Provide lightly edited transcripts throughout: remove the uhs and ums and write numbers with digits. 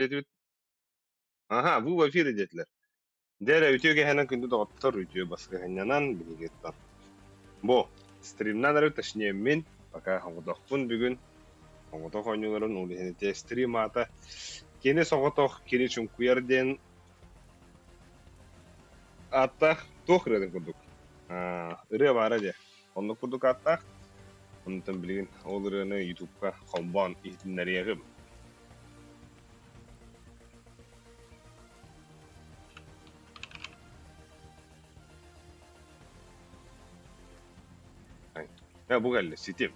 Диэтибит. Аһа, бу в эфире диэтилэр. Дьэ эрэ, үтүө кэһэнэн күндү доҕоттор, үтүө баскыһынньанан биһигиттэн. Бу, стримнан эрэ, точнее мин, пока оҥотохпун бүгүн, оҥотох оонньууларын ол иһин ити стрим аата кини соҕотох, кини чуҥкуйар диэн ааттаах туох ырыатын курдук. Ырыа баара дьэ, оннук курдук ааттаах. Онтон билигин ол ырыаны ютубка холбоон иһитиннэриэҕим. Бу кэллэ, ситим.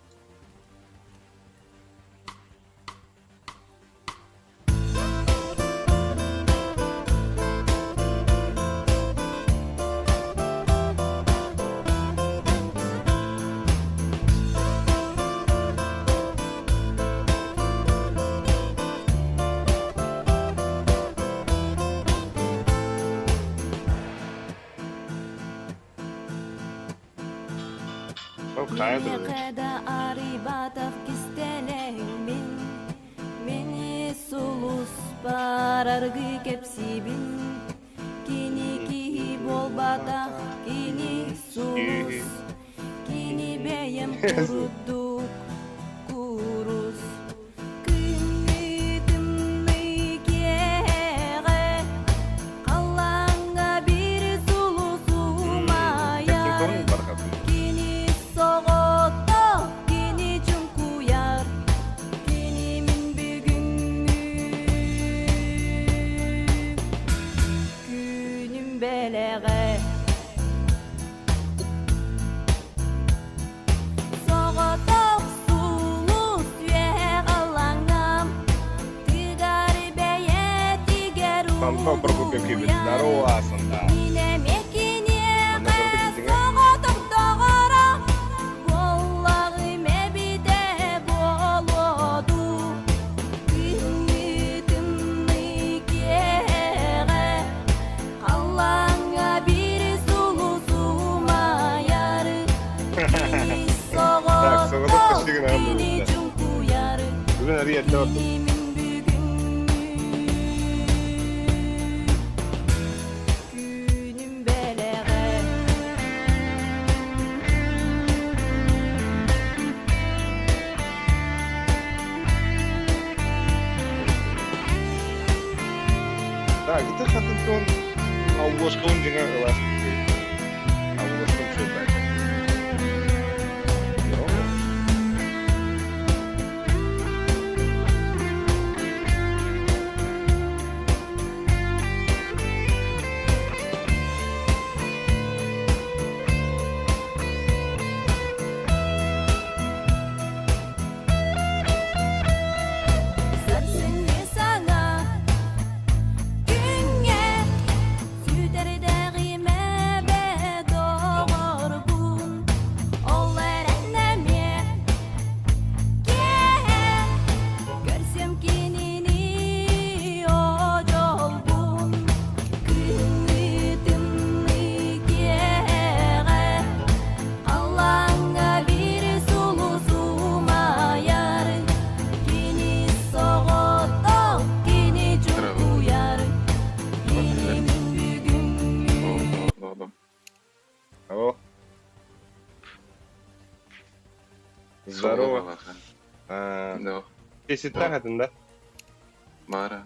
Ол хайа турар? Кимиэхэ да арыйбатах кистэлэҥмин, Мини сулус бараргы кэпсиибин. Кини киһи буолбатах, кини сулус, Кини бэйэм курдук курус. Күҥҥү тымныы киэһэҕэ халлааҥҥа биир сулус умайар. Кини соҕотох, кини чуҥкуйар, кини мин бүгүҥҥү күнүм бэлэҕэ. Соҕотох сулус үөһэ алаҥам, тыгар бэйэтигэр Антон Прокопьев уйар. Здорово, Асанда. Мин эмиэ Манна киниэхэ көрдүк дьиҥэ. соҕотох доҕоро буоллаҕым эбитэ буолуо дуу. Күһүҥҥү тымныы киэһэҕэ Халлааҥҥа биир сулус умайар, кини Так, соҕотох соҕотох, көстүгүн аҕам кини бүгүн. чуҥкуйар, Бүгүн арый эрдэ бардым. кини мин бүгүҥҥү күнүм бэлэҕэ. Так, ити хатынтон Аллошкабын дьиҥэ ылаас Аллошкам шөйбэт. Сарсыҥҥы саҥа күҥҥэ сүтэрдэҕимэ доҕорбун ол эрэн эмиэ киэһэ көрсөм кинини одьолбун күҥҥү тымныы киэһэҕэ Аллаҥҥа биир сулус умайар, кини соҕотох, кини чугуйар, кини мин бүгүҥҥү Алло. Здорово. Кеситтах этин да? Бара.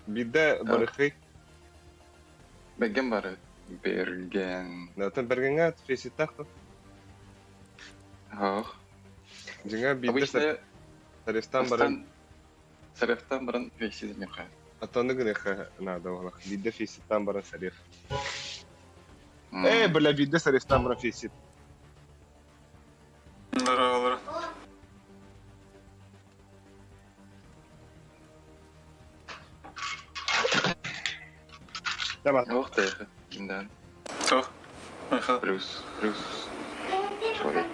Биирдэ барыхый. Бэргэн бары. Бэргэн. Натан Бэргэҥҥэ феситтах то? Ох. Дьиҥэ биирдэ Обычно Сарестан баран Сарефтан баран фейсидемиэхэ. Аттаны гыныахха наада буолах. Биирдэ фейситтан баран сареф. Э, бля, биирдэ сарефтан баран фейсит. Здорово. Давай. Ух ты, да. Туох? Плюс, плюс. Человек.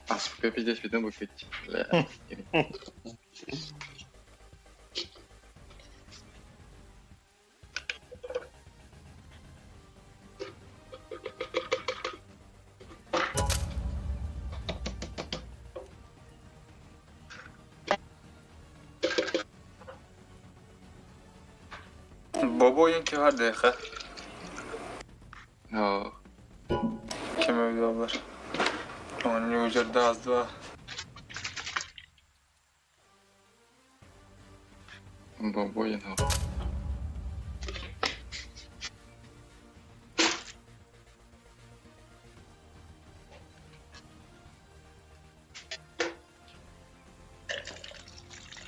А, сука, пиздец, видно выпить. Бля. Бобо oyun ki var DH. Оо, Kim övüyorlar. Onun user'da az var. бобоин.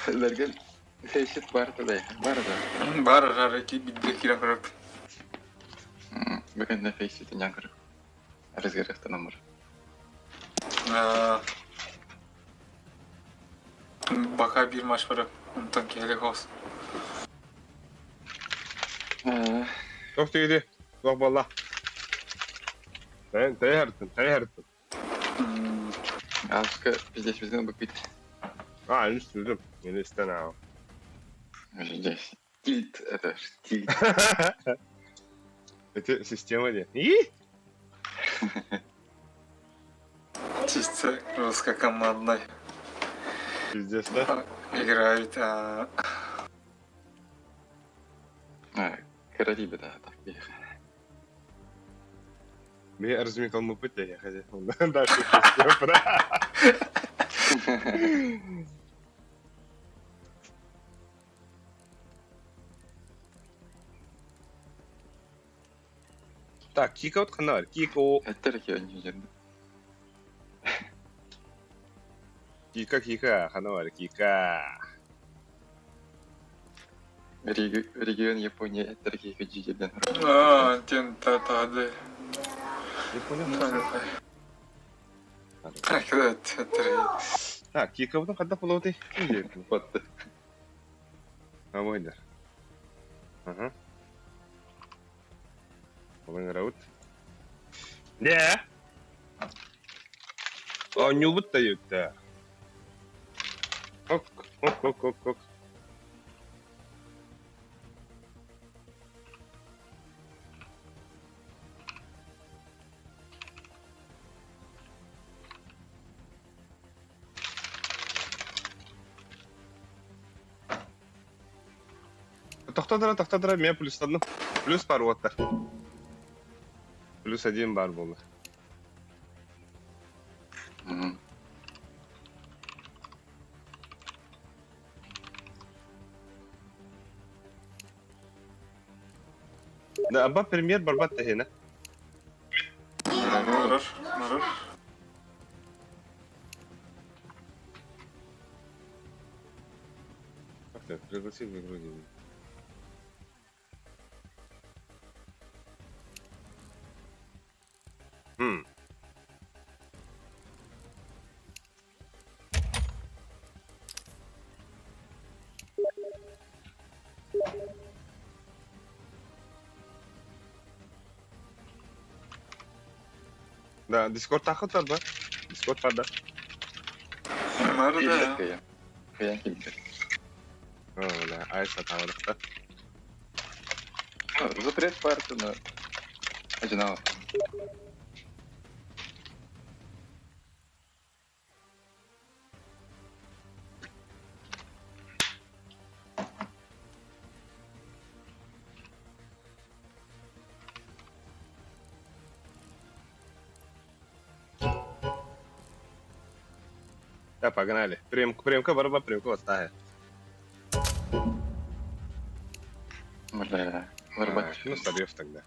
Лерген фейсит бар да, бар да. Бар арар ki bildi kira kırıp. Бүгін фейсит няңгыр. Разгерехте номер. Baka bir maç var. Ondan kelek olsun. Туох тигиди? Туох буолла? Тэйһэртин, тэйһэртин. Аска пиздец біздің буквит. А, үстүдүм. Мени истен аа. Здесь. Тильт, это ж тильт. Это система де. И? Чисто русскокомандной. Пиздец, да? Играют. А, А, Карариби, да, так. Мне размекал мы пыть, я хотел. Дальше система, да. Так, кика вот ханар, кико, Это регион жерде. кика, кика, ханар, кика. Регион Япония, это регион жерден. а, тен та та да. Не понял. Так, это Так, кика вот когда полоты. Вот. А мой Ага. Половина Не. А не убыт да. Ок, ок, ок, ок, ок. Тохтадыра, тохтадыра, меня плюс одну. Плюс пару вот так. Плюс один бар был. Да, аба премьер барбат тахина. Марар, марар. Как ты? Пригласи в игру. Хм. Да, Дискорд тахыт бар ба? Дискорд бар да. Бар да. Каян килдер. О, да, айса тавырықта. Запрет парты, но одинаково. Да, погнали. Премка, премка, барба, премка, вот тая. Бля, вырубать. Ну, сорев тогда.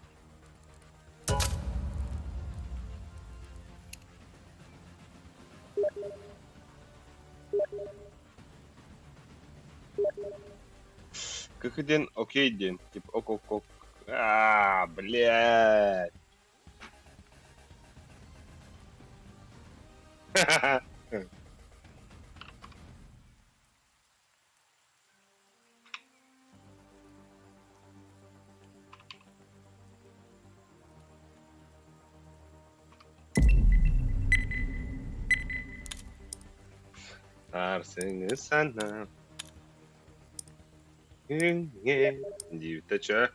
Как день? Окей день. Типа ок ок ок. А, блядь. Арсене сана. Дивтача.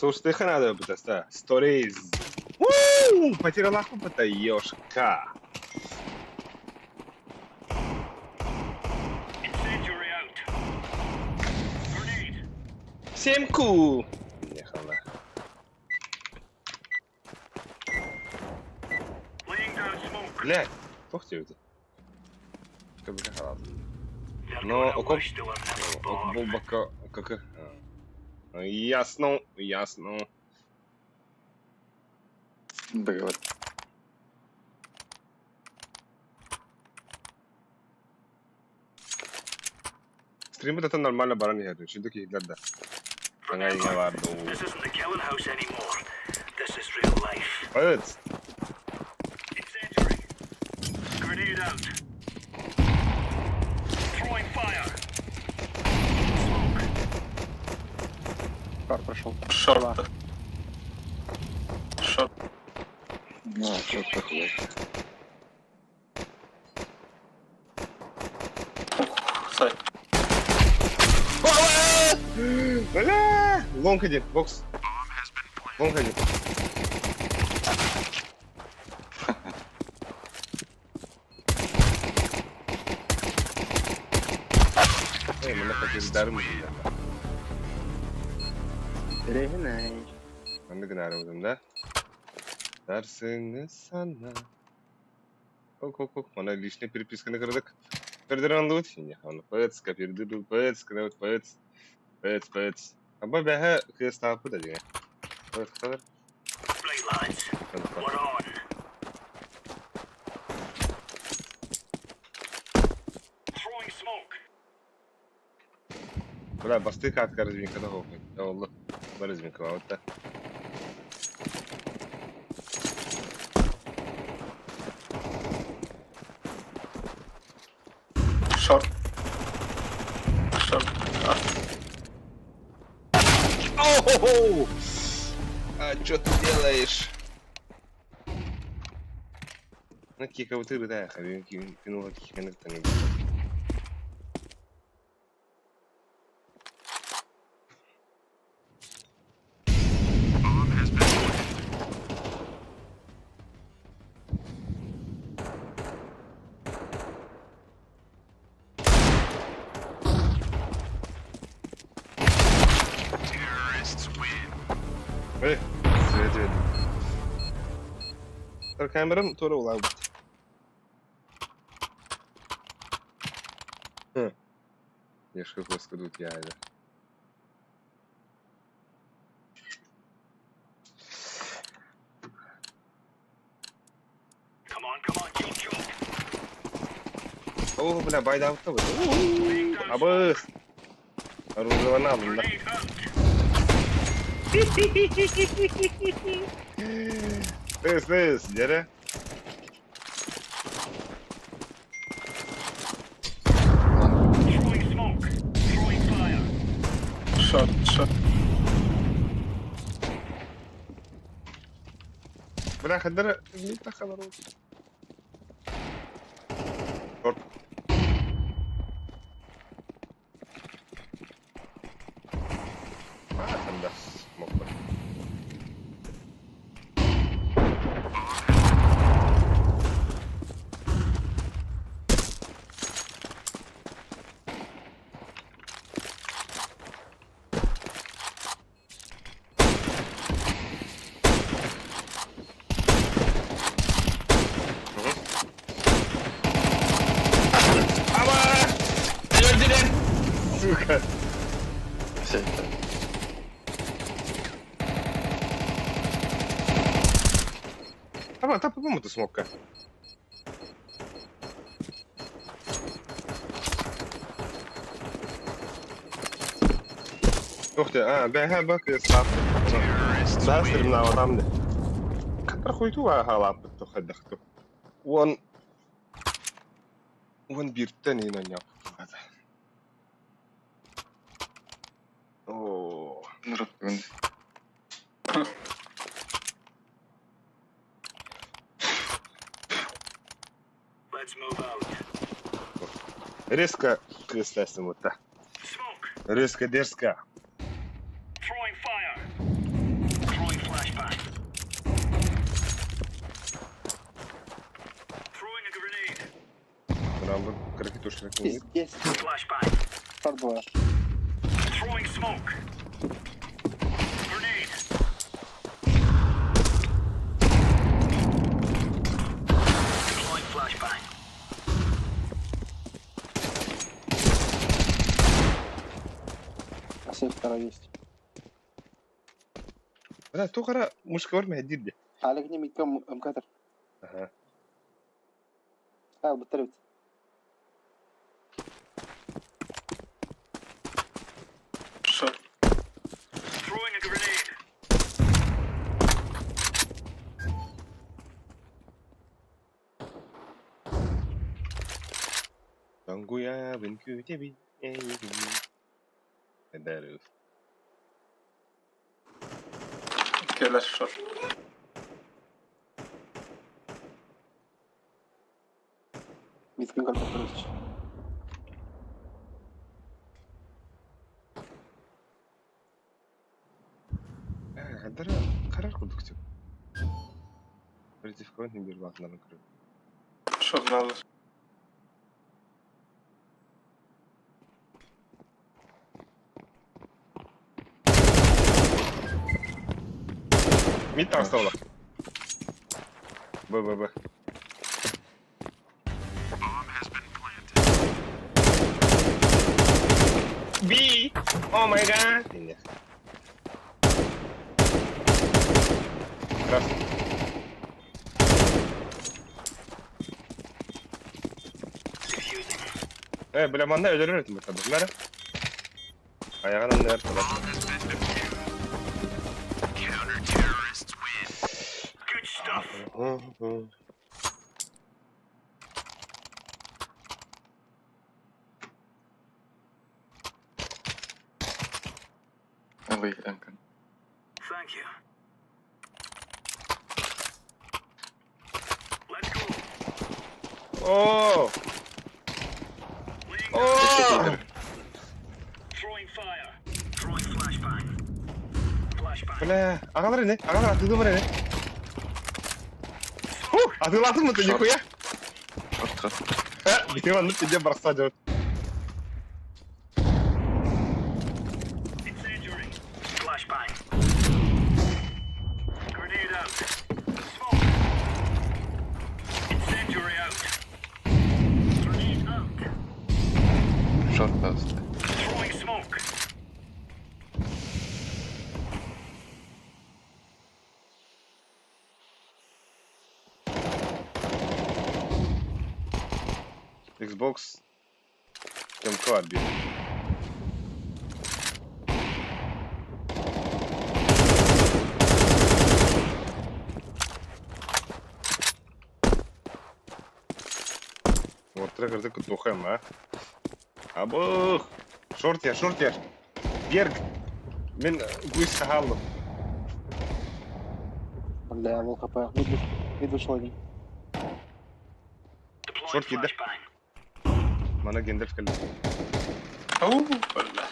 Слушай, надо бытаста. Stories. Уу, потеряла быта ёшка. Семку. Ехала. Блядь, туох диэбитий? Кыбыка хаалла. Но окоп буолбакка КК. Ясно, ясно. Договор. Стриммит это нормально баран иһэр. Үчүгэй киһилэр да. Саҥа иҥэ баар дуу. Ыт! Пар прошел. Шорт. Шорт. Ну, что такое? Ух, сайт. Бля! Long один, бокс. Long один. Эй, манна хотел да. Регинай. Маннык гынаарыбытым да. Дарсыҥҥы санаа. Ок-ок-ок, мана личный переписканы кырдык. Көрдөрөн ыллыбыт. Оны пыц, копирды пыц, кынабыт пыц. Пыц, пыц. Аба бэһэ кыыстааппыт да диҥэ. Пыц, Бля, бастыы катка разминката хоһуй. Оллу. Бу разминкалаабыт да. Шорт. Шорт. Оу! А чё ты делаешь? Ну, кикабытыр да, хабин кинула киканыр тани. Эй, свет, свет. Камерам тура улаабыт. Ешка коскудут яйда. О, бля, байдаабытта бу. Абыс. Оружие да. Тыс, тыс, дьэрэ. Шорт, шорт. Бля, хадара, не тахалар. Шорт. А, там да, смог бы. Ама! Өлдүлэр! Сука! Все. Аба, та по-моему, ты смокка. Ух ты, а, бэха бак став. Да, стримнава там де. Катар хуйту халаппыт тухадахту. Уон уон бииртэн иин анньааппыт. Оо. Нұрып Резко кыыстаастым вот Резко дерзко. Рамбы кыракый тушка кимник. Пиздец. Шорт двое. А сейф второй есть. Бля, туох эрэ мушкабар мэһэйдиир дии. Алик не миком МК-тер. Аха. А, бутер Шорт. Тоҥгуйабын күүтэбин эйигин. Эдэр Кэлэр шорт. Миткин кольцо короче. Хадара харар курдук сөп. Против кого биир баатынарын көрөбүн. Шорт баалар. Мид таҕыста Б, Б, Б. B! Oh my god! Нет. Раз. Э, бля, манна өлөрөр этим табылар. Аяғын аннар табат. Ой, МК. О! О! Бля, аҕалар ини, аҕалар атыылым ини. Ху, атыылаатым ты нихуя. Шорт Бити маннык тиде барса дьон. Шорт таҕыста. Xbox Темка биир. Вот трекер кутухем, а? Абых! Шортер, шортер! Берг! Мин гусь хааллым. Бля, лол хп. Мид, мид вышел один. Шорт киирдэ. Мана Гендальф кэллэ. Уу, бля.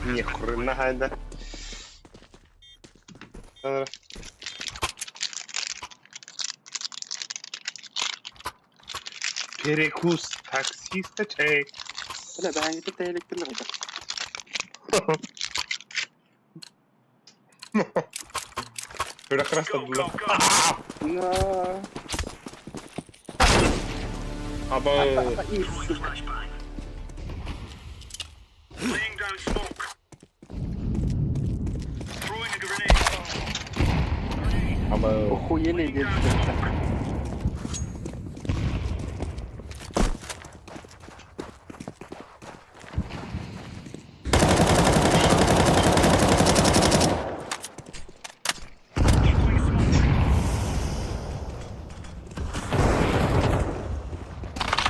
Ни хрена хайда. Перекус таксиста чей. Бля, да, они тут электрлер. Үрэх растадылар. На. Аба. И, сука. Аба. Охуели детки.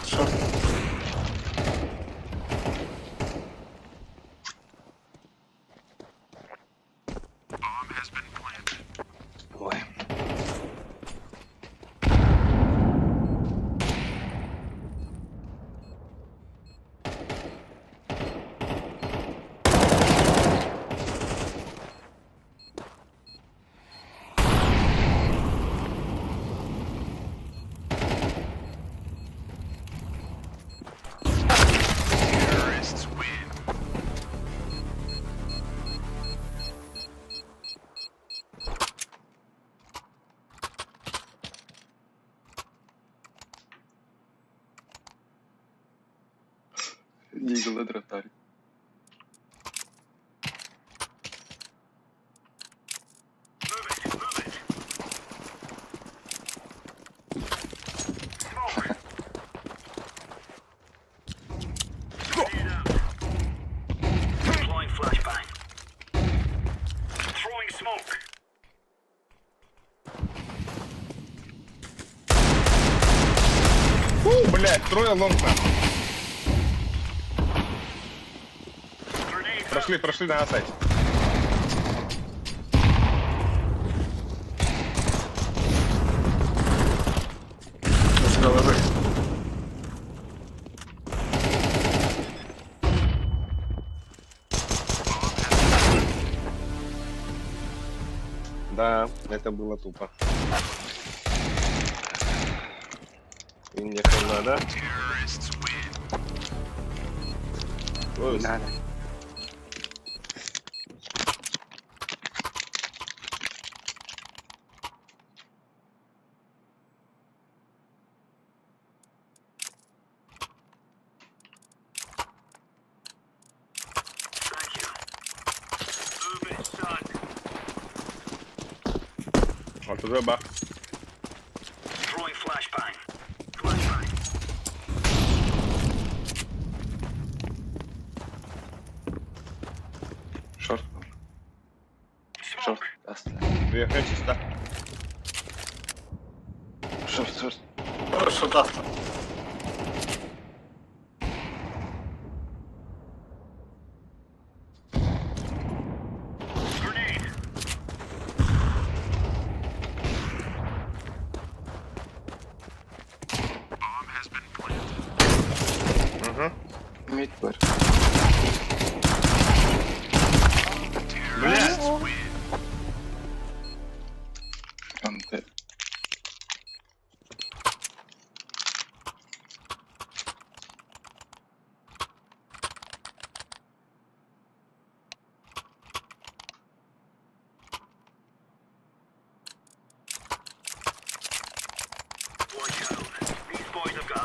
Шорт. Ой. Дигла дроптари. Фу, блядь, трое long там. Прошли, прошли на сайте. С головы. Да, это было тупо. И мне надо. Ой, Надо. А туда бах. Short. Short. Астра. Уехай чисто. Short, short. Хорошо, даст. Угу. Mid бар. Блядь! Анте.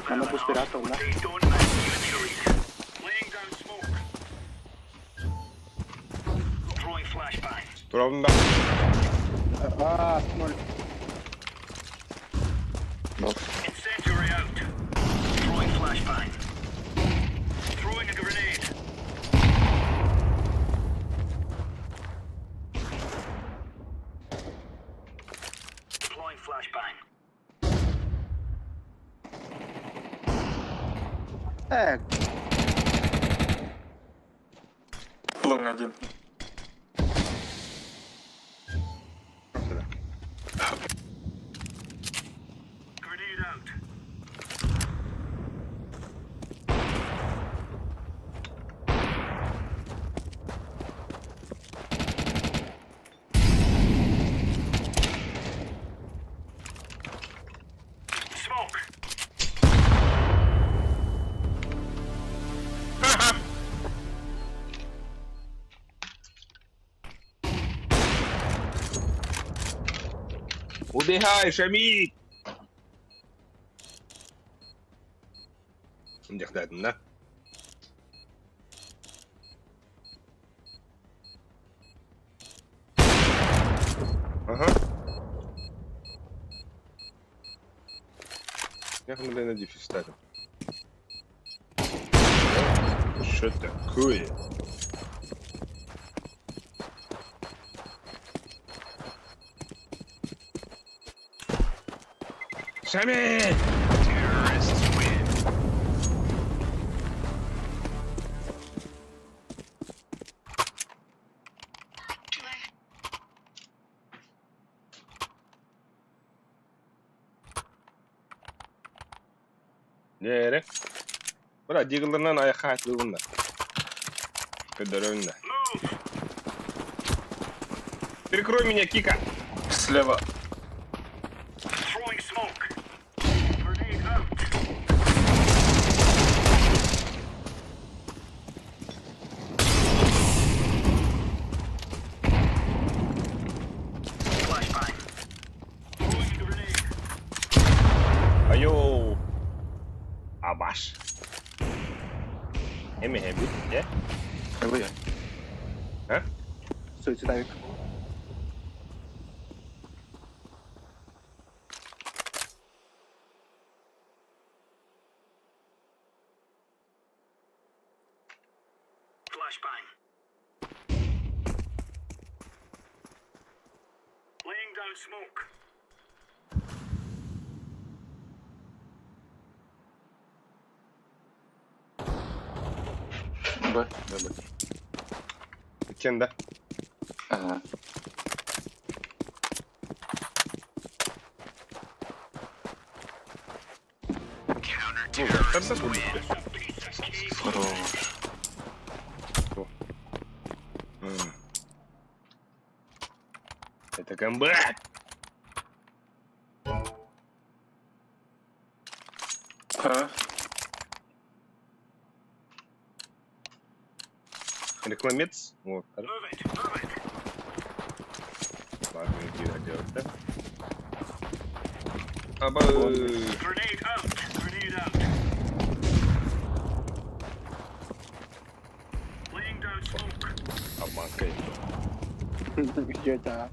Она буспирата, да? Турабын бах. А, ноль. Бокс. Э, Long один. Сюда. Убегай, Шамиль! Дихтайтын, да? Ага. Я на диффи ставим. Что такое? Шамиль! Нere? Бра, дигларынан аяққа айтылғында. Көдөрөңдө. Прикрой меня, Кика. Слева. Айоу. Абаш. Эми эми. Э? Ылыйа. А? Суицидавик. Б, Б, Б. Иккиэн да. Ага. Ну, да курдук. Хорош. Это комбат! А? Рекламец. Вот. Ладно, иди делать, да? Аба. Обманка. Где-то.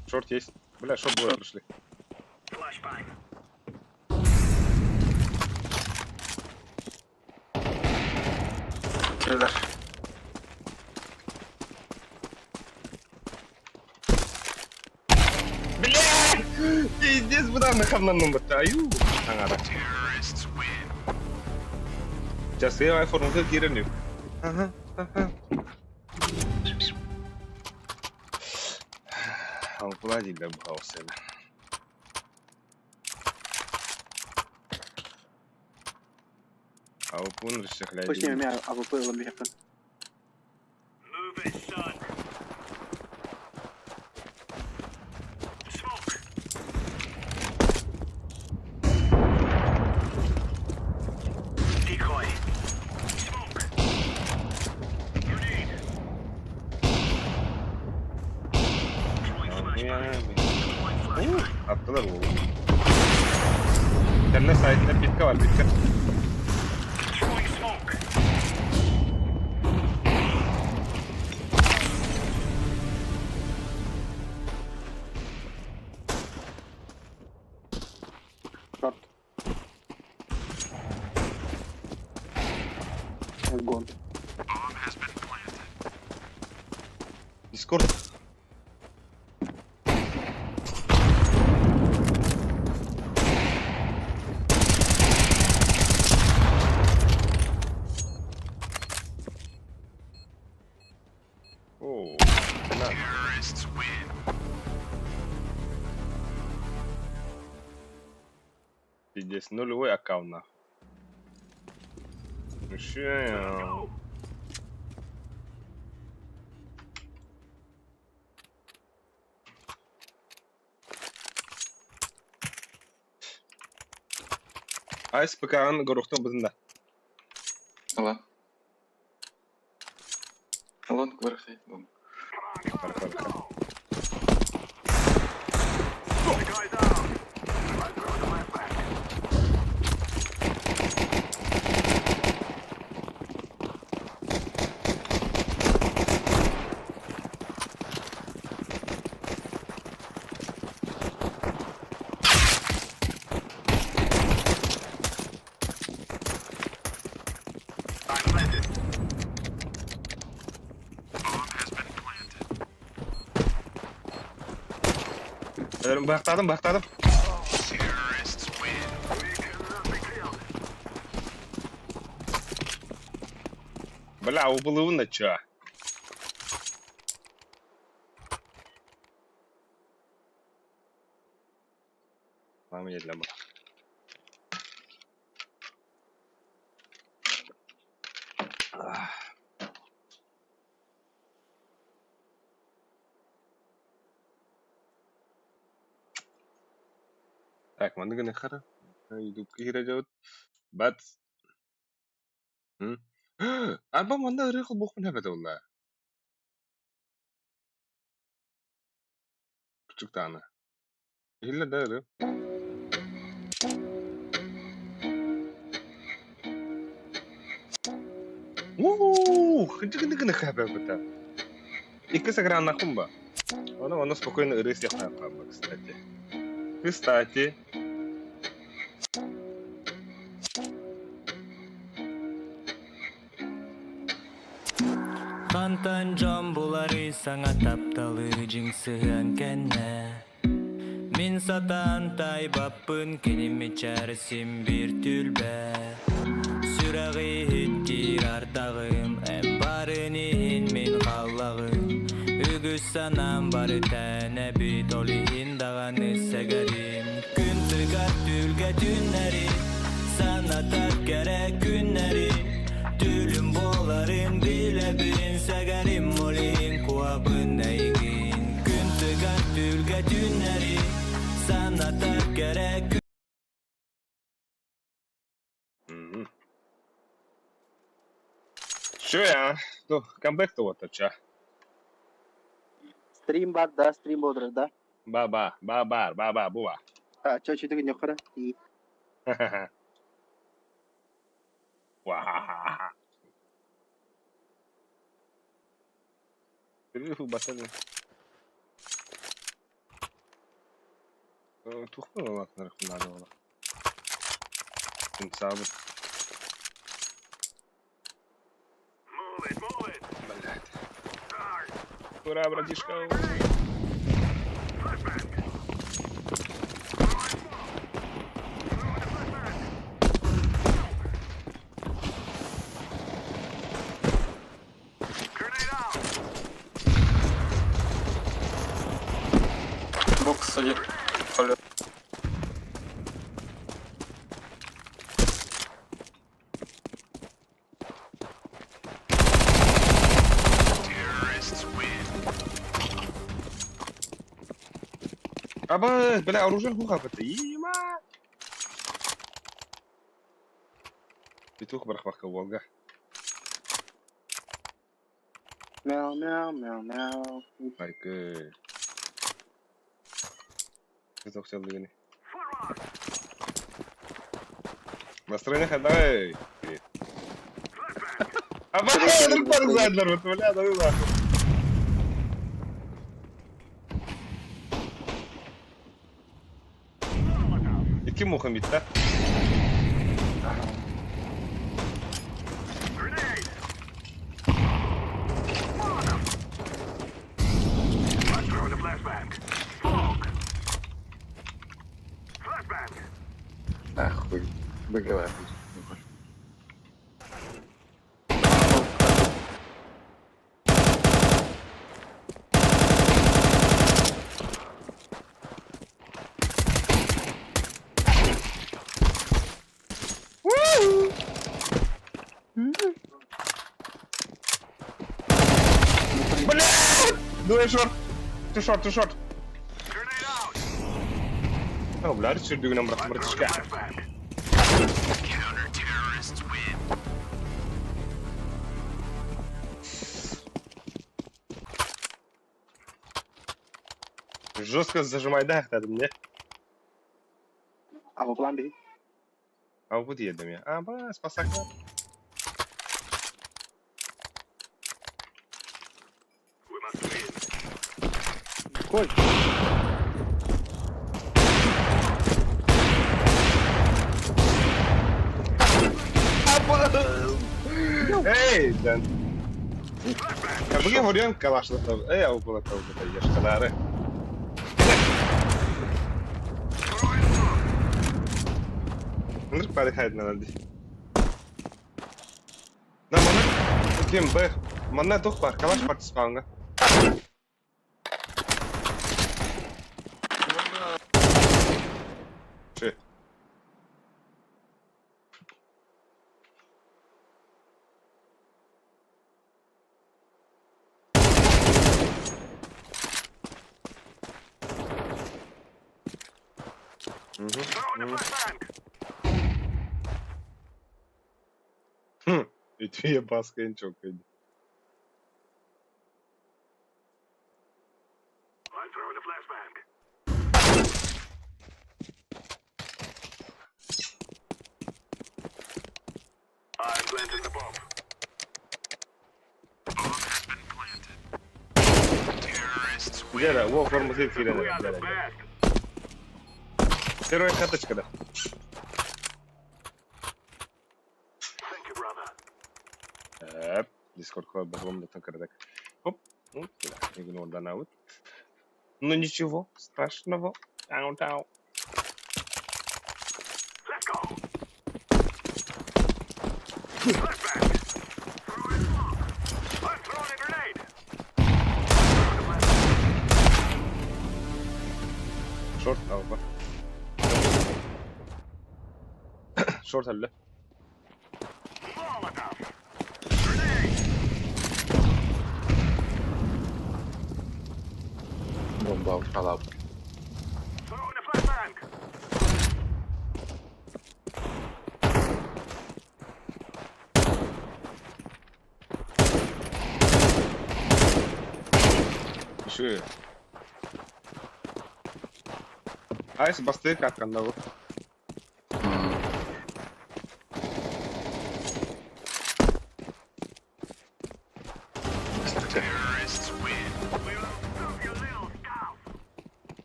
Short есть. Бля, short двое пришли. Киллер. Бля! Пиздец, буда нахавнанным аю. Аңара. Сейчас я айфон уже киреню. Ага, ага. Алплади добрался. Алпун Пусть не расчехляет. меня АВП ламберта. Attılar oğlum. Internet sahilinde pitka var pitka. Short. Гон. Дискорд. О, на. Пиздец, нулевой аккаунт нахуй. Ну ща. Айс ПК-ын горохтон бытында. Ала. Long верхи. Long. Хорошо, хорошо. Бақтадым, бақтадым. Бля, убылыбын да чё? Мама едля бұл. Так, манныгы хара. Ютуб киһирэ дьабыт. Бат. Арба манна ырыа холбуохпун эбэтэ буолла. Кучуктаана. Иһиллэр да ырыа. Уу, хынчыгыныгыны хабабыта. Икки саграннахпын ба. Ону ону спокойно ырыы сиэхтээх кстати. Кстати. Хантан дьон буларый саҥа тапталы дьиҥ сыһыан кэннэ Мин сатаан таайбаппын кини мичээр син биир түлбэ Сүрэҕи иһиттиир ардаҕым эн барын иһин мин халлаҕым Үгүс санаам бары тэнэбит ол иһин даҕаны сэгэрим Күн тыгар түүлгэ түннэри санатар кэрэ күннэри Түүлүм буоларын билэбин сэгэрим ол иһин куобун эйигин Күн тыгар түүлгэ түннэри санатар кэрэ Мгм. Все я. Ну, камбэк то вот ча. Стрим бар да, стрим бодрар да. Ба-ба, ба-ба, ба-ба, буа. А, чё, чё ты нөхөрө? И. Ва. Батаны. Тухпын улаатынар наада буолар. Саабыт. Блядь. Ура, братишка. Бокс один. Алло. Аба, бля, оружие хуха Има. Петух барахвахка Волга. Мяу, мяу, мяу, мяу. Айкы. Петух сел дегени. Настроение хадай. Аба, друг парк задлар, бля, давай нахуй. Икки муха митта. Нахуй. Выговаривай. Блядь! Двое short. Two short, two short. О, бля, сүрдүгүнэн бырах братишка. Жестко зажимай, да, мне. А план B. А вот едем я. А, ба, спасак. Коль. Эй, да. Кабыге вариант калашлатав. Эй, ау булатав бата яшкалары. Ныр парихайд надо. На мана кем б. Манна тух бар, калаш бар спаунга. Че? Угу. Хм, үтүө баскын чокойду. Дьэ, уол форматын киирэн эрэр. Первая карточка да. Эп, Дискордка баҕам да кырдак. Оп, ну, игнорданабыт. Ну ничего страшного. Тау-тау. Шорт алба. Шорт әллә. Бомба халап. Еще. Айс бастык атканда бу.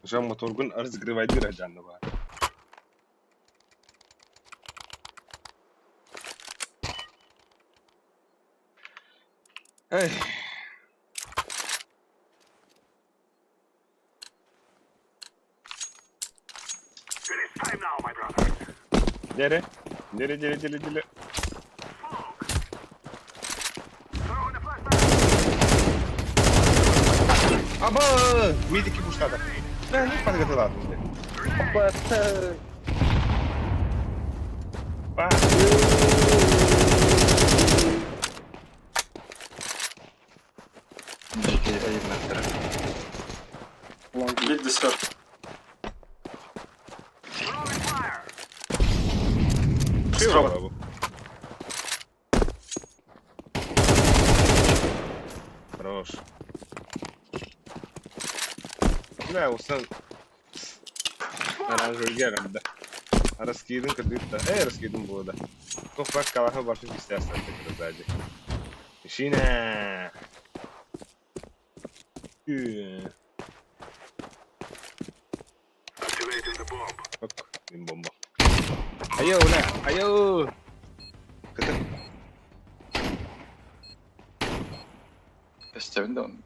Жан моторгун разогревайдыр ажанны бар. Эй. Дьэ Дьэ дьэ дьэ дьэ Аба! Медики пуштада. Да, не подготовил. Па. Бить десерт. Справа. Хорош. Да, усан. Оранжевый да. Раскидын кырдык да. Раскидын было да. Тоқ калаха барсын истястан сзади. Шина. Ок, бомба. Айо, на, айо. Кытыр. Эстебин да он.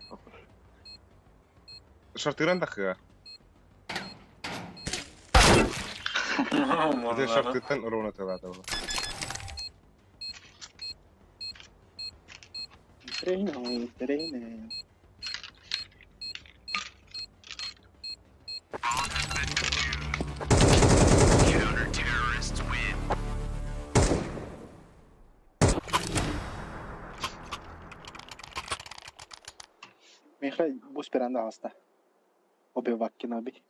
Шартыран тахыга. Это шартыттан ровно тылата. Treino, treino. Михай бу сперанда аста. Обиваккинаби.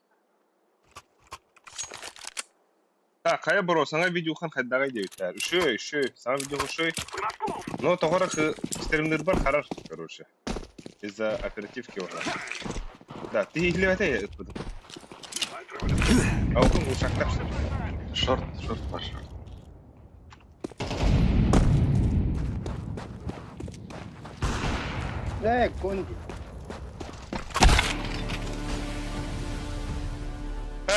Так, хайа бро, саҥа видеохан хайдаҕай диэбиттэр. Үчүгэй, үчүгэй, саҥа видео үчүгэй. Но тоҕо стримнербар харар, короче. Из-за оперативки уже. Да, ты иһиллибэтэ ыппытым. А окун ушактар Шорт, шорт, бар шорт. Э, гонди.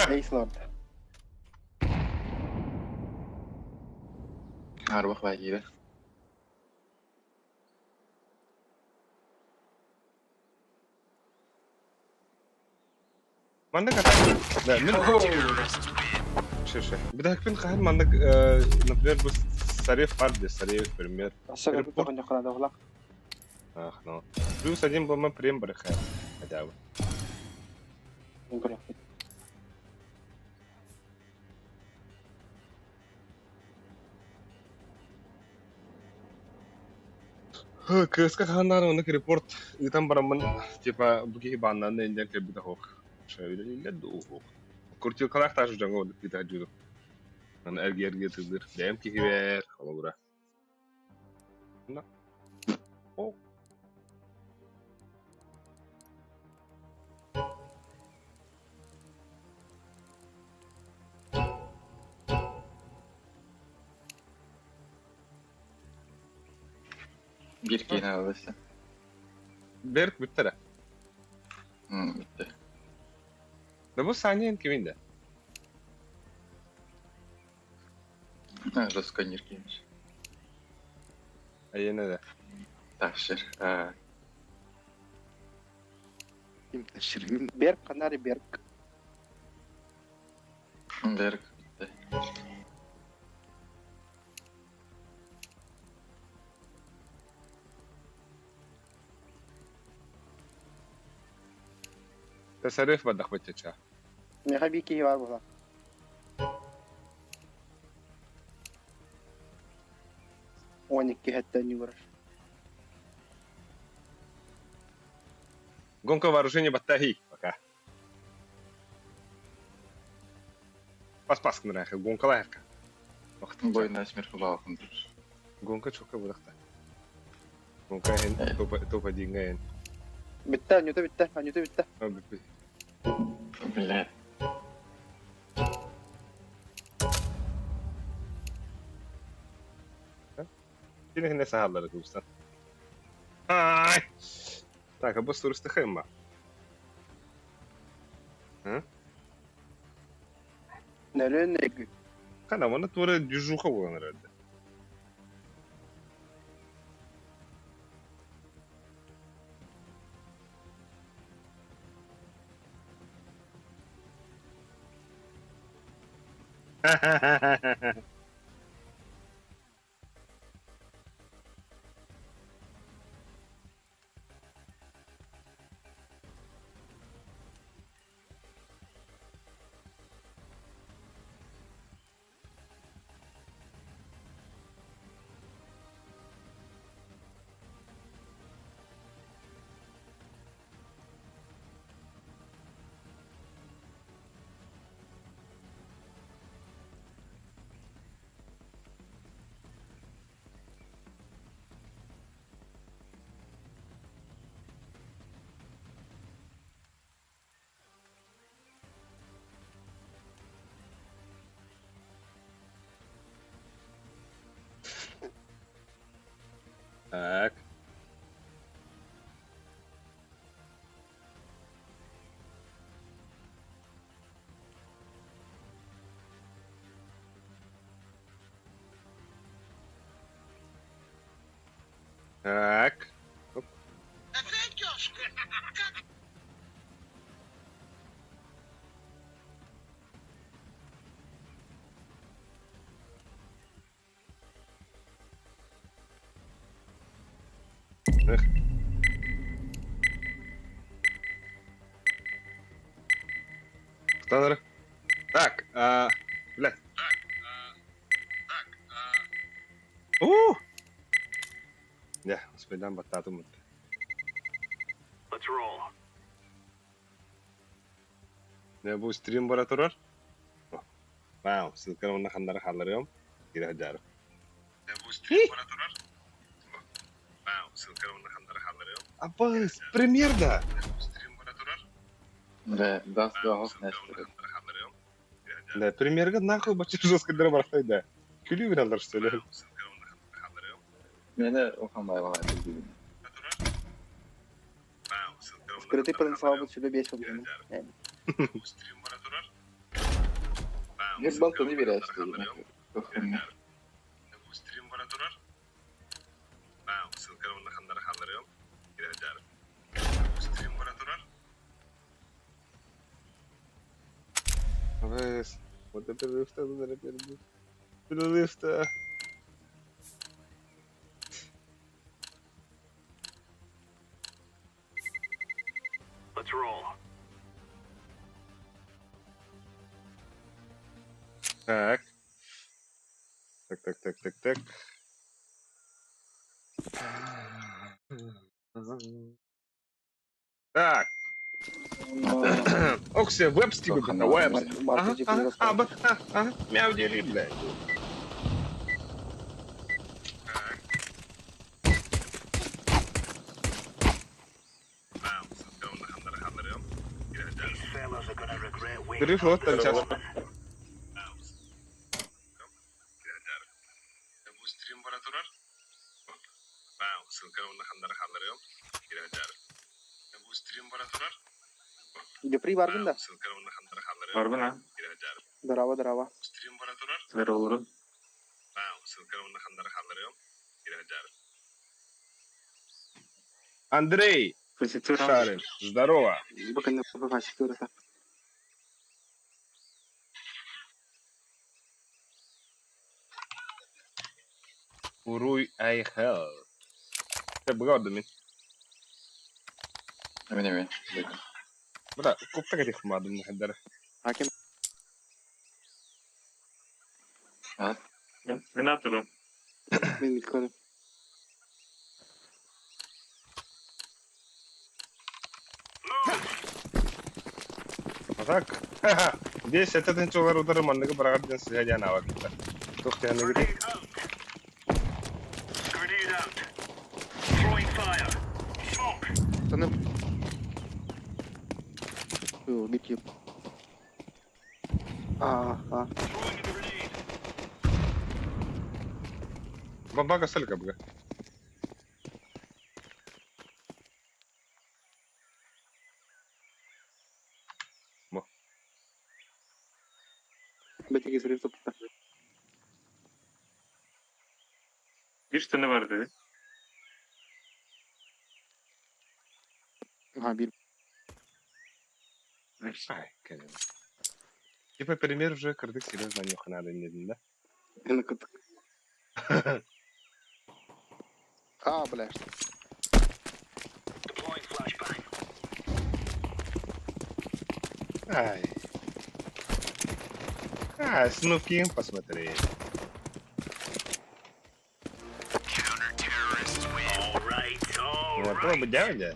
Эйс лорд. Арбах бай Маннык Да, мин Шеше. Бидакпин хаһан маннык, например, бу Сарев бар де, Сарев, пример. Ах, ну. Плюс один был мы прем барыха. Хотя бы. КСК ханнар оннук репорт ыытан бараммын типа бу киһи бааннан инден кэлбитэ суох. Үлэлииллэр дуу суох. Крутилкалаах тааж дьоҥҥо оннук ыыта дьуду. Аны эргийэ-эргийэ тыллыыр. Бэйэм киһибэр холобура. О. Биир киһини алыста. Берк бүттэрэ. Bitti. Да bu saniyen kimin de? Ha, Raskanir giymiş. Ayene de. Taşır. Ha. Ким тащыр? Берг, Канари Берг. Берг bitti. Tasarruf бадах бачача. Меха бики бар була. 12 хэттен югурар. Гонка вооружений баттахи. Пока. Пас-пас кынырахы, гонкалайырка. Бойна смерть балкындыр. Гонка чока будахта. Гонка эн топа динга эн. Бүтте, анюта бүтте, анюта бүтте. Бля. Син не сахаллары кубстан. Ай! Так, а бос туристы ба. Нөрөн нэг. Кана, оны тура дюжуха болан herhalde. Так. Так. Оп. Эх. Станар. Так, а, блядь. У! Не, успейдан баттатым. Let's roll. Не бу стрим бара турар. Вау, ссылканы онна ханнары халларыам. Кире хажары. Не бу стрим бара турар. Вау, ссылканы онна ханнары халларыам. Абыс, премьер да. Стрим бара турар. Бля, даст да нестер. Да, премьерга нахуй бачы жестко дыра барахтай да. Күлүү бир алдар что ли. Мени охан байлага дедим. Скрытый потенциал будет сюда бес побежим. Не балтаны берести. Абыс, вот это лифта, вот это лифта. Let's roll. Так. Так, так, так, так, так. Так. Оксе, веб стига бата, веб. Ага, ага, а, б, а, ага, мяу дери, блядь. These fellas are gonna regret waking Перерыв up вот там this сейчас. morning. Дюпри баргын да? Барбын а. Здорово, здорово. Здороволорун. Андрей Позитив. Шарин, здорово. Бу кэннэ фасиктурата. Уруй Айхел. Ты бгодами. Эмин эмин. Бля, купта каких мадым нахадар. Аким Мен атырым. мен миткөрүм. А так, ха-ха. Здесь этот инчолар удары манныгы барагар ден сыга ава китта. Тух тяны гири. Grenade out. Grenade out. Throwing fire. Smoke. Tanım. Yo, bir kim. Аа, аа. Throwing a grenade. Бабага салька бга. Бетеге сүрүп тупта. Bir tane var dedi. Ага, бир. Ай, конечно. Типа пример уже кырдык серьезно не надо не да? Эни кытык. Аа, бля. Deploying flashbang. Ай. А, Снупкин посмотри. All right, all Вот, right. бы дядя.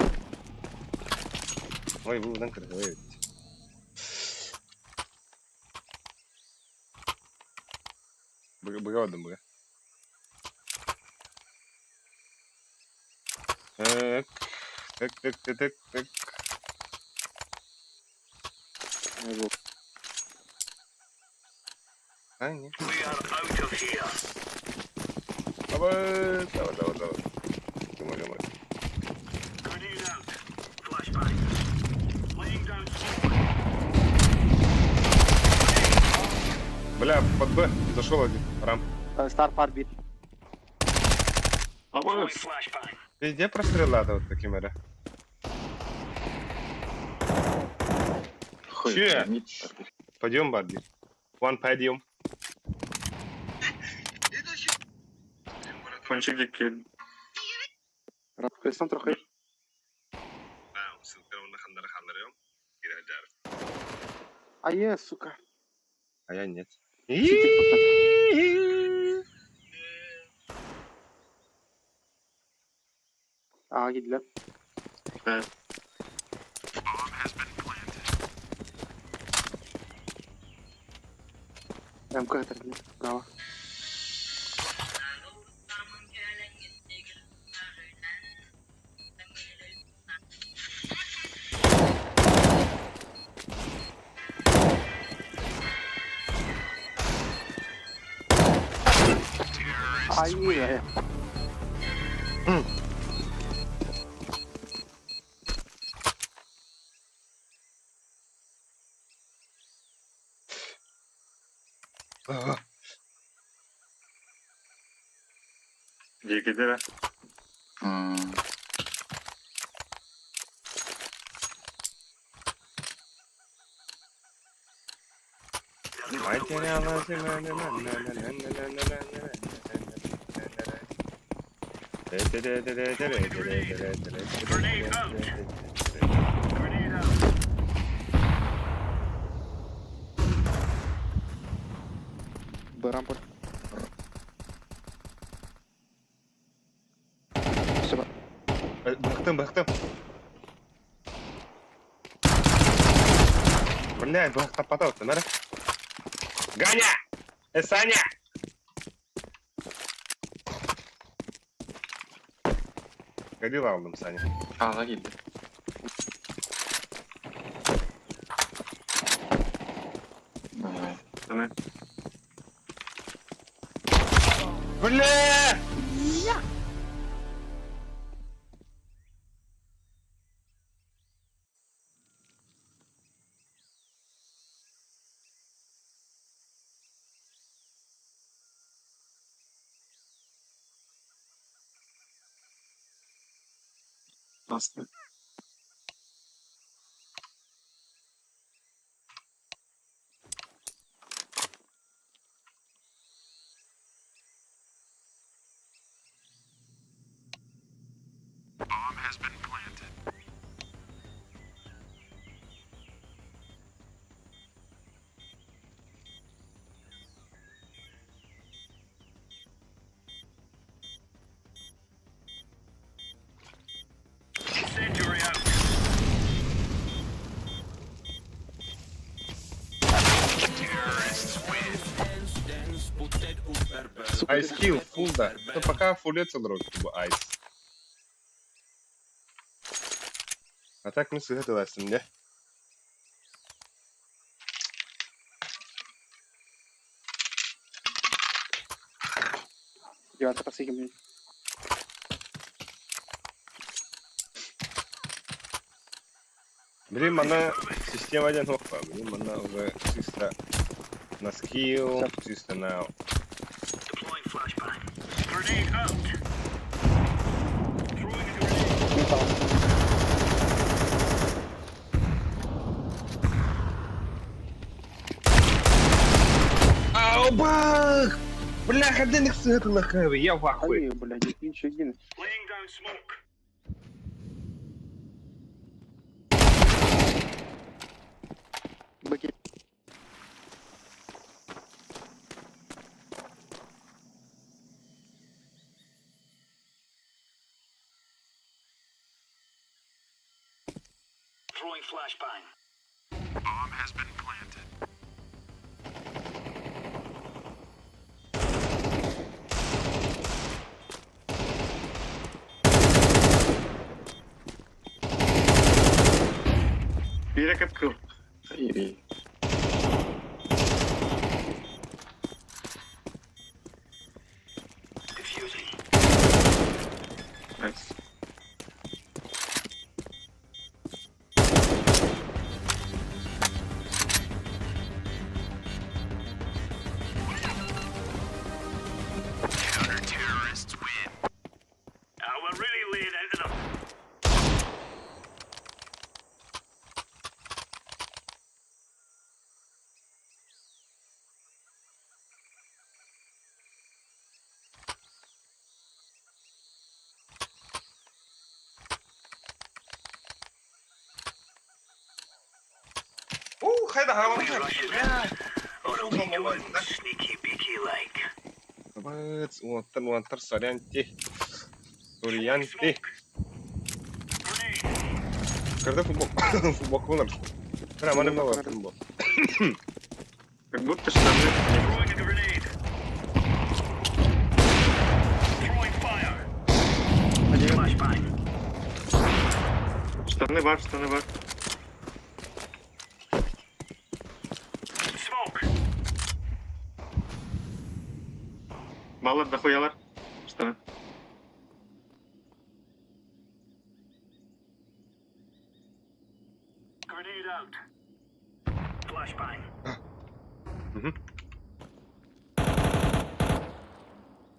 Ой, вы удан красивый. Богодом бга. Так, так, так, так, так, так. Бу. А, нет. We are out of here. Давай, давай, давай, давай. Давай, давай. Grenade out. Flashbang. Laying down smoke. Бля, под Б зашел один. Рам. Star Par 1. Ama Throwing flashbang. Везде прострела вот таким, да? Хуй. Че? Мид. Пойдем, Барди. One пойдем. Пончик дикки. Крестом трохи. А е, сука. А я нет. Аа, кидлер. Evet. МК этер. Браво. Ай, Дикки М, Grenade out. Б рампа. Все, Бахтым, бахтым. Бля, бахта потом, ты надо. Ганя! Саня! Горилла aldım Саня. Аға келді. Давай. Tamam. Бля! Таста. Incendiary out. Айс килл, фул да. То пока фулец олорор бу айс. А так мин сыһа тыластым дьэ. Девятый последний. Блин, манна система диэн суох баа. Блин, манна уже чисто на скилл, чисто на... Deploying flashbang. Grenade out. Throwing a grenade. Металл. Аубах! Бляха, де них сыһа тылахабы, я в ахуе. Ай, блядь, ничего один. Laying down smoke. Быки. Throwing flashbang. Биирэ кып-кыл. Ири. Diffusing. Найс. We're really laying into them. Уу, хайда We хаалан. rushing in, or are we going sneaky beaky like? Быц, уоттан уоттар сорянти. Сорянти. Grenade. Когда футбол? Футбол кылынар. Бра, маны мына футбол. Как будто штаны. Throwing a grenade. Throwing fire. Flashbang. Штаны бар, штаны бар. Smoke. Баллар дохуялар. Штаны. Grenade out. Flashbang. Мгм.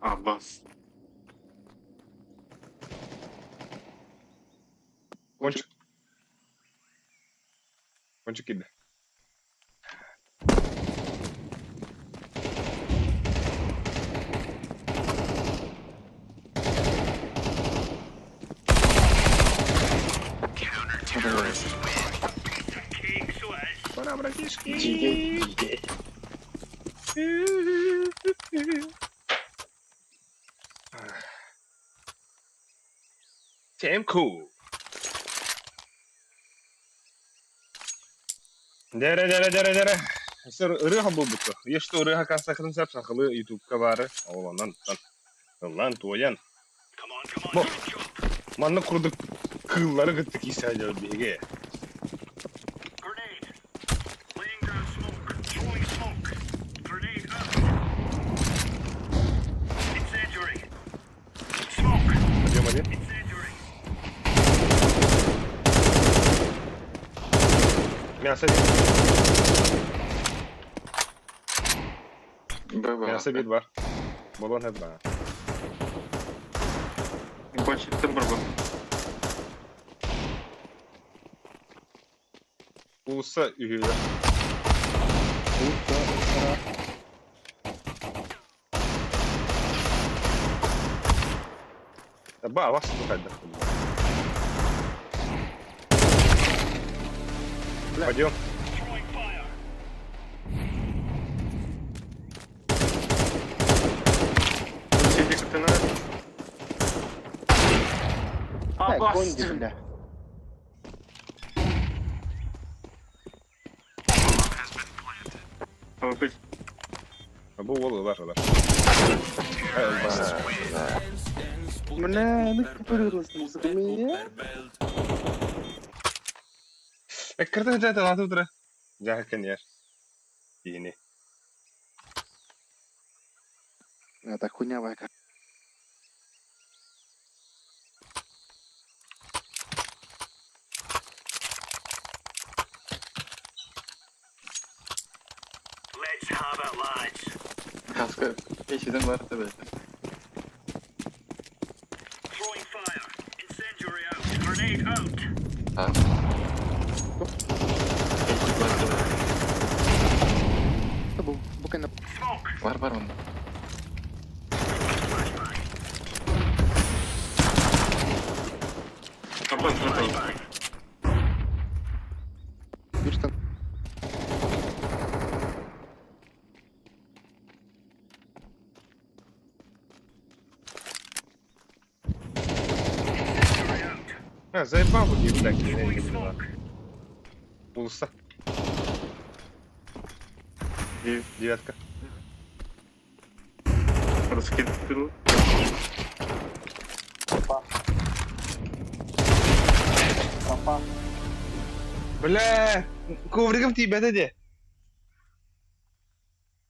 А, бас. Кончик. Кончик киде. Cake, so it is. Пора, братишки. Дьиге, дьиге. Damn cool. Дәрә, дәрә, дәрә, дәрә. Сэр, ырыха булбута. Ешто ырыха касахрын сап сахылы ютубка бары. Оланан, тан. Лан туян. Come on, come on. Бо. Chop, chop. Манна курдук кыллары гыттык исәҗә биге. Grenade. Laying down smoke. Throwing smoke. Grenade out. Incendiary. Smoke. Пойдем один. Incendiary. Мясо один. Б бар. Мясо бит бар. Болон хәт бар. Кончик тым бар. Уулусса үһүө. Ба, вас хайдах Пойдем. Конди, бля. Бу уол ылар ылар. Бля, ну как меня? Эккиртэ дьэ талааты утара. Дьэ кэньэр. Киһини. Это хуйня вайка. Let's have it, lads. Kaskı peşinden var tabii. Throwing fire. Incendiary out. Grenade out. Ha. Peşi var tabii. Bu, bu kana Smoke. Var var onda. Flashbang. Flashbang. bir tane Incendiary out. Ha, заебал bu gibi блядь. Throwing smoke. Уулусса. Девятка. Бля, ковригым тиийбэтэ дии.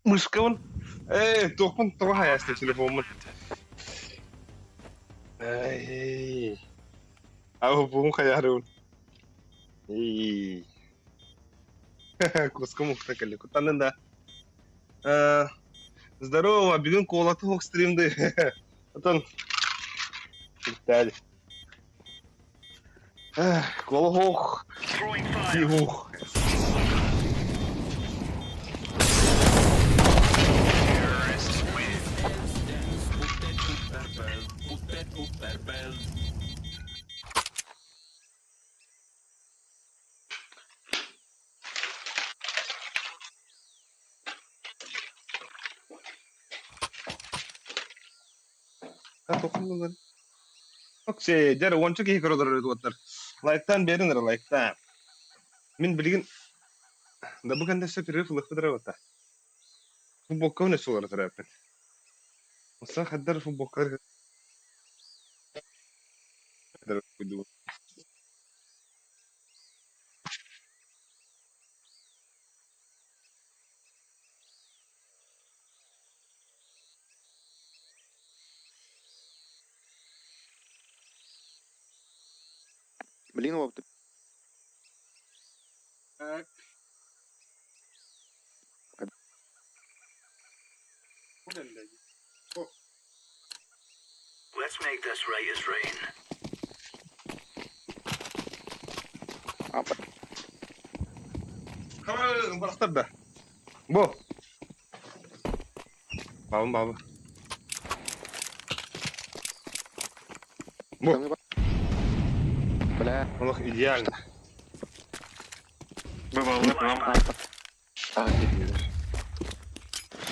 Мышкабын. Ээ, туохпун тоҕо хайаастым телефоммун. Эй. Ау, бугун хайаарыбын. Эй. Куска мухта кэлли. Куттаннын да. Э, Здорово, бүгүн куолаты хук стримды. Отон. Бүттээди. Куола хух. Throwing fire. Хух. Ha, тохтоллар. Окей, дьэ, уонча киһи көрөлөр уоттар. Лайктаан биэрин эрэ, лайктаан. Мин билигин да бу кэннэ өссө перерыв ылыахпыт эрэ буолта. Футболкабын өссө уларытар эбиппин. Оссо хайдар футболкалар Блин, Вов, ты Так. Let's make this right as rain. А, Барахтар да. Бу. Бабым бабы. Бу. там и Бля, Олох идеально. Flashbang. Ah geliyor.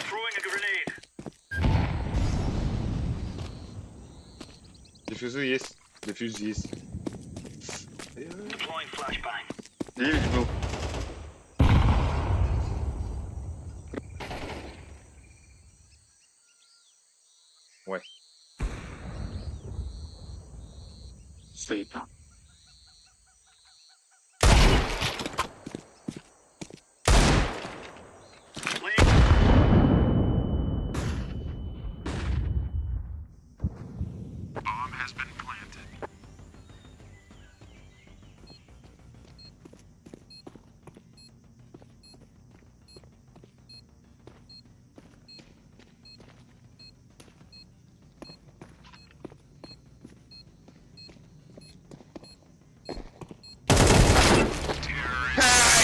Throwing a grenade. Диффюзы есть. Диффюз есть. Deploying flashbang. Ой. Laying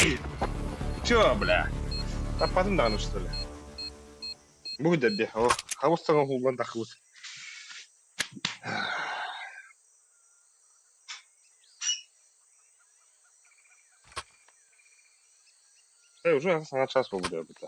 Эй! Чё, бля? Таппатым даҕаны что ли? Бу дэрди, хабыс саҥа уһуллан таххыбыт. Э, уже саҥа час буолбут эбит.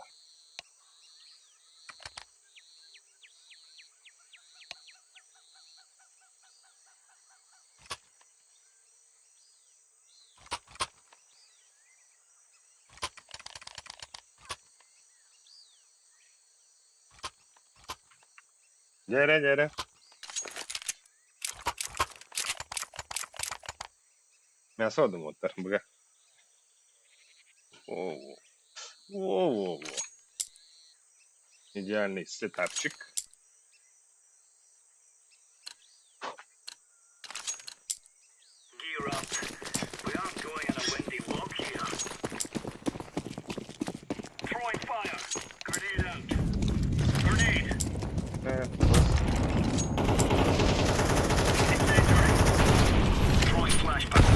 Дьэрэ, дьэрэ. Мясо думуттар быга. Во-во. Во-во-во. Идеальный сетапчик. Gear up. We aren't going on a windy walk here. Throwing fire. Grenade out. Grenade. Incendiary. Throwing flashbang.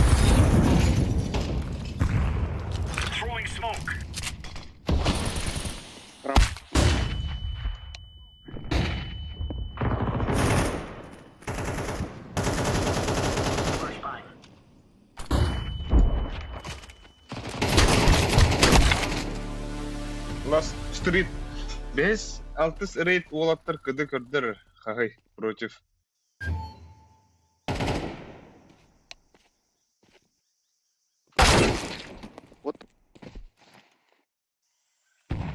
Throwing smoke. Рам. Flashbang. Last Street. Бэһис алтыс рейд уолаттар кыды көрдөр хаһый против. Вот.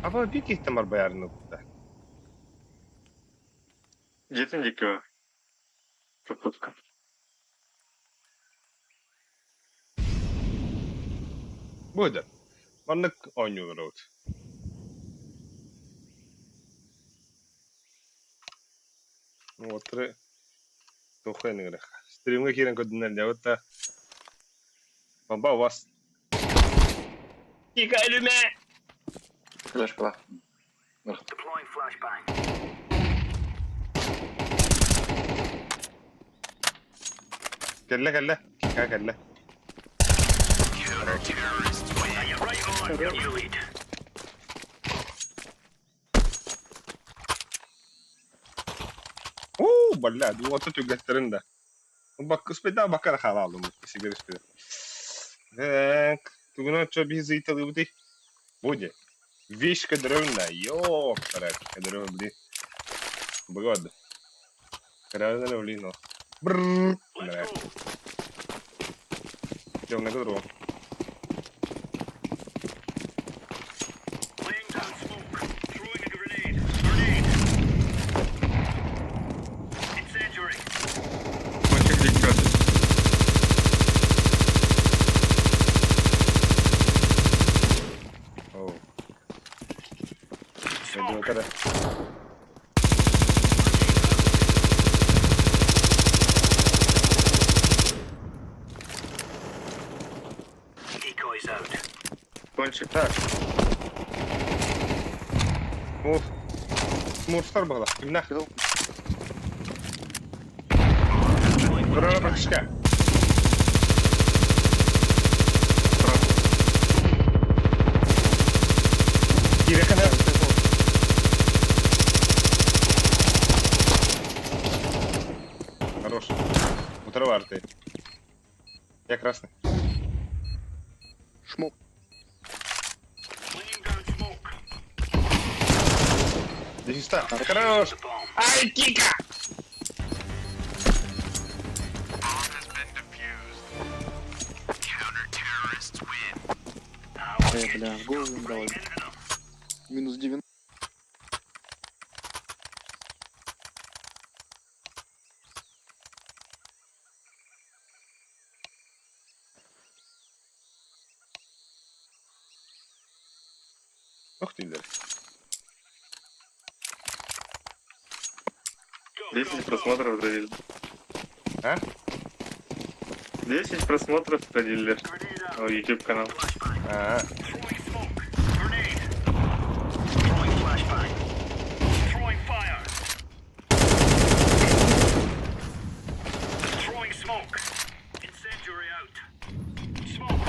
Аба биир киһиттэн барбайаарын ылбыта. Дьиэтин диэки пропутка. Бу да. Маннык оонньуулар эбит. Уолаттары туох ыҥырах. Стримҥэ киирэн көрдүннэр дьэ да Бомба у вас. Тика өлүмэ! Флешкалаах. Deploying flashbang. Кэллэ кэллэ. Кика кэллэ. Right on. You lead. Уу, бля, уота түгэттэрин да. Бак успейда бакара хаалалым сигер испиде. Так, тугуна чо биз ыйталыбыты. Буде. Вещь кадрövна, ёптара, кадрövна, блин. Бгод. Кадрövна, блин, но. Брррр. Let's go. Идем на кадру. Laying down smoke. Throwing a grenade. Grenade. Incendiary. Кончик диэки көрдө. Оу. Идем када. Decoys out. Кончик. Так. Мур. Мурстар была. Кимнах. Кидал. Ура, братишка. Кире Хорош. Утрова ты. Я красный. Шмок. Laying down smoke. Иди сюда. Хорош. The bomb. Ай, Кика! Бля, в голову им дал. Минус 90. Ух ты, бля. Go, 10 go, go. просмотров завели. А? 10 просмотров родили. Grenade out. О, YouTube канал. Flashbang. А, Throwing smoke. Grenade. Throwing flashbang. Throwing fire. Throwing smoke. Incendiary out. Smoke.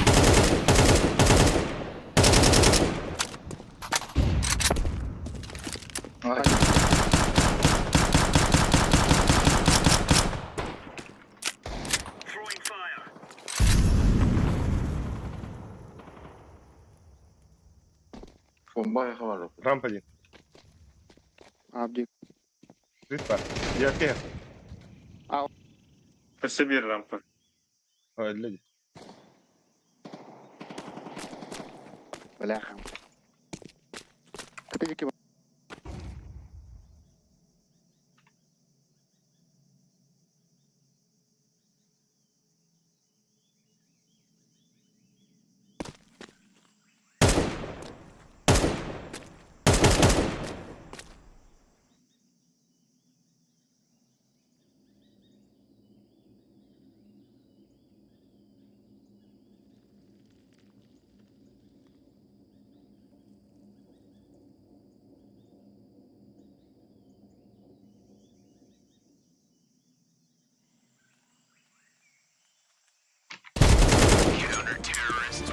Бомба хабар. Рампа один. Абдик. Стрит бар. Девятка. Өссө биир рампа. Ой, люди. Бляха. Катыжики.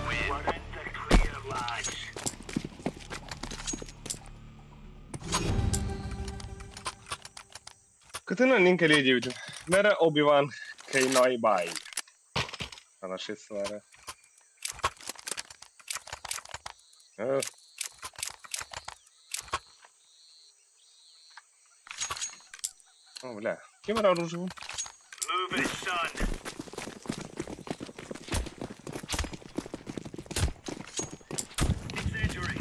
We're in the clear, lads. Кытына нин кэлиэ диэбитим. Мэрэ Оби-Ван Кэйнойбай. Анашисылара. О, бля. Кем оружие? Move it, son. Incendiary.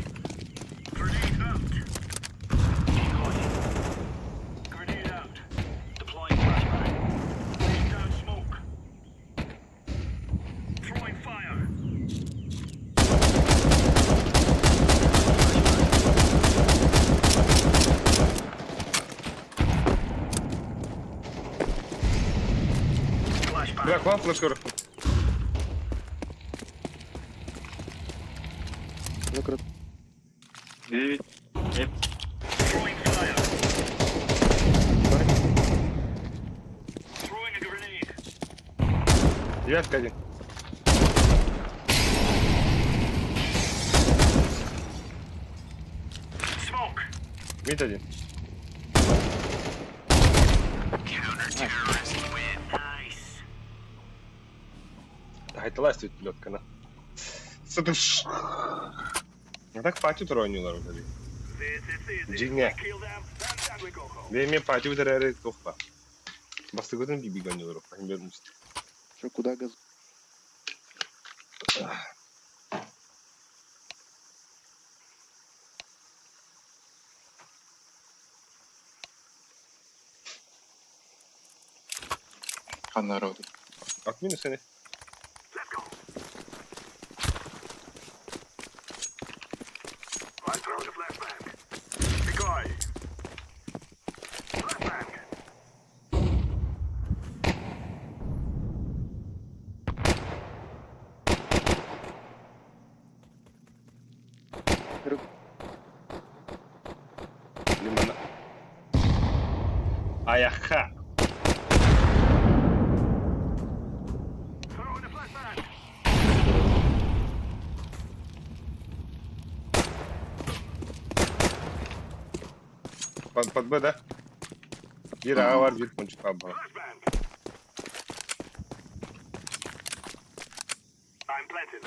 Grenade out. Decoy. Grenade out. Deploying flashbang. Laying down smoke. Throwing fire. Flashbang. Бля, куда флешка рухнул? Закрыт. Девять. Throwing fire. Throwing a grenade. Девятка один. Smoke. Мид один. Nice. Хайталась тут лётка на. Сатыш. А так патю тронюлар уже. This is easy. Дьиҥэ. Kill them, and then we go home. Бэйме патю бүтэрээри туох ба. Бастыгытын бибиг онньуулар бер муст. Че, куда газ? Ханна народу. От минус ини. Let's go. I'm throwing a flashbang. Decoy. Flashbang. Лимона. Аяха. Throwing a flashbang. Под, под Б, да? Биир аҕа бар, биир кончик бар. Flashbang. I'm planting.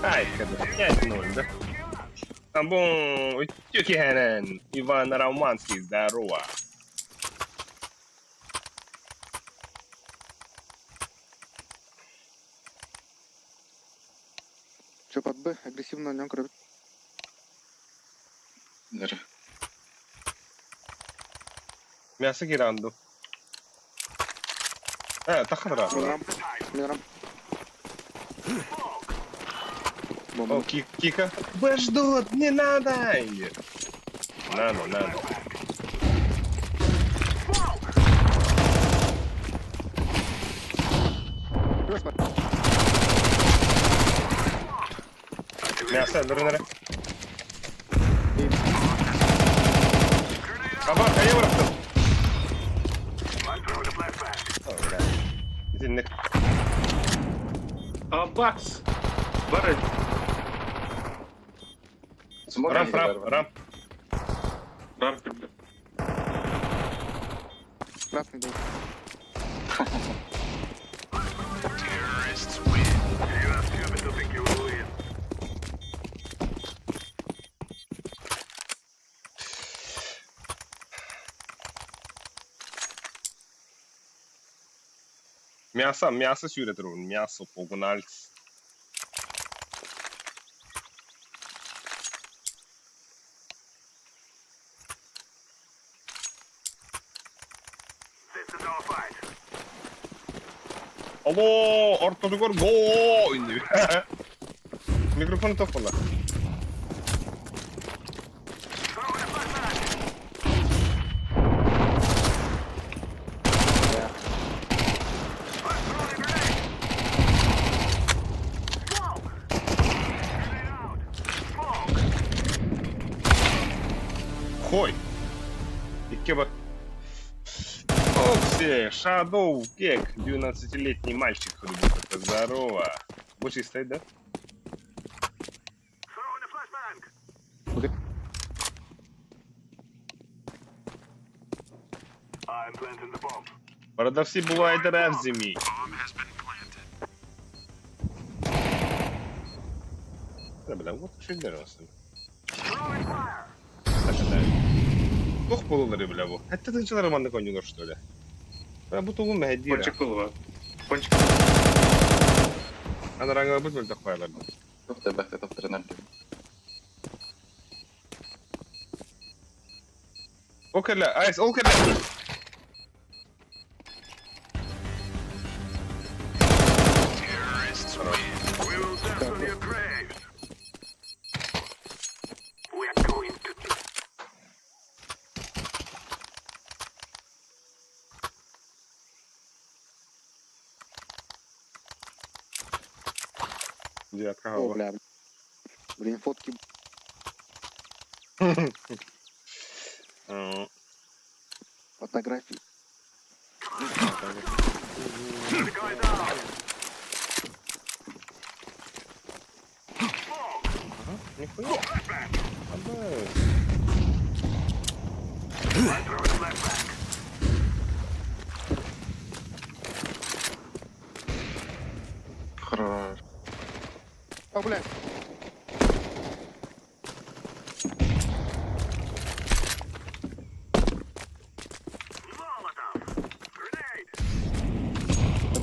Ай, когда 5-0, да? Тамбун, Тюкихенен, Иван Романский, здорово. Че, под Б? Агрессивно на нем кровь. Дere. Мясо гиранду. Э, тахара. Мин рамп. Мин рамп. Бомба. О, Кика. Б ждут, не надо. Надо, надо. Плюс, смотри. Мясо, дурнere. Аба, хайа бырахтым. I'm throwing a flashbang. О, бля. Итинник. Абакс! Бар. Смог Рамп, рамп, рамп. Рамп бля. Красный был. Мясо, мясо сүүрэ турабын, мясо погнальц. Алло, ортотугар го инди. Микрофон тоқ буолла. Хой! Икки бар. Окси, Shadow Кек, 12-летний мальчик, ребята, здорово. Больше стоит, да? Продавцы бывает разными. Да, бля, вот что дерёсың. Туох буолаллар бля бу? Хэтте тынчылар маннык оонньуулар что ли? Бля, бу тугун мэһэйдиир Пончик было. Пончик. Анараҥҥа мөлтөх баайалар. Туох да бэхтэ топтырынар диэн. Ол кэллэ, айс, ол кэллэ! Девятка О, голова. бля. Блин, фотки. Фотографии. Нихуя. А, Хорош. О, бля.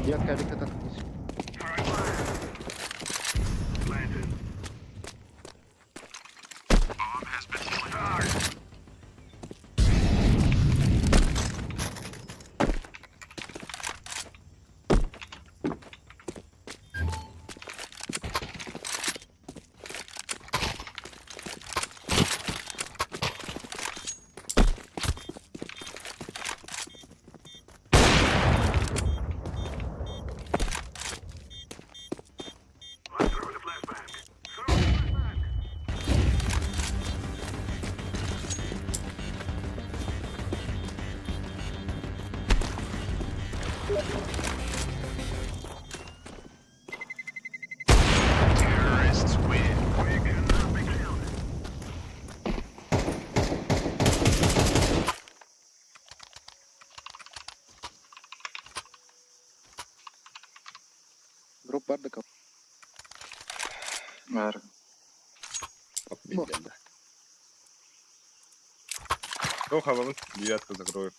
Девятка авик это. Дроп бардаков. Баар. Офигенно. Тоха, вон девятку закрою.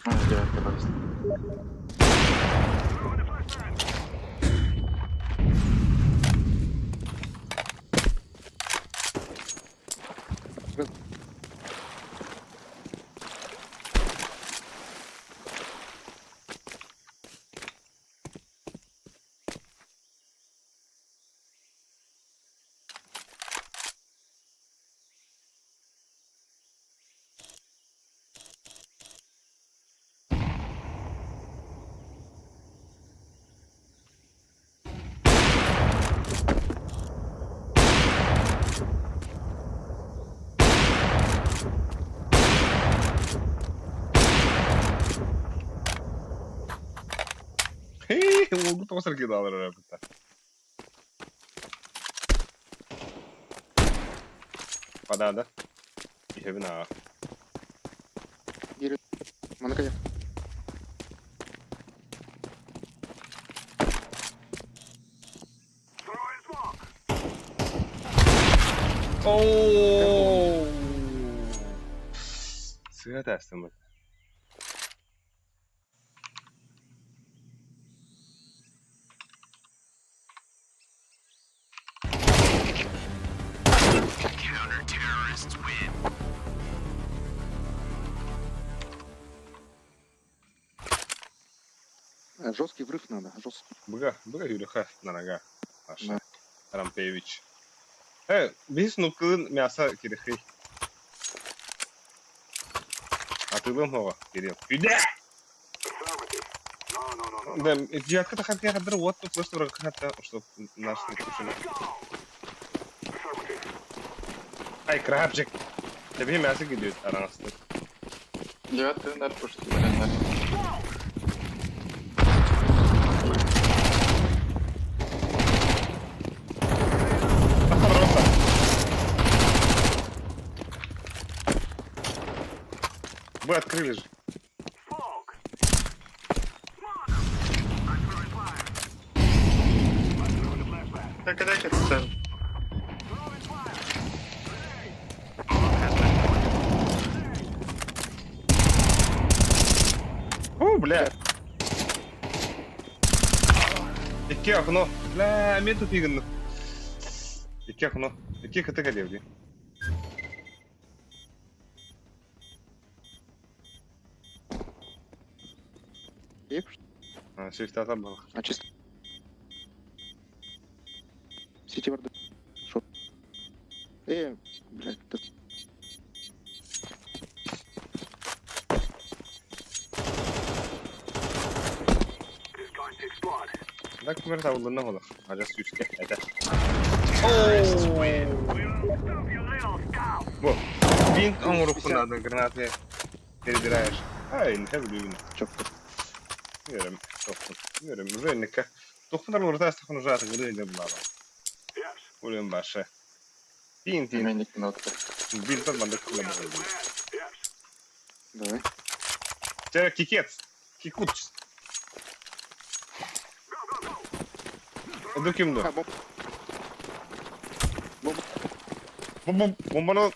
А, девятка барыста. Уолгу тоҕо саргыдаалар эрэ Падаада. Иһэбин ааҕа. Биир маны кайа. Оо! Сыа таастыммыт. Жесткий врыв надо, жесткий. Быга, быга Юрюха Нарага Аша Рампевич. Э, биһи снупкылын мясо кирихи. Атылым хоҕо, Кирилл. Үдэ! Да, девятка тахарка хадыр вот тут просто врага чтоб наш не кушали. Ай, крабчик. Тебе мясо кидают, араҥастык. Девятый нар пушки, блин, Вы открыли же. Так, когда это О, бля. Икки окно. Бля, мен тут игнну. Икки окно. Икки КТ кэлиэбди. Шифтата был. А чисто. Сити варды. Шо? Блядь, да... Так кумер табыллынна олох. Ажас сүүскэ этэ. Бу. Винт оҥоруккун надо гранаты перебираешь. Ай, не билбин. Чоппут. Үөрөм, тохтун. Үөрөм, уже инникке. Тохтунар урта астахын уже атыгыры иле булаба. Улен башы. Тин тин. Именник нотка. Биртен мандык кылам. Давай. Чэ, кикет. Кикут. Эду ким ду? А, бомб. Бомб. Бом бомбаны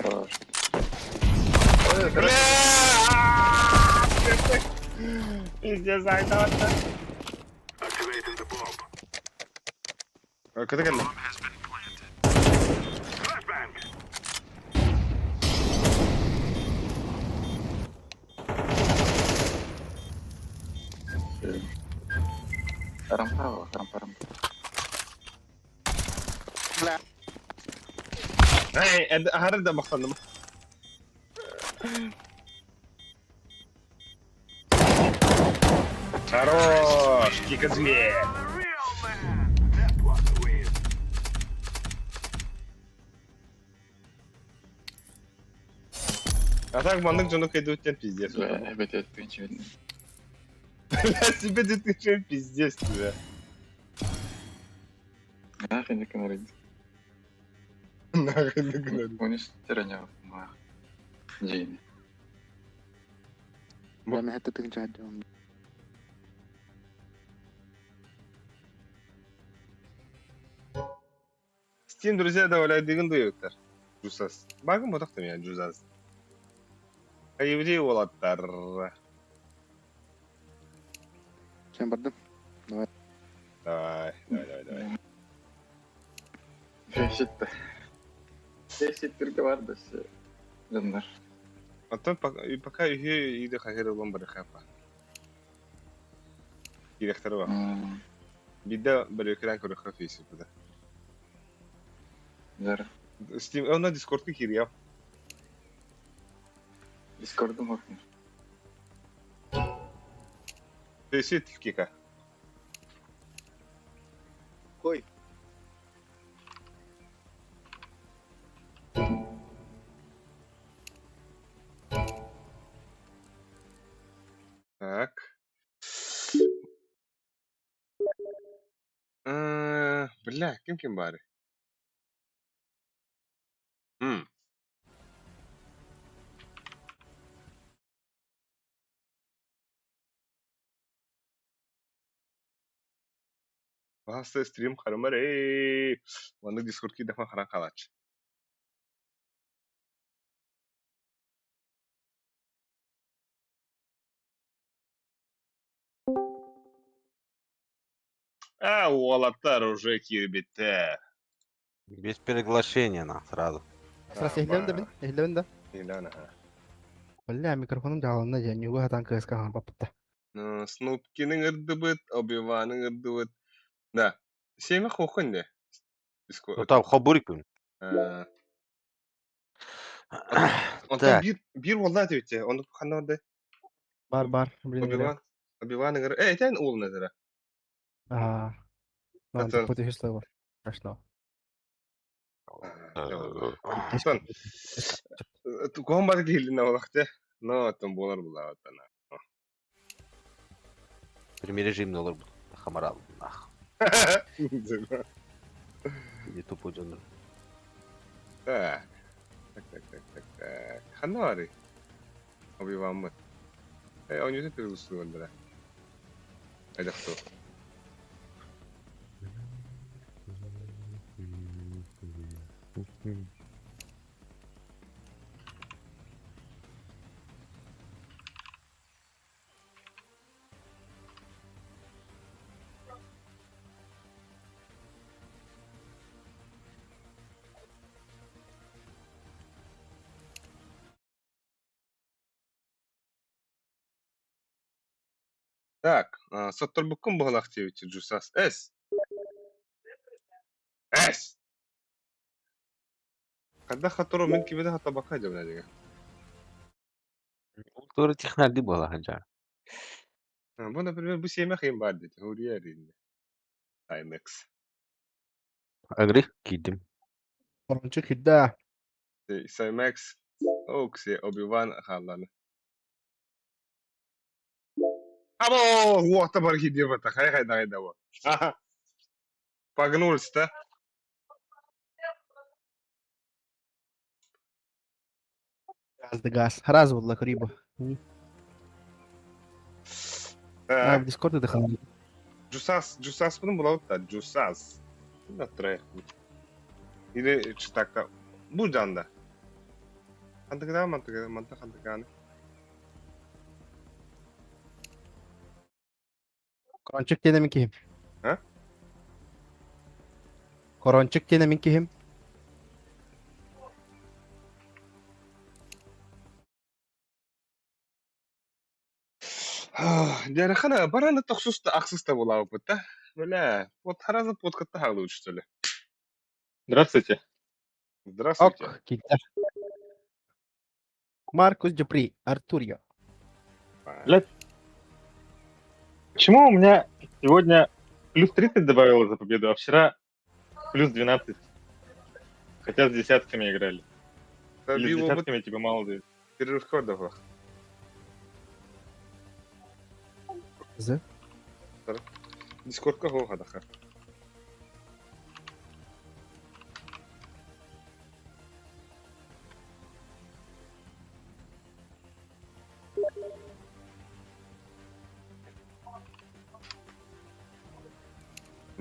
Хорош. Бля! Пиздец, айдаватта. Кыты кэллэ. Рампа, рампа, рампа. Бля. Эй, аһары да махтанным. Хорош, кика зверь. А так маннык дьону кайдуттен пиздец. Бля, опять это ничего не. Бля, себе ты че пиздец тебе. Нахрен не канарит. Нахрен не говори. Уничтожение. Джейми. Бля, мен хәтта тыгынча хәдде. Steam друзья добавляют дуюктар. Жусас. Багым ботақ меня жусас. Еврей уолаттар. Сен бардым. Давай, давай, давай, давай. Фейсит. Фейсит только бар все. Дьоннор. Оттон пока пока үйе иде хахыр улан бар хапа. Директор бар. Бидде бір экран көрө фейсит буда. Зара. Steam, онна Discordка кириям. Дискордум окна. Фейсит кика. Ой. Так. Бля, ким ким баарый? М. Баһаста стрим харымар ээ. Маннык дискорд киирдэхпинэ харан хаалааччы. А, уолаттар уже киирбиттэр. Без приглашения на сразу. Сразу иһиллэбин да мин, иһиллэбин да. Иһиллэбин аха. Бля, микрофонум дьааланна дьэ, ньуга хатан кыаска хаан баппыта. Ну, Снупкины ырдыбыт, Оби-Ваны ырдыбыт. Да. Семя хохун де. Ну там хобурикун. Онтон Так. биир биир уоллаах диэбитэ. Ону ханна барда? Бар бар, блин, Оби-Ван. Оби-Ван ыҥыр. Э, этэн уолун этэрэ. Аа, Атын. путешествие слово. Страшно. Онтон куһун бары киһилинэ олохте. Но оттон буолар булаабаттана. Прямой олорбут. Хамарал. Ах. Или тупо дьоннор. Так. Так, так, так, так, так. Ханна барый? Оби-Ваммыт. Э, оонньуута перегустууллара. Хайдах суох. Так, сотторбуккун быһалаах диэбиччи Джусас. Эс! Эс! Хайдах хатору мин кимиде хатабакка дьабына дигэ. Культура технарди буола сылдьар. Бу, например, бу сиэмэх иһин баар диэтэ, Хуруйа эрийиннэ. IMAX. Агри киирдим. Орончук кирдэ. Cymax, Окси, Оби-Ван хаалланы. Або, уота бар киирдиэ хайа хайда хайда бу. Погнулся, да? Газ да газ. Раз буолла кырыйба. А, в Дискорд дыхал. Джусас, Джусас бұның булабыт да, Джусас. Или читакта. Бу жанда. Хантыгыда мантыгы, манта хантыганы. Корончук диэн мин киһим. А? Корончук диэн мин киһим. Дьэ, бараны тохсуста ахсыста булаабыппыт да. Бля, вот харазы подкатта хаалыы что ли. Здравствуйте. Здравствуйте. Ок, киирдэ. Маркус Дюпри, Артурио. Блядь. Почему у меня сегодня плюс 30 добавило за победу, а вчера плюс 12? Хотя с десятками играли. Или с десятками тебе мало дают. Перерыв кодов. З. Дискордка хоха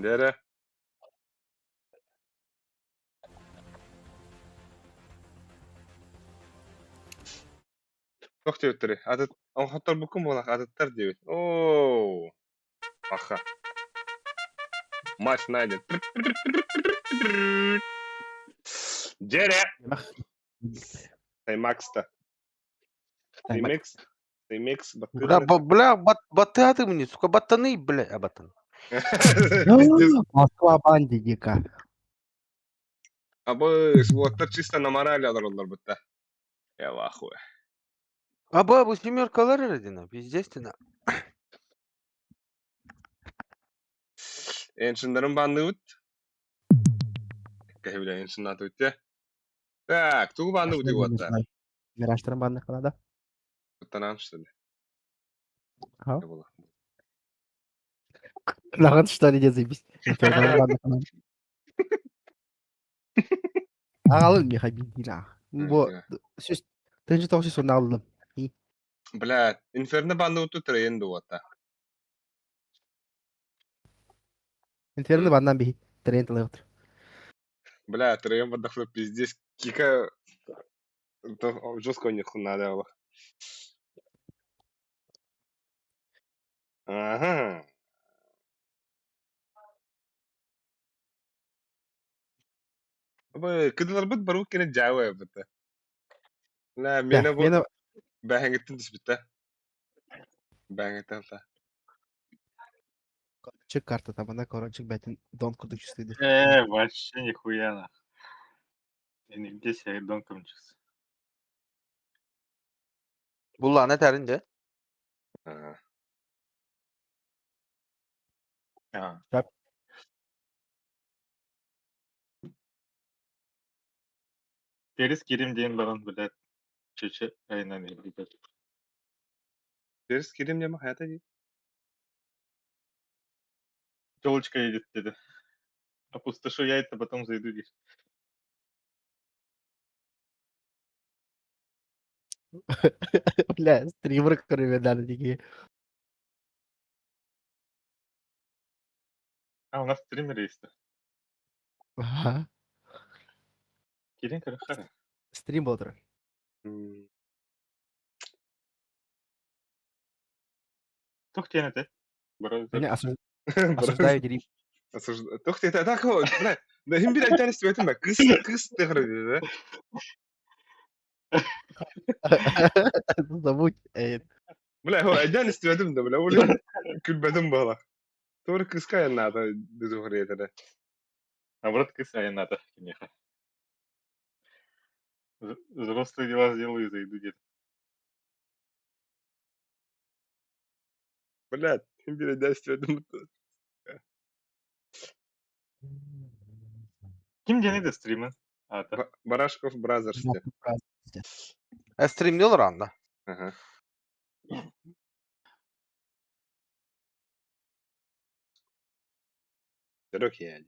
Дere. Туох диэбиттэрий? Аты оҥхотторбуккун буолах атыттар диэбит. Оо, аха. Матч найден. Дьэрэ! Таймакста. Таймекс. Таймекс. Бля, бля, баттыа ты мне, сука, баттаны, бля, а баттан. Москва банди дика. Абы, уоттар чисто на морали олороллор бытта. Я в ахуе. А бабу семерка родина, естественно. Эншиннарын баанныыбыт. Кэһибилэ эншиннаатыбыт те. Так, тугу баанныбыт уотта? Мираштарын баанныхха наада. Туттанаан что ли? Ха? Лаҕан что ли не заебись. Аҕалын миэхэ биирдиин аах. Бу сүс тыынча тоҕус сүүс уонна аллым. Бля, Инферно банныбыт трейн дуота. Инферно баннан биһи трейн тылыгытыр. Бля, трейн бардахлы пиздец. Кика жестко у них надо было. Ага. Кыдыларбыт барбыт кэнэ дьаабы эбитэ. Лээ, миэнэ бу бээһэҥиттэн түспүттэ. Бээһэҥиттэн та. Короче, карта там, она, короче, бэтин дон курдук чувствует. Э, вообще нихуя нах. Я нигде себя донком не чувствую. Буллаана этэрин дьэ. Ага. А. Терис кирим диэн баран, блядь, чүчэ айынан иһиллибэт. Терис кирим диэн хайата дии. Телочка едет деді. Опустошу яйца, потом зайду диир. Бля, стример көрүмэ дии. А, у нас стример есть. Ага. Кирин Карахара. Стрим болтыр. Тух диэн этэ? Меня осуждаю дери. Тух диэтэ, так бля, да иһин биир айдаан истибэтим ба, кыс кыс тыхыр да. Забудь. Бля, айдаан истибэтим да, бля, ол күлбэтим буола. Туора кыска айаннаата дызухыр Наоборот, кыс айаннаата киниэхэ. Взрослые дела сделаю и зайду где-то. Блядь, биир истибэтим. Ким диэн это стримы? Аата. Барашков Brothers. Стримни олор анда. Ага. Дорог я.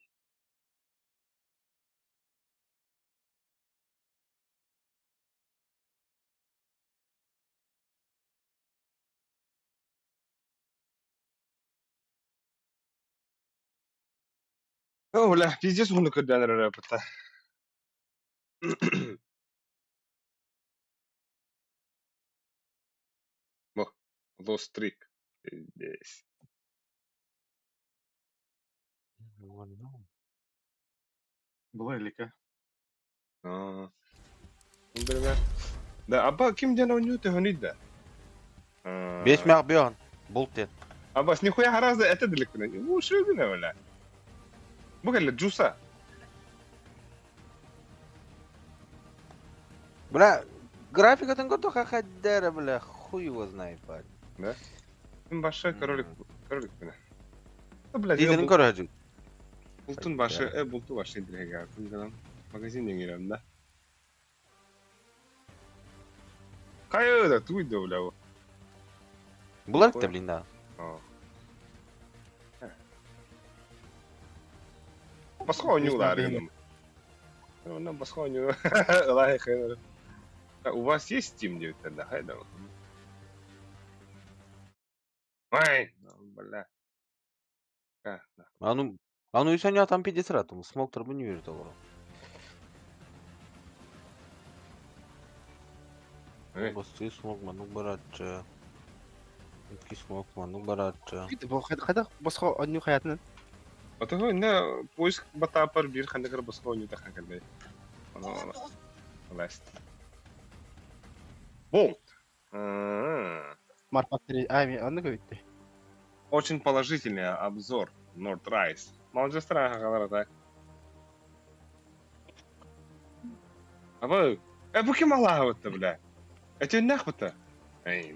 О, бля, пиздец уһуннук көрдөөн эрэр эппитэ. Бу, Lost Streak. Пиздец. Была или Аа. Да, аба ким диэн оонньуу төһөнүй да? Бес мях бьон. Булт диэн. Абас нихуя гораздо это далеко. Ну, что бля. Бу кэллэ Джуса. Бля, графикатын көрдөххө хайдара, бля, хуй его знает, парень. Да? Ким башы королик королик бля. Бля, Дизелин көрөһү. Бултун башы, э, булту башы интрига. Магазин деңгерем да. Хайы да туй да бля. Булар да блин да. Басқа оонньуулар гыным. Онно басқа оонньуу. Ылай У вас есть Steam диэбиттэр да хайда. Ой, бля. Аны аны үс там пиздец ратым. Смок турбу не верит олору. Басты смок манук баратчы. Икки смок манук баратчы. Хайда босхо онню хаятынан. Отого инне поиск батаапар биир ханныгар босхо оонньуу тахан кэлбэй. Ласт. Болт. Smart Factory, ай, онну көбүттэ. Очень положительный обзор North Rise. Молодежь хагалара так. Аба, э, бу ким алаабытта, бля? Это нахбыта. Эй.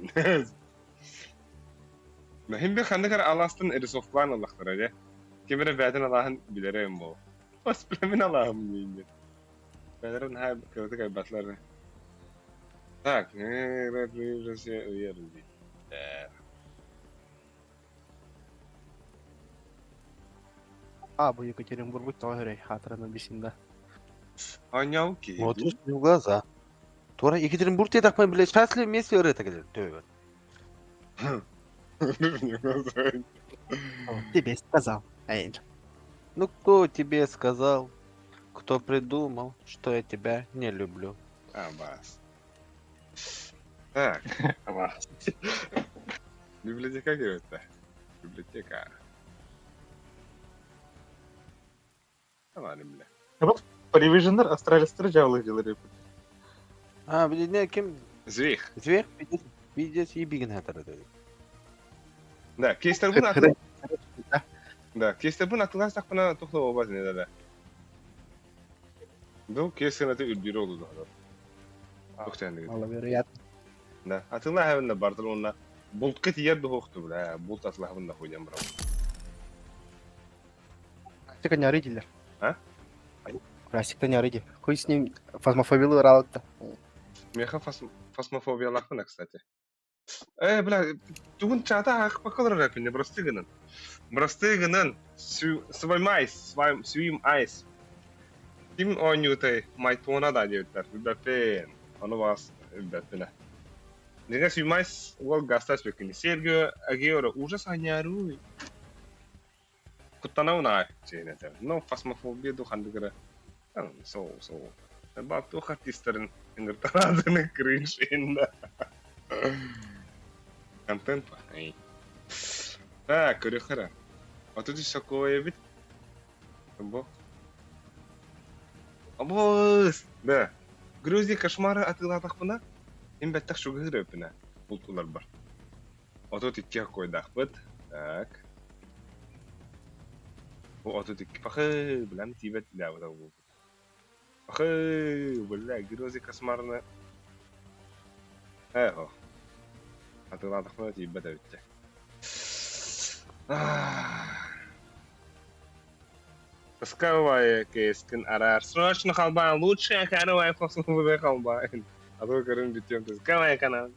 Махим би ханныгар аластын рисовкалаан ыллахтара, де. Ким эрэ бэйэтин алааһын билэрэ им буол. Бас мин алааһым диин. Бэйэлэрин наһаа кыратык айбатылар. Так, А, бу Екатеринбург тоҕо өрөй хаатырана бисинда. Оонньообут киһи. Смотришь мне в глаза. Туора Екатеринбург диэтэхпинэ, блядь, счастливы вместе ырыата кэлэр төбөбөр. Тебе сказал. Эй, Ну кто тебе сказал, кто придумал, что я тебя не люблю? Абас. Так, Абас. Библиотека говорит-то. Библиотека. Давай, бля. Паривиженер Астралистер дьаалыы дьылар эбит. А, блин, не, ким? Зверь. Зверь, пиздец, пиздец, ебигин хатара dedi. Да, кейстербун аты. Да, кейстербун атылаастахпына тухла обаз не да. Бу кейс сыната үрдүүрэ олу да. Тух тэннигит. Маловероятно. Да, атылааһабын да бартыл уонна бултка тиийэр дуһуохту бля, булт атылааһабын да хуйдам бра. Красика не арыдилер. А? Красик-то не арыди. Хуй с ним фазмофобилы уралытта. Меха фасмофобиялаахпын, кстати. Э, бля, тугун чата аахпакка олорор эппин, бырастыы гынан. Бырастыы гынан, сваймайс, свим айс. Ким оонньуутай Майтона да диэбиттэр, билбэппин. Ону баҕас билбэппин. Дьиҥэ Свимайс уол гастас бэккини. Сергио Агиоро ужас аньяруй. Куттанабын аҕай чиһин этэр. Но фасмофобия ду ханнык эрэ сол сол. Баап туох артистарын ыҥыртараадыны кринж инна. Контент ай. Так, көрүөххэ эрэ. Отут үс сокуой эбит. Бу. Абыс! Да. Грузия кошмары атыылаатахпына, мин бэттэх шугыһыр эбиппинэ бултууларбар. 32 хокуойдаахпыт. Так. Бу 32 пахы, билэм тиибэт лээбэтэ буолбут. Пахы, бля, Грозы кошмарны. Эхо. Атыылаатахпына тиийбэт эбиттэ. Пускай кескин араар. Срочно халбаан, лучшая каравай фосфоры халбаан. А то көрөн бүтүөм. Пускай канал.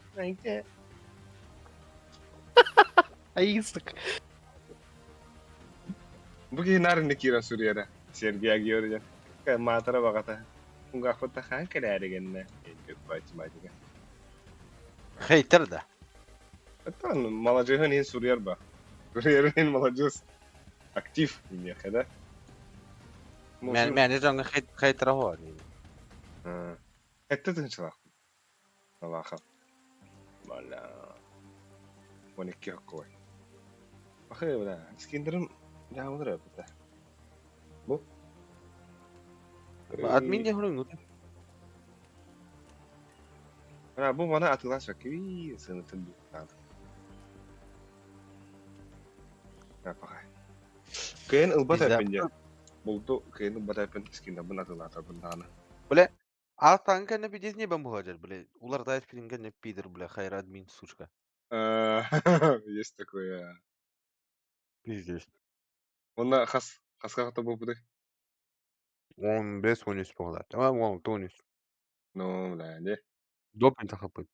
Аистык. Бу киһи наар инник киирэн суруйара. Сергей Георгиев. Маатара баҕата. Кулгаахпыт хаан кэлээри гэннэ. Математика. Хейтер да. Оттон маладьыһын иһин суруйар ба. Суруйарын иһин маладьыс. Актив диниэхэ да. Мен мен дьоҥҥо хейтера хоа. Этте тыынчылаахпын. Алааха. Бала. 12 хоккой. Ахы, бля, скиндерим дьаамылар эбитэ. Бу. Админ не хурун. А, бу мана атылаас бакки сыанатын бу. Пахай. Кыйын ылбат эппин дьэ. Булду кыйын ылбат эппин скиннербин атылаатарбын даҕаны. Бля, а танка не пиздец не бомбуладжар, бля. Улар пилинга не пидор, бля, хайр админ, сучка. Есть такое. Пиздец. Онна хас хаска хата буолбутай? 15 13 буолар. А, он 13. Ну, бля, не. Допинг тахапыт.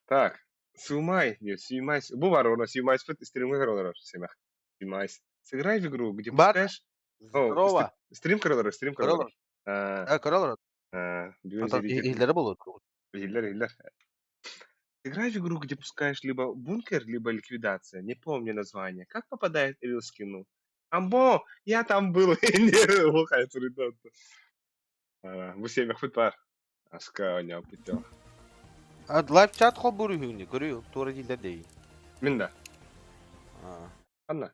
Так, Сумай, нет, Сумай, бу бар, она Сумай спит, стримы көрөлөр, семах. Сумай. Сыграй в игру, где Бар. пускаешь... О, Здорово. стрим көрөлөр, стрим көрөлөр. Көрөлөр. А, көрөлөр. Бүгүн Ата иһиллэрэ буолуо. Иһиллэр, иһиллэр. Играй в игру, где пускаешь либо бункер, либо ликвидация. Не помню название. Как попадает Рил скину? Амбо! Я там был! Не, ухает ребята. Бу семях пар. Аска оонньооппут. А live chat холбуур үһүнү көрү туора дииллэр дии. Мин да. А. Анна.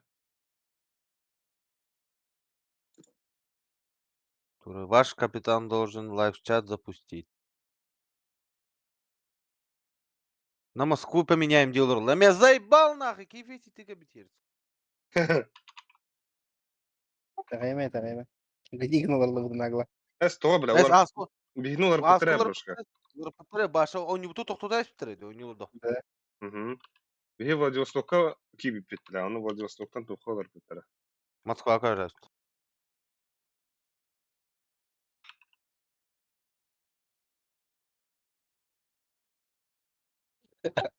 Тура ваш капитан должен live chat запустить. На Москву поменяем дело. Меня заебал нахуй, киф ты кабитер. Таҕайма, таҕайма. Гдигнулар нагло. Эс то, бля, Эс улар аско. биһини уларыппыттара брошка. Уларыппыттара баша он не тут тоқтода испиттер он не Да. Мгм. Биһи Владивостокка киирбиппит бля, ону Владивостоктан туохха олорбуттара. Москва көрөт.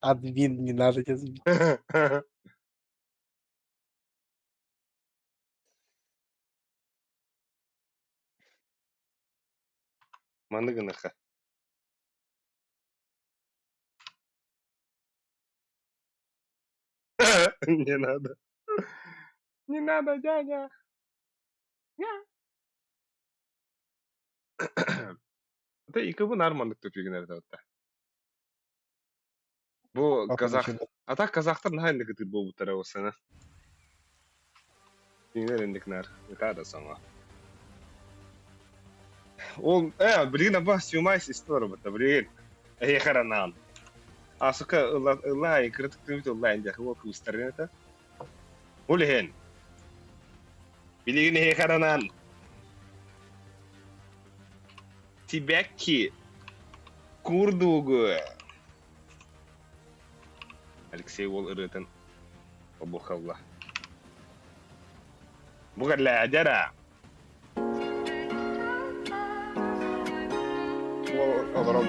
Админ, не надо тебя забить. Маннык гыныахха. Не надо. Не надо, дядя. Да икыбы нар маннык төпүгүн эрдэ Бу казах А так казахтар наһаа инник ытыыр буолбуттара буолсана. Кинилэр инник наар ытаа да саҥа. Ол э билигин аба сюмай истэ барбыта билигин эһиэхэ анаан. Асыка ылла ылла кырытык түмүт ылла инде ол кыыстарын это. Ол иһин билигин эһиэхэ анаан Тибекки курдугу Алексей уол ырыатын обухалла. Бу кэллэ дьара. Уол олорон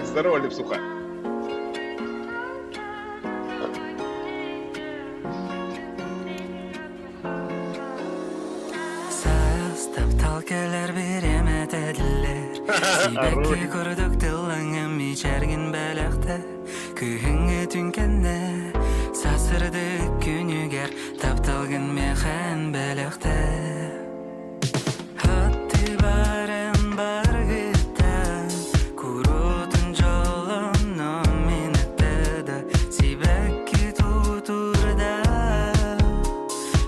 Здорово, Лепсуха. Саас таптал кэлэр бириэмэ этиллэр Сибэкки курдук тыллаҥым мичээргин бэлэхтэ Күһүҥҥү түҥкэннэ Сасырдык күнүгэр тапталгын миэхэн бэлэхтэ Аттыбарын баргыттан Курутун дьолоно мин да Сибэкки тутурда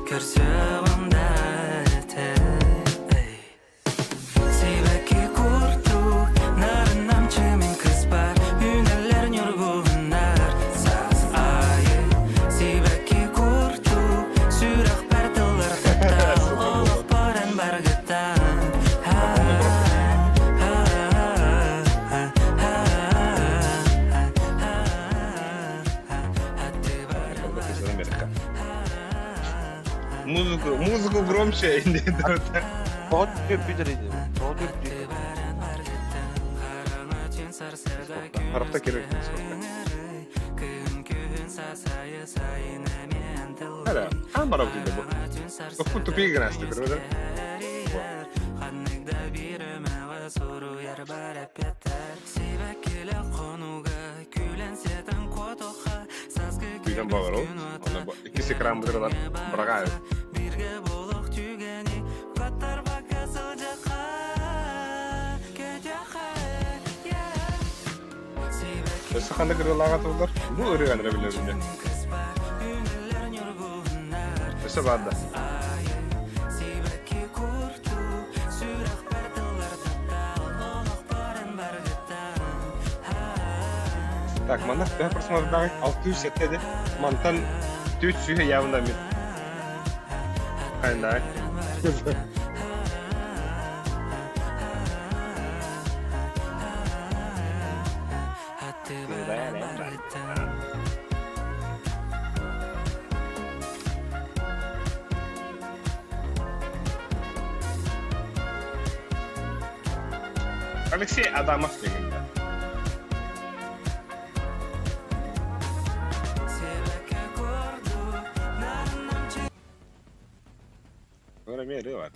Көрсөҕүм да этэ Сибэкки курдук нарынамчы мин кыспар Үүнэллэр ньургуһуннар саас аайы Сибэкки курдук сүрэхпэр тыллар таптал Олохпор эн баргыттан Музыку, музыку громче. Тоҕо түөппүтэр ини? Тоҕо түөппүтүй? Харахта керек. Ара, хаан барабыт ити бу. Тохпут тупик гынасты көрбөтө. Күйден бағыр ол. Онно иккис экран бытырылар быраҕаайы. Өссө ханнык ырыалааҕа тыллар? Бу ырыаны эрэ билэбин. Өссө баар да. Так, манна төһө просмотрдааҕый? 607 ди. Мантан 400 явно мин. Хайнаа. Алексей Адамов деген да. Ora эмиэ ырыа бар.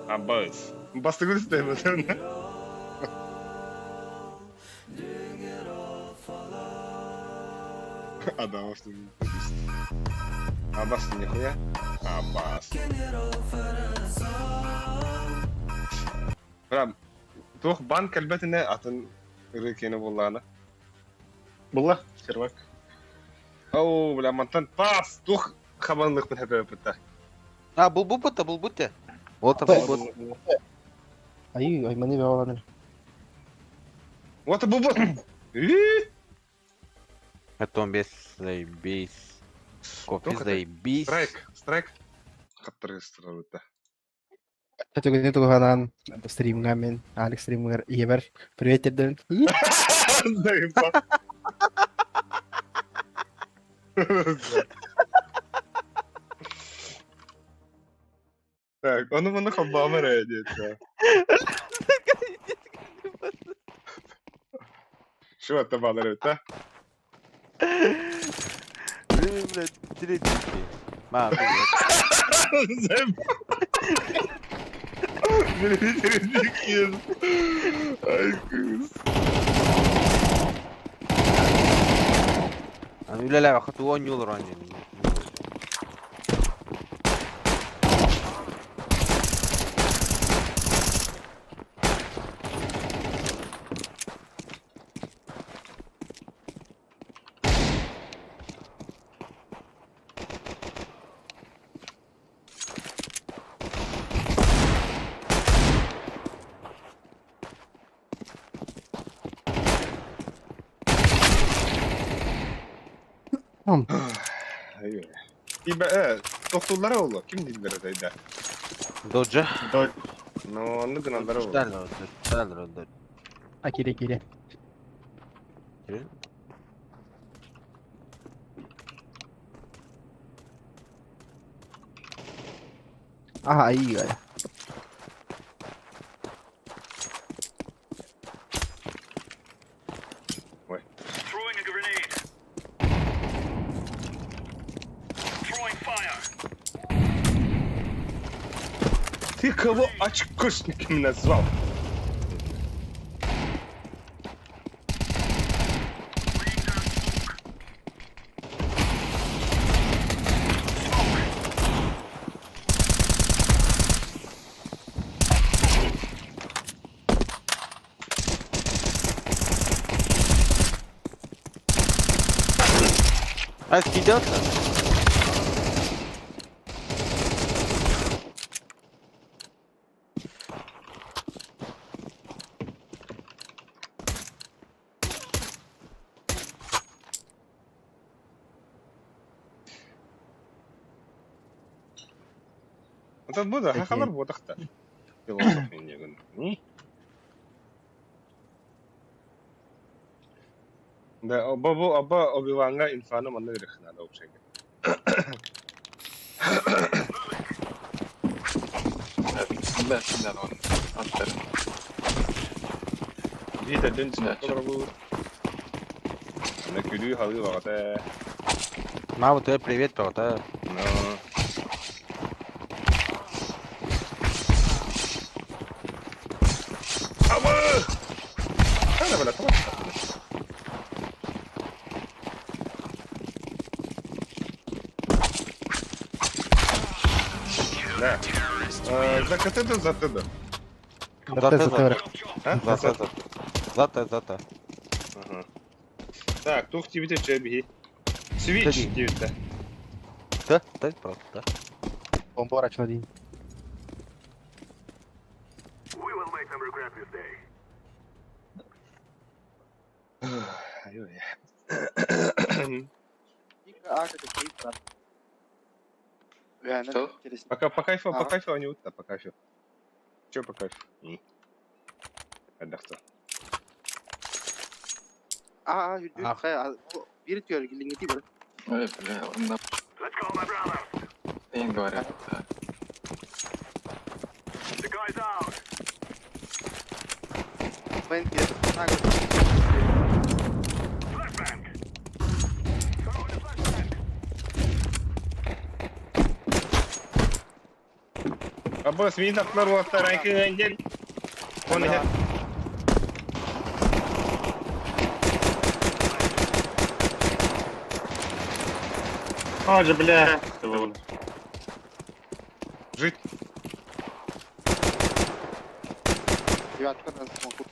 Аббас. Бастыгы үстэ Адамов Аббас нихуя. Аббас. Прям туох бан кэлбэтинэ атын ырыа киэнэ буоллаҕына. Была сервак. Оу, бля, мантан пас! Туох хабанлыкпын хэпэппытта. А, булбуппут булбут те. Вот булбут. Айыы, айманы бөҕө Вот булбут! Это без заебись. Кофе Только заебись. Страйк, страйк. Хаттыргыстырабыта. Түгүнү туһанан стримҥа мин Алекс стримыгар ийэбэр привет тирдэн. Так, ону маны холбоом эрэ диэтэ. Что это балар это? Блин, блядь, третий. Ма, привет. Блин, Ай, кыс. Үлэлээбэххэ тугу оонньуулар оонньуу. Тохтууллара буолуо, ким дииллэр этэй да? Доджа. Ну, оннук гыналлара буолуо. Дождалар, А кире кире. Ага, Игорь. Ой. Throwing a grenade. Throwing fire. Ты кого очкошниками назвал? Laying down smoke. А, скидется? Это буду, хахалар буотахта. Философ иннегин. Да, оба бу оба Оби-Ванга инфаны манна үөрэх надо общага. Бэрсинэн он аттар. Биитэ дөн олоробут. Аны күлүү халыы баҕата. Мама, тебе привет, правда? Но. Аба! Ана бала тоҕо Да. За КТ за ТД. За За Т, А? за Т, за Т. За Т, за Т. Ага. Так, тух тибите чебихи. Свич Тэди. диэбитэ. Т, Т, просто, да. Бомбора один. We will make them regret this day. Ай-ой. Реально Что? интересно. Пока по кайфу, по Ага. кайфу они вот, да, по кайфу. Че по кайфу? Отдохну. Аа, үрдүк Ах. хайа биир түөр гилиңити бар. Ой, бля, он на Let's go, my brothers. день говорят. Да. The guy's out. Мен кире. Flashbang. Throwing a flashbang. Аба, смин аттар уаттар, айкын әнгел. Он иһэ. А же, бля. Жить. Девятка на смоку.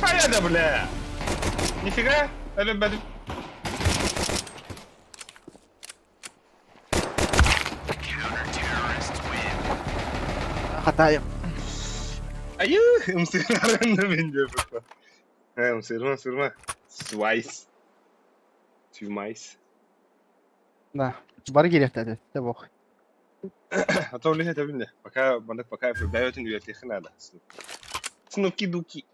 Хайа да, бля! Нифига! Әлі бәдім. Хатаем. Айы, ымсырарында мен де бұқпа. Ә, ымсырма, ымсырма. Свайс. Тюмайс. Да, бары киириэхтэрэ этэ бох. А то билиһэ тэбиннэ. Пока маннык пока бэйэтин үөрэтиэххэ наада. Снуки-дуки.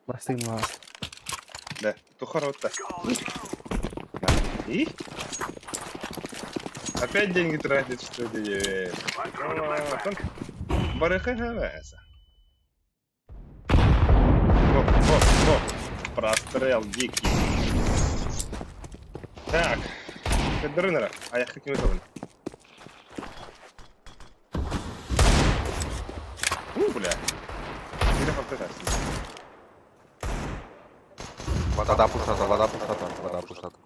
Бастыҥ маас. Да, тухаротта. И? Опять деньги тратит, что ли? Барыха хаваса. Оп, оп, оп. Прострел дикий. Так. Кыдырынара. Аяққа ким өтөбүн? У, бля. Били халты таарсың. Вода пустата, вода пустата, вода пустата.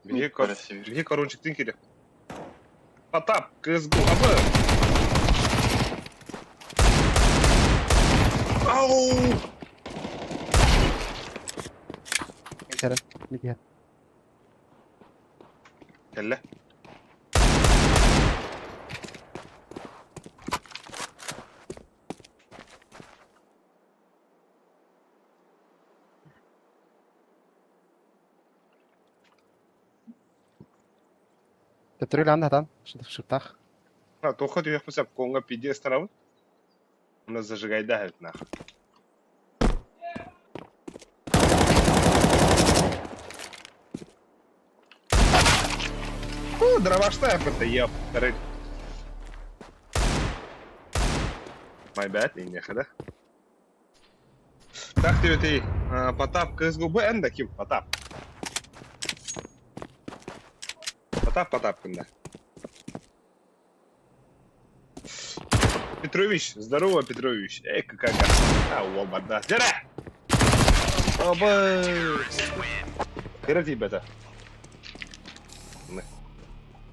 Биһи кор... Биһи корунчиктын кире. Потап, КСГО, абы! Ау! Кэрэ, микиһэ. Кэллэ. Төттөрү ылан хатан, шыптах. А, туохха түһүөхпүн сөп, куоҥҥа пиздец ыстарабын. Уонна зажигайдаах эбит нах. Фу, дровашная это ёптары. My bad, иннеха да. Так ты Потап КСГБ эн да ким? Потап. Потап Потап да. Петрович, здорово, Петрович. Эй, какая А, уолба, да. Дера! Оба! Кыра тиийбэтэ.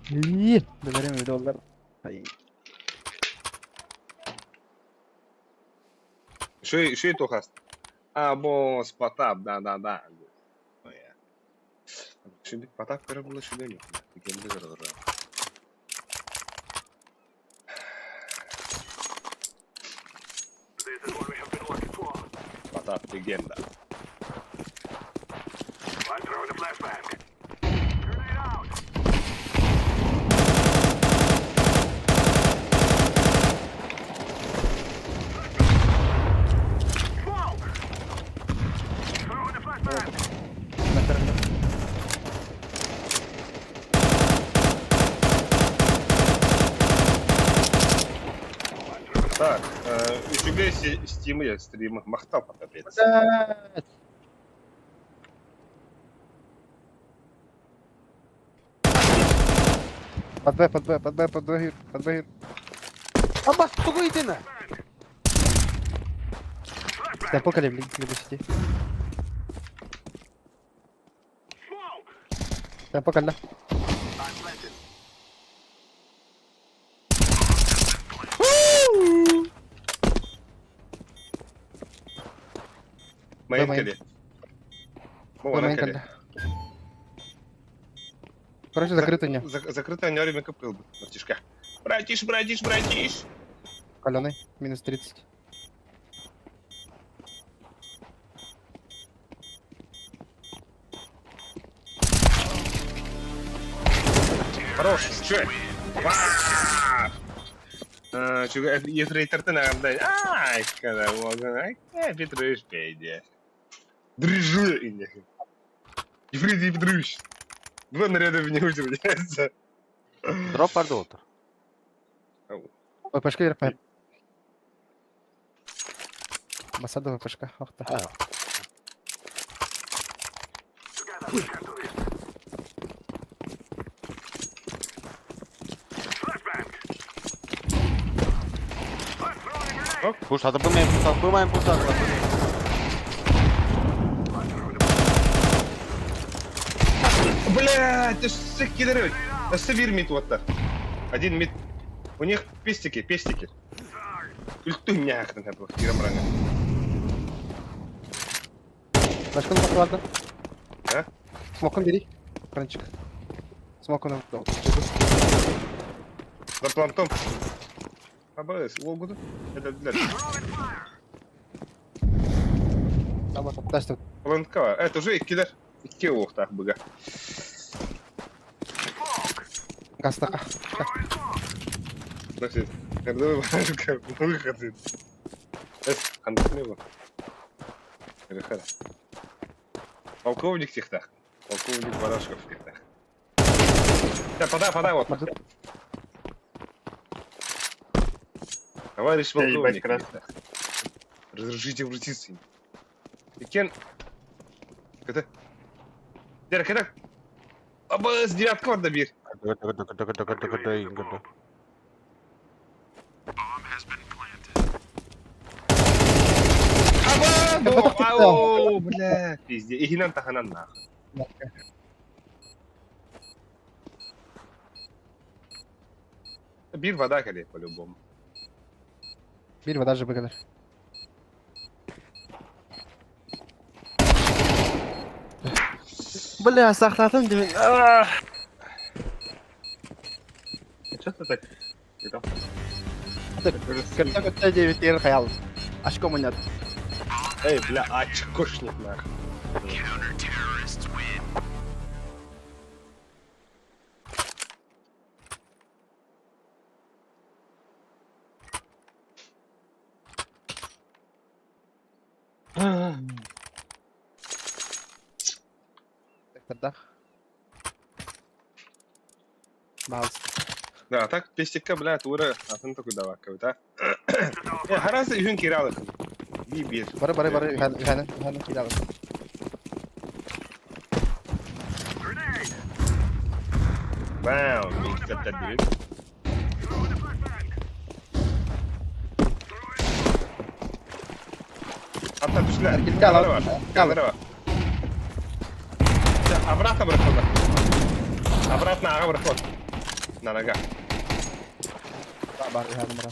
Ии, билэрим доллар. Ай. Шей, шей тухас. А, босс, Потап, да, да, да. Şimdi Потап кыра була шүден yok. Гемде кыра Потап легенда. Так, үчүгэй стимы, стримы, махтал потопец. Блядь. Под Б, под Б, под Б, под Б, под Б. Абас, тугу идина! Темпо колебли, либо сиди. Темпо калла. Майын Б, кэлиэ. Бу онон Мейн кэлиэ. калла. Короче, закрытый не. Закрытая нёрими капкыл бы, братишка. Братиш, братиш, братиш! Каленый, минус 30. Хорош, чё? Ефрейтортан аҕардай ай когда уолган ай Петрович пейде. Дрыжу инде. Ефрейтор Петрович. Два наряда в него удивляется. Дроп барды отыр. ВПшка РП. Басада ВПшка. Ох ты. Пуш, атабы мен пуш, атабы пуш, атабы. Блядь, ты ж всех кидают. Севир мид вот так. Один мид. У них пестики, пестики. Үлтү няхрен хапы, кирам рanga. Флешку на ладно. А? Смоком бери. Кранчик. Смоком на За плантом. АБС, логу. Это для Там вот, даст плантка. Это уже кидар. Икки уохтаах быга. Гастака. Значит, когда выход. Хандык бу? Рехара. Полковник тихтах. Полковник Барашков тихтах. Да, подай, подай вот. Товарищ Я ебать полковник. красный. Разрешите врутиться. Икен. Это. Дерек, это. Аба, с девятка бар да бир. Аба, до, ау, бля, пизде. Ихинан таханан нахуй. Бир вода кэлиэ по-любому. Бир вода же быгалар. Бля, сахтатым дебин. Что ты так? Это Кырта көттө дебит ер хаял. Ашко монят. Эй, бля, очкошник нахуй. Тардах. Баус. Да, а так пестикка, бля, тура, атын такой давакка, да? Э, харасы үйін киралық. Би бир. Бары бары бары үһән үһән үһән киләбез. Grenade. Бау, мен кітаптар береді. Throwing a flashbang. Аттар түшілер. Эркилке Камера бар. алабыз. Камера бар. Да, Обратно бырахылды. Обратно аға бырахылды. На нога. Бар үһән бара.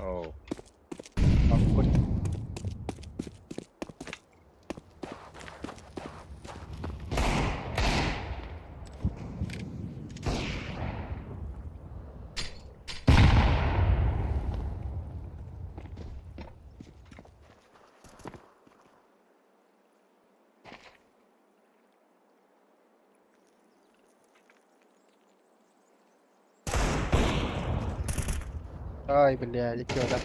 Оу. Ай, бля, икки вода.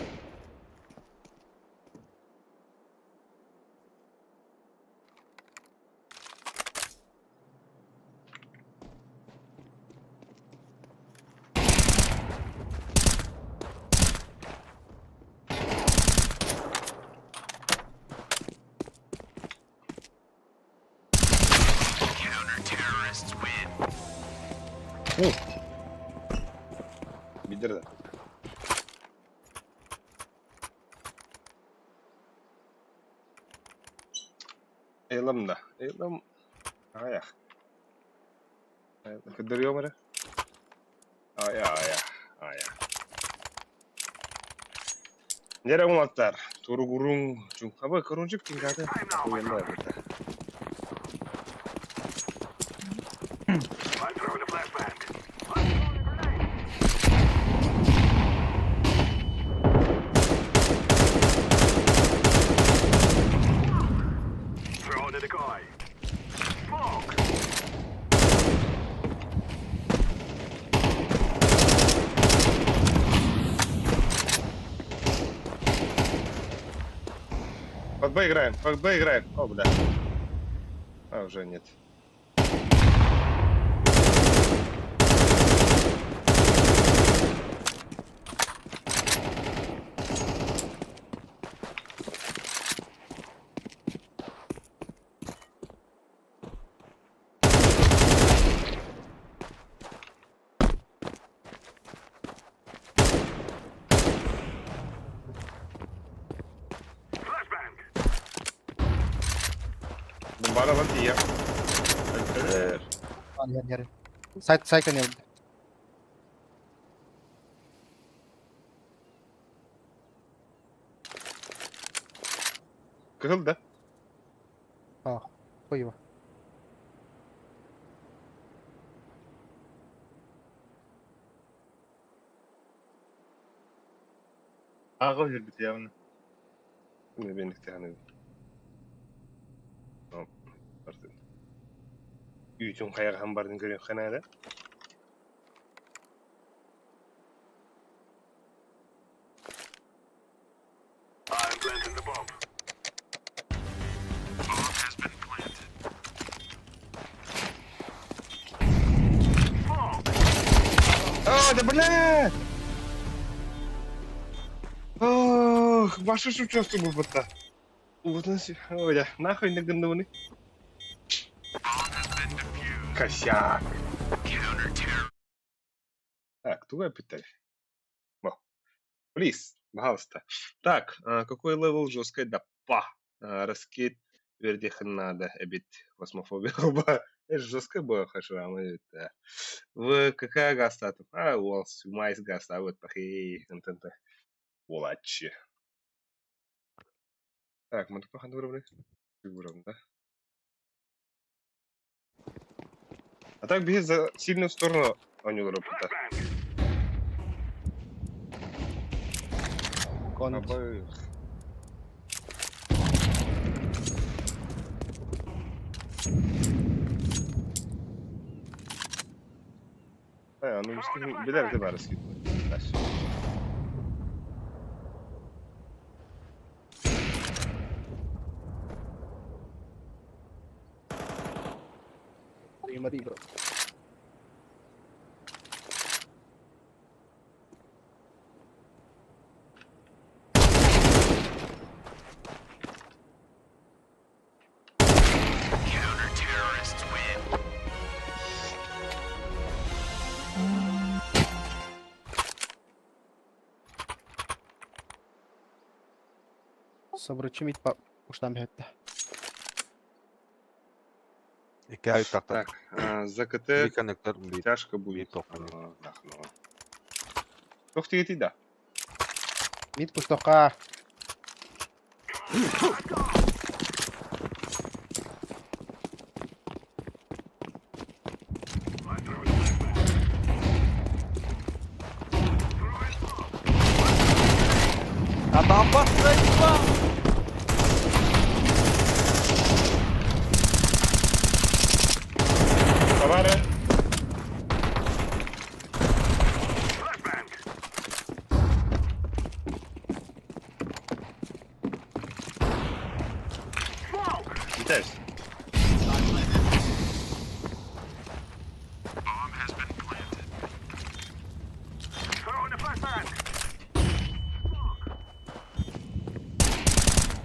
Бидер да. Эйлам да. Эйлам. Аяқ. Кыдырıyor mu? Ая, ая, ая. Нere umattар? Туру гурун чун. Аба корунчук кингады. Уенда бит. I'm throwing a flashbang. I'm throwing a grenade. Throwing a decoy. Smoke. Под Б играем, под Б играем. О, бля. А, уже нет. Flashbang. Бомбара вон тия. Үһән яр. Сайт сайт кәне. Кызыл да? А, хуево. Ага, любит явно. Не бенікте ханы. Үүтүн хайаҕаһын барын көрүөххэ наада. А, да бля! Ох, баша шучу буолбатта. Уутун Оля, нахуй не гынныбыный? Косяк. Так, тугу эппиттэр? Во. Плиз, пожалуйста. Так, а, какой левел жесткой да па. А, раскид вердихын надо эбит космофобия ба. Это жесткая было хорошо, а мы это. В какая гастатым? А, уол, майс гаста, вот пахи, НТНТ. Буолааччы. Так, мы тут ханды Выбрал, да? А так биһи за сильную сторону оонньуулар опыта. Кон. Обоих. Э, аны билэр да бары скид. Дальше. Prima di bro. Собручу мит па уштан бэттэ. Икки ай тахтар. Так, а, за КТ Биир коннектор, биир тяжко биир будет. туох коннектор. А, нах, ну. Туох тигитий да? Мит пустока. Товары. Летаешься.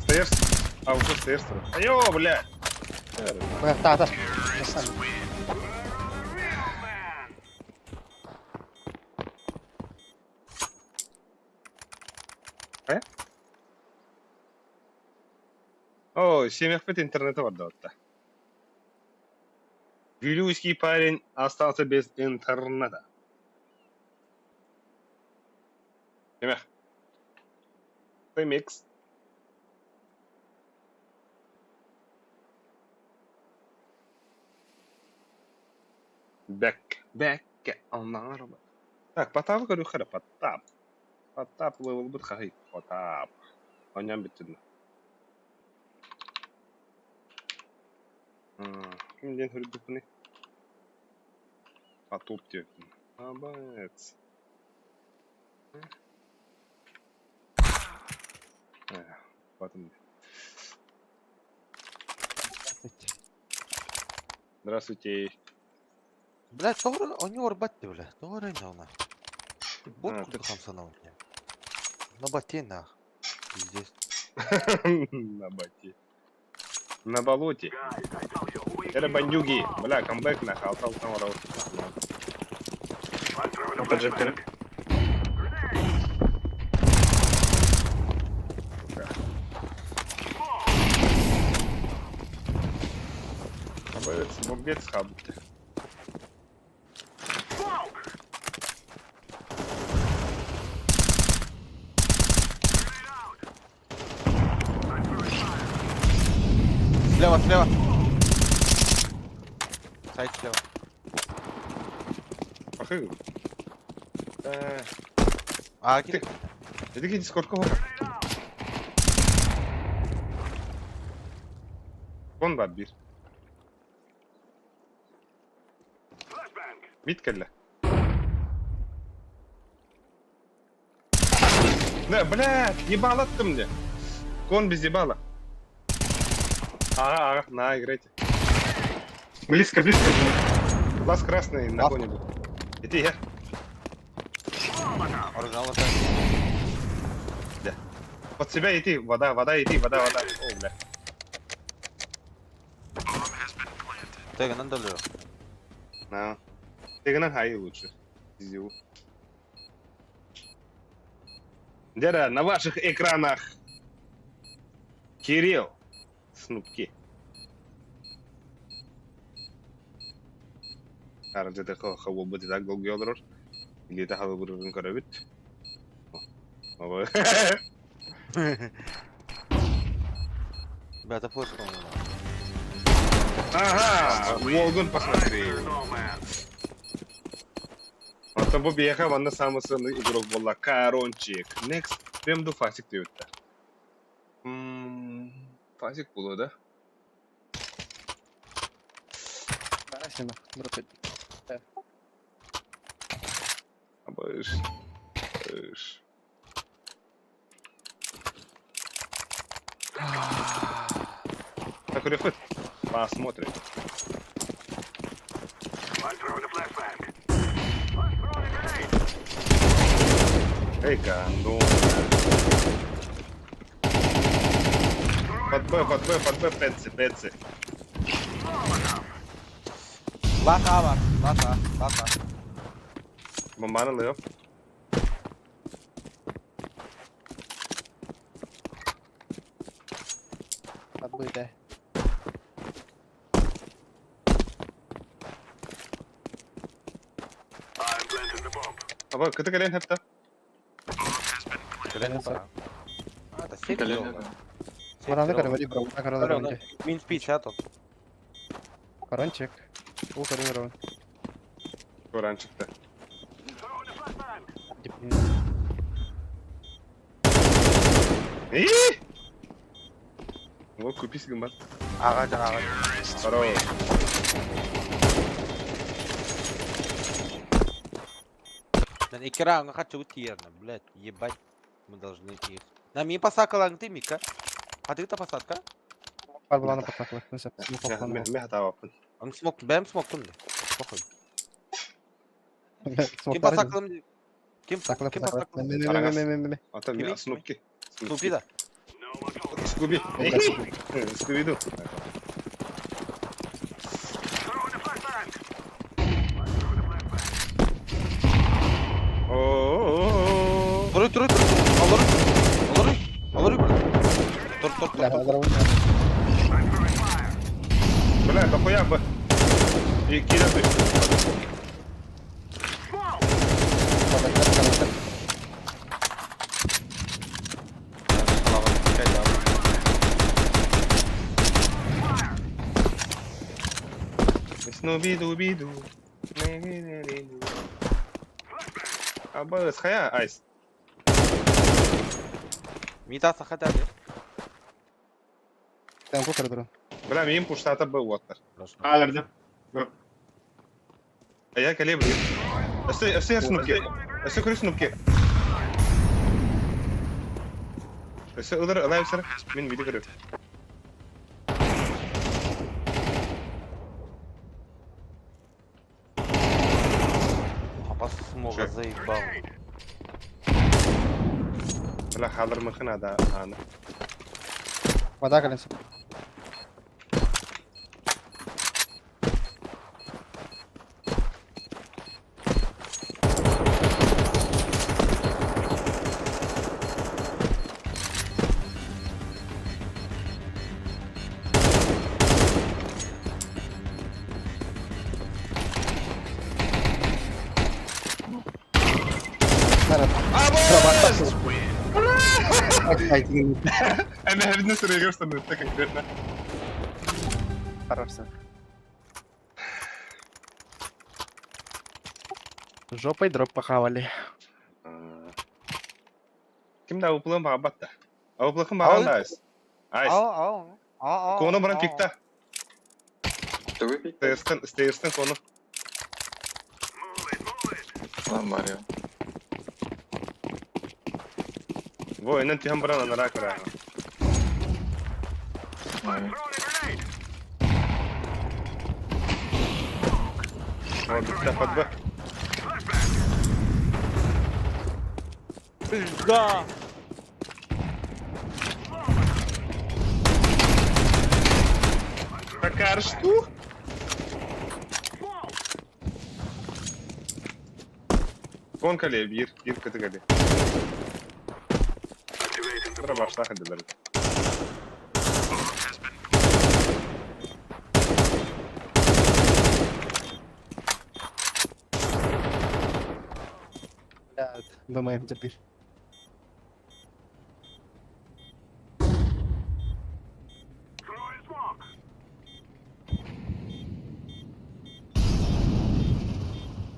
Стоишь? А, уже стоишь. Айо, бля! Та та. Э? О, семьяхпет интернета барда. Вилюйский парень остался без интернета. Семях. Микс. Бэк. Бэк. Так, Потап говорю, хара, Потап. Потап левел бит хай. Потап. Оням биттин. Ким ден хүрдүкүнү? Потоп диэбитин. Абаец. Потом. Здравствуйте. Блядь, тоҕо оонньуу барбат дии, блядь. Тоҕо эрэ инньэ Бот А, курдук так- хамсанабын дии. На боте нах. Пиздец. На боте. На болоте. Это бандюги. Бля, камбэк нахуй. Алтал там орал. Поджектор. Бомбец, бомбец хаб. Слева, слева. Сайт слева. Пахы. А, Ты- кири. Это дискорд кого? Вон бар бир. Мид кэллэ. Да, блядь, ебало ты мне. Кон без ебала. Ага, ага, на, играйте. Близко, близко. Глаз красный на коне был. Иди, я. Оригинал это. Под себя иди, вода, вода, иди, вода, вода. О, бля. Тегенен дөлү. На. Ты на хай лучше. Зю. Дера, на ваших экранах Кирилл Снупки. Арджете хабы бытыта голги олорор. Илиитэ халыбырын көрөбүт. Бля, это флешка у него. Ага, Волгун посмотри. Оттон бу биһиэхэ манна саамай сыаналык игрок буолла Карончик. Next прям ду Фасик диэбиттэр. М, Фасик буолуо да? Абыш. Абыш. Так, Рефет, посмотрим. Эй, гандон. Под Б, под Б, под Б, Петси, Петси. Лата бар, лата, лата. Бомбаны лып. Отбытая. Аба, кыты кэлэн хэпта. Кэлэн бара. А, да сеть Кэлэн долго. это. Сеть Мараны долго. каравали, бро, каравали. Минус 50 он. Каранчик. О, каравали. Коранчикта. И! Вот купи сигмар. Ага, ага. Здорово. Мен экран хочу терна, блядь, ебать. Мы должны их. На ми посакала ты Мика. А ты-то посадка? Барбаланы патаклы. Мен хатабаппын. Он смог, бэм смог тум. Похуй. Ким посакалым? Ким Саклы, ким саклы. посакалым? Ата Кими? мен Снупки. Снупи да. Скуби. Скуби-ду. О-о-о. Туруй, туруй, туруй. Алыры. Алыры. Алыры, блядь. Тур, тур, тур, тур. Бля, дохуя бы. И кида ты. Снуби-дуби-ду. Аба, схая, айс. Мита сахата. Бля, мин пуштата бы уоттар. Алерде. А я калибр. Өсө, өсө снупки. Өсө көрү снупки. Өсө ылыр ылай өсөр. Мин видео көрөм. Апа смога заебал. Бля, халыр мыхына да аны. Вода кален. Эми хебидне сырыгыр станытта конкретно. Хорошо. Жопой дроп похавали. Ким да уплын багабатта. Уплын баган да айс. Айс. Ау, ау. Ау, ау. Кону баран пикта. Тугу пик. Стейрстен, стейрстен кону. Lan var ya. Во, инен түһэн баран анараа көрөөҕө. Aynen. О, бүттэ подбы. Пизда! Такар что? Кон кале, бир, бир кыты кале. Бара баштах эдилер. Блядь, БММ теперь.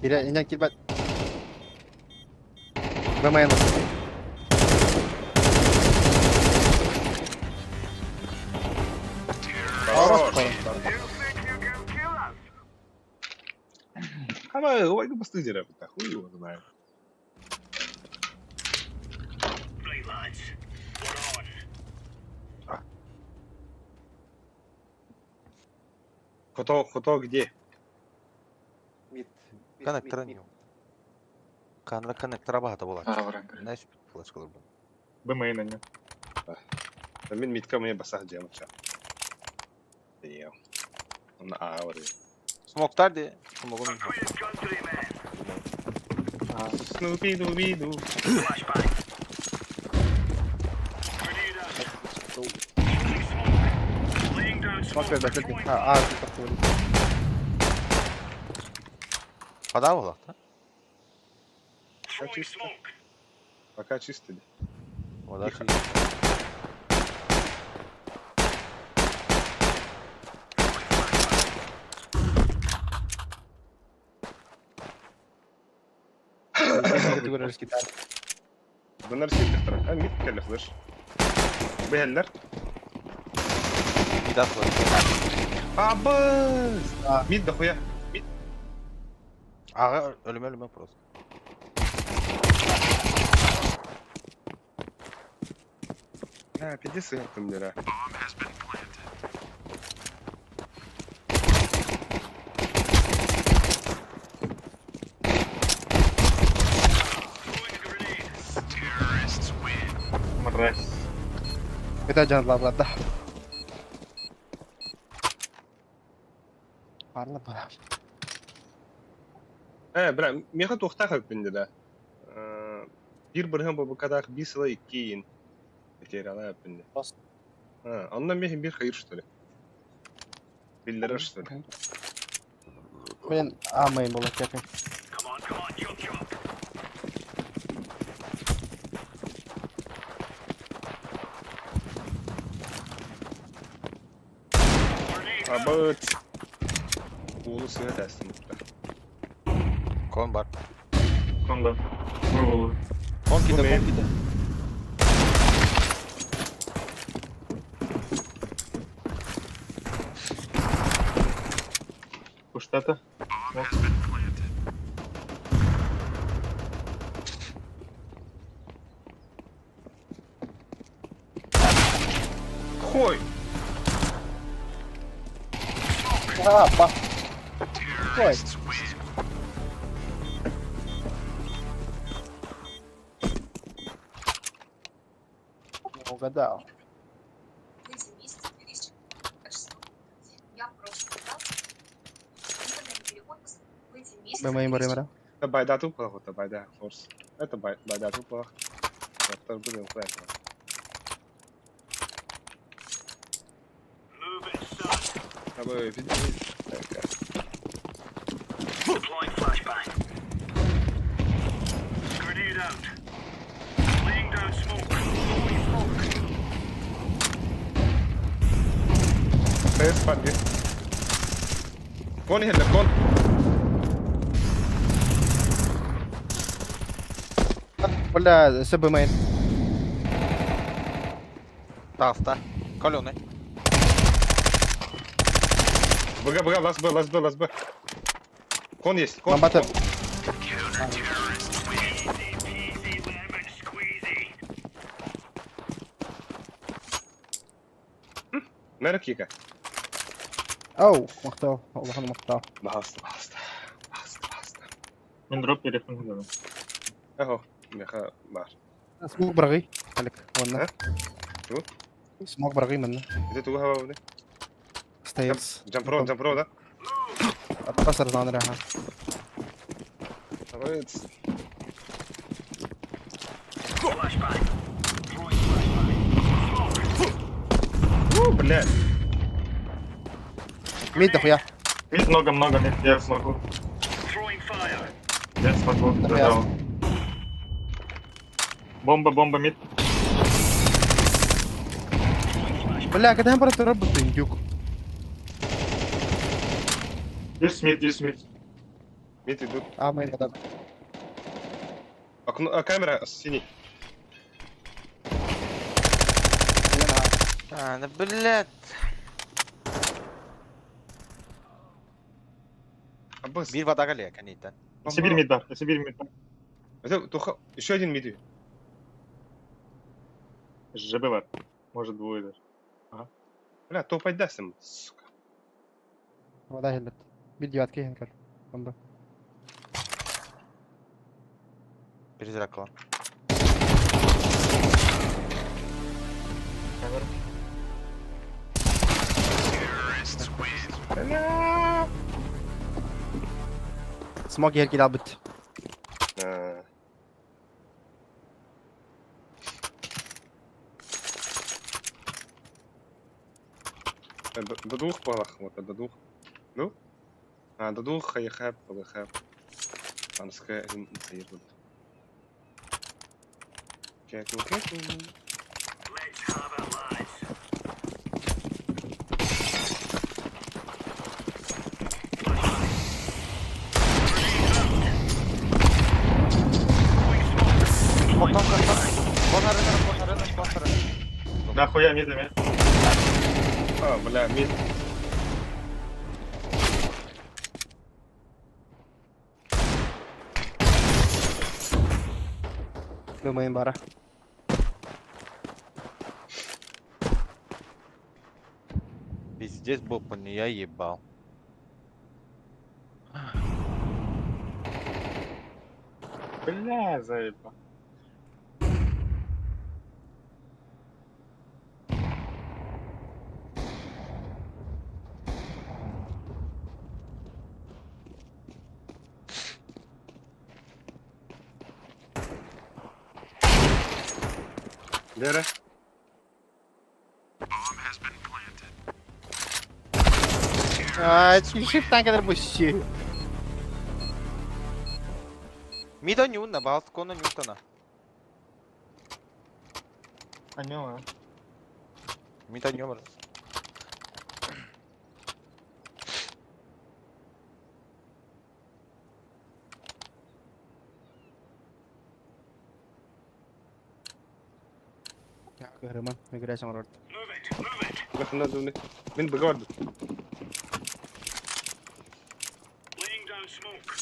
Или инен килбэт. БММ. Хорош. Хама, ой, ну бастыдера, хуй его знает. Хото, хото где? Мид. Коннектора не. Канра коннектора багато була. Ара баран көрө. Знаешь, флешкалар был. Б мейна нет. Мин митка мне басах делать. На ауре. Смоктар де. Смогу мен. Снупи дуби ду. А, а, ты такой. Хада була, та? Пока чисто. Пока чисто. Вода Тихо. Категорически да. Bunlar şey А мит келе флеш. Бехеллер. Мидас флешка. Абыз! А. Мид дохуя. Ага, ölüme ölüme просто. А, пиздец сыграл дера. Мразь. Это Джан бла да. Парла бла. Э, бра, меха тухтах өппүн да. Бир бирһен бу кадах бисла иккиин. Материала өппүн. Бас. А, онна меха бир хайыр что ли? Биллерер что ли? Блин, а мейн была кепи. Абыт. Уулу сыга тәстин бутта. Кон бар. Конда. Пробовал. Кон киде, Бу кон мен. киде. Куштата. Хой! А, ба. Ой. Не угадал. БММ бара. Это байда тупо, это байда форс. Это байда тупо. Это будем флеш. Абы, види. ТС падли. Кон хеллер, кон. Бля, все БММ. Таста. Каленый. БГ, БГ, лас Б, лас Б, лас Б. Кон есть, кон. Бомбата. кон. Easy peasy lemon squeezy. Мэр кика. Оу, махтал, улахан махтал. Баҕаста, баҕаста. Баҕаста, баҕаста. Мин дроп телефон булабын. Ого, меха бар. Смог быраҕый, Алик, уонна. А? Тугу? Смог быраҕый манна. Это тугу хабабыны? Stairs. Джампро, джампро, да? Аттас арзан раха. Flashbang. Throwing flashbang. Smoke. У, блядь. Мид дохуя. Мид много-много, мид, я смогу. Throwing fire. Я смогу. Да, Зажал. Бомба, бомба, мид. Бля, когда я просто работаю, индюк. Есть мид, есть мид. Мид идут. А, мы да. Окно, а, камера синий. А, да блядь. Аббас. Биир вода кэлиэ кэнниттэн. Сибирь мид бар, Сибирь мид бар. Это туха... Еще один мид. ЖБ бар. Может двое даже. Бля, топ дастым, сука. Вода хеллет. Бир девятки хенкер. Бомба. Призракла. Камера. Бля. Смог ерки албыт. А. До двух балах, вот, до двух. Ну? А, до двух хайхап, балахап. Анская, хайр. Кеку, кеку. Let's have it, lads. Нахуя мид, мид. А, бля, мид. Думаем бара. Пиздец был, не я ебал. Бля, заебал. Лера. А, shift кадр бущи. Мида нюнна, балскона нютана. Поняла. Мида нюмер. Роман, играй сам рот. Move it, move it. Бля, надо Мин бегорд. Laying down smoke.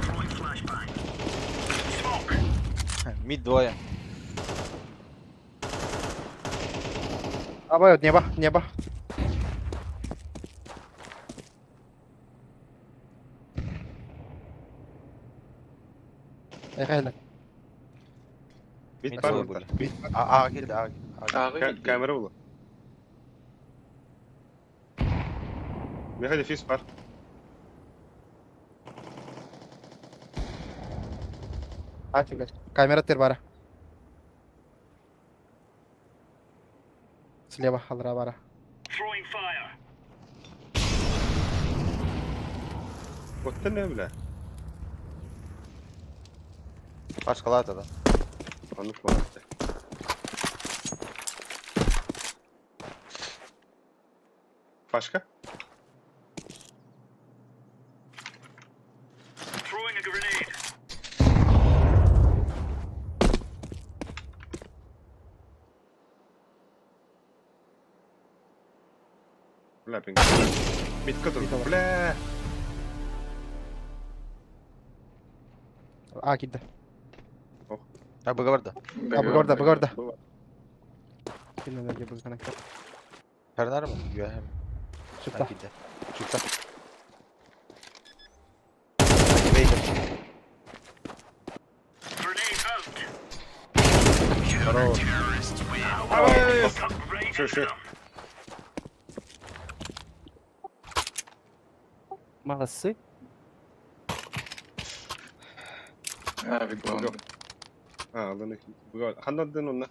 Throwing flashbang. Smoke. Мид двое. Абай, небо, небо. Эхэлэ. Мид Мид бар двое вот. были. А, а, кэллэ, а, а. Ааҕы Камера була. Меха дефис бар. А, чугас. Камера тер бара. Слева, алра бара. Throwing fire. Вот ты не, бля. Пашкалата, да. А ну хватит. Пашка? Throwing a grenade. Бля, пинг. Мид который, бля. А киирдэ. А, быга барда. А, быга барда, быга барда. Кинилэргэ быгана. Карнар mı? Güvehem. Шипта. Шипта. Бейдер. Grenade out. Здорово. Right Шо, into шо? them. Молодцы. Авик был. А, алын быга. Ханнадын онна.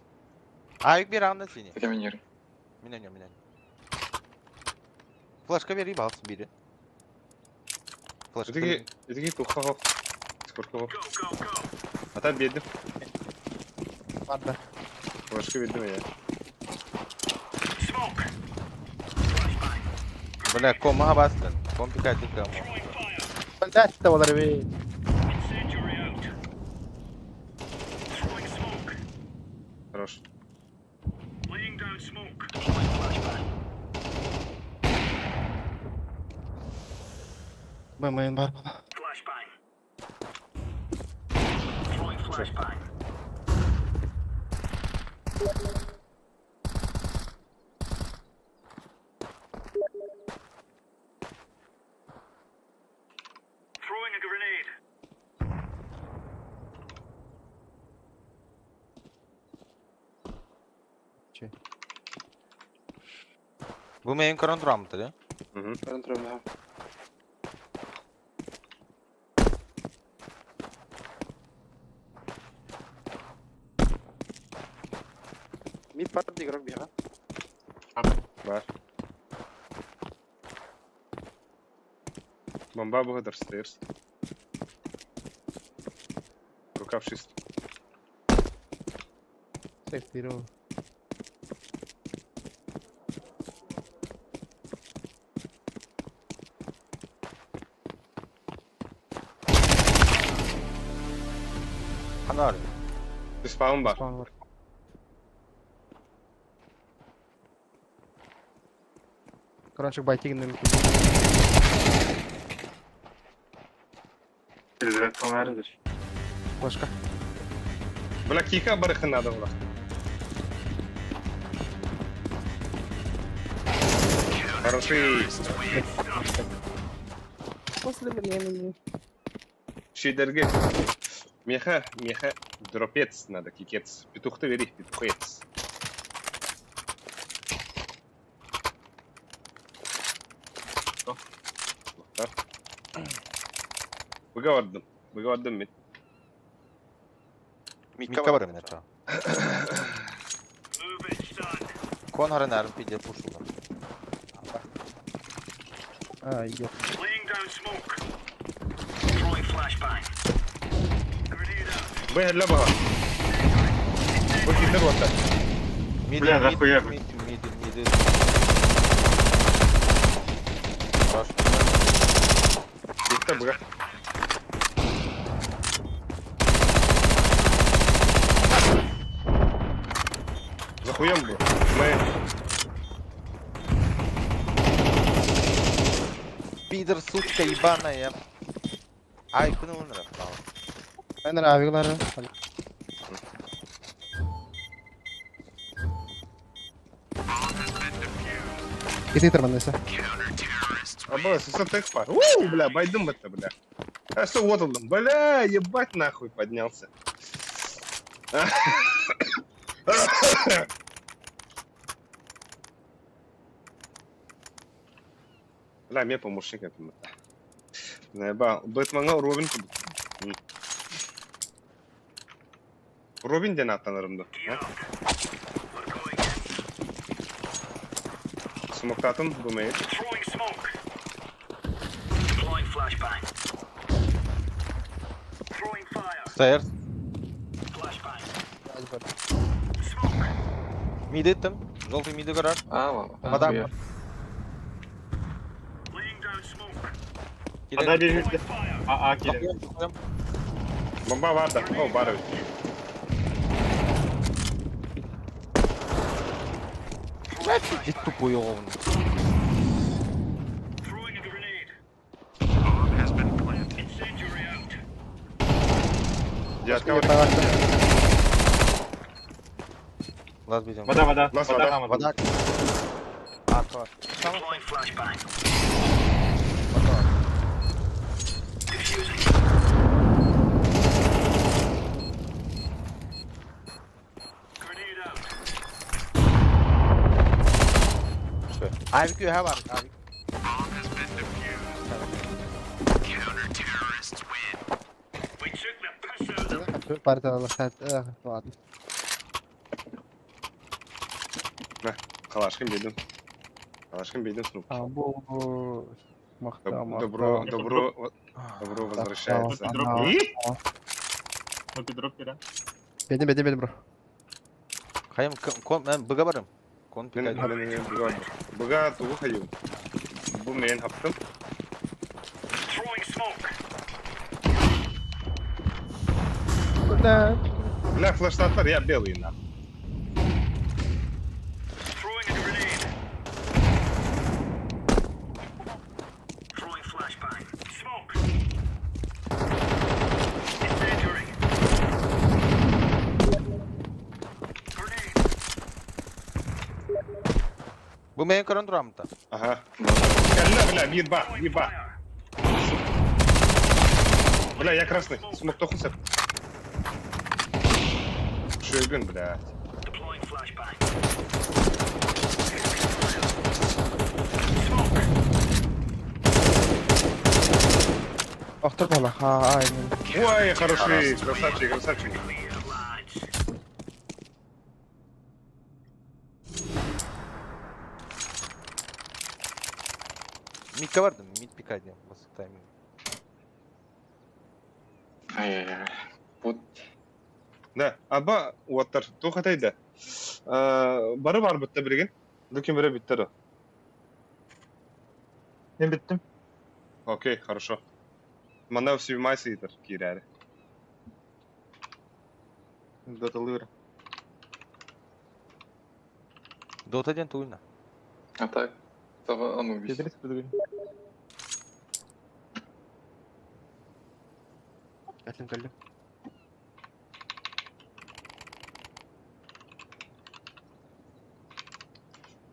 Авик бир анда синий. Креминер. Мине мине. Флешка бери, балсы бири. Флешка. Этиги, этиги тухха хоп. Скорка хоп. Go, go, go. Ата бердим. Барда. Флешка бердим я. Smoke. Flashbang. Бля, кома бастын. Ком пикать кому. Throwing fire. Блять, да олар бей. Incendiary out. Throwing smoke. Хорош. Laying down smoke. Deploying flashbang. Бэмэн бар. Flashbang. Throwing flashbang. Throwing a grenade. Бу мейн корон турамты, да? Угу. Көрөн турам, да. Мид бар игрок бега. Бар. Бомба быга стейрс. Рукав шист. Сейфтиру. Ханар. Спаун бар. Спаун бар. Корончик байтигин Флешка. Бля, кика барыхы надо было. Хороший. После времени. Шидерге. Меха, меха, дропец надо, кикец. Петух-то бери, петухец. О, лохтар. Быга бардым. Быга бардым мен. Микка бар мине. Move it, son. Кон харан пиде пушула. А, идет. Laying down smoke. Throwing flashbang. Grenade out. Б, бага. Бу китер вата. Мид, Бля, мид, нахуя вы? мид, мид, мид. Хорош. Китер бага. Захуем был. Мы. Пидор, сучка ебаная. Ай, куны умер. Мен авиглары. Ити терминесе. Аба, сусатых пар. У, бля, байдым это, бля. А что, вот он, бля, ебать нахуй поднялся. Бля, мне помощник это. Наеба, Бэтмена Робин. Робин ден аттанырымды. Gear up. We're going in. Смоктатым, думаю. Throwing smoke. Deploying flashbang. Throwing fire. Стейрс. Flashbang. Smoke. Мид еттім. Желтый миді көрер. А, ладно. Мадам. Laying down smoke. Ада Throwing бери. fire. А, а, келин. Бомба бар да. О, бар. Пиздец тупой оғын. Throwing a grenade. Incendiary out. Девятка Лаз видим. Вода, вода. Лаз, Вода, вода. вода. Вода. А, то. Deploying flashbang. Вода. Defusing. Grenade out. Авик юха var. Авик. We took the piss out of them. Парта ладно. Калашкин бедим. Калашкин бедим срук. А, бу махта, махта. Добро, добро, добро возвращается. Дроп. И? Ну, пидроп, да? Бедим, бедим, бедим, бро. Хайым кон мен быга барым. Кон Мен пикай. мен быга быга тугу хайым. Бу мен хаптым. Throwing smoke. Да. Бля, флештаттар, я белый на. Throwing a grenade. Throwing flashbang. Smoke. Incendiary. Grenade. Бу мен көрөн турам та. Ага. Калла, бля, еба, Throwing еба. fire. Бля, я красный. Смог тохуся. Шойгун, блядь. Deploying flashbang. Smoke. Охтор бала. Ха, ай. Ой, хороший, красавчик, красавчик. Clear, lads. Мидке бардым. Мид пикай диэн. Басык тайминг. Ай-яй-яй. Вот Да, аба уаттар, тухатайда. Бары бар бітті білген. Дүкен бірі біттері. Мен біттім. Окей, хорошо. Мана сүймайсы итер, кирәрі. Доталыр. Дота диэн тугуна. А так, това Анубис. Тетрис предлагаю. Кәллем, кәллем.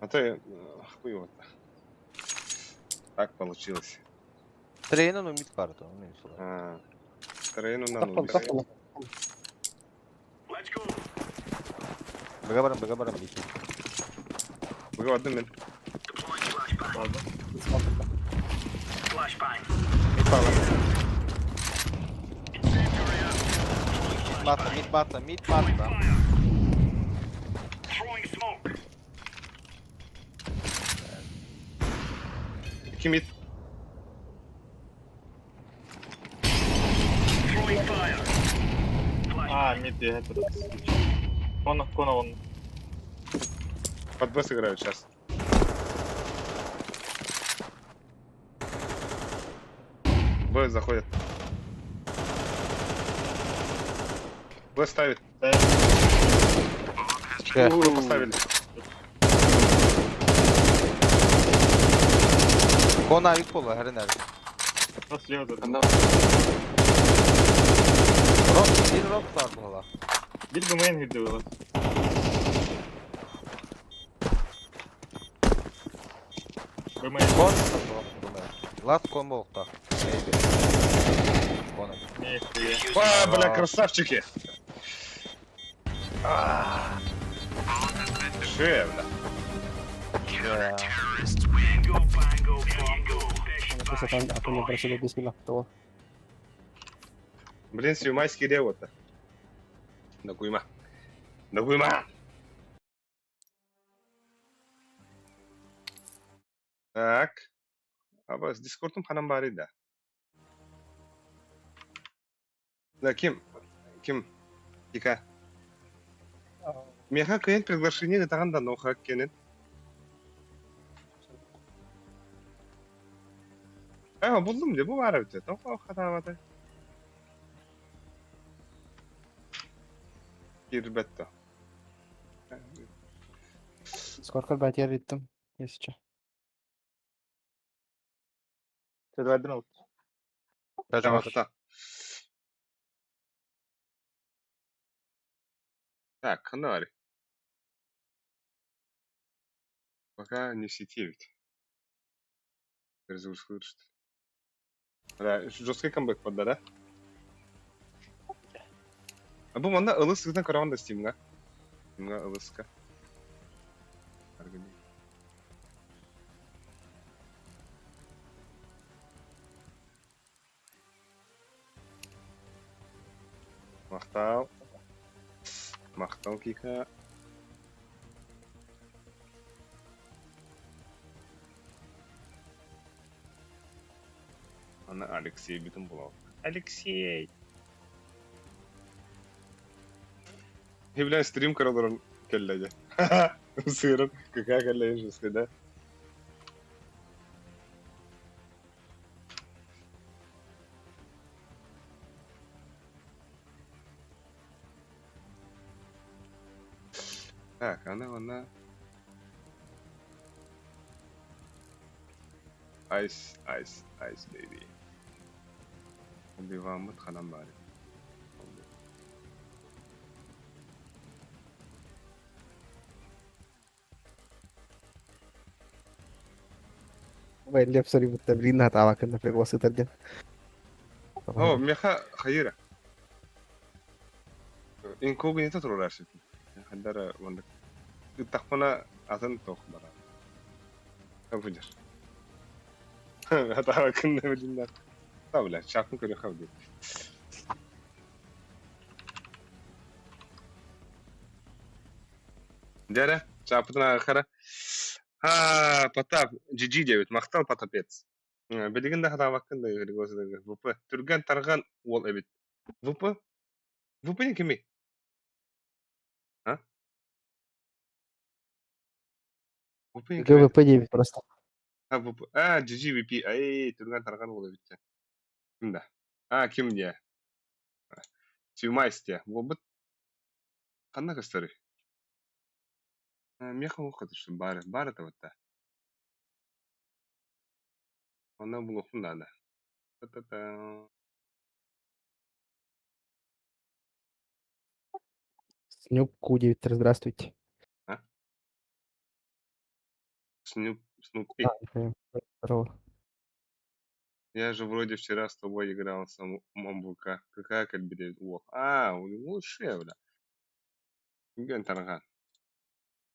А то хуй вот. Так получилось. Трейна ну мид бар то. Ну сула. А, Трейну на Тапал, Анубис. тапал. Let's go. Быга барым, быга барым бики. Быга бардым мен. Deploying flashbang. Ладно. Flashbang. Мид бала. Incendiary out. Throwing Мид батта, мид батта, мид батта. fire. Throwing smoke. Ким ит? Throwing fire. А, мид, я это... Кона, кона он. Под Б сыграют сейчас. Б заходит. Б ставит. Да. Б поставили. Кон авик бола, хәрен әр. Нас слева зад. Она Рок, бир рок бар була. Бир бы мейн гиддилар. Б мейн. Кон Лас кон болукта. Кон. Нихуя. А, бля, красавчики! А. Ше, бля. Bingo, bango, bongo. Bish, Просто bash, там, а то не просили бисмилла. Того. Блин, сюмайский ревота. Докуйма. Докуйма! Так. Аба, с Дискордом ханам бары да. Да, ким? Ким? Тика. Меха клиент приглашение таганда ноха кенен. А, булдум де, бу бар бит. Тоха хатабата. Кирбетто. Сколько бәтер иттем, если че. Ты два дрон. Та. Так, ханна баарый? Пока не в сети ведь. Перезагрузка что ли? Да, жесткий камбэк подда, да? А бу манна ылыс сытан көрөҕүн да Стимҥа. Стимҥа ылыска. Махтал. Махтал, Кика. Аны Алексей бүтүн булабыт. Алексей! Бля, стрим көрө олорон кэллэ дьэ. Сыырын кыкаа кэллэ жестко, да? Так, она, она. Ice, ice, ice, baby. Убиваммыт ханан баары. Лев суруйбуттар хатаабаккын например сытар диэн. О, меха хайыра. Инкогнито турар ситин. Хандара маннык. Ыттахпына атын тох барар. Табыдыр. Хатаабаккын билиннэр. Та бля, чакын көрө хавды. Дәрә, чапытын ахара. А, Потап, GG диэбит, махтал Потапец. Билигин да хатаабаккын да ВП. Түргэн тарган уол эбит. ВП? ВП не кимий? А? ВП не кимий? ГВП 9 просто. А, ВП. А, GGVP. Ай, түргэн тарган уол эбит. Ким да? А, ким диэ? Сюмайс диэ. Уолбут ханна көстөрүй? Меха уохха что бары, бары табатта. Онно булуохпун наада. Та-та-та. Снюп Q9, здравствуйте. А? Снюп, Снупи. А, не понял. Здорово. Я же вроде вчера с тобой играл с Мамбука. Какая кальбере? О, а, у него лучше, бля. Ген Тарган.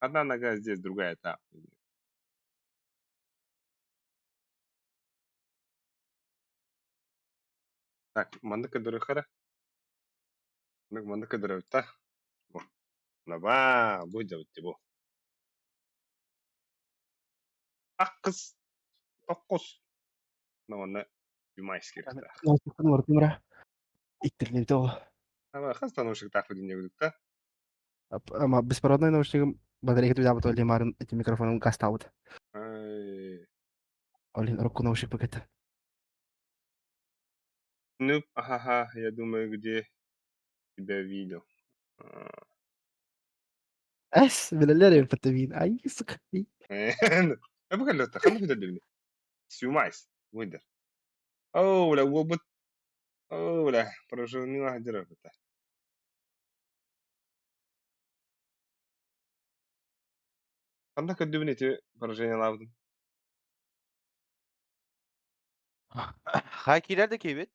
Одна нога здесь, другая там. Так, маннык көрдөрүөххэ. Маннык көрдөрөбүт Наба, бу дьабыт бу. Аккыс, токкус. На манна юмайс кириэхтээх. Наушникпын уларытым ра. Иттерлебите ол. Ама хас да наушниктаах дии курдук да? Ама беспроводной наушнигым батарейка түбүтэ ол марын эти микрофоным гастаабыт. Ай. Олин урукку наушник пакета. Ну, ага, я думаю, где тебя видел. А. Эс, билэллэр эбит бин. Ай, сука. Бу кэллэ ханна күтэрдибини? Сюмайс. Выйдер. Оо, бля, уолбут. Оо, бля, проживнила хадьыр Ханна көрдүбүн ити поражениелаабытын? Хай киирэр да киирбит.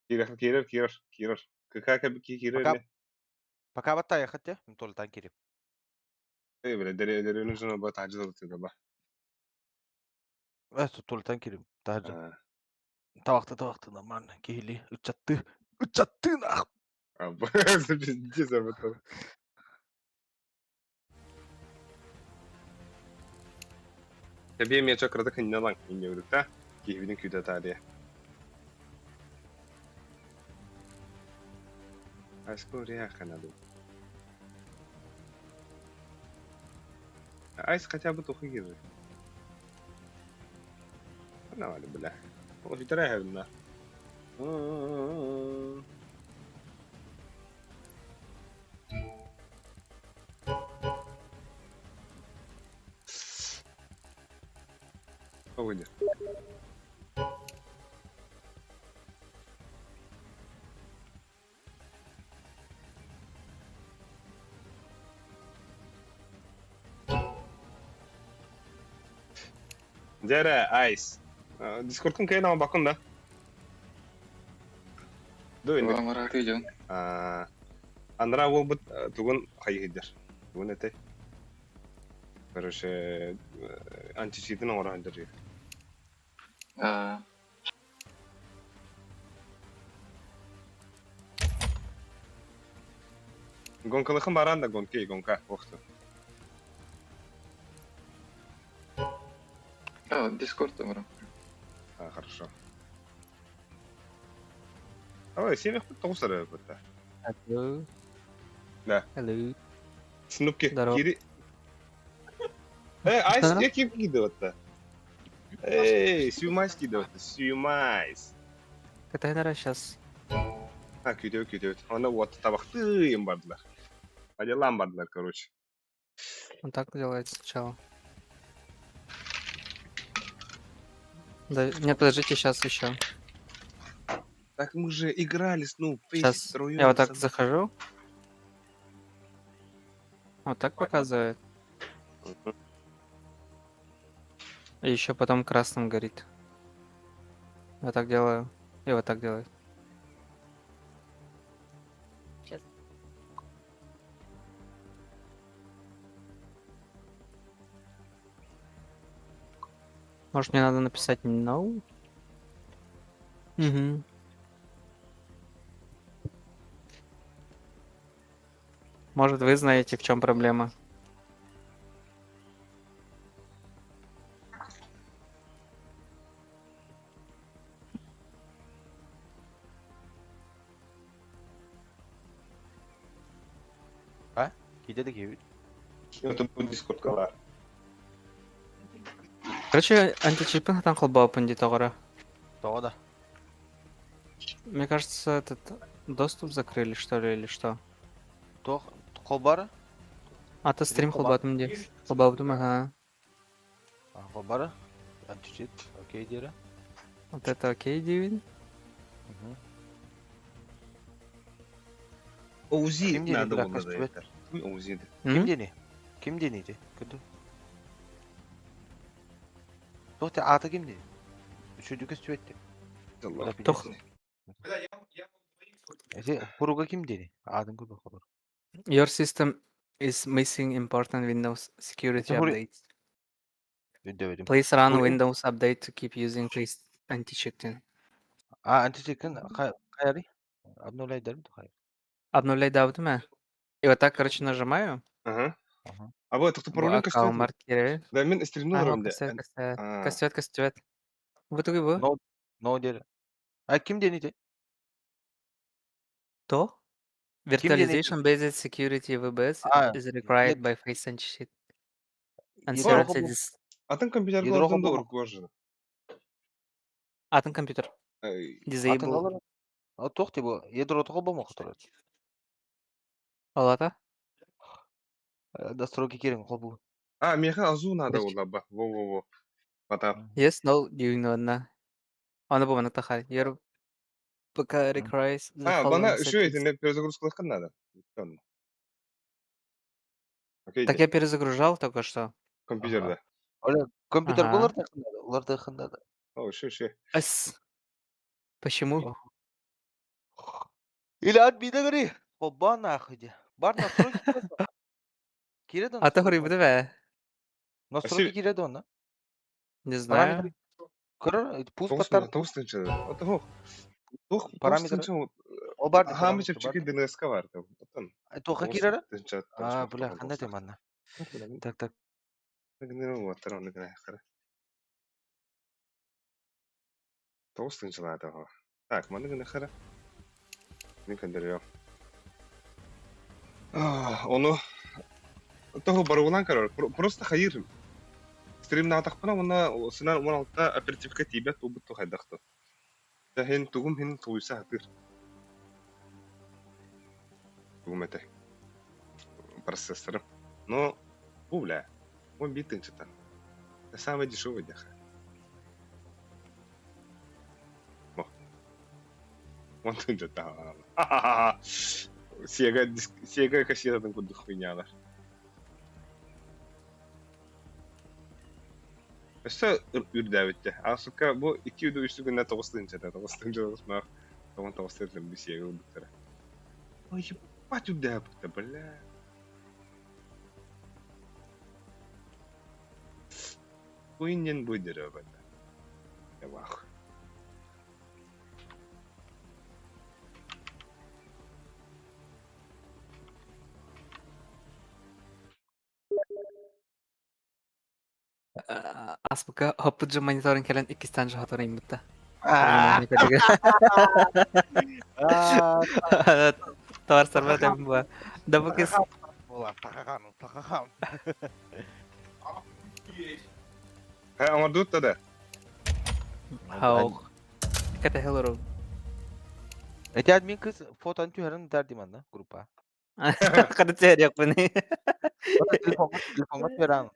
Киирэр, киирэр, киирэр, киирэр. КК киирэр Пока не? пока баттайахыт те, толтан кирип. Эй, бля, деревню жена ба таһдьа да ба. Э, толтан кирип. Таһдьа. А, Табакта табакта нормально. Киһили ыччатты. Ыччатты нах. а, пиздец об этом. Тэбиэ миэчэ кыратык хынньалаҥ инньэ да киһибитин күүтэ таарыйа. Айска уриахха надо. Айс хотя бы тухы киирэр. Нормально, бля. Ол бүтэрэ на. Погоди. Дьэ эрэ, Айс. Дискордкун кэлин оҥорбоккун да? Ду инник. Оҥороотуй дьон. Анараа уолбут тугун хайыһыйдар? Тугун этэй? Короче, античитин оҥоро сылдьар. Гонкалыхын баран да гонки, гонка, охту. А, Дискорд оҥорон. А, хорошо. Ой, семехпит тоҕус эрэ бытта. Hello. Да. Hello. Снупки, Здорово. кири. Э, айс, Здорово. я ким кидывать-то? Эй, сюмайс кидывать-то, сюмайс. Катайнара сейчас. А, күүтүө, күүтүө. Онно вот табахтыым бардылар. По делам бардылар, короче. Он так делает сначала. Да, нет, подождите, сейчас еще. Так мы же играли с ну, Сейчас втроем. я вот так захожу. Вот так показывает. И еще потом красным горит. Вот так делаю. И вот так делаю. Сейчас. Может, мне надо написать no? Угу. Может, вы знаете, в чем проблема? Киде да киһи. Это будет Дискорд калар. Короче, античипын там холбаупын тоҕора. Тоҕо да. Мне кажется, этот доступ закрыли, что ли, или что? Туох холбары? А то стрим холба. холбатым де. Холбаутум, ага. А, холбары? Античит. Окей диэри. Вот это окей, Дивин. Мгм. ОУЗИ Ким диэни надо бирак было көстүбэт. да ОУЗИ. Ким М? диэни? Ким диэни ити? Көрдүм. Туох те аата ким диэни? Үчүгэй көстүбэт дии. Allah. Туох. Эти хуруга ким диэни? Аатын көрбөх олор. Your system is missing important Windows security Это хури- updates. Өйдөбөтүм. Please run Хури- Windows update to keep using this anti-cheating. А, античикин хайари? Обновляй дэрим хайа. Обновляй даутум, э? И вот так, короче, нажимаю. Ага. Ага. А вот это Бу пароль аккаунт маркеры. Да, мен стримну Ага, барам көстүбэт, көстүбэт. А. Көстүбэт, көстүбэт. Бу тугуй бу? No, no диэри. А ким диэни ити? То? Ким диэни ити? Virtualization based security VBS А, is required нет. by Face Anti-Cheat. And Ядро server холбо- this Атын компьютер Ядро да холбо- ургожен. Атын компьютер. Атын Disable. олор. А туох ти бу? Ядро холбо хотор. Алата? Настройки киирэн холбу. А, меха азу надо Короче. было ба. Во-во-во. Потап. Yes, no, диэн одна. Аны бу маны тахар. Your ПК requires the А, бана following еще settings. эти перезагрузку надо. Ладно. Окей, Так я перезагружал только что. компьютер, да. Оля, компьютер Ага. улар надо, улар надо. О, еще, еще. С. Почему? Или отбида говори. Оба нахуй. де. Бар настройки. Кире А то говори, бу Настройки кире дон, Не знаю. Көрөр, пуск Тоғыз паттар. тоғыз тынчы. Отого. Тух, Параметры. О бар. Хамы чепчики ДНС бар. Отон. Тоха кирер? А, бля, ханда те манна. Так, так. Тоғыз тынчылады. Так, маны гына хара. Мен көндөрүө. Ону того баругунан көрөр. Просто хайыр. Стримнаатахпына уонна сынан 16 оперативка тиийбэт буолбут хайдахты. Хин тугум хин тулуйса хатыр. Тугум этэ. Процессорым. Но, бу бля, он бит тынчыта. Это самый дешевый дяха. О. Он тынчыта. Сега, сега кассетатын курдук хуйнялар. Өссө үрдээбиттэ. Аасыкка бу икки үс күннэ 9 тыһыынчата, 9 тыһыынча маах 99 тыһыынча бисиэгэ ылбыттара. Ой, ебать үрдээбиттэ, бля. Хуйнен буйдера бата. Явах. Аспыка хоппут же мониторинг кэлэн иккистэн же хотороймутта. Товар сарба тем буа. Да бу кыз Ха, оҥордубут да да. Хаух. Кэтэһэл орун. Эти админ кыз фотоны түһэрин ыытар дии манна группа. Хата түһэриэхпиний. Телефоҥҥа телефоҥҥа түһэрэн.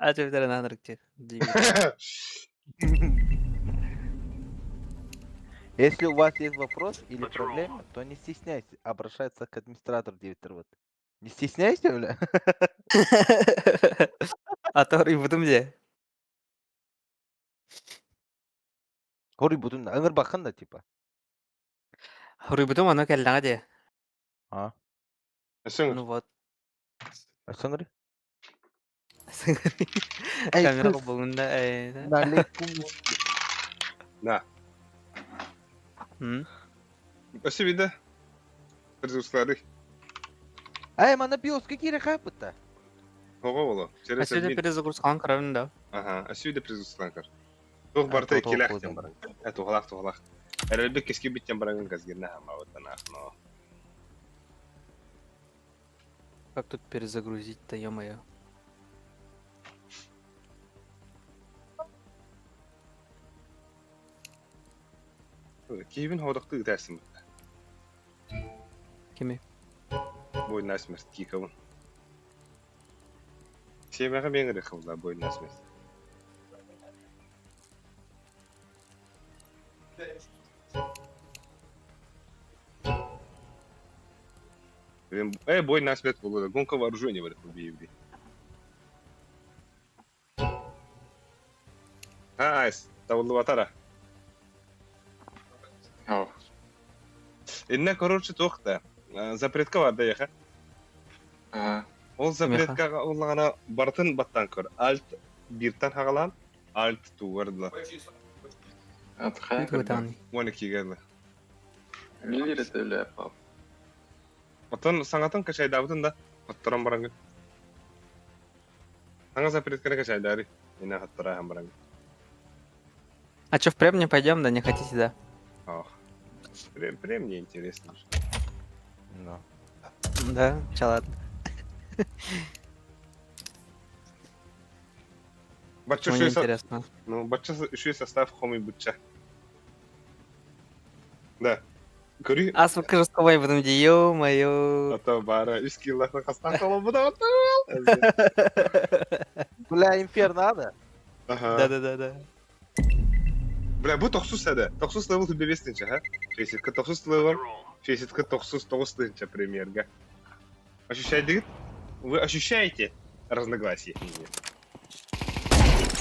А түһэрэн аанырык Если у вас есть вопрос или проблема, то не стесняйтесь обращаться к администратору диэбиттэр вот. Не стесняйся, бля. А то хоруйбутум дьэ. Хоруйбутун ыҥырбаккын да типа. Хоруйбутум ону кэллэҕэ дии. А? Өссө Ну вот. Өссө Эй, Камера кыз. холбонунна э Да. М? Өссө вида. Призуслары. Эй, манна биоска киирэ хааппытта. Оҕо боло. Через Өссө админ. перезагрузкалаан көрөбүн да. Ага, өссө вида призусланкар. Туох барта иккилээх диэн баран. Э, туһалаах туһалаах. Эрэлбит кэскилбит диэн баран газгирна хамаабыттан но. Как тут перезагрузить-то, ё-моё? Киһибин хоодохтуу ытаасым. Кими? Бой насмерть кикабын. Сиэмэҕэ миэҥ ырыхылла бой насмерть. Э, бой насмерть буолуо гонка вооружения бар убиевди. Айс, табыллыбатара. О, Инна, короче, туох да. Запретка бар да яха. ага. Ол запреткаҕа уллаҕына барытын баттаан көр. Альт бииртэн хаҕалаан, Альт тугар дла. Отхай, Тугутаҕыный? 12-ге дла. Миллер это бля, пап. Оттон саҥатын качайдаабытын да, хотторон бараҥҥын. Саҥа запретканы качайдаары. Инна хоттораһан бараҥҥын. А чё, в прем не пойдем, да не хотите, да? Ох. Прем, прем мне интересно. Ну. Да, чё, ладно. Бачча Мне үчүгэй со... интересно. Ну, бачча үчүгэй состав хомуй бучча. Да. Көрүй, Азбука жестковой будем, ё-моё. а то бара үс киллахна хастан холобуда Бля, инферно надо. Ага. Да-да-да-да. Бля, бу тохсус эдэ. Тохсус level 25 тыһыынча, ха? Фейситка тохсус level, фейситка тохсус 9 тыһыынча премьерга. Ощущаете? Вы ощущаете разногласия?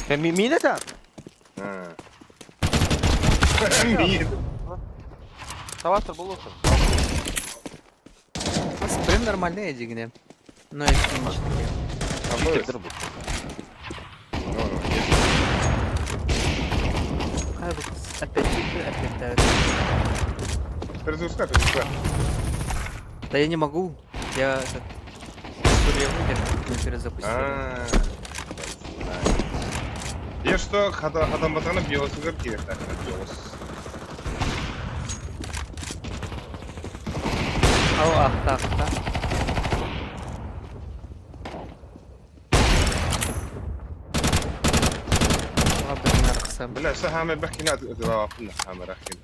Нет. Мина там? А. Мин. Тавастыр болосың. У нас прем нормальные дигне. Но если не такие. Обои. Ну, ну, нет. А, вот опять типы, опять давят. Перезагрузка, перезагрузка. Да я не могу. Я этот... Сурья не перезапустил. А, Я что, хата хатан батана биосугар кииртах, биос. Ау, ах, так, так. Ладно, наркса. Бля, сахаме бахкина атылаапна хамарахин.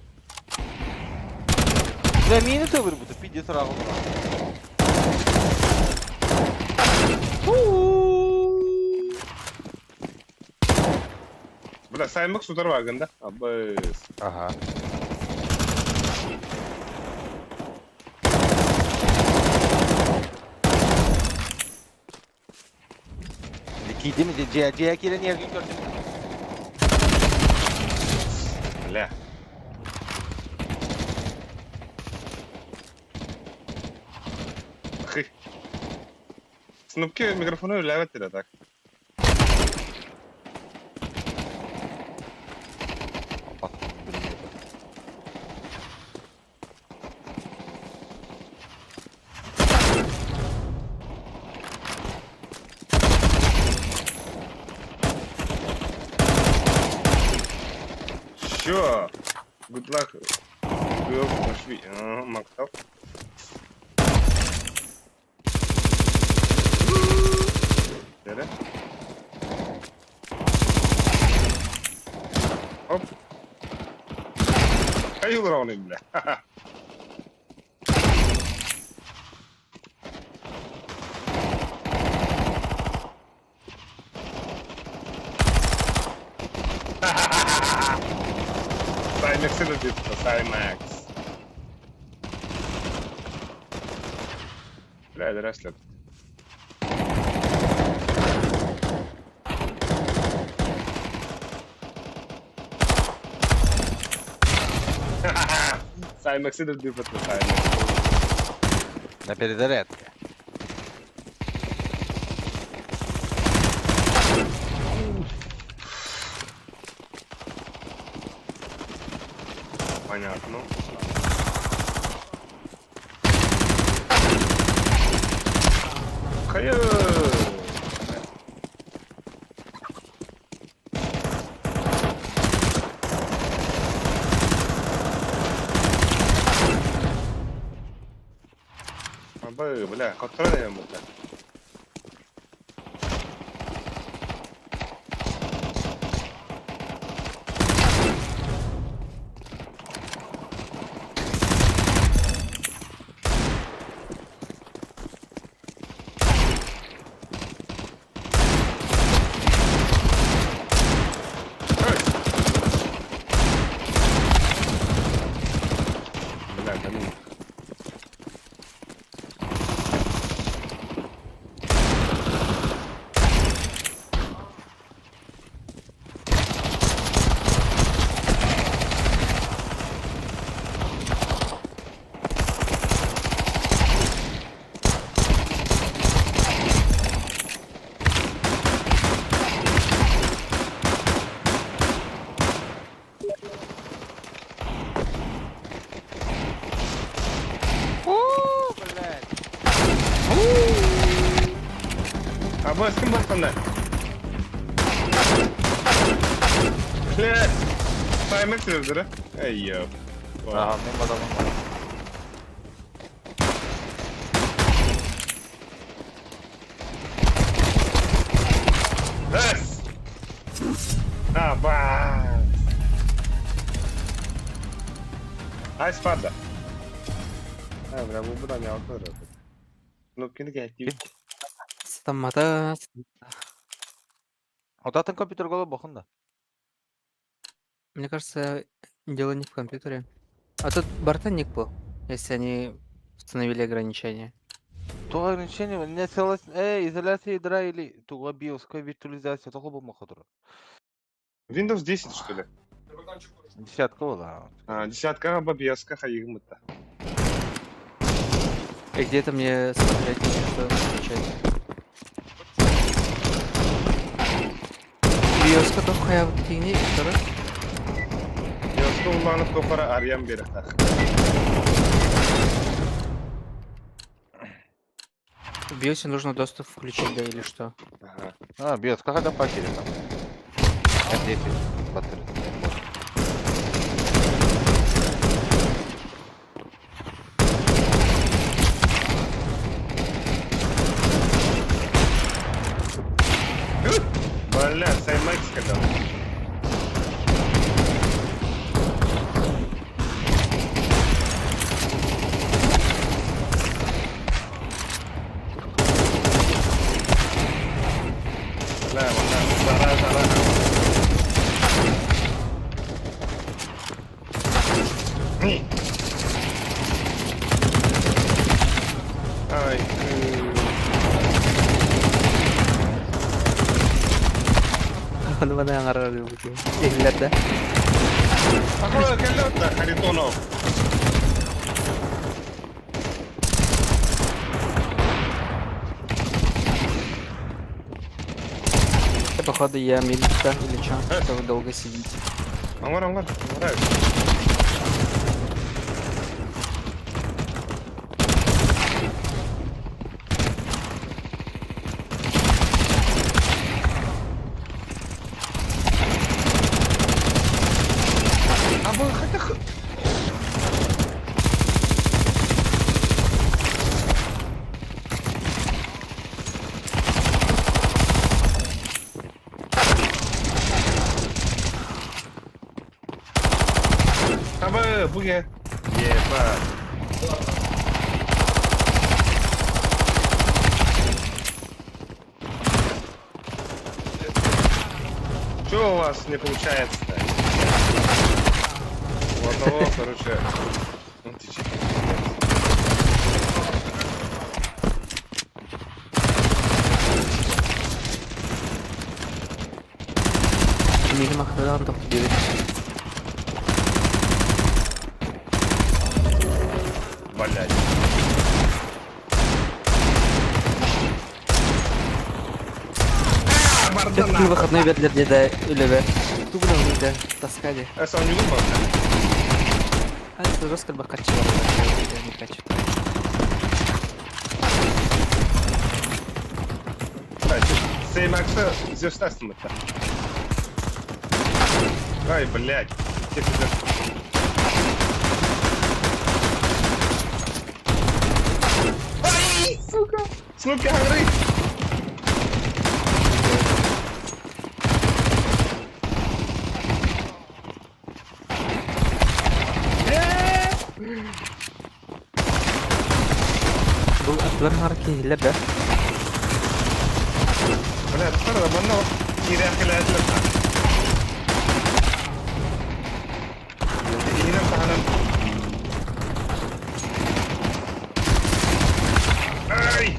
Бля, мина төвөр буду, пиздец рагы. Бля, саймак судар вагында. Абыс. Ага. Кийдим, же же кирен ерген көрдүм. Бля. Хы. Снупки микрофону үлэлээбэт этэ так. Все. Good luck. Girl, пошли. Ага, Мактал. Эрэ. Оп. Хайылар бля. Саймекс это Саймекс. Бля, дорослят. Саймекс это Саймекс. На перезарядке. Понятно. Хайа! Абы, бля, которая я бля. Бля, да ну. Блядь. Абы, с кем бастанда? Бля, Саймекс да? Эй, ёп. Ага, мен адамым бар. Эс! Аба! Ай, спада. А, бля, бу буда не алтыр. Ну, кини кәти. Стамата. Отатын компьютер голы бохун да. Мне кажется, дело не в компьютере. А тут бортоник был, если они установили ограничения. То ограничение не целостность, изоляция ядра или туга биоская виртуализация, того был махатру. Windows 10, что ли? Десятка была. А, десятка бабьяска хайыгмыта. И где-то мне смотреть, что включать. Биоска только я вот тени, второй. Биоска уланып тохара арьян берехтах. В биосе нужно доступ включить, да, или что? Ага. А, биос, как это потеряно? М10, 23. Бля, Саймекс когда. Бля, бля, зара, зара. Ай, Оны мана аңарар бу. Эллер да. Какой кэллэ Харитонов? Это, походу, я милица или чё? Что вы долго сидите? Аңар, аңар, аңар. А вы хотя Табы, буге. Еба. Что у вас не получается-то? У одного, короче, он течет. Мигм ахтадан тохту Блять. Все-таки выходной бетлер деда үлебе. Тугунан да таскали. Эса не думал. А это жестко бакачила. Не хочу. Сеймакса звездастым это. Ай, блядь. Тех Ай, сука! Сука, горы! Был атлар харки хиллер да? Бля, тахтар манна киирэ кэлээтлэр. Иһинэн таһынан. Ай!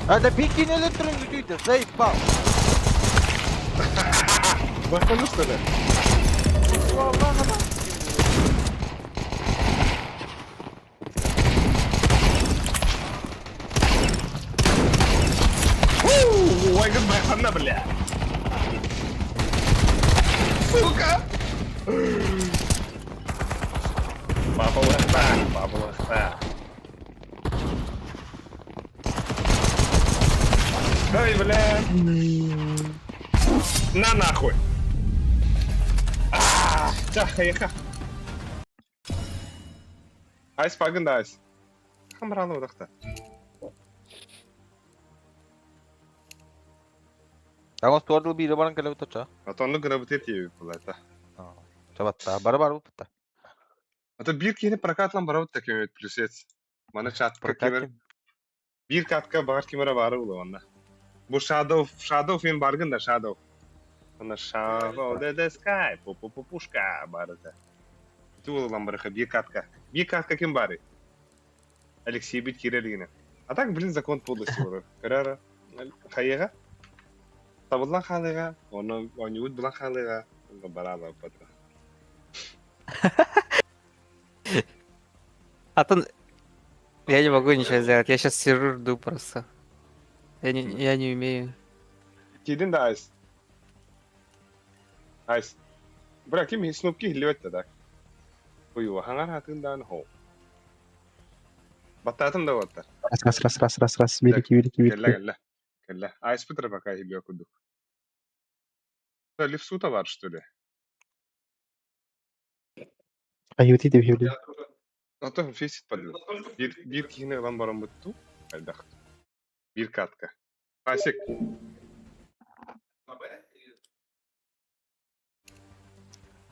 А да пикин электрон бүтүйді, заебал. Бахтану что ли? Ой, как бахтана, бля. Сука! Папа лахта, папа лахта. Ай, бля. На нахуй. А, Чаха, яха. Айс пагын да айс. Хамраны удахта. Тагос туардыл бири баран келе бутача. А то онну гына бутет ебip булайта. Чабатта, бары бар бутта. А то бир кихини прокатлан барабыт таким плюсец. Мана чатка кемер. Бир катка бар кемера бары ула онна. Бу Shadow, Shadow фильм баргын да Shadow. Онна Shadow the the Sky, пу пу пу пушка барыта. Ту улан барыха бир катка. Бир катка ким бары? Алексей бит кирелигine. А так, блин, закон подлости бар. Карара, хайыга. Табылан халыга, оны онюут булан халыга, онга бараба патра. А то я не могу ничего сделать. Я сейчас сижу, жду просто. Я не умею. Кидин да айс. Айс. Бра, ким снупки хилибетте да. Уйу, хаңар хатындан хо. Баттатын да баттар. Раз, раз, раз, раз, раз, раз. Великий, великий, Келле, великий. келле. Келле. Айс битер пока хилио кудук. Лифсута бар, что ли? Айути деп хевли. А то фесит падыл. Бир бир кихини ылан баран бутту. Айдахт. Бир катка. Асик.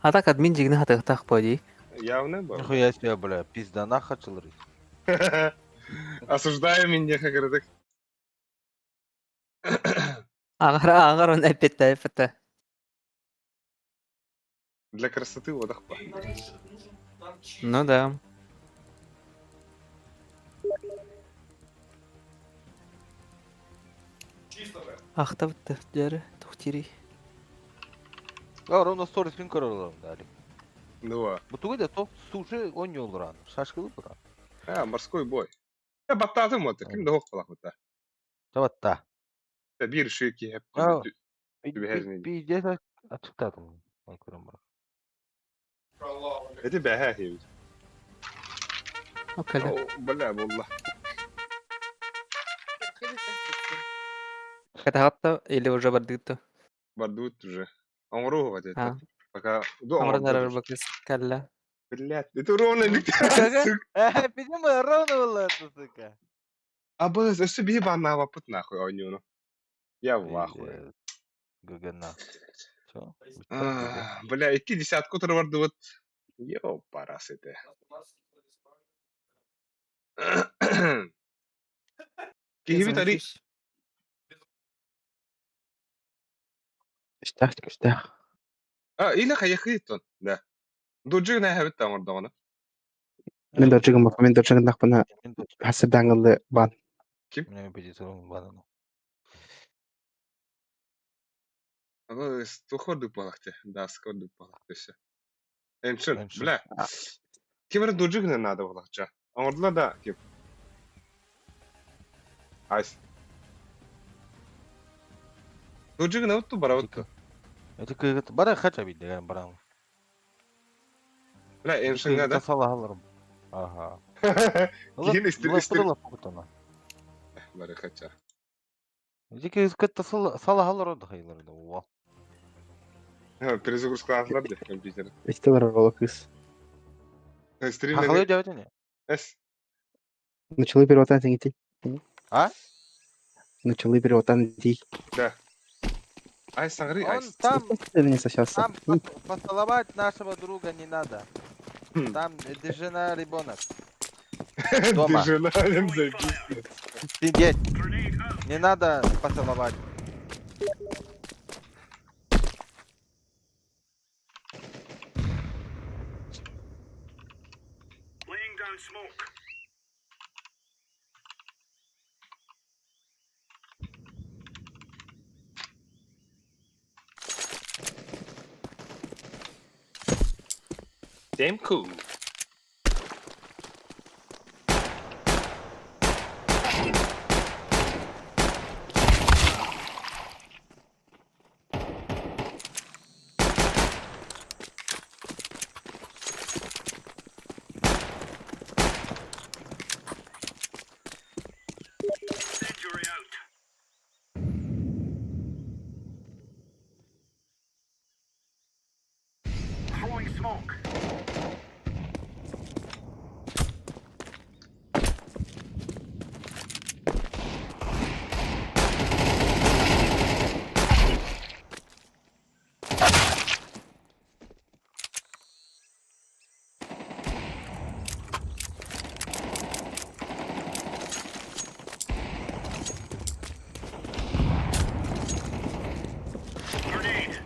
А так админ дигни хатыгтах поди. Явно бар. Нихуя себе, бля, пизда нахачылыр. Осуждаю меня, говорит. Аңар аңар он әпетте әпетте. Для красоты водах па. Ну да. Ахта битте дері. Тух диирий? А, ровно сторис мин көрөр олором дали. Ну, Бу тугу да то суши оонньууллар шашкылы бура. а, морской бой. Я баттаатым вот, ким да хоқ балақ Таватта. Биир шүйки хеп. А, Түбэһэрин. Пиздец ачыктадым. Мен көрөм бар. Эти бэһэ хебит. Окей. Бля, болла. Катагатта или уже бардытта? Бардут уже. Оңру вот это. А. Пока до Амарнар бакыс калла. Блядь, это ровно не Видимо, ровно было это, сука. А был, өссө биһи бааннаабаппыт нахуй оонньууну. Я в ахуе. Гагана. Чё? Бля, икки десятку турбардыбыт. Йо, парасыты. Киһибит ари Күстэх, күстэх. А, или хайахыйтон, да. Дуджи нэһэбит таҥордоҕуна. Мин доржигым бапа, мин доржигым нахпына хасырдаңылы бан. Ким? Меня позиционировал банану. Аны тухор дупалахте, да, скор дупалахте все. Эмшин, Эмшин. бля. Ким эрэ дуджи гына наада буолахча. Оҥордула да, ким? Айс. Дуджи гына утту барабыт. Это как бара хача бидде баран. Бля, эмшинга да. Салаларым. Ага. Киһин истир истир. Бары хача. Дики кытта салахалар да хайлар да. Ва. Перезагрузка да компьютер. Эсте бар ола кыз. Стрим Хахалы дәвәтене. Эс. Началы переводан теңити. А? Началы переводан дей. Да. Ай, саңры, Он айс. там Не сосётся. там поцеловать нашего друга не надо. Там жена ребенок. Ты Дома. жена, заебись. Сидеть. Не надо поцеловать. Laying down smoke. Damn cool. Injury out. Throwing smoke. Grenade.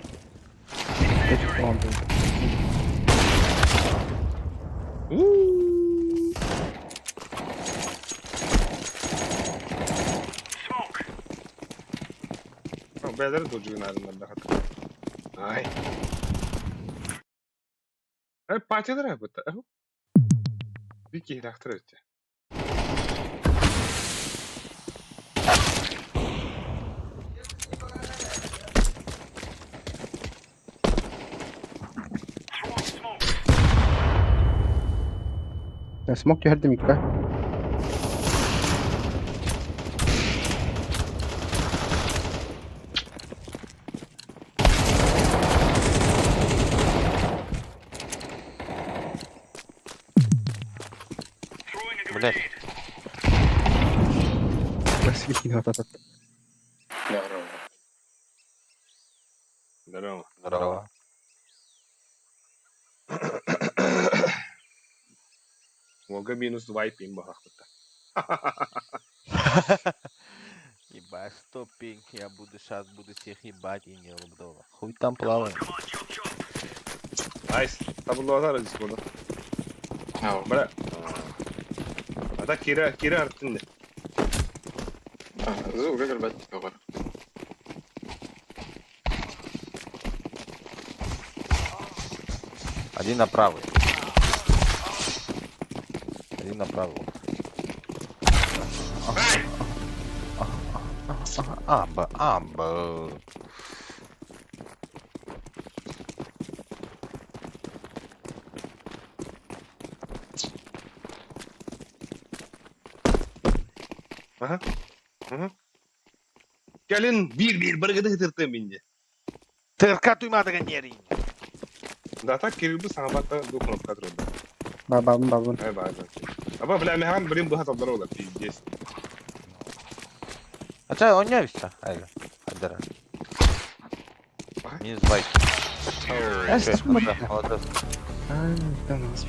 Smoke. Бәдер дуджи надо Ай. Ай, патилар быта. Бики рахтыр өтте. Throwing smoke. Смок түһэрдим икка. Throwing a Блядь. grenade. Бас Здорово. Здорово. Здорово. Волга минус 2 пин бахахпыта. Ебать, сто пинг, я буду сейчас буду всех ебать и не лобдова. Хуй там плаваем. Come on, chop chop. Айс, табылуатар дискорда. Ау. Бра. Ата кира кира артын. Звук көрбөт доҕор. Один на правый. Один на правый. Аба, аба. Ага. Ага. Кэлин биир-биир барыгыды ытыртыам инде. ТРК туймаатыган нерин. Да так Кириллбы саҥабатта бу кнопка турда. Бабабын бабын. Ай бааза. Аба бля механ блин быһа талдар ола пиздец. А чай он не виста. Айда. Айдара. Минус байк. Молодец. А, да, нас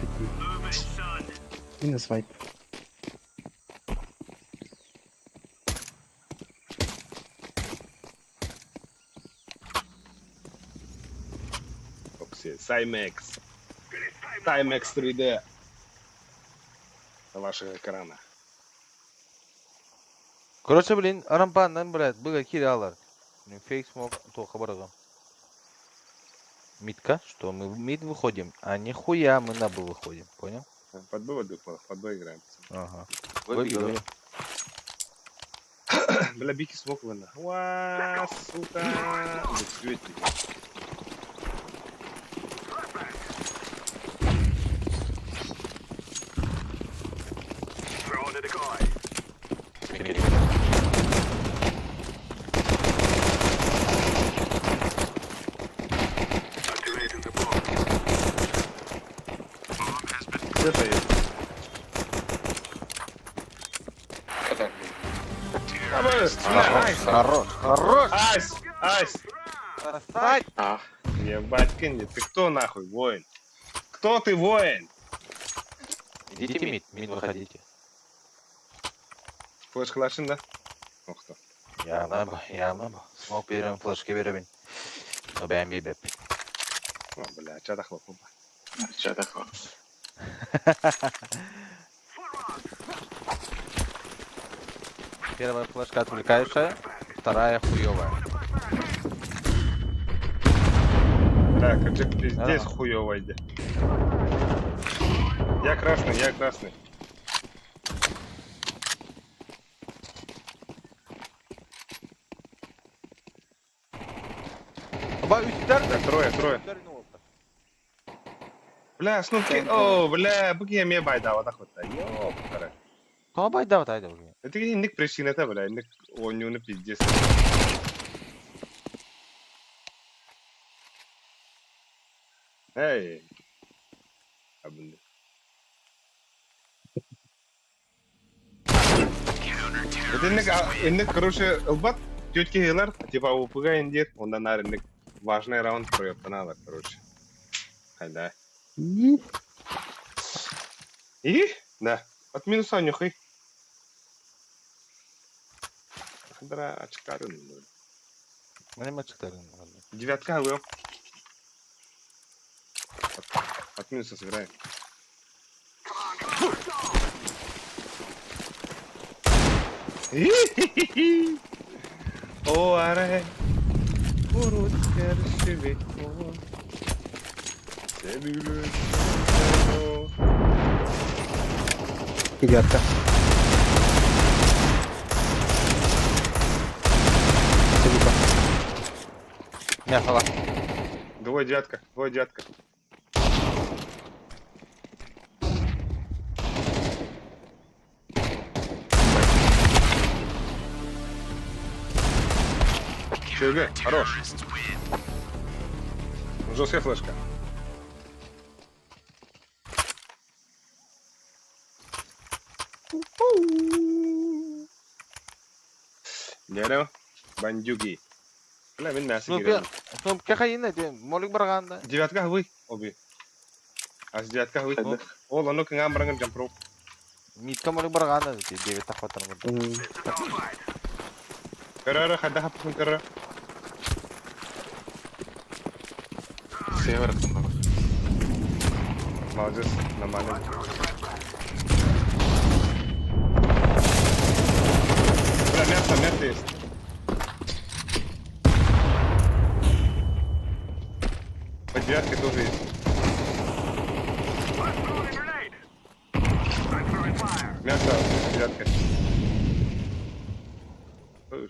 Минус вайп. Окси, Cymex. Timex 3D. На ваших экранах. Короче, блин, рампаннан, блядь, быга киралар. Фейк смог, то хабарга. Мидка, что мы в мид выходим, а нихуя мы на Б выходим, понял? Под Б воду, под Б играем. Ага. Выбил. Бля, бики смог вына. Уа, сука. Цветик. Где-то есть. Это Найс! Хорош, хорош! Айс! Айс! Красавчик! А, Ебать, Кенни, ты кто нахуй, воин? Кто ты, воин? Идите мид, мид выходите. Флешка лашин, да? Ох кто. Я на Б, я на Б. Смог берем, флешки берем. Но бэм бэп. О, бля, чата хлопнул. что такое? Первая флешка отвлекающая, вторая хуевая. Так, это пиздец Да. хуёво иди. Я красный, я красный. Оба, үстер! Да, трое, трое. Бля, снупки. О, бля, буги я байда, вот так вот. Ёптара. Тоға байда вот айда уже. Это инник причина это, бля, инник онюны пиздец. Эй. А, блин. Это инник, инник, короче, ылбат, тетки хилар, типа УПГ индир, онда нар инник важный раунд проёптаналар, короче. Хайда. И И? Да. От минуса нюхай. Хандра очкарын. Неме чыктарын. Девятка был. От минуса сыграем. О, аре. Урут Девятка. Целика. Мясо. Двое девятка, двое девятка. ЧГ, хорош. Жесткая флешка. Дерево. Бандюги. Бля, мен мясо Ну, кирем. Ну, кахайына, молик барганда. Девятка вы, оби. А с девятка вы. Ол, ону кыңам баранган жампров. Митка молик барганда, девять тахватан. Карара, хада хапсын кара. Север там. Молодец, нормально. Бля, мясо, мясо есть. По девятке тоже есть. Мясо, девятка.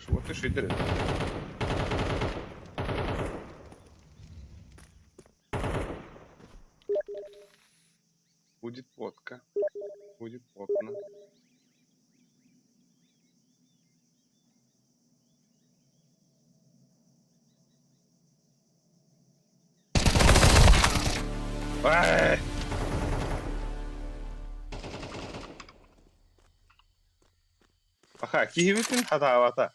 Вот ты шидер. Будет плотко. Будет плотно. Ай! Аха, киһибитин хатаабата.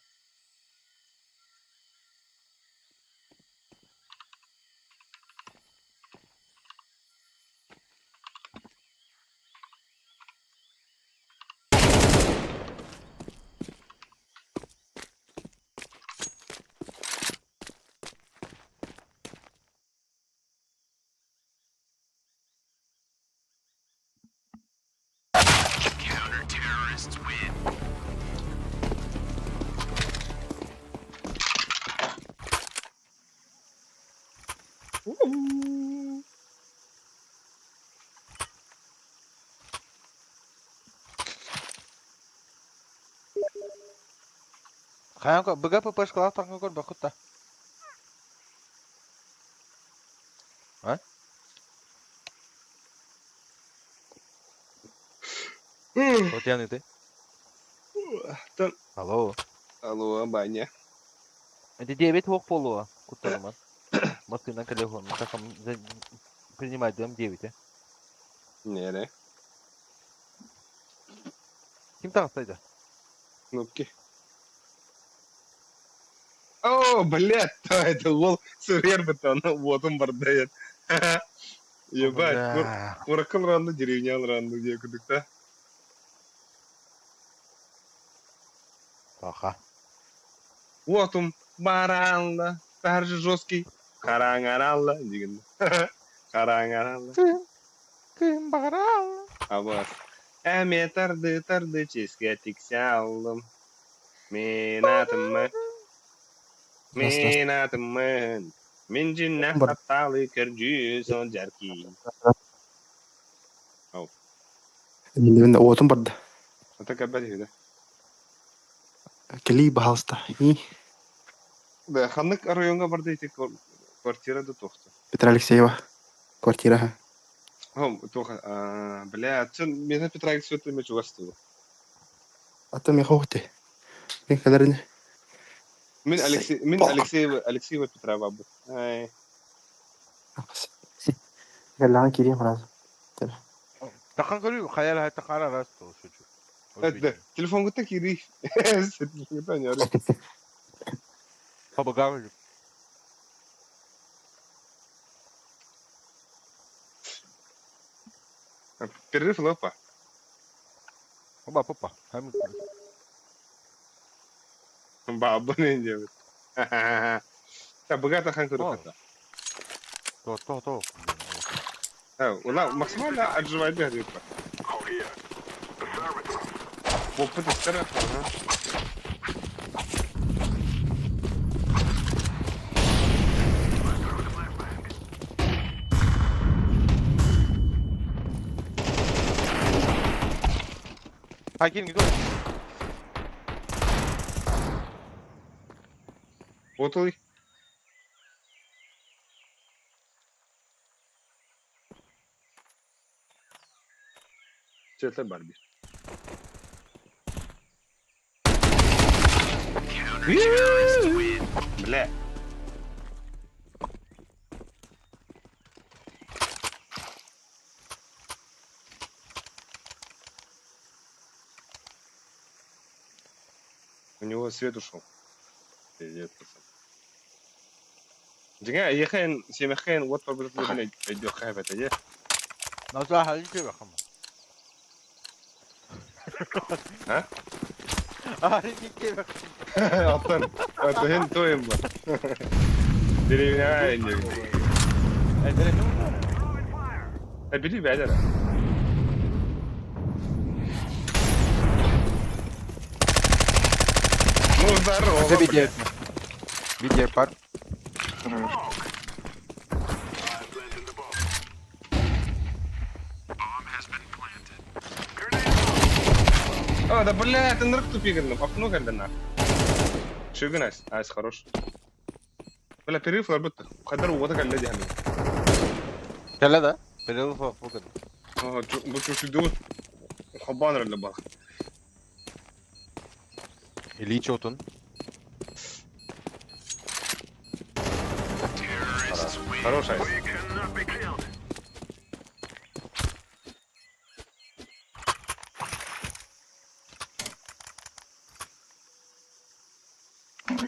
Хайан БГПП школах тахын көр бакутта. А? Вот я ты. Алло. Алло, баня. Это 9 хок полуа. Куттарман. Москвина коллегон. Принимать дом 9, а? Нере. Ким тағыстайды? Кнопки. О, блядь, это лол сувербета, ну вот он бардает. Ебать, куракыл ранды, деревня ранды, где кудыкта. Аха. Вот он, баранла, также жесткий. Харангаралла, деген. Харангаралла. Кым баралла. Абас. Әме тарды тарды ческе тиксе алдым. Мен атымы. Мен атымын. Мен жинна хатталы көржү сон жарки. Ау. Мен отум барды. Ата кабар да. Кели баһалыста. И Да, ханнык районга барды ити квартира да тохта. Петра Алексеева. Квартира. Хом, тоха, бля, чын мен Петра Алексеева мен чугасты. Ата мен хохте. Мен калерин. Мен Алексей, мен Алексеева, Алексеева Петра бабы. Ай. Галлан кирим раз. Тахан көрүү, хаял хай тахара рас то шучу. Это телефон гыта кири. Телефон гыта не ары. Пабагар. Перерыв лопа. Оба папа. Баба не делает. Та богато хан көрү хата. То то то. Ула максимально отживай бегает. Опыт ага. Хакин гидо. Вот он. Это Барби. Бля. У него свет ушел. Пиздец, пацан. Динга, ехаен, семехаен, вот побежит, пойдет, хай в это, Наза халики бахам. А? Халики бахам. Аттан, это хен тоем ба. Деревня не. А бери бәдер. Ну здорово. Это видео. Видео пар. А, да бля, это нырк тупигерным. Окно когда нах. Шуга найс. Айс, хорош. Бля, перерыв работа. Хадар уота калла дихами. Кэллэ да? Перерыв бу кэн. Бу чушидут. Хабан реле бар. Ильич отун. Хорош, Айс.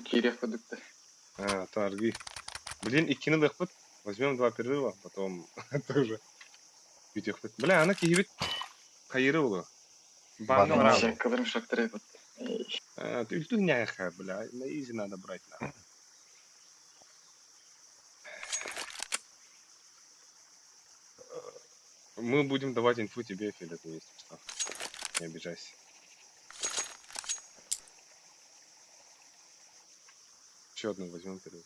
Киириэх курдуктар. А, торги. Блин, иккини ылыахпыт. Возьмем два перерыва, потом тоже бүтүөхпүт. Бля, аны киһибит хайыры буолуо. Баҥҥа бараҕын. Шаккаларым шактары вот. Үлтү няха, бля, на изи надо брать нахуй. Мы будем давать инфу тебе, Филипп, если что. Не обижайся. Еще одну возьмем перерыв.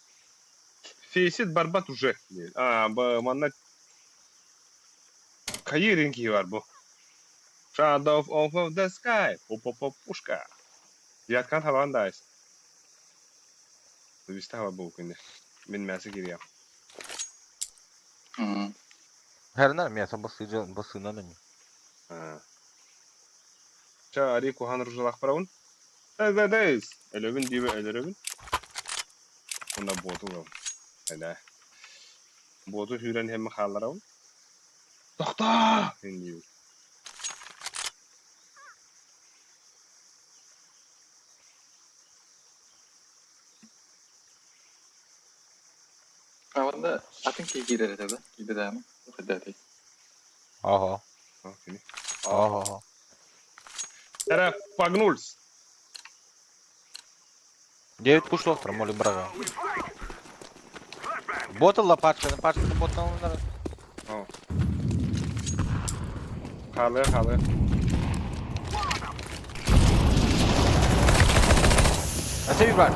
Фейсит барбат уже. А, манна Хайыринки бар бу. Shadow of the sky. Пу-пу-пу-пушка. Яткан хабан дайс. Виста хаба бу күнне. Мин мәсе кириям. Хернер мясо басына на А. Ча ари кухан ружалах барабын. Да да да. Элөбүн дибе элөрөбүн. Онда боту бар. Әдә. Боту хүрен hem халларабын. Тохта! Инди. А онда атын кии киирэр этэ да? Киирдэ даҕаны? Хайда Ага. Ага. Эра погнулся. 9 пушлов, молим брага. Ботал пачка, пачка ботал на. Халы, халы. А тебе брат.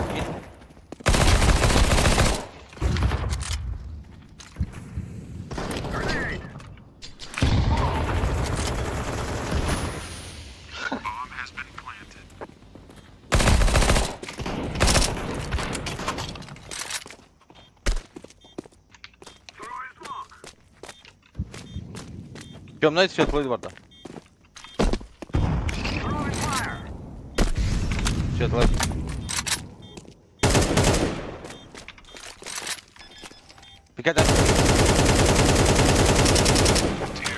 Темный светлый двор, да. Светлый. Пикай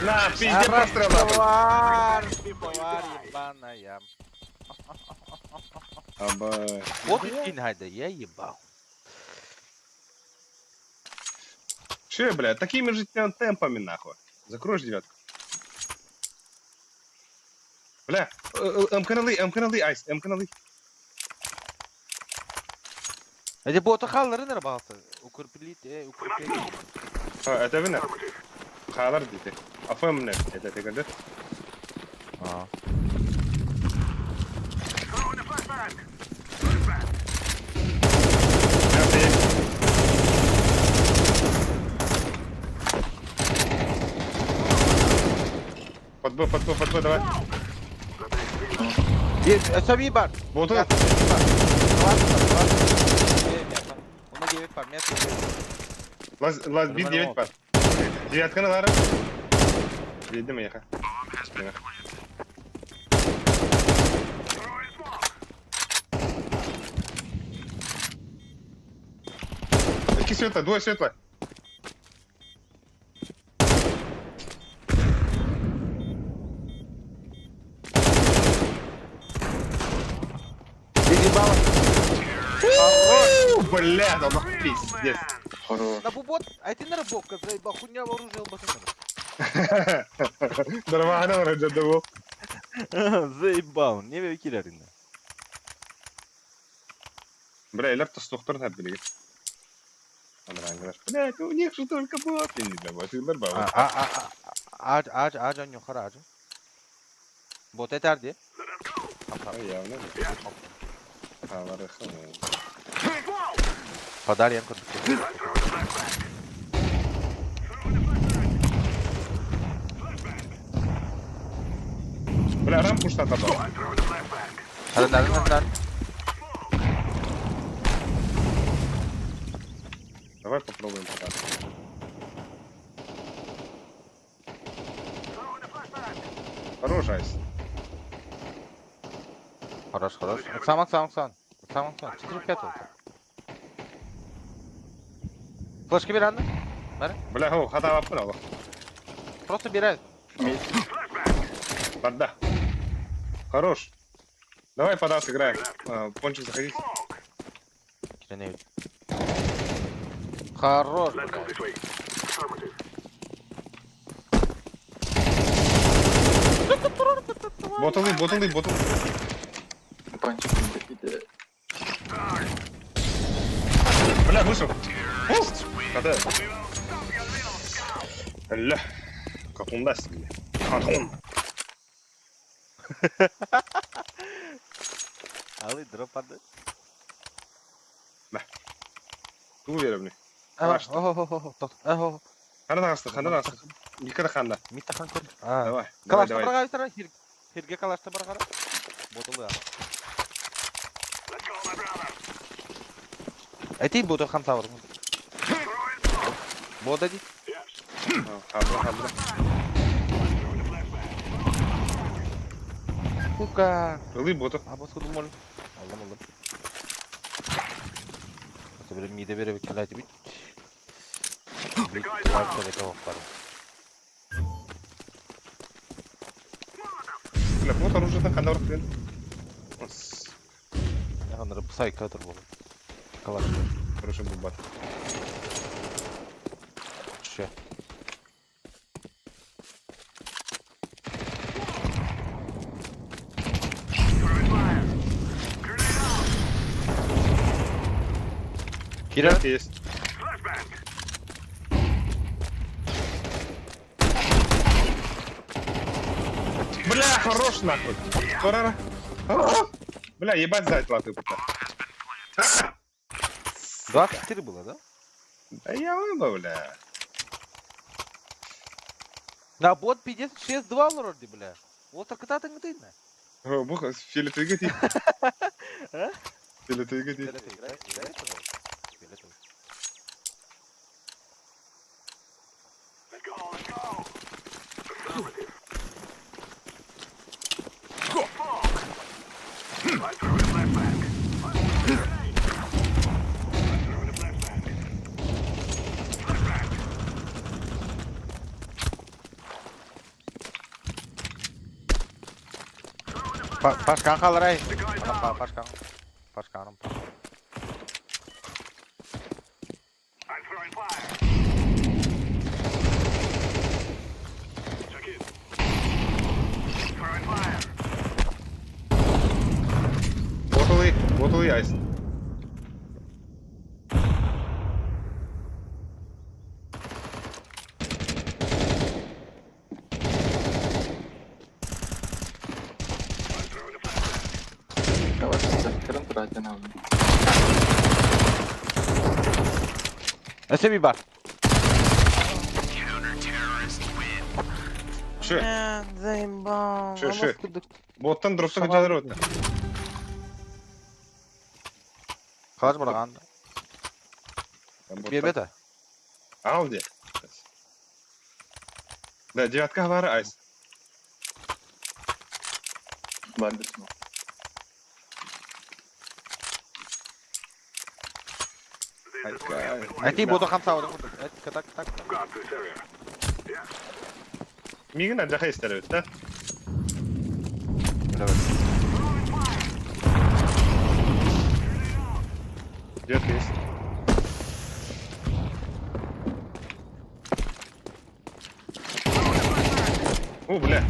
На, пизде прострел. Тварь, тварь ебаная. Аба. Вот и хайда, я ебал. Че, бля, такими же темпами, нахуй. Закроешь девятку. Бля, МКНЛ, МКНЛ, айс, МКНЛ. Эти боты халлары нер бағасы. Укрепить, укрепить. А, это вина. Халар дейді. АФМ не, это ты когда? А. Под Б, под Б, под Б, давай. Сөби бар. Боты. Уна 9 бар, мен Лаз, лаз, бит 9 бар. Девятканы лары. Видимо, еха. Икки светло, двое светло. Бля, да нахуй пиздец. Хорош. На бубот, а ты на рыбовка, заебал, хуйня оружие албасына. Нормально, вроде думал. Заебал, не килерин. Бля, илер тостуктар хәп Блядь, у них же только было. Не А, а, а, а, а, юқары, аж. Бот этәрди. Явно. Подарим көрдүк. Бля, рампу что-то. Ханан ханан. Давай попробуем пока. Хорош, Айс. Хорош, хорош. Оксан, Оксан, Оксан. Оксан, Оксан. 4-5 oldu. Флешки bir anda. Бля, о, хата баппын алла. Просто бирай. Барда. Хорош. Давай под нас играем. А, Пончик, заходи. Кирене. Хорош, блядь. Боталы, боталы, боталы. Пончик иде. Бля, вышел. Фу! Хата. Бля. Как он даст мне. Катон. Алы дроп ады. Ту веровни. Ага, Калаш. ого. Хана тагаста, хана тагаста. Никада ханда. Митта хан көр. А. Давай. Давай, Калашта давай. барга битара. Хирге калашта баргара. Ботулы. Эти боту хан савыр. Бода ди. Хабра, хабра. Сука. Ылы боту. А бос кудум ол. Алdım алdım. Nasıl böyle mide bere bir kelati bit. Bir parça beke hopparım. Бля, вот оружие ханда барып Ne kadar psycho'dur bu. Калаш. Хорошо бубат. Şu. Кира. Есть. Бля, хорош нахуй. Турара. Бля, ебать сзади латы пута. 24 было, да? Да я оба, бля. На бот 56-2 вроде, бля. Вот так это не ты, О, Буха, фиолетовый годи. А? Фиолетовый годи. Фиолетовый, играй, играй, пожалуйста. Фиолетовый. Пашкан халарай. Пашкан. Пашканом. Боталы, боталы айс. Давай, кырын туратын алдым. Өсө bir бар. Шы, Заебал. Шы, шы. Боттан дропта жадыр өтті. Калаш барган. Бебета. Ал де. Да, девятка бар айс. Бар десем. Айка. Айти боту хамса орын. Так так. Мигін ажақа истер өтті. Девятка есть. О, бля.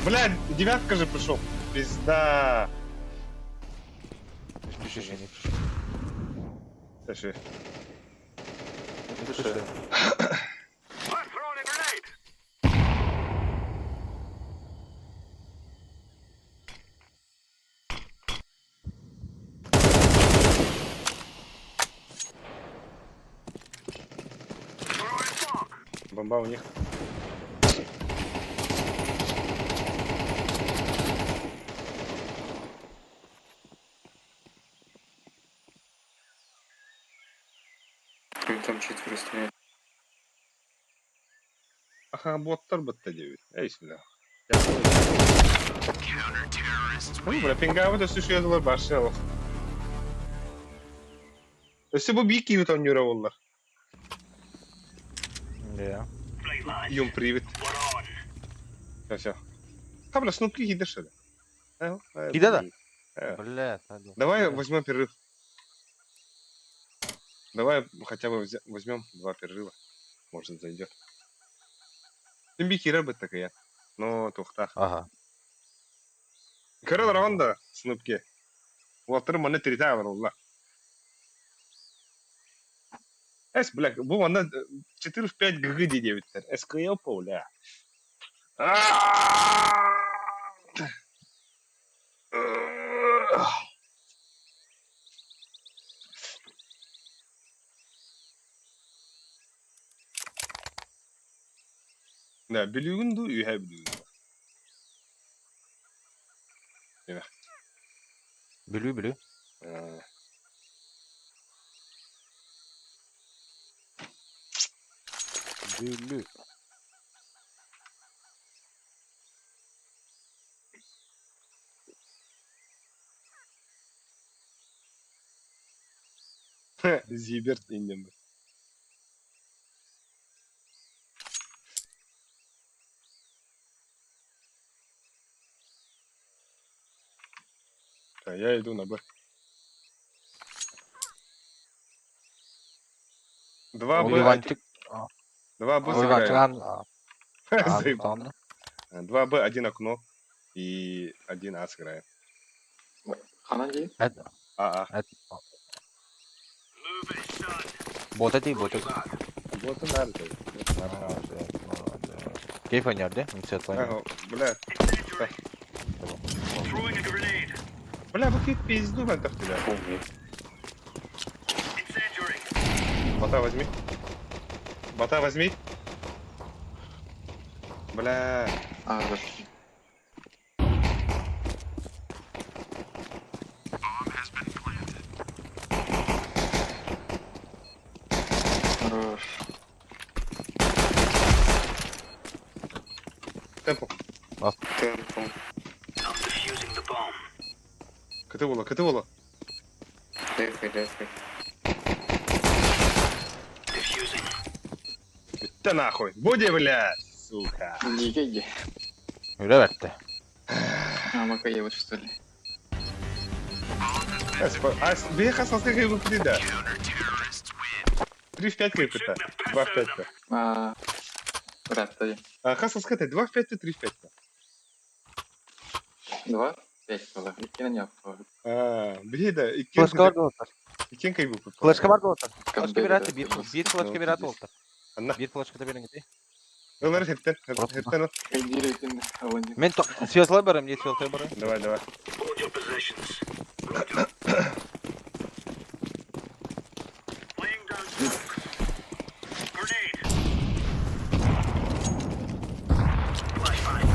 Бля, девятка же пришел. Пизда. Не спеши, не спеши. Спеши. Не спеши. Бомба у них. Блин, там четверо стоят. Аха, боттар бытта диэбит. Эй, бля. Ну, бля, пингаабыт өссө үчүгэй барша олох. Өссө бу биир киһи оонньуура буоллар. Да. Юм привет. Все, все. А, бля, снупки кида что ли? Кида да? Бля, Давай возьмем перерыв. Давай хотя бы возьмем два перерыва. Может, зайдет. Син киирэр такая. Но туохтаах. Ага. Көрө олороҕун да, Снупки. Уолаттары манна тиритэ олороллор. Эс, бля, бу манна 4 в 5 ГГ диэбиттэр. СКЛ бля. Да, Бүлүүгүн дуу, Үөһээ Бүлүүгүн дуу? Бүлүү, Бүлүү. Бүлүү. Зиберт иннем. Так, я иду на Б. 2 Ой, Б, Иванчик. 2 Б Ой, Иванчик, сыграем. ан. Заебал. 2 Б, 1 окно и 1 А сыграем. Ханан дии? А, А. Бота дии, бота. Вот и надо. Кейф ойнар дии? Ага, бля. Бля, вы какие пизду в тебя. Бота возьми. Бота возьми. Бля. А, да. Хорош. Темпо. Темпо. КТ була, КТ була. Дефай, дефай. Да нахуй. Буди, блядь, сука. Диге, иди. Үлэ бэртэ. А, Макаева, что ли? А, беха со стрихой да. 3 в 5 кайпыта. 2 в 5. А, брат, тоди. А, хас ската 2 в 5, 3 в 5. 2, 5 было. Икки не А, беда, Флешка бар болтар. Иккен кайбы. Флешка бар болтар. Флешка берати, бир флешка берати болтар. Анна. Бир флешка да бериң ити. Ылар хептен, хептен. Мен светлой барам, не светлой барам. Давай, давай.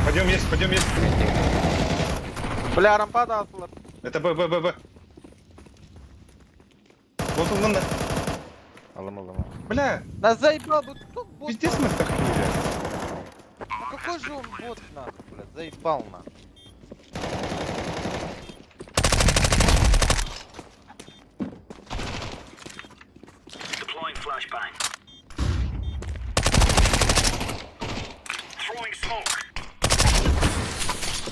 Пойдем есть, пойдем есть. Бля, рампа да атылар. Это Б, Б, Б, Б. Вот он, да. Алым, алым. Бля. Да заебал, вот тут бот. Пиздец мы вдохнули. Ну какой же он бот нахуй, блядь, заебал нахуй.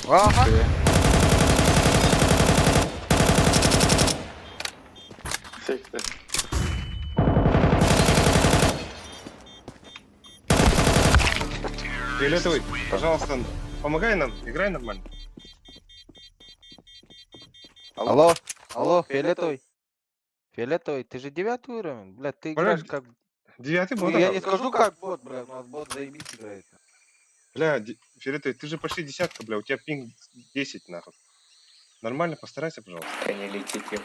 Ага. Сектор. Фиолетовый, пожалуйста, помогай нам, играй нормально. Алло, алло, фиолетовый. Фиолетовый, ты же девятый уровень, блядь, ты играешь как... Девятый бот. Ну, я не скажу как бот, блядь, у нас бот заебись играет. Бля, фиолетовый, ты же почти десятка, бля, у тебя пинг 10, нахуй. Нормально, постарайся, пожалуйста. Да не летите.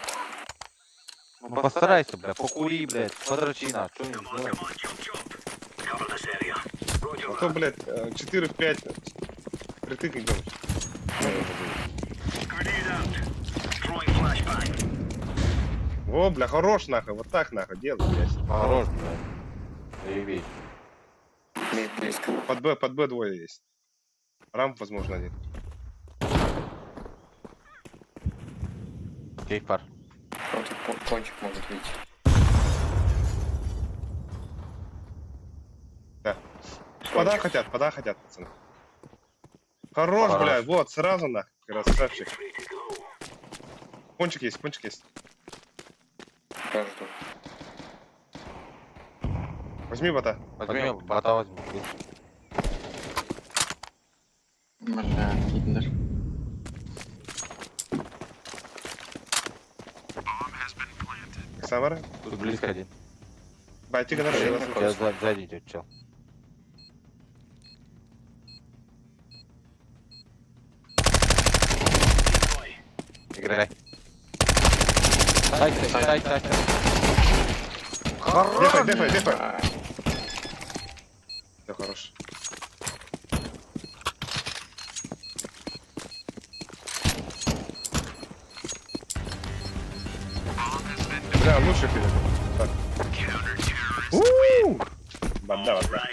Ну постарайся, бля, покури, блядь, подрочи на, что-нибудь сделай. А то, блядь, 4-5 притык идем. О, бля, хорош нахуй, вот так нахуй делай, блядь. Хорош, блядь. Заебись. Мид близко. Под Б двое есть. Рамп, возможно, один. Кейфар. Вот тут пончик может выйти. Да. Пода хотят, пода хотят, пацаны. Хорош, Хорош. бля, вот, сразу нахуй, красавчик. Пончик есть, пончик есть. Я жду. Возьми бота. Возьми, бота возьми. Бля, киндер. Самара. Тут близко один. Байтик на Я сзади идет чел. Играй. Сайт, сайт, сайт, сайт. Дефай, дефай, дефай. А, Все, хорош. Бля, лучше перед. Так. У-у-у! Банда, банда.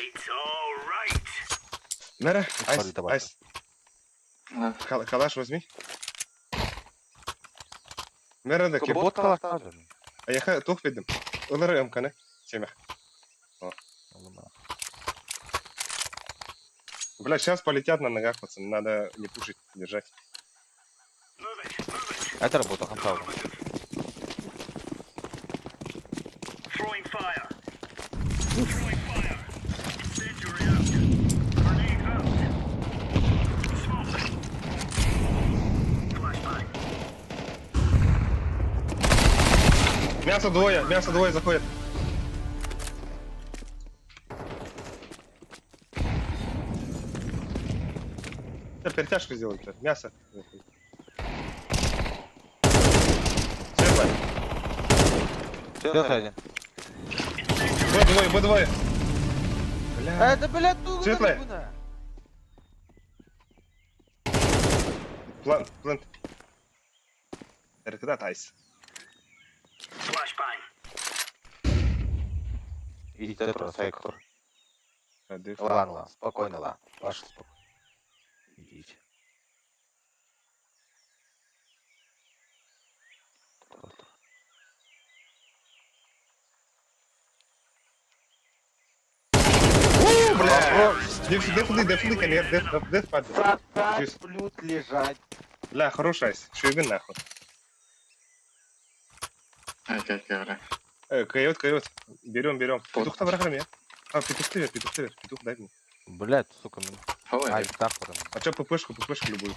Нера, айс, давай. айс. да. Калаш возьми. Нера, да, кеп. Бот калаш тоже. А я тух видим. Ылыр МК, Семях. Бля, сейчас полетят на ногах, пацаны. Надо не пушить, держать. Это работа, хамсаура. Мясо двое заходит. Сейчас перетяжку сделай, блядь. Мясо. Светлое. Светлый один. Б двое, Б двое. Бля. Это, блядь, тут Светлая. План, план. Это айс. Видите, это сектор. Ладно, ладно, спокойно, ладно. Ваше спокойно. Идите. Бля. Деф, деф, деф, деф, деф, деф, деф, падает. Плют лежать. Бля, хорош айс. Шуйбин нахуй. Окей, окей, бля. Койот, койот. Берем, берем. Петух-то в А, петух ты, петух ты, петух дай мне. Блядь, сука, мне. Ой, Ай, нахуй. А чё ППшку, ППшку любую.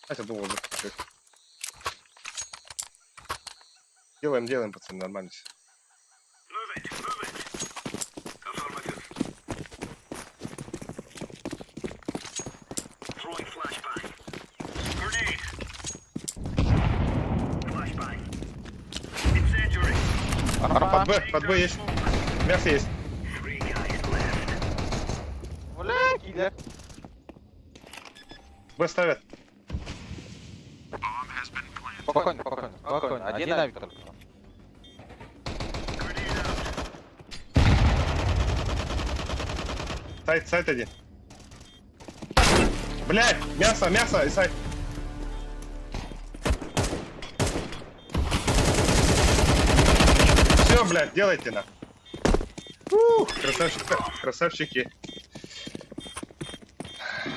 Хотя думал, да, Делаем, делаем, пацаны, нормально все. Под Б, под Б есть. Мясо есть. Бля, киллер. Б ставят. Спокойно, спокойно, спокойно. Один авик только. Сайт, сайт один. Блять, мясо, мясо и сайт. Все, блядь, делайте на. Ух, красавчики, красавчики.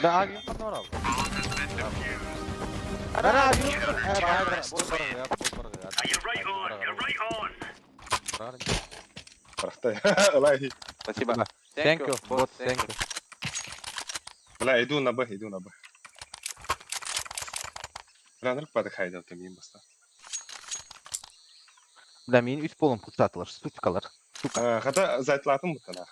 Да, авик подобрал. Лайки. Спасибо. Thank you, бот, thank you. Бля, иду на Б, иду на Б. Бля, ну падай там им баста. Бля, мин үс полым путсатылар, сучкалар. Хата зайтлатым бутана.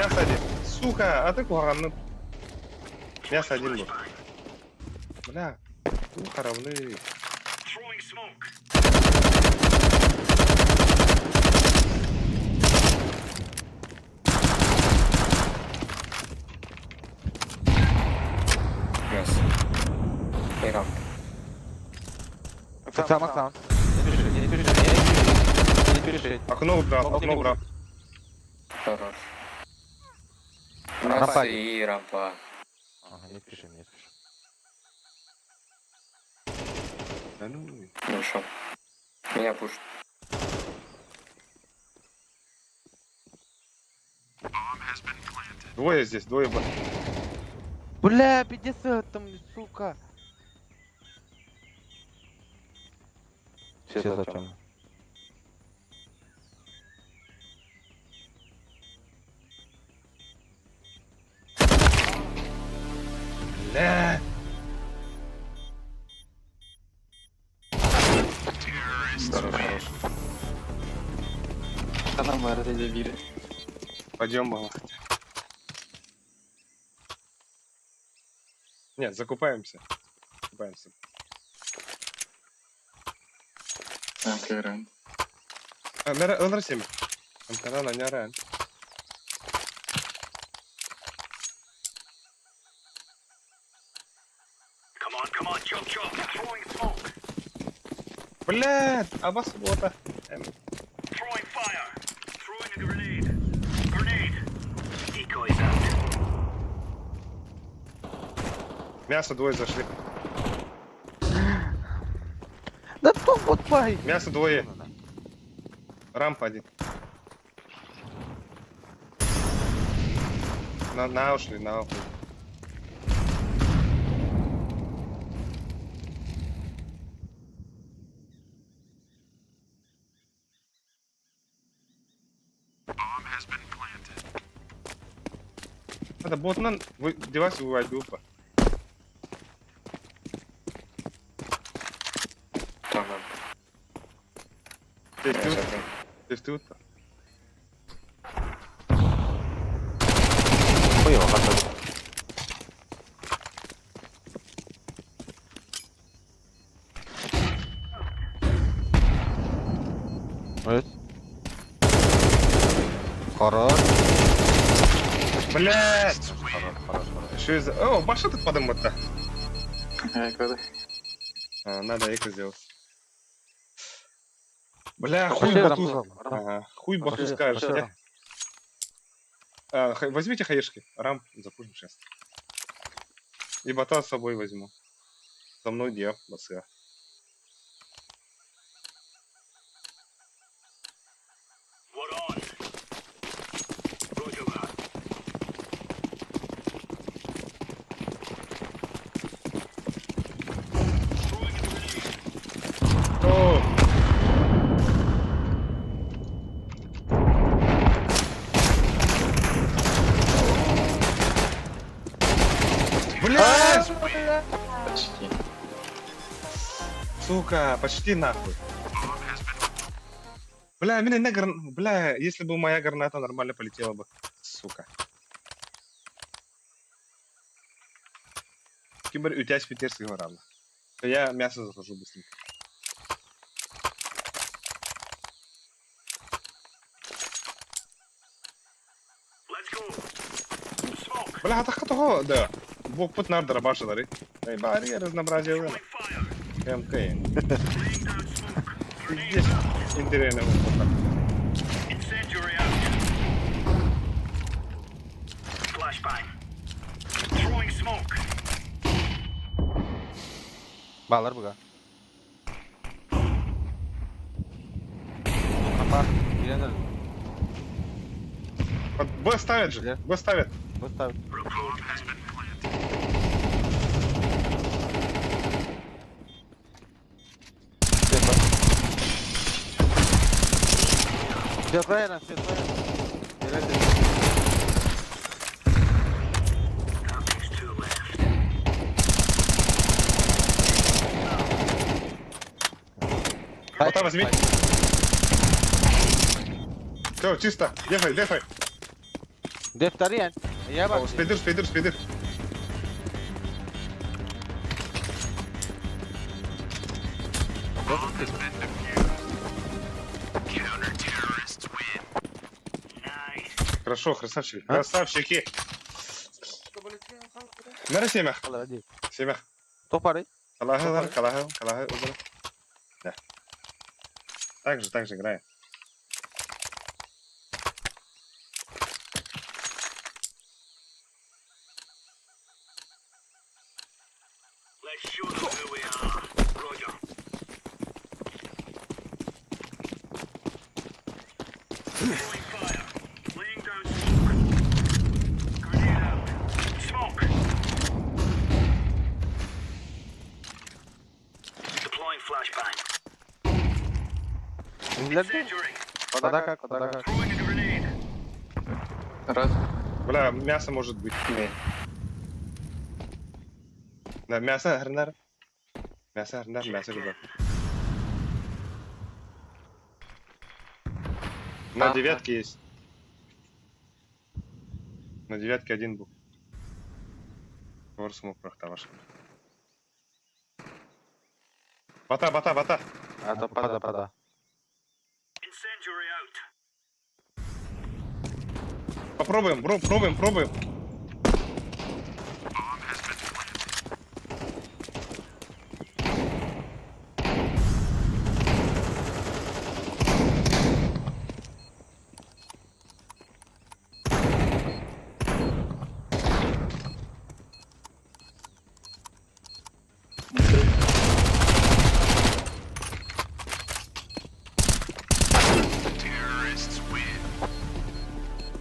Мясо один. Сука, а ты куһаҕаннык. Мясо один был. Бля, ну харавны. Мясо. И рампа. Сам, сам. Не спеши, не спеши, не спеши. Не спеши. Окно убрал, окно убрал. Хорош. Рампа Мясо один. и рампа. Ага, не спешим, не спешим. Да ну. Ну шо. Меня пушит. Двое здесь, двое. Бля, пиздец, там, сука. Все зачем? Бля. Хорош, хорош. Adam var dedi biri. Пойдем, мало хотя. Нет, закупаемся. Закупаемся. Ankaran. А, нара семь. Анкара, наняра. Блядь, а вас вот. Мясо двое зашли. Да кто вот пай? Мясо двое. Рампа один. На ушли, на ушли. Это ботнан, вы девайс выводит группа. Там рампа. Здесь Мясо тут, один. здесь тут. Хуево, готово. Evet. Хорош. Блять! Хорош, хорош, хорош. Что из... О, баша тут подымут-то. Ayakları. А, надо эко сделать. Бля, хуй Пошли бату. рампу. Ага, хуй бату Пошли, скажешь. пошли а? А, возьмите хаешки, рамп запушим сейчас. И бота с собой возьму. Со мной где, басы. О! Блядь! Почти. Сука, почти нахуй. Бля, меня на гран... Бля, если бы моя граната нормально полетела бы. Сука. Кибер, у тебя питерский равно. Я мясо захожу быстренько. Бля, а так того, да. Бог пут нар дробаша дары. Эй, барьер разнообразие. МК. Здесь интересно. вот так. Bağlar buga. Апа, bilen Вот Б ставят же, Где? Б ставят. Поставь. Все правильно, все правильно. Бота возьми. Все, чисто. Дефай, дефай. Дефтариан. Я О, бар. Спидер, спидер, спидер. Хорошо, красавчики. А? Красавчики. Нара семях. Семях. Топары. Калахы, калахы, калахы, узра. Да. Так же, так же играем. Let's show them who we are. Roger. Throwing fire. Laying down smoke. Grenade out. Smoke. Deploying flashbang. Incendiary. Подака, подака. Throwing a grenade. Раз. Бля, мясо может быть. Да, мясо, хренар. Мясо, хренар, мясо, куда? На Ага. девятке есть. На девятке один был. Вор смог прохтаваш. Бата, бата, бата. А то пада, пада. Incendiary out. Попробуем, бро, пробуем, пробуем.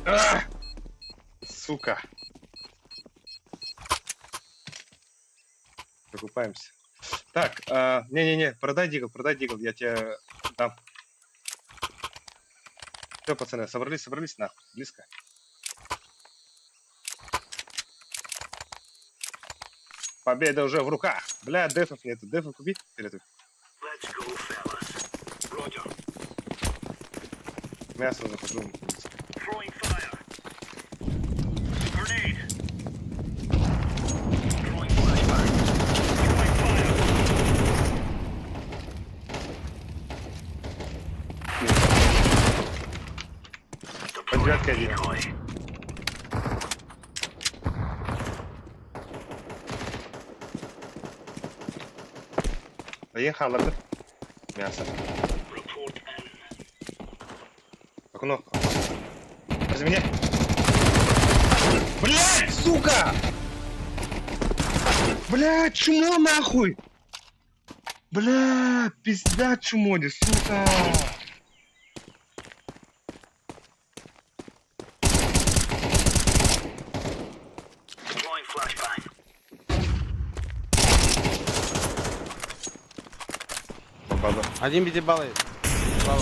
А! Сука. Закупаемся. Так, а, не-не-не, продай дигл, я тебе дам. Все, пацаны, собрались, собрались, нахуй, близко. Победа уже в руках. Бля, дефов нет. Дефов купи. Фиолетовый. Let's go, fellas. Roger. Мясо захожу. Throwing fire. Grenade. Throwing flashbang. Throwing fire. По девятке один. Decoy. Поехала бы. Мясо. Report in. Окно. Возле меня. Блять, сука! Блять, чмо нахуй! Бля, пизда чмо, не, сука! Deploying flashbang. Баба. Один пятибаллый. Балл.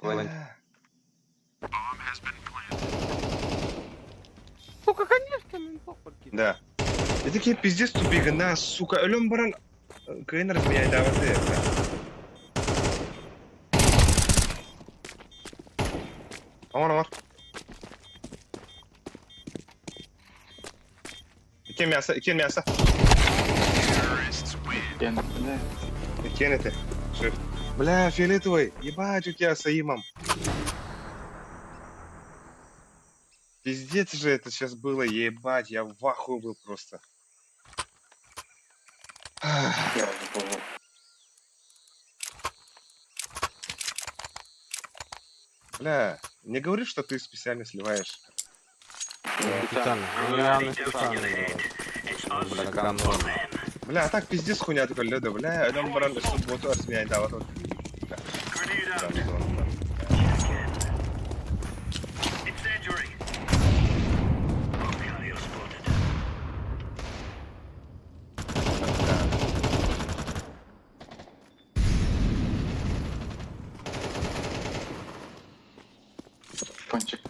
Бля. Сука, конечно, мен похуй. Да. И такие пиздец тупик, на, сука, өлөм баран кыйын разменяй даваты. Амар, амар. Икки мясо, икки мясо. Бля. Икки это. Шеф. Бля, фиолетовый, ебать у тебя с аимом. Пиздец же это сейчас было, ебать, я в ахуе был просто. Я уже понял. Бля, не говори, что ты специально сливаешь. Специально. Ну, реально специально. It's us Бля, гандон. or them. Бля, а так пиздец хуйня такой леда, бля, өлөм баран субботу арсмияй дават. Grenade out. Check in. Incendiary. Bomb carrier spotted. Пончик.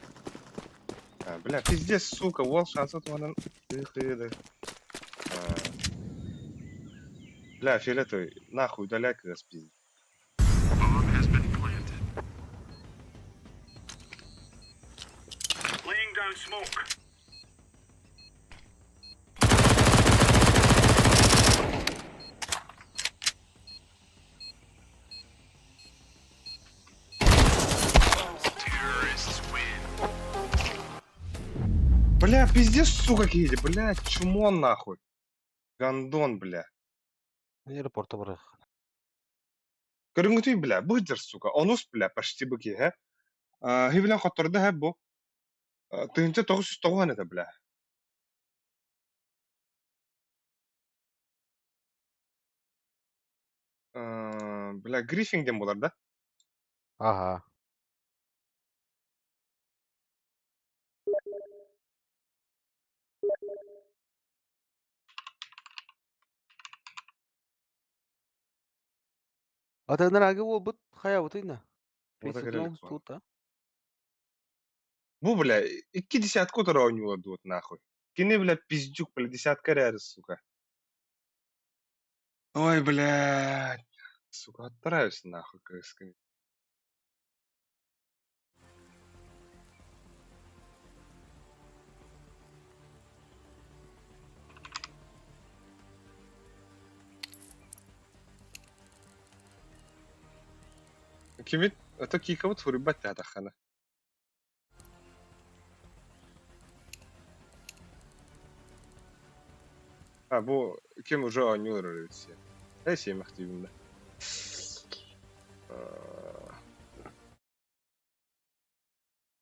Бля, пиздец, сука, уол шансы туанан. Тых, А. Бля, фиолетовый, нахуй удаляй, когда спиздит. smoke. Бля, пиздец, сука, киһи, бля, чмо нахуй. Гандон, бля. Аэропорта барах. Көрүҥүтүй, бля, быдьар, сука. Онус, бля, почти бы киһи. Хибилэн хоттордо һэ бу. 1909 этэ, бля. Бля, Гриффин диэн буолар да? Ага. Атынырагы буолбут хайабытый на? Вот Фейсбукка кэлэ оҥостубут да? Бу, бля, икки десятка утары оонньуулар дуот нахуй. Кини, бля, пиздюк, бля, десятка эрээри, сука. Ой, блядь. Сука, отправься нахуй, крыска. Кимит, это кикабыт суруйбат тахана. А, бу ким уже оонньуулар эбит Э, сиэмэхтиибин да.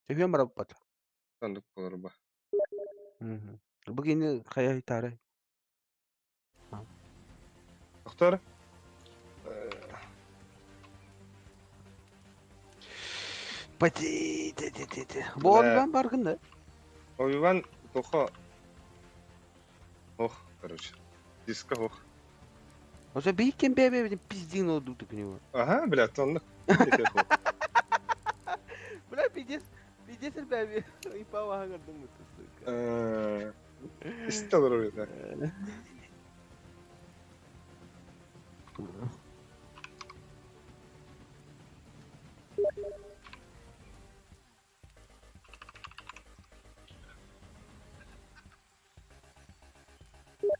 Төһүөн барабыппат. Сандык буолар ба. Бу кини хайа таарай. Доктор? Пати те те те те. Бу Оби-Ван баргын да? Оби-Ван тоха Ох, короче. Диска ох. Ошо бииккен бэбэ пиздин олдук к него. Ага, бля, тонны. Бля, пиздец. Пиздец бэби. И пава гардым сука. Истер это.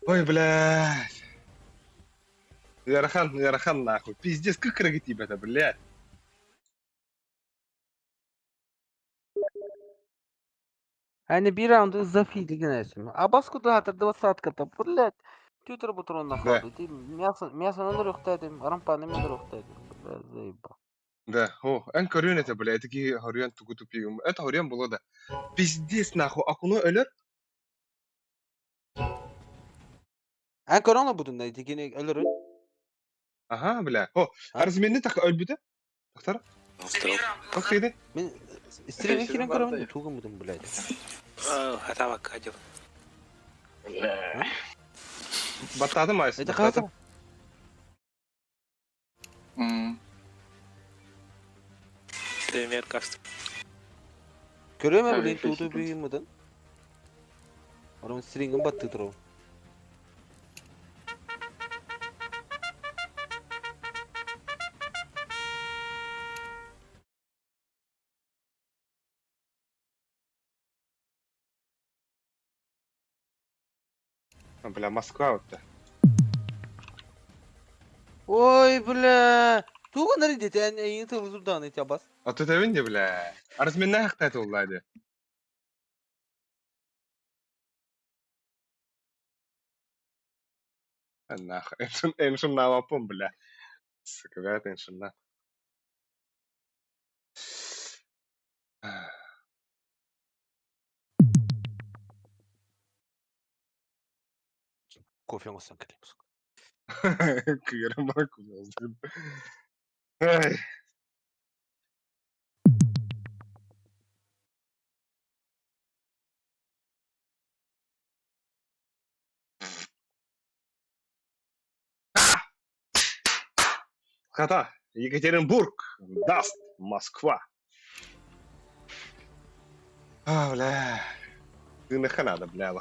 Ой, блядь. Ярахан, Ярахан нахуй. Пиздец, как рогатип это, блядь. Hani bir раунду зафили генесим. А баску да двадцатка-то, блядь. Тютер бутрон на Да. ходу. Ты мясо, мясо на дорог тадим, рампа на дорог тадим. Блядь, заебал. Да, о, эн көрүөн это, блядь, такие хорьян тугу тупиум. Это хорьян было, да. Пиздец, нахуй, акуну өлөр? Эн корона будун да, тигини өлөрүн. Ага, бля. О, арзменни так өлбүтэ? Доктор? Как ты? Мен стрим хирен көрөмүн, тугун будун, блядь. Хатабакка дьыл. Баттадым айсы. Это хата. Премьер каст. Көрөмө блин, туту бүйүн мудун. Орон стрингин батты туру. Бля, Москва вот-то. Ой, бля. Тугун ари дети, эн эйин тылы эти абас. А тут эвинди, бля. Арзменна хактат уллади. Нахуй. Эншин навапум, бля. Сука, бля, эншин на. Кофе оңостон келем, сука. Кыгырым бар Ай. Хата, Екатеринбург, даст, Москва. А, бля. Ты нахуй надо, бля.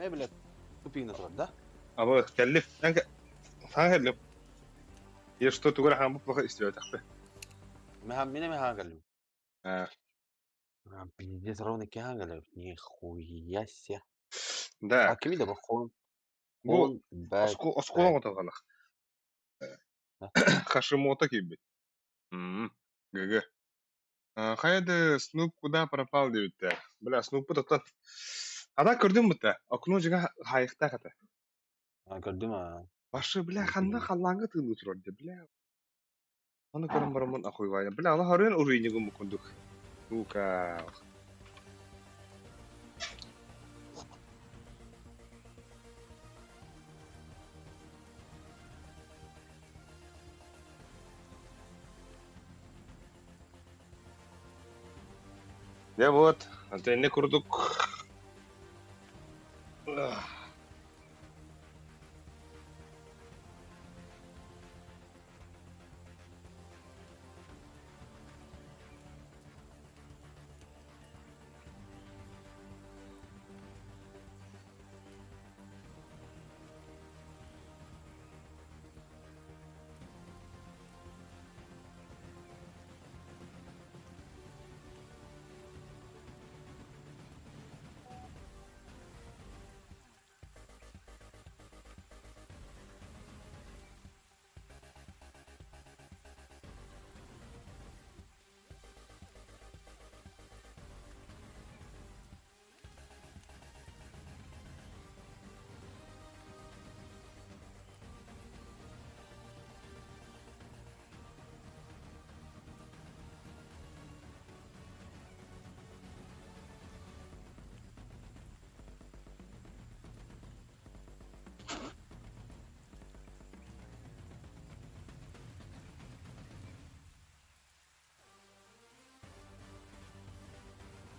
Эй, блядь, тупигна турар, да? Аба кэллим. Саҥа кэллим. Я что тугу эрэ хааммыт плохо истибэтэхпин. Мин эмэ хаан кэллим. Аа. Пиздец, ровно киһи кэлэр. Нихуя себе. Да. А кими да бу хон Бу хон бэт оскуола оҥотоллох. Хашимото киирбит. ГГ. Хайа да Снуп куда пропал диэбиттэр. Бля, Снуппут оттон Ада көрдүм бутта. Окно дьиҥэ хаайыктаах этэ. Көрдүм аа. Башы, бля, ханна халлааҥҥа тыылыы турар дии, бля. Ону көрөн бараммын охуйвайна. Бля, аны харыан уруйнигым курдук. Сука. Дьэ вот, антенна курдук.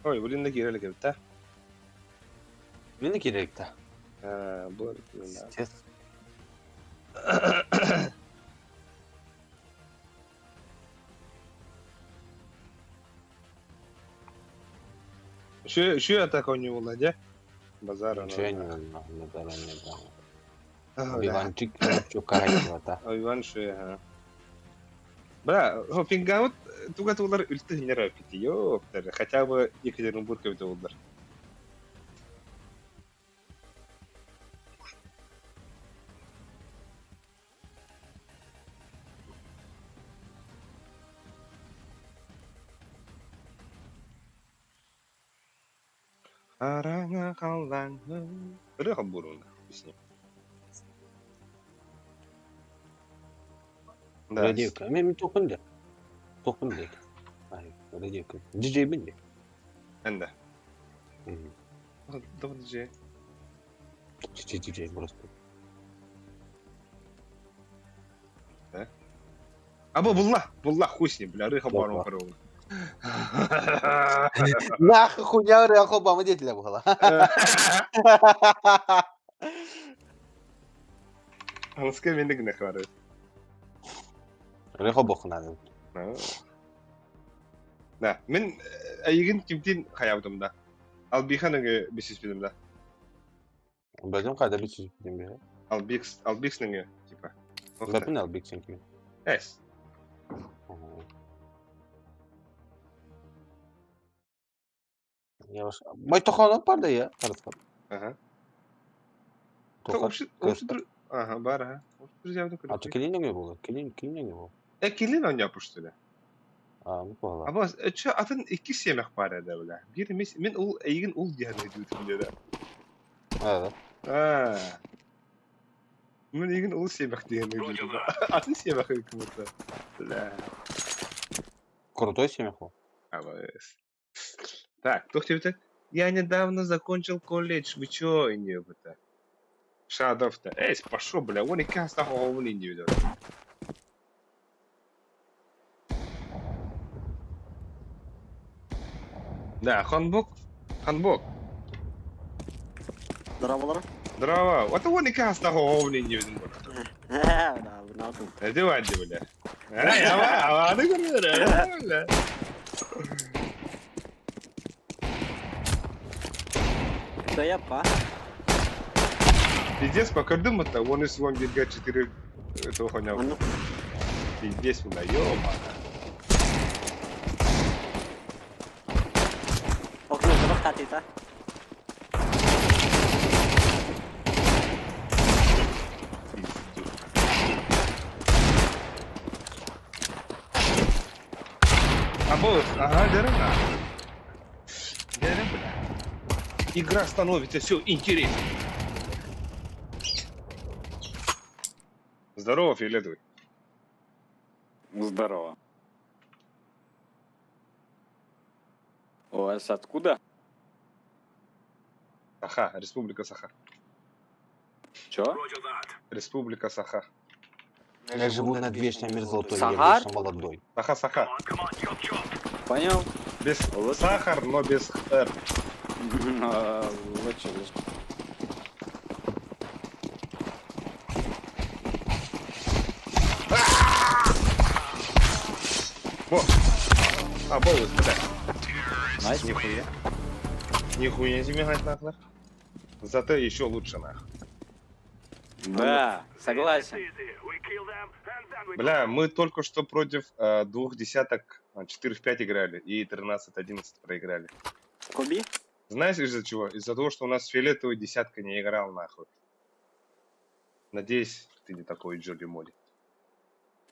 Ой, блин, да киирэ илик эбит да? Мин киирэ илик да. Аа, бу Пиздец. Үчүгэй атака оонньуу буолла дьэ. Базар Үчүгэй базар Иванчик чукаһайбата. Иван шуя. Бра, пингаут туга тулар үлтү хиннер пити. Ёптер, хотя бы Екатеринбург эбитэ буоллар. Хараҥа халлааҥҥа ырыа холбууруна песня. Да. Радио Мен туохпун да. Туохпун да. Радио Диджейбин да. Эн да. Тоҕо диджей? Диджей просто. Да? Аба булла, булла хуй с ним, бля, рыха барон корова. Нахуй хуйня рыха бама деятеля була. Анска мени гына хвары. Рыха бохнады. Да, мен эйигин кимтин хаябытым да. Албихан өҥө бисиспитим да. Бөдүн хайда бисиспитим бе. Албикс, Албикс нөҥүө, типа. Бөпүн Албикс ким. Эс. Yavaş. Майтоханов бар да я. Харысхал. Ага. Ага, бар, ага. А то килин нөҥүө буолар. Килин килин нөҥүө буол. Э, килин оонньооппут что ли? А, ну буолла. Абас, чё, атын икки сиэмэх баар этэ, бля. Биир эмис, мин ул эйигин ул диэн өйдүүтүм диэтэ. Аа. Аа. Мин эйигин ул сиэмэх диэн өйдүүтүм. Атын сиэмэх өйкүмүтэ. Бля. Крутой сиэмэх ол. Абас. Так, кто тебе Я недавно закончил колледж, вы чё, это? Шадов-то. Эй, пошел, бля, он и каста он не ведет. Да, Ханбок. Ханбок. Здорово, Здорово. Вот он и каста он не ведет. Это вадди, бля. Эй, ава, ава, бля. Да я па. Пиздец, покордым это, он из вон ГГ 4 этого хуйня. Маннык. Пиздец, мына, ёма. Окно табах татыта. Пиздец. А босс, ага, дерена. Дерен, бля. Игра становится все интереснее. Здорово, фиолетовый. Здорово. У вас откуда? Саха, Республика Саха. Чё? Республика Саха. Я живу над вечной мерзлотой, я Сахар? вечно молодой. Саха, Саха. Понял? Без сахар, но без р. А, Лучше, лучше. Во. А, болус, бля. Nice. Нихуя. Нихуя себе гать нахуй. Зато еще лучше нах. Да, согласен. Бля, мы только что против двух десяток 4 в 5 играли и 13-11 проиграли. Коби? Знаешь из-за чего? Из-за того, что у нас фиолетовый десятка не играл нахуй. Надеюсь, ты не такой Джоли Моли.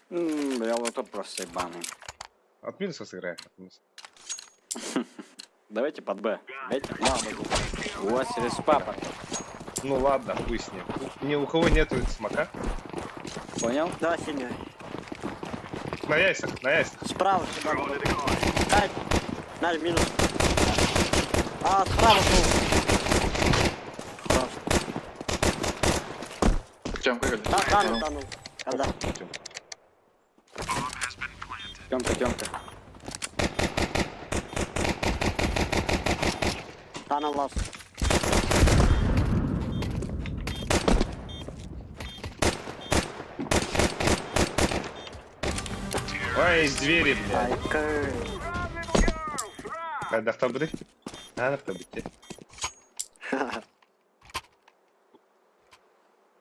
Я вот просто ебаный. От минуса сыграем. От минуса. Давайте под Б. Давайте. У вас респа потом. Ну ладно, хуй с ним. Ни у кого нету смока. Понял? Давай сильно. На яйцах, на яйцах. Справа сюда. Дай. На, минус. А, справа был. Хорош. Тёмка, как Да, да, ну, да, ну. Когда? Тёмка, Тёмка. Тана лаз. Ой, из двери, блядь. Ай, кыр. Когда хто буде? А, хто буде?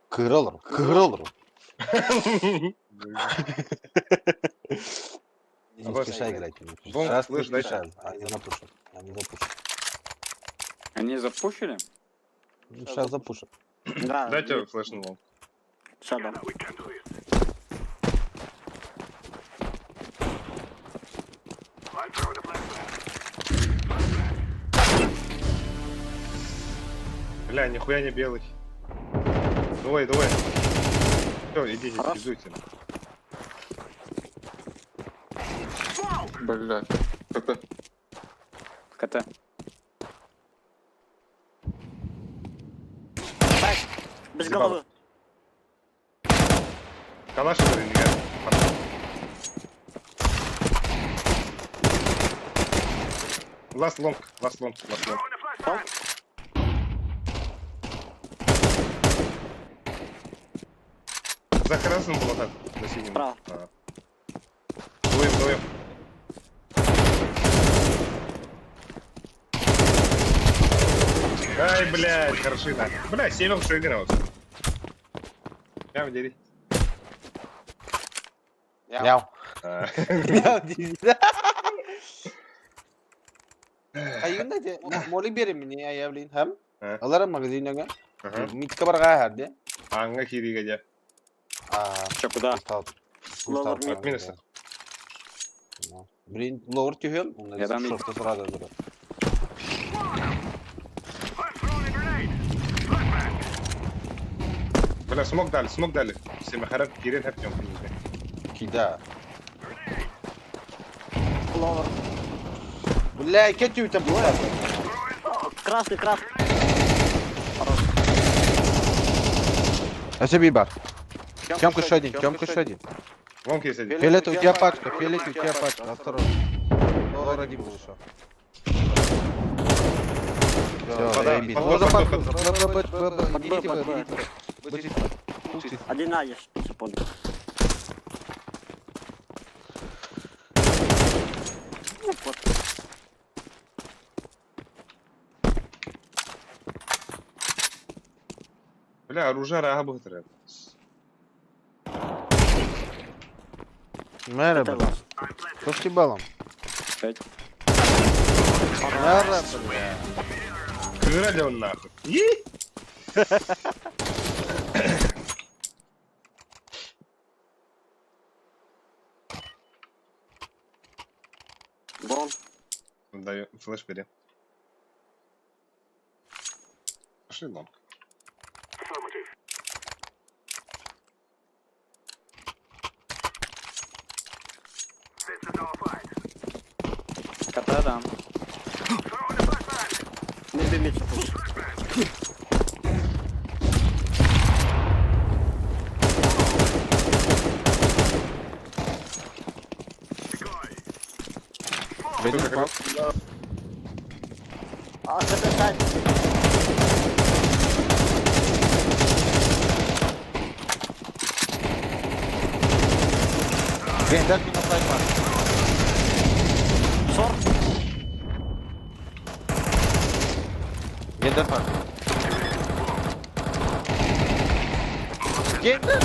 Кырылыр, кырылыр. Не А спеша играть. Вон, Сейчас слышь, не дайте. спеша. Они запушат. Они запушат. Они запушили? Сейчас запушат. Да. Дайте флешнул. Сейчас дам. Бля, нихуя не белый. Давай, давай. Все, идите, пиздуйте. Блядь. КТ. КТ. Без головы. Калаш или нет? Last long, last long, last long. За красным было так, за синим. Справа. А. Дуем, дуем. Ай, блядь, хороши так. Бля, север шаграл. Прямо дери. Мяу. А. Мяу, дери. Айында де, моли берем мне, я явлин, хам? Алара магазинага. Митка барга хәрде. Анга кириге де. А, Чё, куда? Ловер мид. От минуса. Блин, ловер тюхем, он Я дам шорты сразу берет. Бля, смог дали, смог дали. Семахарат кирен хәп Кида. Ловер. Бля, кетю там бывает. Красный, красный. А себе бар. Тёмка еще один, Тёмка еще один. Вон кейс один. Фиолетовый, у тебя пачка, фиолетовый, у тебя пачка, осторожно. Ловер один был еще. Все, Вода, заебись. под- Можно под- под, под- Б, Б, Б, Б, Под Б, идите под Б, Б. идите Б. Будете- Пушите. Один А есть, секунду. Ну, вот. Бля, оружие арааһа быһытырар. Мэра, Это бля. ласт. Что с ебалом? Пять. Мэра, бля. Кыра ли он нахуй? И? Гол. Даю, флеш бери. Пошли long. КТ дам. Не бей мид пуш. Кто закрыл? А, КТ сайт. Гендер минус лайфа. Сорт. Гендер фак. Гендер!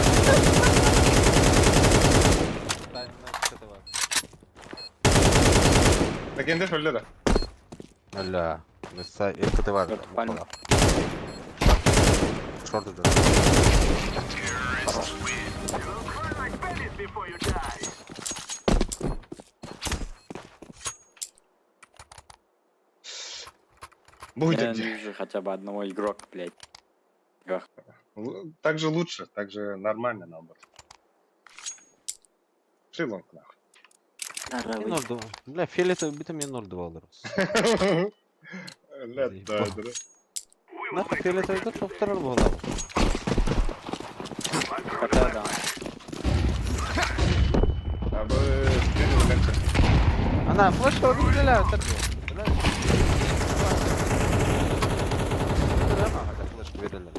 Легенда өллө да. Бля, КТ бар. Шорт пальма. Шорт идет. Будет Я где. вижу хотя бы одного игрока, блядь. Так же лучше, так же нормально наоборот. Пошли long нахуй. Здоровый. 0-2. Бля, фиолетовый бита мне 0-2 алырбыз. Бля, да, да. Нахуй фиолетовый да тоқтырар болады. КТ дам. А бы принял легче. Ана, флешка стреляют, так вот. Флешка берели.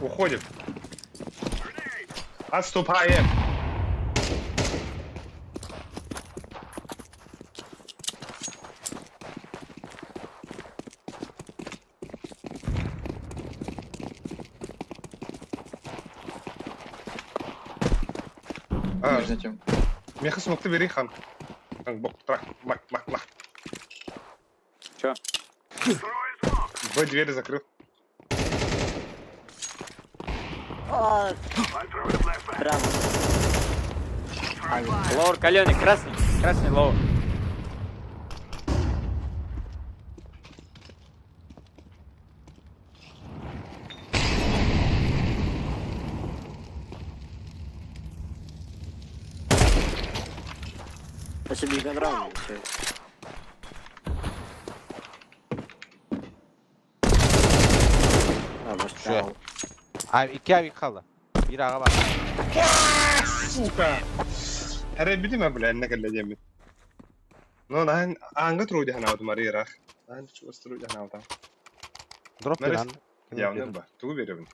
Уходит. Отступаем. А, Нижняя тема. Меха смогты бери, хан. Хан, бок, трак, мак, мак, мак. Чё? Б двери закрыл. А, Прямо. Lower каленый, красный. Красный lower. Я себе играл, все. А, может, Şu. Abi iki abi kaldı. Bir ağa bak. Сука! Хәрәй бидиме бля, энне кэллэ Ну, наһын ааңга туруй диһэн аутым арыйрах. Наһын чугас туруй диһэн аутам. Дроп Нарис- беран. Явны бар. Тугу беребин.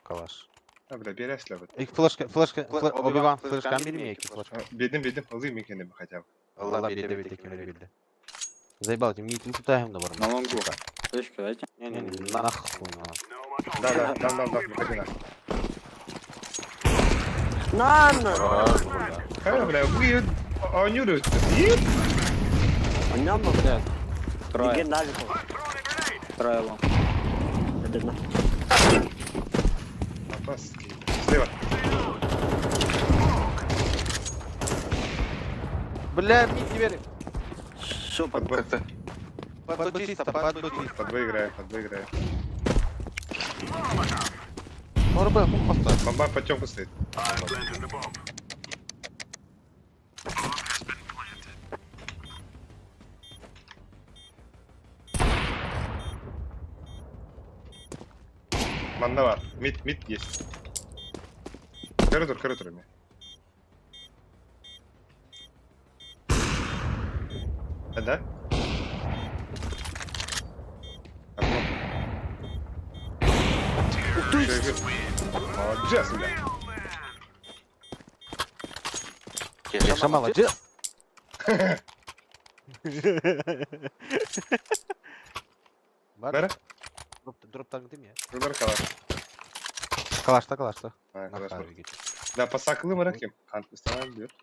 Калаш. А, бля, берәсләбит. İlk флешка, флешка, Фле- Оби-Ван Оби-Ван флешкан флешкан берейін берейін екі флешка. Бедим, бедим, алый мекени хотя бы. Allah берді берді кемер берді. Заебал, этим не тутаем да бар. На лонгу. Флешку дайте. Не, не, нахуй на. Да, да, дам, дам, дам, выходи нахуй. На, на! Хай, бля, вы онюрю. Ням, Блядь. Трое. Иди наверху. Трое long. Это на. Слева. Бля, mid двери. Все, Под Б. КТ. Под Б чисто, под Б чисто. Под Б играем, под Б играем. Ор Б, ну поставь. Бомба под тёмку стоит. Мандавар. Мид, мид есть. Коридор, коридор у меня. А, да? Окно. Ещё и вверх. Молодец, бля. Кеша молодец. Бар. Бәрі? Дроп, дроп. Дроптаң дим я. Выбор калаш. Калашта, калашта. А, калаш Нахар бар. гит. Да, посаклы мыраким. Хан кыстана бир.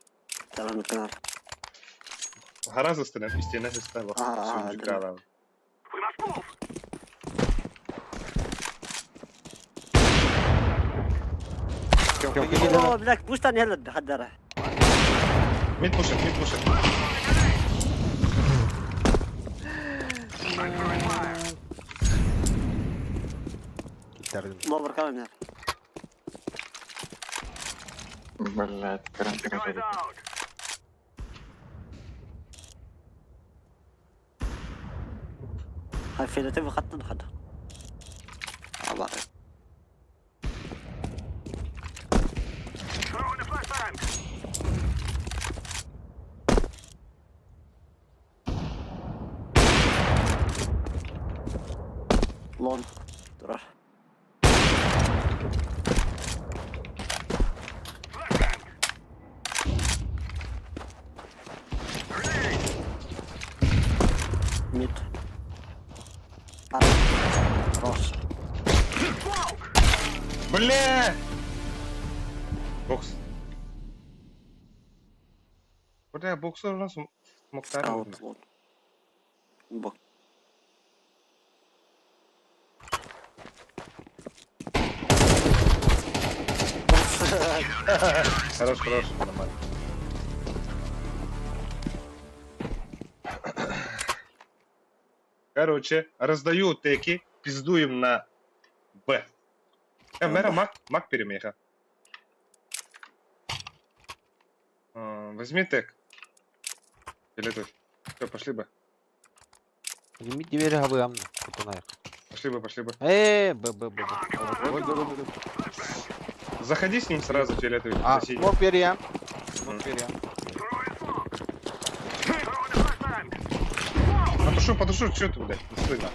Tamam kanal. Хараз ыстынан, истена сыстан. А, Сүнжүк да. алам. О, блядь, пусть они хелд хаддара. Мид пушит, мид пушит. Киттердим. Ловер канал. Блять, карантин. هاي فيلتين خط خد. الله. Лон. Турар. Мид. Рос. Бля! Бокс. Бля, боксер у нас смоктар. Аут лон. Бок. Хорош, хорош, нормально. Короче, раздаю теки, пиздуем на Б. Мэра мак, мак перемеха. Возьми тег. Или тут. Все, пошли бы. Лимит дверь габы амна. Кутунайр. Пошли бы, пошли бы. Б, Б, Б, Б. Ой, Б, Б, Б, Б. Заходи с ним сразу, фиолетовый. А, соседний. смог перья. Смог перья. Потушу, потушу, что ты, блядь, не слышно.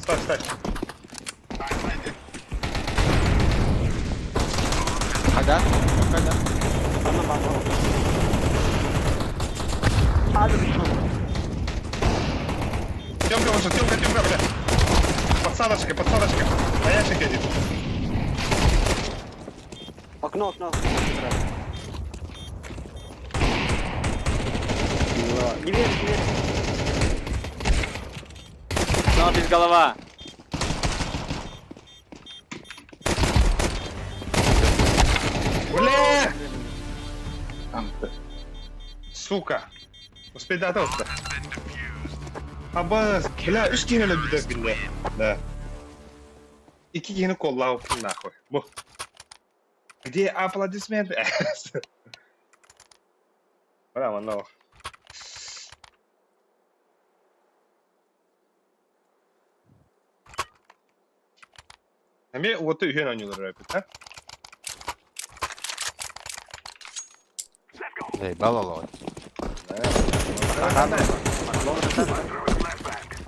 Ставь, ставь. Хага, хага. Тёмка вышел, Тёмка, Тёмка, бля. Подсадочка, подсадочка. На ящике один. Окно, окно. Дверь, дверь. Снова без голова. Бля! Сука. Успей датался. Абас, бля, үш киһини өлөрбүтэ биллэ. Да. Икки киһини коллаабыппын нахуй. Бу. Где аплодисменты? Бля, манна Эмиэ уоту үһүөн оонньуулар эбит, а? Эй, балалой.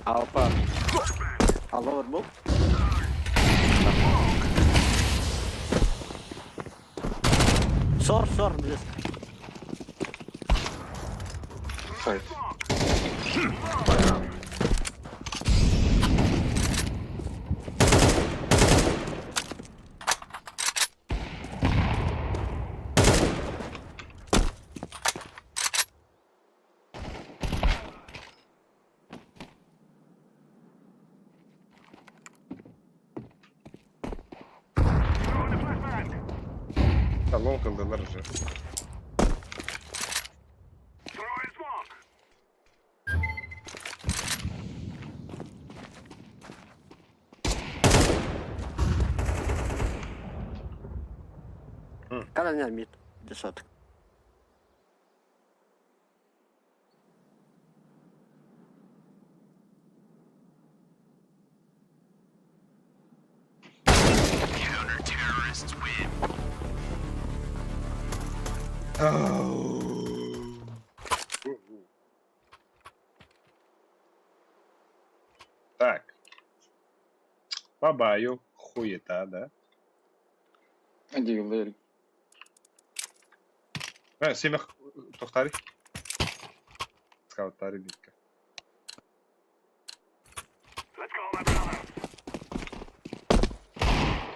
Алпа. А ловер был? Сор, сор, близ. Сайт. Талон кылдылар уже. Когда мид. Десяток. Так. Бабаю. Хуета, да? Дигл Семех, тохтари. Скауттары бикка.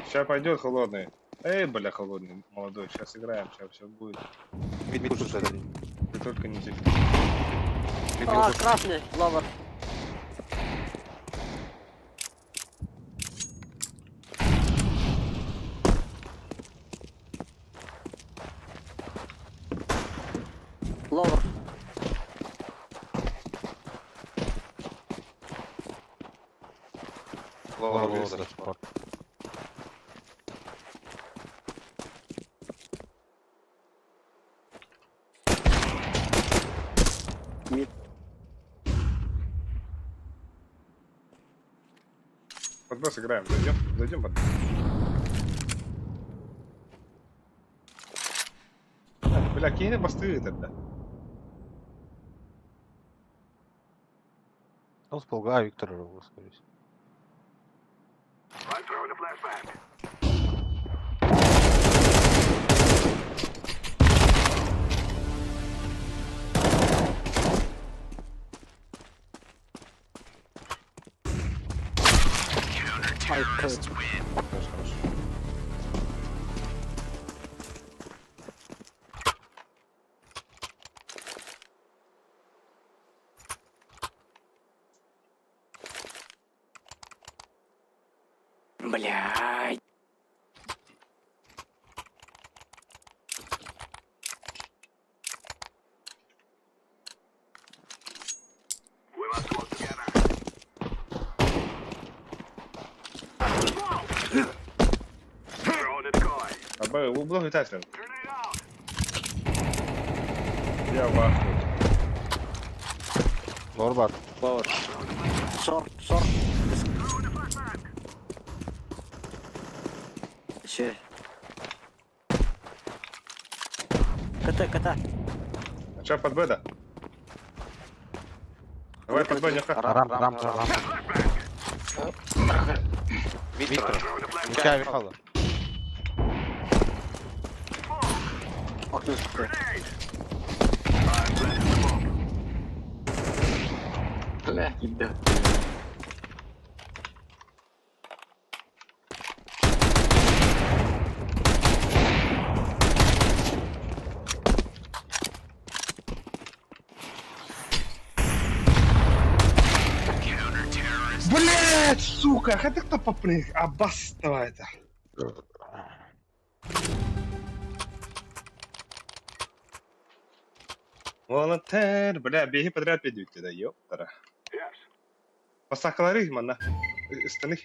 Сейчас пойдет холодный. Эй, бля, холодный, молодой. Сейчас играем, сейчас все будет. Ты только не зевни. А, красный, lower. Lower. Lower, lower, Mid. Под Б сыграем. Зайдем, зайдем под Б. Бля, кинь посты тогда. Он сполга, а Виктор Рогов, скорее всего. Ай, Хорош, хорош. Блядь. А Б, облог витатель. Я в ахуе. Лорбат. Lower. Short, short. Еще. КТ, КТ. А чё, под Б, да? Давай под Б, нюха. Рам, рам, рам. Виктор. Мика Михайло. Окно закрой. Бля, да. Блять, сука, это кто попрыг? Аббас это. Волонтер, бля, беги подряд ведут да, ёптара. Посакалары, мана. Станы.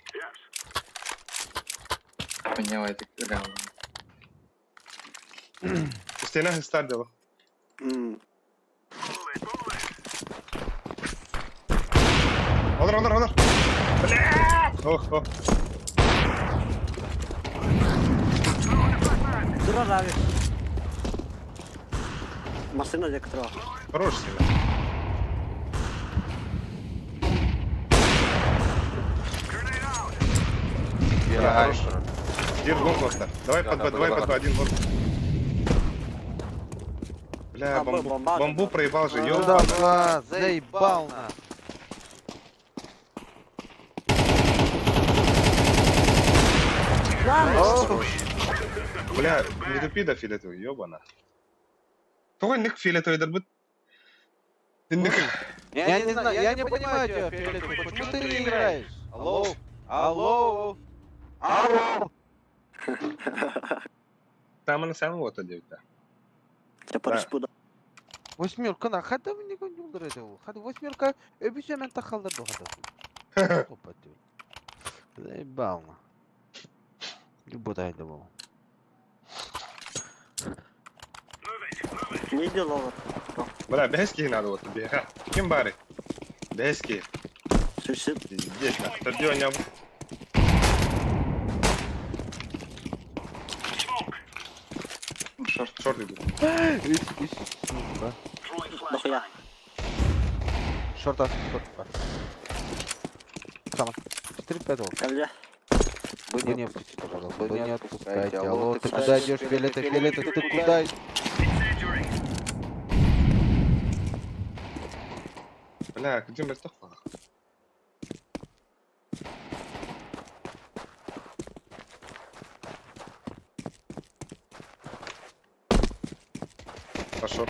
Поняла, это реально. Стена стар дело. М, Олар, олар, олар. Блять! Ох, ох. Дура Рави. Машина электро. Хорош себе. Бля, хорош. Дир гон просто. Давай под Б, давай под Б, один гон. Бля, А, Б, бамбу, бомба. бамбу проебал же, А, ёбаный. Да, да, заебал на. Бля, не тупи да фиолетовый, ёбана. Твой ник фиолетовый дорбут. Ник. Я не знаю, я не понимаю тебя, Фиолетовый, почему ты не играешь? Алло, алло, алло. Там она самого вот одевта. Я подожду. Восьмерка на хата мне не ударил. Хат восьмерка, обещай мен тахалда до хата. Опа ты. Заебал на. Любой думал. Не иди lower. Бля, бески надо вот тебе. Ха, Кем бары? Бески. Суицид. Здесь на. Стадионе. Short. Short идут. Нахуя? Шорта, шорта. Сама. 4-5 ол. Калля. Вы не отпустите, пожалуйста. Вы не отпускайте. Алло, ты куда идешь, Фиолетовый, Фиолетовый, ты куда? Бля, где мөлтөх баҕа. Пошел.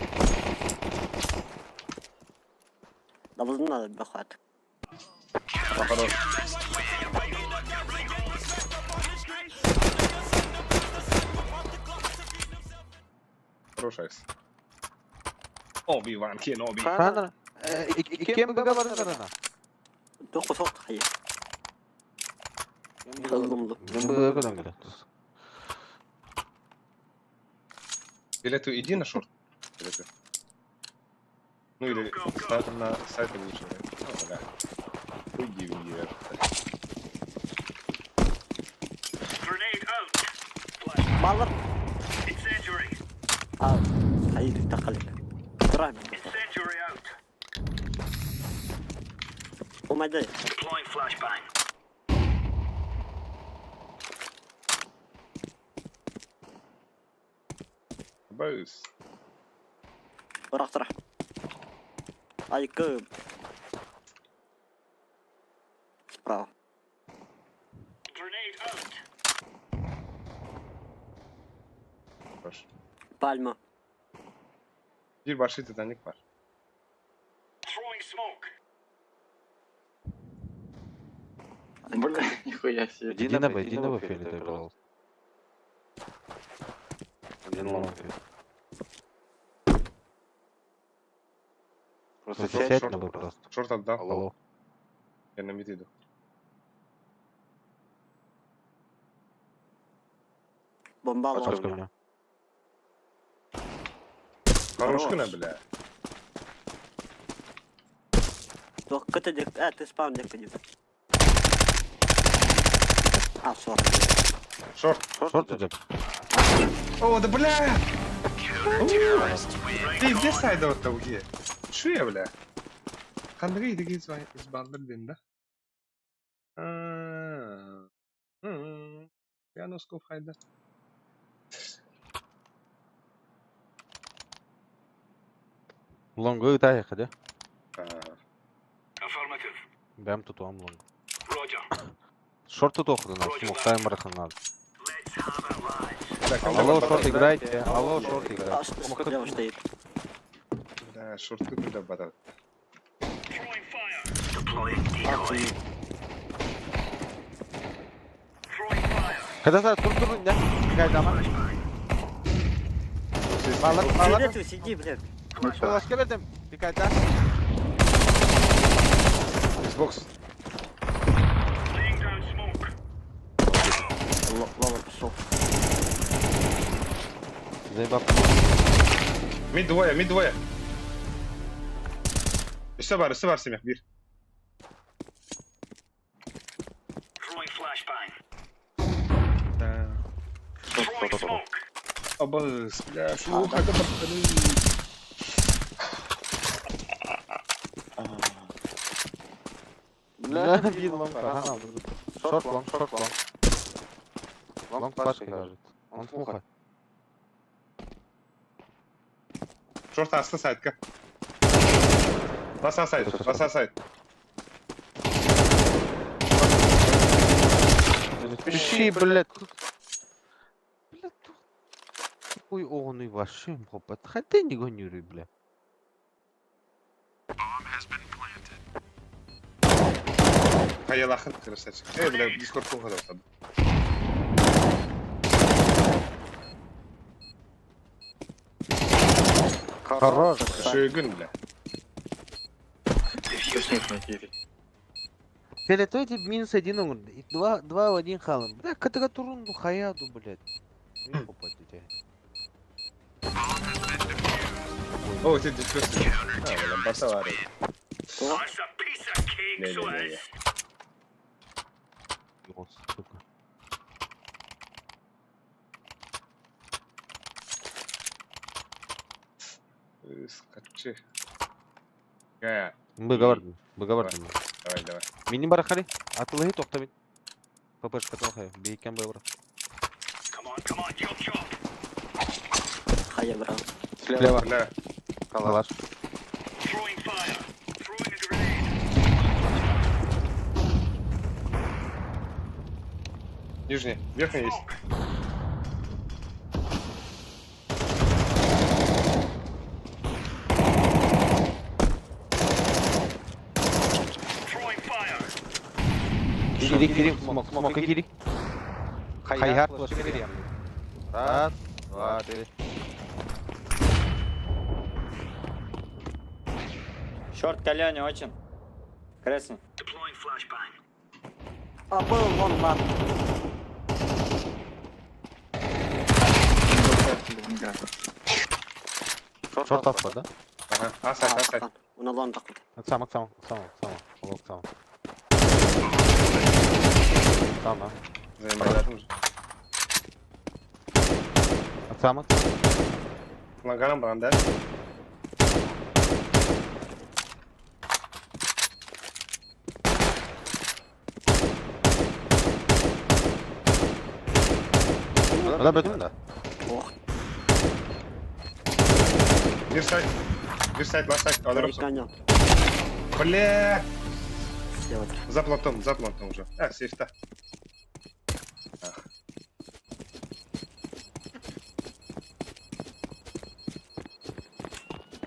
Дабылын элбэх хат. Хорош. Хорош, Айс. Оби-Ван Кеноби. Хана. Кем быга барына? Тоқ соқ хайы. Кылдымды. Быга көдөн келет. Билету иди на шорт. Билету. Ну или ставь на сайт лучше. Ну, бля. Уйди в нее. Grenade out. Балыр. Incendiary. А, хайы тақалык. Тұра. Incendiary out. Омайды. Deploying flashbang. Бэс. Бірақ тұра. Ай, көп. Справа. Grenade out. Хорош. Пальма. Bir большой Титаник бар. Throwing smoke. Бля, нихуя себе. Иди на Б, иди на Б, фиолетовый, пожалуйста. Один long. Просто Сядь сядь на Б просто. Шорт отдал. Алло. Я на мид иду. Бомба Пачка long. у меня. Хорошкина, бля. Тоқ көті дек, ә, ты спаун дек көді. А, сор. Шорт. Шорт идет. О, да бля! Ты где сайда вот там где? Şu ya бля? Хандыга идеги избандыр дин да? Я носков хайда. Лонгу и ходи. Affirmative. Бэм тут вам long. Roger. Шорт тут охрана, смог таймер надо. Let's have it, lads. Бля, Алло, шорт играйте, алло, шорт А, играйте. что слева стоит? Бля, шорты туда батат. Throwing fire. Deploying decoy. Throwing fire. Когда за тур тур да? Играй дома. Балык, балык. Сиди, сиди, блядь. Флешка бердим. Dikkat et. Xbox. Laying down smoke. Ловер пошел. Заебал. Mid двое, mid двое. Üste var, üste var Semih bir. Throwing flashbang. Да. Throwing smoke. Абыз, бля, шу хайда баттаны. Бля, bir long. Ага, Шорт long, шорт long. Long флешка лежит. Он смуха. Шорт асты сайтка. Баса сайт, баса сайт. Спеши, блядь. Блядь, Хуй он и вашим, хопа. Хотя не гонюри, бля. Хаялахын красавчик. Эй, бля, Дискорд кухада там. Хорош. Шөгін, бля. Дефьюзник на кири. Фиолетовый минус один он. И два, два в один халом. Бля, катага турунду хаяду, блядь. Ну, хопа, дитя. О, ты дефьюз. А, бля, баса var. That's a piece of cake, Не, so не, не, it не. is. О, сука. Скачи. Гая, Быговардым, быговардым. давай, давай. Мини барахали. Атылыһы тоқтабин. ППшка тоқай. Бейкен быбыр. Come on, come on, chop chop. Хая, брат. Слева. Бля, Калаш. Throwing fire. Throwing a grenade. Нижний. Верхний есть. Кири, кири, смок, смок, кири. Хайхар, флешка берем. Раз, два, три. Шорт каляне очень. Красный. А был вон бар. Шорт аппа, да? Ага. А, сайт, а, сайт. Уна лон тақпыт. Сам, сам, сам, сам, сам, сам. Сама. Заебал уже. Сама. Лагарам баран, да? Ала бөтүм да. Ох, Мир сайт. Мир сайт, ласт сайт. Алырым. каньон. Бля! Слева. За плантом, за плантом уже. А, сейфта. Ах.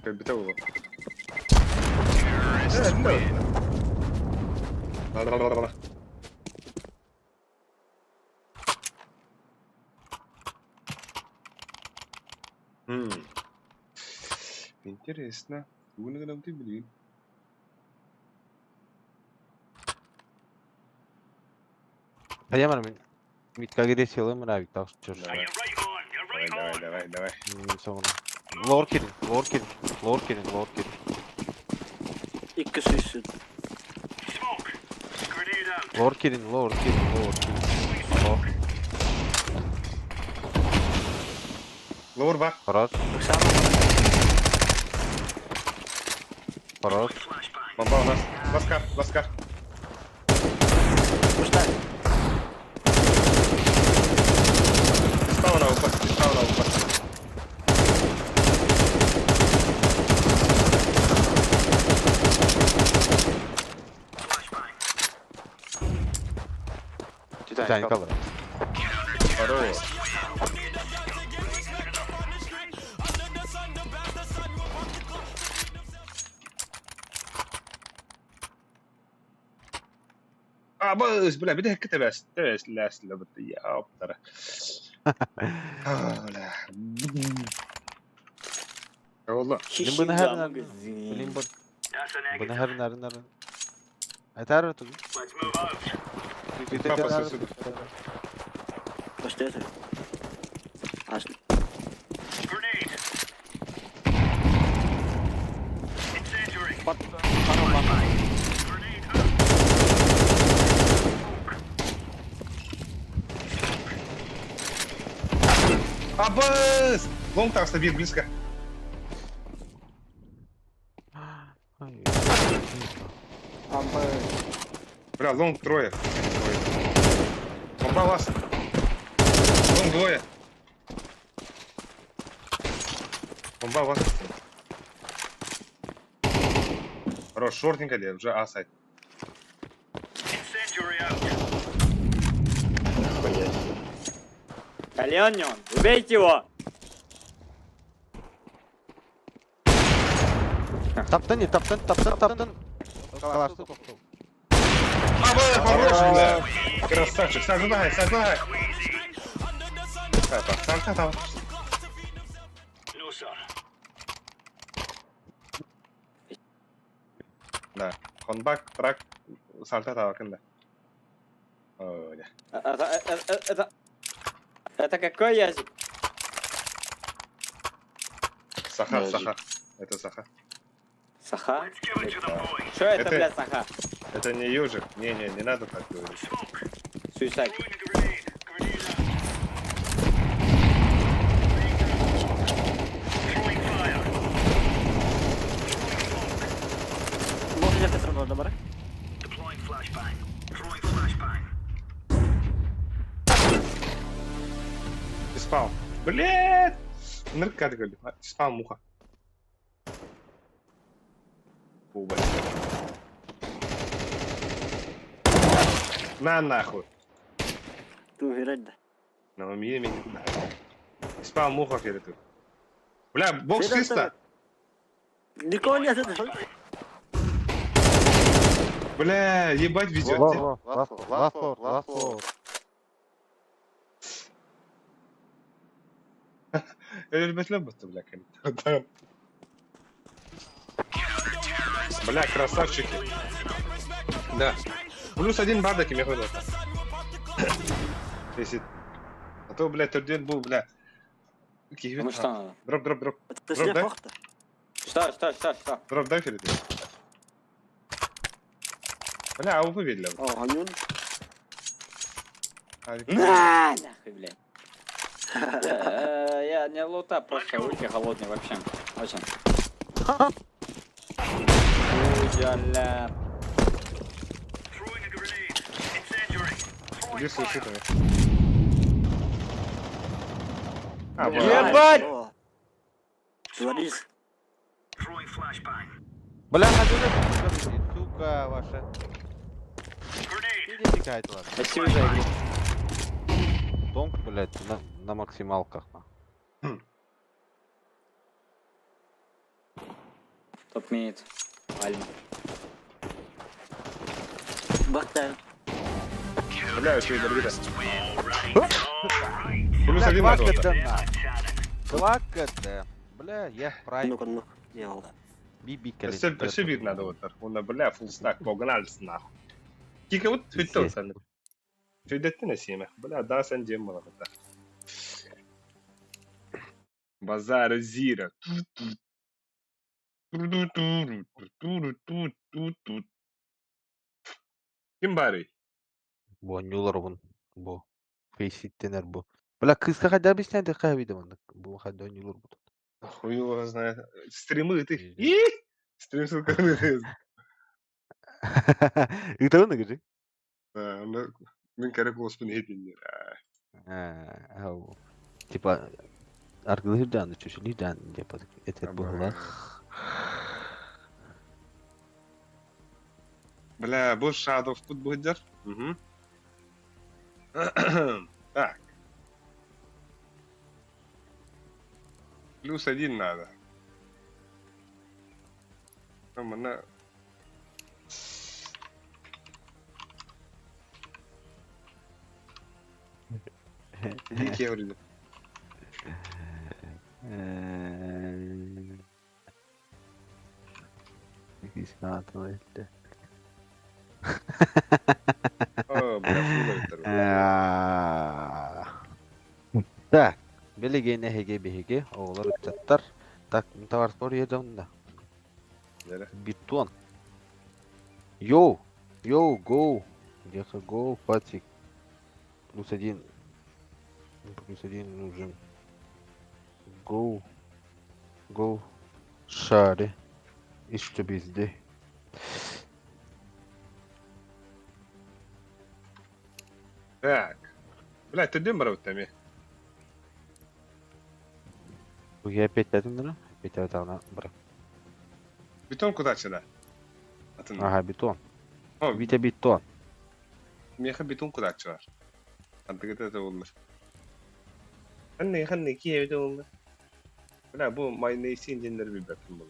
Как бы того. Ла-ла-ла-ла-ла. М. Интересно. Угнагнам ты, блин. Хайамар мен. Митка кире силым мына бит так чур. Давай. Давай, давай, давай, давай. Лор кирин, лор кирин, лор кирин, лор кирин. Икки сүйсүн. Лор кирин, лор кирин, лор кирин. Лор. Лор бар. Хорош. Хорош. Бомба у нас. Ласкар, ласкар. Спауна упасть, спауна упасть. Титаник алыр. Хорош. А, быс, бля, бля, кытыбас, тыбас, ляс, ля, я, оптара. А, бля. Олла. Блин, бу нахер, блин, бу. Бу нахер, нахер, нахер. Айтар тут. Папа, сюда. Что это? Аш. Абыс! Лонг там стабил близко. Бля, лонг трое. Трое. Бомба вас. Лонг двое. Бомба вас. Хорош, шортенько ли, уже А сайт. Кальяне он. Убейте его! Таптын, не таптын, таптын, таптын. Калашты тоқтол. Абы, хорош, бля. Красавчик, сам нагай, сам нагай. Так, сам там. Да, хонбак, трак, сальта табакын да. Ой, да. Это какой язык? Саха, саха. Это саха. Саха? Что это, блядь, саха? Это не ежик. Не-не, не надо так говорить. Суисайд. Можно я Петр добра? Спал. Блядь! Нырка говорю. Спал муха. Оба. На нахуй. Түһэрэр да. На миэ миэ. Спал муха ферету. Бля, бокс чисто. Никого нет. Бля, ебать везет. Во, во, лафор, лафор. Өлбөтлөр бутты, бля, кем. Бля, красавчики. Да. Плюс один бардак им Если... А то, бля, төрден был, бля. Ну что надо? Дроп, дроп, дроп. Дроп, дай. Что, что, что, что? Дроп, дай, Филипп. Бля, а вы видели? О, они... На, нахуй, блядь. Я не лута, просто руки холодные вообще. Очень. Уджаля. Иди слушай там. Ебать! Творишь. Бля, сука ваша. Идите ладно. Спасибо за игру. Донк, блядь, на максималках. Топ мид. Альма. Бахта. Бля, еще и дорогие. Плюс один надо. 2 КД. Бля, я прайм. Ну-ка, ну делал. Бибика. Все видно надо вот. Он, бля, фулл стак, погнались нахуй. Кика вот твиттер сен. Tüydettin esime. Бля, да sen diyeyim bana hatta. Базар зира. Ким баарый? Бу нюлар бу. Фейситтенер бу. Бля, кыска хотя объясняй, да хай видим. Бу хотя нюлар бу. Хуй его знает. Стримы ты. Стрим, сука. Это он говорит? Да, мен керек болспун хетиннер. Типа, аргылырдан, чушилирдан, типа, это было. Бля, бу Shadow тут будет. Угу. Так. Плюс один надо. Там она... Дикий вроде. О, бля, Так, билигин эһиги биһиги оҕолор ыччаттар. Так, товар спор едем да. Бетон. Йоу, йоу, гоу. Где-то гоу, патик. +1. +1 нужен. Гоу. Гоу. Шари. И что везде. Так. Бля, ты где там? Я опять это, да? Опять это она, бра. Бетон куда сюда? Ага, бетон. О, Витя бетон. Меха бетон куда сюда? А ты где это умер? Ханны, ханны, кие это умер. Бля, бу майнейси инженер бибертим был.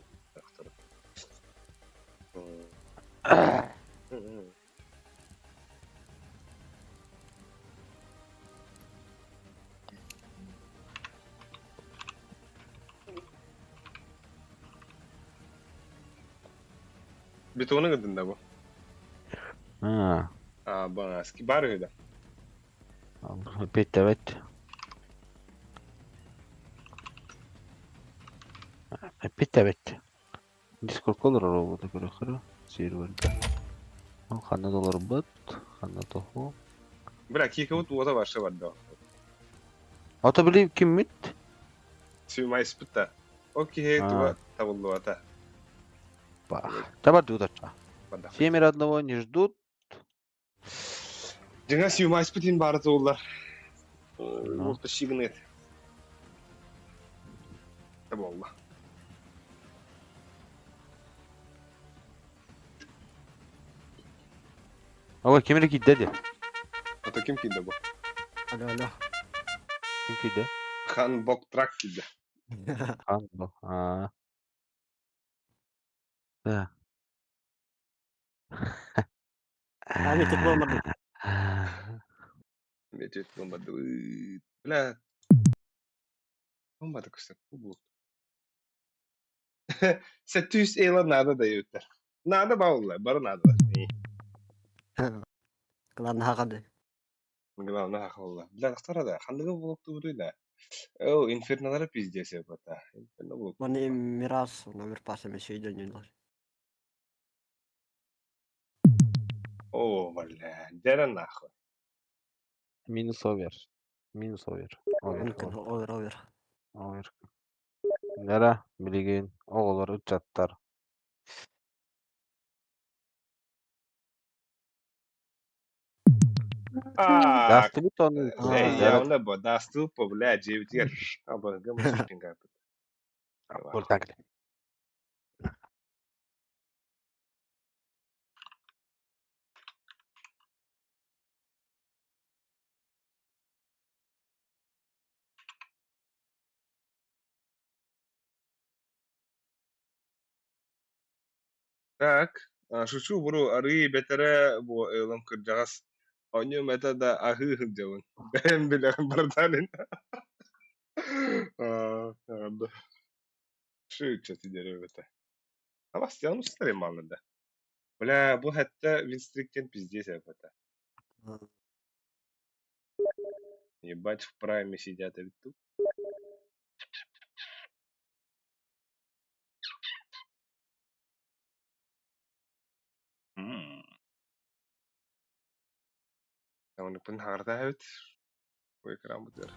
Бетоны гыдында бу. А. А, баски бар öyle. Опять давать. Опять давать. Discord колор робота көрөхөрө серверде. Ханна доллар бат, ханна тоху. Бля, кика вот уота башы бар да. Ата били ким мит? Сүймай спытта. Окей, туа табылды ата. Табар дудача. Семеро одного не ждут. Жаңа сүймай спытын бары олар. Орта шигнет. Табылды. Ала кемер кидде де. А то ким кидде бу? Алло, алло. Ким киирдэ? Хан Бок Трак киирдэ. Хан Бок. Аа. Да. Ами тут буолмадым. Метет бомбардыбыт. Бля. Бомбада көстөр. Бу Сэттүүс эйла наада да өттөр. Наада баулла, бары наада. Главное хагады. Главное хахалла. Бля, тахсара да, ханныгы булуктубутуй да. О, инфернолара пиздец это. Инферно булук. Маны Мирас, номер паса мен шейден О, бля, дера нахуй. Минус овер. Минус овер. Овер. Овер, овер. Овер. Нера, билигин, оҕолор, ыччаттар. А, Дастыбыт ону явно бо, дастыбыт бо, бля, дьиэбитигэр абыгым сушпингапыт. Куртак. Так, шучу буру арыы бэтэрэ бу ылым кырдьаҕас оонньуом этэ да аһыы сылдьабын. Бэйэм билэҕин братанин. Шучу диэри этэ. Абастиан устарым мааллар да. Бля, бу хэтте винстриктен пиздец этэ. Ебать, в прайме сидят эбит тут. Оннукпун хаҕыртаабыт экран бутугар.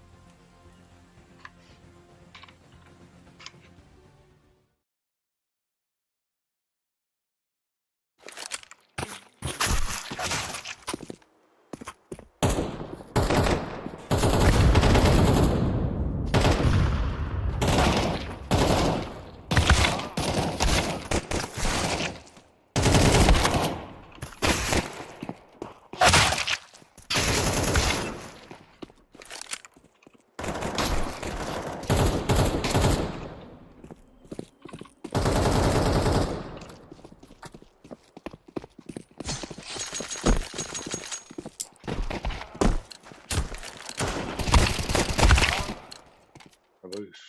Слышь.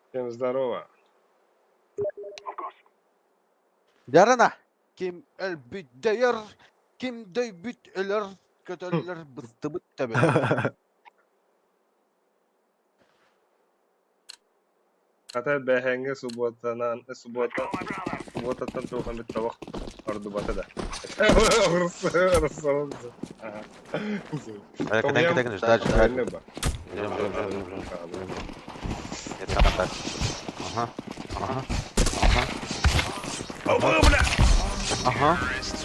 Всем здорово. Дьарана, ким өлбүт дөйөр, ким дөйбүт өлөр, көтөллөр быстыбыт төбөлөр. Хата бэһэҥҥэ субуотанан субуота субуотаттан туох эмит тобох ордубата да. Кытан кытан ждать ждать. Ждем, ждем, ждем, ждем. Это так. Ага. Ага. Ага. Бля! Ага.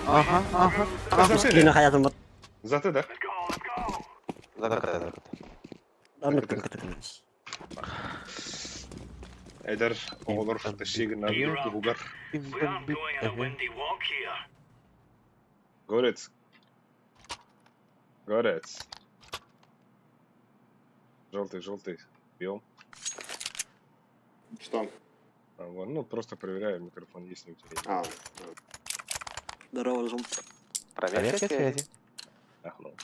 Ага. Ага. Киина хаятым Заты да? Да, да, да, да. Эдэр оҕолор тащигынан туһугар. Горец. Горец. Желтый, желтый. Бьем. Что? А, вон, ну, просто проверяю, микрофон есть ли у тебя. А, Здорово, желтый. Проверка связи. Ах, ну.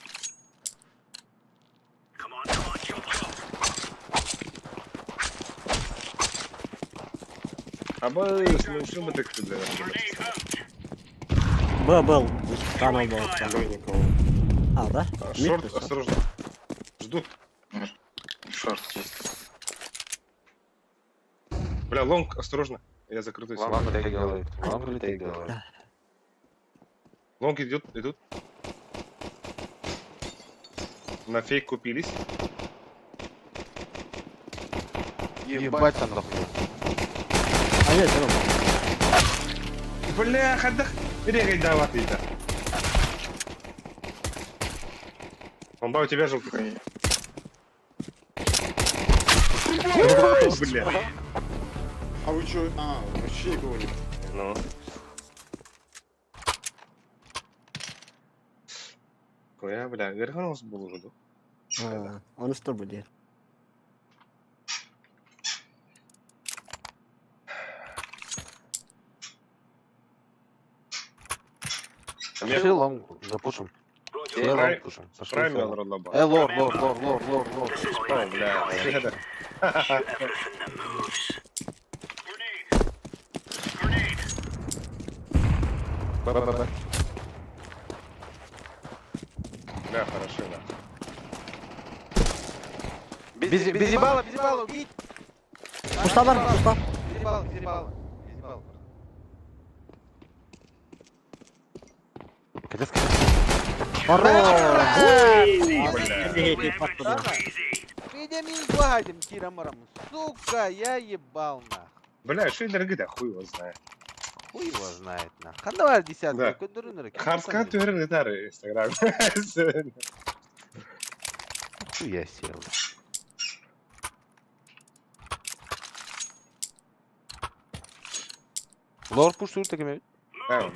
Абы, ну, что бы ты для Б был. Канал был. никого. А, да? Шорт, осторожно. Ждут. Шорт есть. Бля, лонг, осторожно. Я закрытый. Лонг retake делает. Лонг retake делает. Лонг идет, идут. На фейк купились. Ебать там дохуя. А нет, это Бля, хадах. Регай давать это. Бомба у тебя желтый. Бля. А вы чё? А, вообще никого нет. Ну. Коя, бля, верхан ос булугу. Оны что будет? Пошли лонг, запушим. Все лонг пушим. Пошли Прайм все лонг. лаба. Лор, лор, лор, лор, лор, лор. О, бля. Б, Б, Б, Б. Бля, хорошо, да. Без, без ебала, без ебала, убить! Пушта бар, пушта. Без ебала, без ебала. Без ебала. Хотя сказать. Сука, я ебал нах. Бля, что это хуй его знает. Хуй его знает нах. Хандавар десятка, Харска түһэрин ытар Инстаграм. Хуя сел. Лор пуш тур такими. А,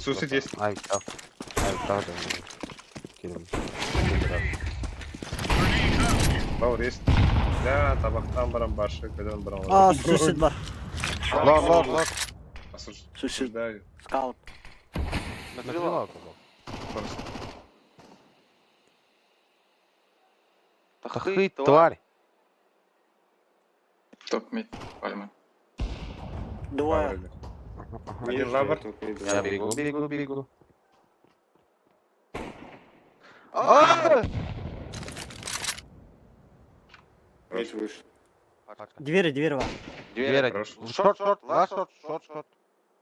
Сусид есть. Ай, так. Ай, так, да. Кидем. Баур есть. Да, табактан барам башы, көдөн барам. А, сусид бар. Лор, лор, лор. Сусид. Скаут. Тахы, тварь. Топ мид, пальма. Двое. Один лабр. Я бегу, бегу, бегу. А! Мид выше. Двери, двери бар. Дверь. Шорт, шорт, лast шорт, шорт, шорт.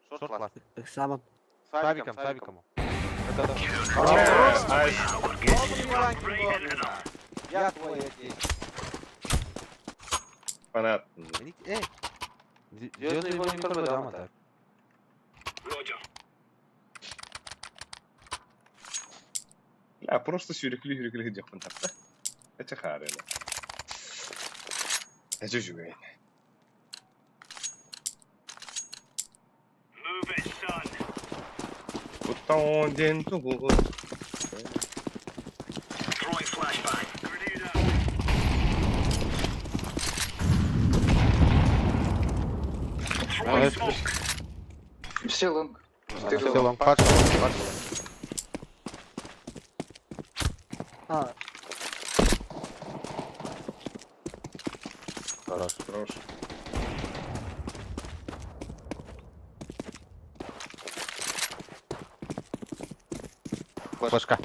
Шорт, лast. Экзамен. С авиком, с авиком. Я твой отец. Фанат. Эй! Звездные войны первый дама, так. Бля, просто сүйреклі сүйреклі дехпын тапты. Это харена. Это жүгейн. Буттан ден тугу. Все лонг. Все лонг, пачка, пачка. А, Хорош. Хорош. Флешка.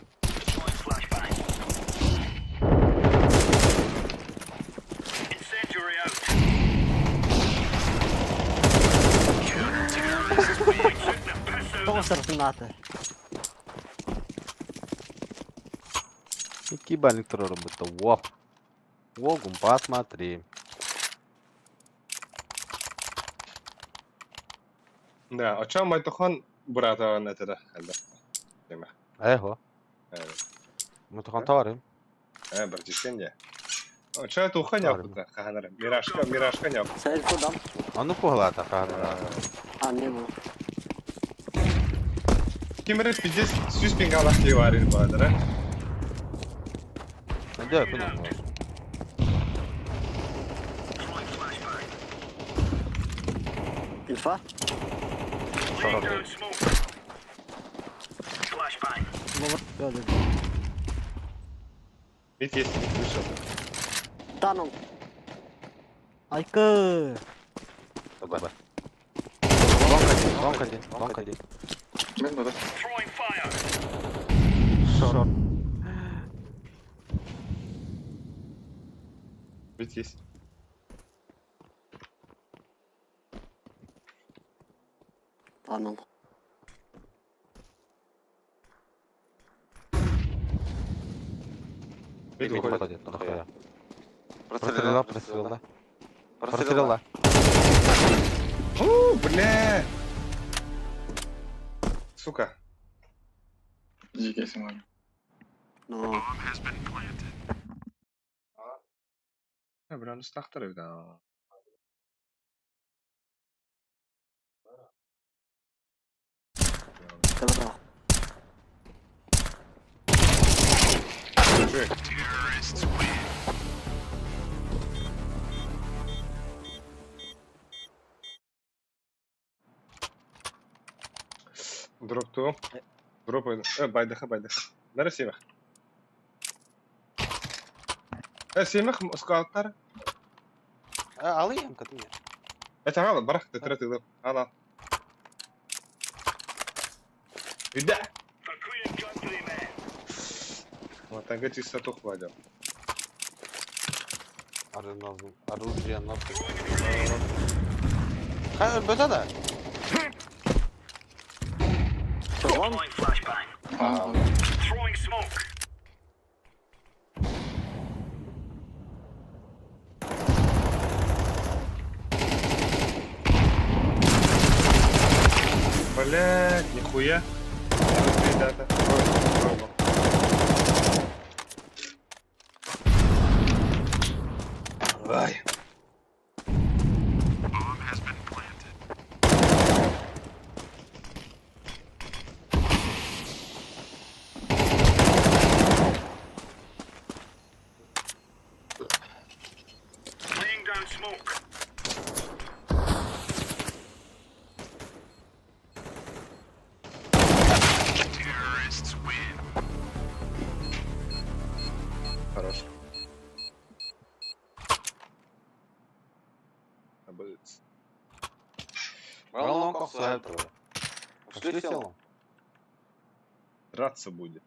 тоғыз сыртынаты. Який бальник треба робити? Во. Во, гумпа, смотри. Да, о чем Майтохон брата на это да? Тема. Его. Мы тухан товарим. Братишкин я. О, че это уханя куда? Ханара. Мирашка, мирашка не. Сәл кудам. А ну пуглата, ханара. А, не был. Кимре пиздец сүз пингалах киварин бадара. Да, понял. Инфа? Ловер. Да, да. Ведь есть, вышел. Танул. Айкы. Б. Лонг один, лонг один, лонг один. Мид да. Шорт. Ведь есть. Танул. Ведь Мид уходит. уходит, нахуя. Прострелила, прострелила. Прострелила. О, бля! Сука. Дикий Симон. Ну. Бля, устаахтар эбит аа. Дроптуом. Дроп байдаха байдаха. Нара сиэмэх. Сиэмэх скауттар. Алыйым кытын. Это ала барах тетре тылы. Ала. Үдэ. Матанга чисто тух вадил. Оружие на Хай бөтө да. Блять, нихуя. Ребята, Ай. Хорош. Абыц. Драться будет.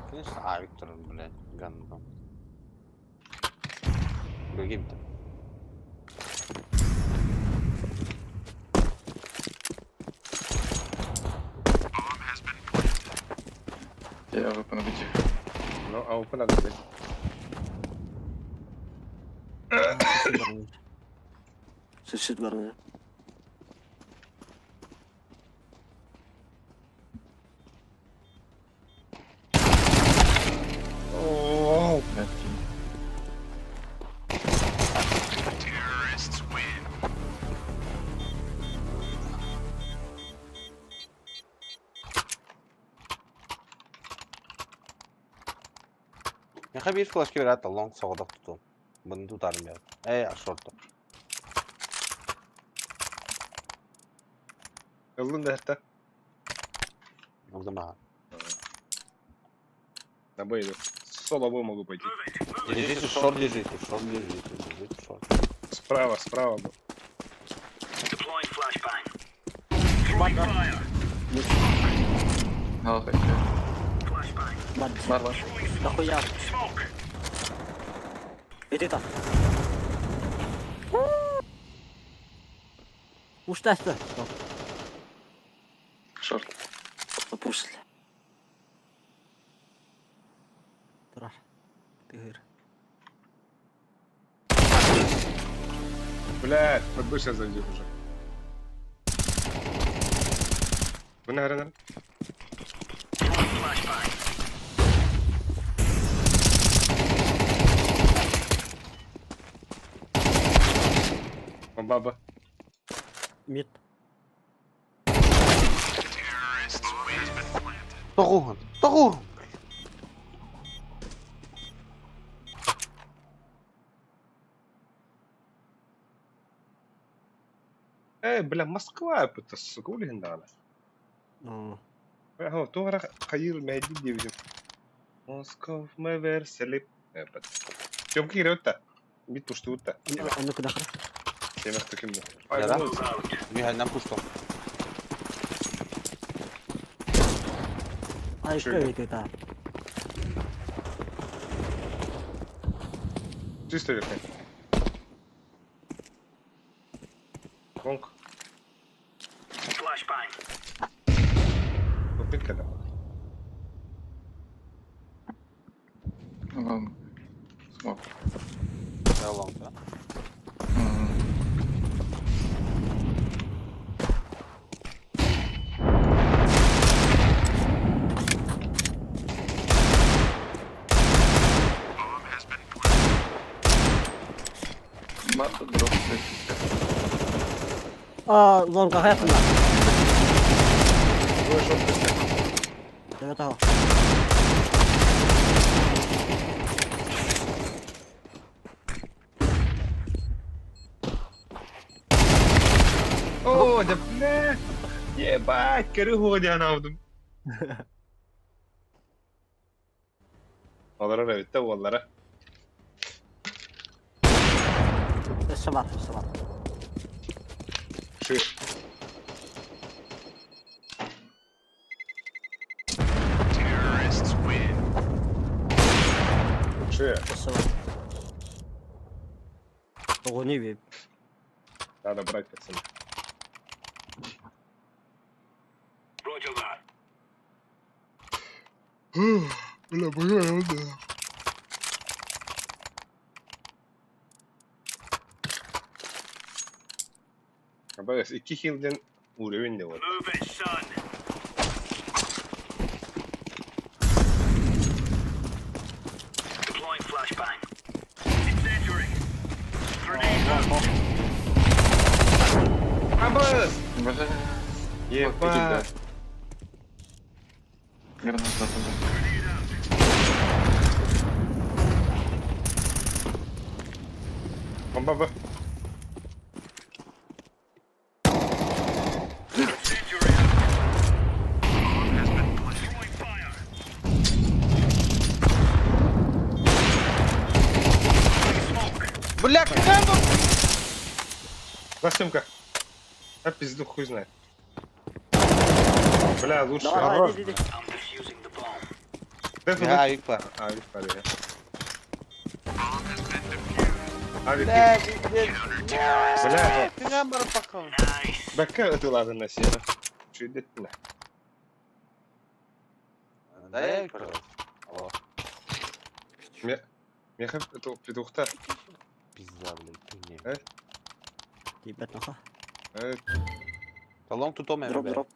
Конечно, а, Виктор, блядь, гандон. Другим-то. Я выпану бить. Ну, а опа надо взять. Сүсүт бар. О, Меха бир флешки берет, лонг соғдақ тұту. Бұны тұтарым я. Эй, шорты. Ыллын да это. Ылдым аға. На Б иду. Соло Б могу пойти. Держите шорт, держите, шорт, держите, держите шорт. Справа, справа был. Бар. Бар, Нахуя? Иди там. Ушта. Шорт. Пушли. Тұра. Тығыр. Блядь, под Б сейчас зайдет уже. Вы на горе, Баба. Мид. Тоғуғын, тоғуғын. Эй, бля, Москва, это, сука, легендарна. Ага, тугара хайыр мәйди дебидим. Москва мэверсели. Тёмки кире Бит пушты утта. Оны куда хра? Темах таким да. Да? Михай, нам пушто. Ай, что это? Чисто верхний. Лонг. Long, long. Smoke. Да, long, да? Надо дроп А, лонга хайпна. Двое шорт пришли. Девятого. О, да бля! Ебать, коры диэн аудым. Олорор эбиттэ уоллара. Өссө бар, өссө бар. Ши. Ши. Өссө бар. Тоҕуну бip. Надо брать, пацаны. Roger that. Бля, бля, да. Абагас, икки хилден уровень де вот. Move it, son. Deploying flashbang. Incendiary. Grenade out. Абас! Бля. Ебать! Граната туда. Grenade out. Бомба Б. Incendiary out. Throwing fire. Throwing smoke. Бля, какая тут? Засемка. А пизду хуй знает. Бля, лучше. Давай, Хорош. иди, иди. I'm defusing the bomb. Деф, Я деф. авик бар. Авик, парень. Авик. Бля, пиздец. Бля, Ты бар пока. Nice. бәккә ытылагын на сена. Чүйдеттіне. Дай авик, пожалуйста. Алло. Меха петухта. Пизда, блядь, ты не. Тииппэт наха. Да long тутом Дроп, дроп.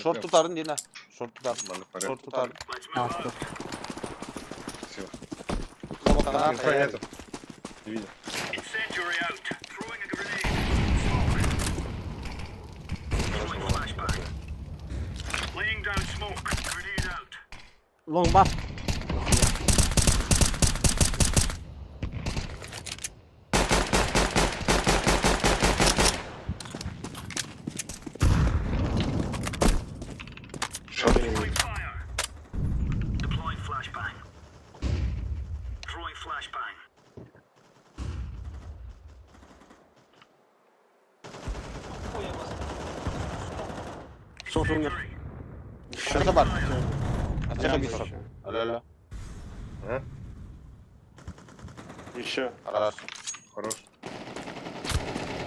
Шорт тутарын дина. Шорт тутар. Шорт тутар. Let's move А, out. стоп. Все. Инфа нету. Не видел. Incendiary out. Throwing a grenade. Smoke. Throwing flashbang. Laying down smoke. Grenade out. Long бар. Throwing fire. Deploying flashbang. Throwing flashbang. Шорт умер. Что бар? А бит шорт. Алло, алло. А? Еще. Хорош. Хорош.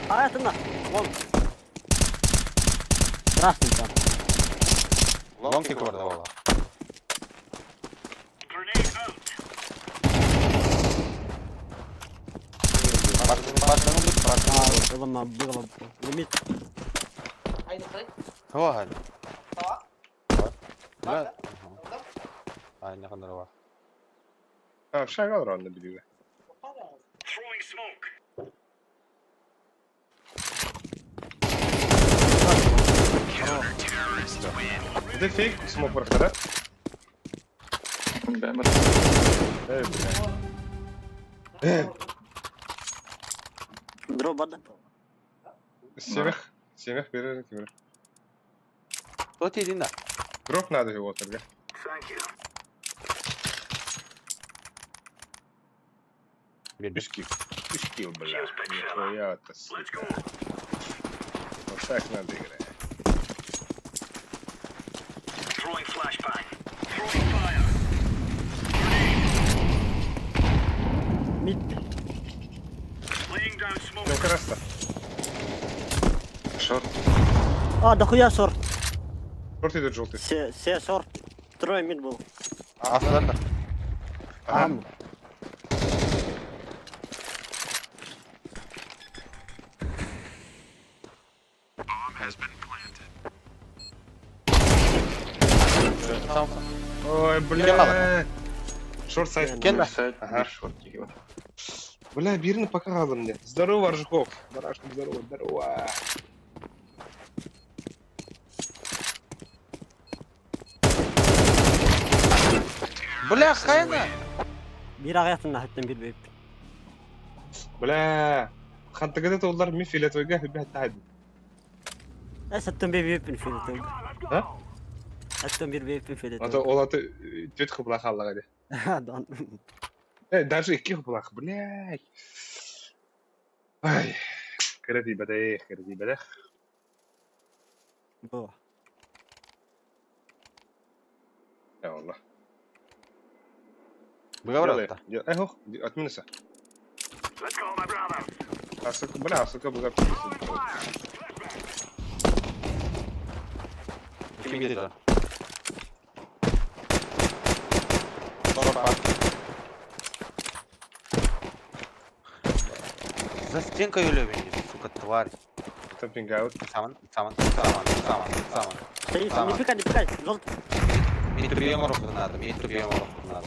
А, это на. Вон. Красный там. Long кик бар давала. Grenade out. А, было было. Лимит. О, Галя. Бля. А, не хандарова. А, шагал рано билиге. Throwing smoke. Это фейк смог просто, да? Бля, Эй, бля. Дроп бада. Семех. Семех берер кимер. Кто тебе дина? Дроп надо его тогда. Thank you. Үс килл. Үс килл, бля. Нихуя-то, Let's сука. go. Вот так надо играть. Throwing flashbang. Throwing fire. Grenade. Мид. Laying down smoke. Ну, красто. Шорт. А, дохуя шорт. Шорт идет желтый. Все, все шорт. Трое мид был. А, ладно. Ага. Ой, бля. Short side. Кенна. Ага. Бля, бирны показал мне. Здорово, Аржуков. Барашков, здорово, здорово. Бля, хайна! Биир аҕыйахтан аһыттан биир бэйэппин. Бля. Хантыгыда толлар ми фиолетовыйга хүбэ тахады. Эс аттан биир бэйэппин фиолетовый. А? Аттан биир бэйэппин Ата фиолетовый. ол аты түт хыпла халлага де. Дан. Даже икки хыплах, блядь. Ай. Кырати бадэх, кырати бадэх. Бу. Я والله. Быгаврата. Эх, от минуса. Асык, бля, асыка буга. Ким За стенкой өлөбүн, сука, тварь. Something out. Саман, саман, саман, саман, саман. Не пикай, не пикай. Желтый. Мне прием руку надо, мне прием руку надо.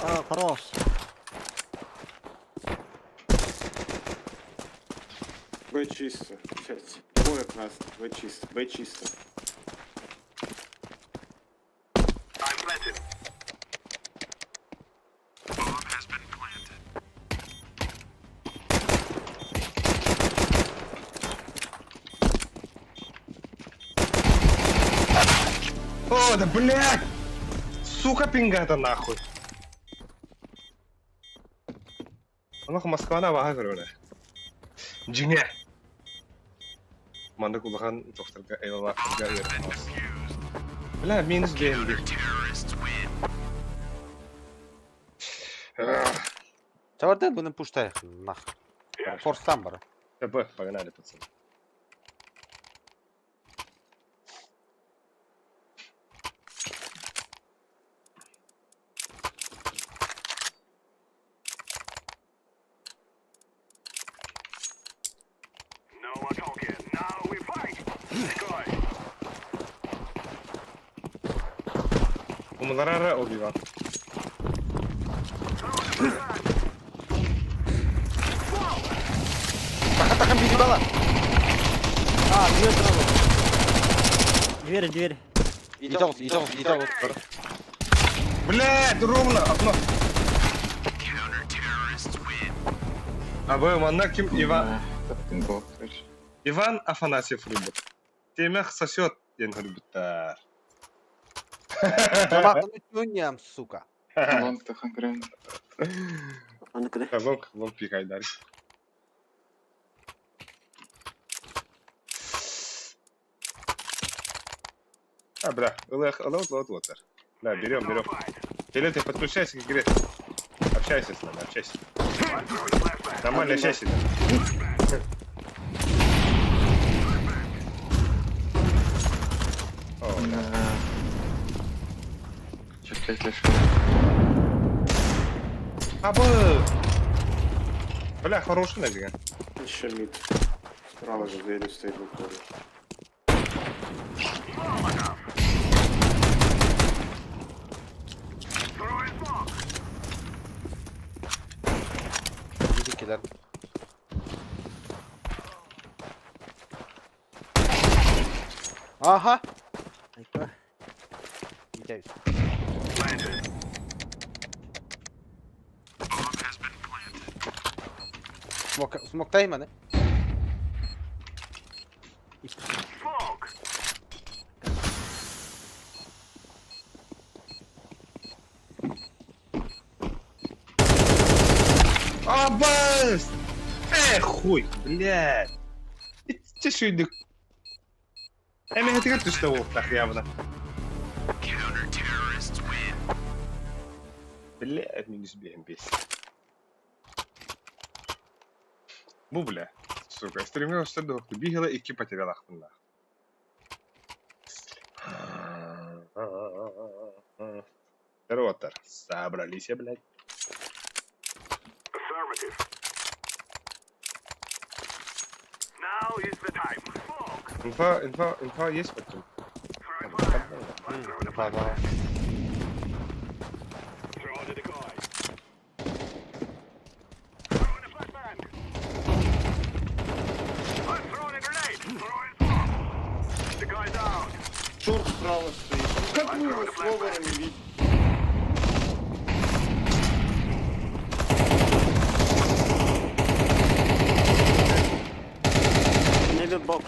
А, хорош. Б чисто. Блять. Двое красных. Б чисто. Б чисто. О, да блядь! Сука пингата нахуй. Анах Москвана баха көрөне. Жиңе. Мандык улахан тохторга эйлалахтарга үйрөнөс. Бля, минус БНБ. Чабардан буну пуштайх, нах. Форстан бар. ТБ, погнали, пацаны. Умаларара Оби-Ван. Тахан били бала. А, дверь сразу. Двери, двери. Идем, идем, идем. Блядь, ровно, окно. А вы манна ким Иван? Иван Афанасьев рыбы. Темех сосет, ден рыбыттар. Ням, сука. Лонг тахан көрөм. Лонг, лонг пикайдар. А, бля, ЛХ, ЛХ, ЛХ, ЛХ. Да, берем, берем. Теле, ты подключайся к игре. Общайся с нами, общайся. Нормально общайся. О, да. Чуть слишком. Абы! Бля, хороший набега. Еще мид. Справа за дверью стоит в упоре. Кидар. Ага. Витязь. Смок, смок тайма, да? Абас! Эх, хуй, блядь. Ити шүйдік. Эми хэтигэр түстэ уохтах явно. Блядь, минус БМП. Бу, бля, сука, стример что бігала і потеряла хунах. Здорово, Собрались, блядь. Инфа, инфа, инфа есть потом? Инфа, давай. Шорт справа стоит. Ну как вы его с ловером не видите? Maybe box.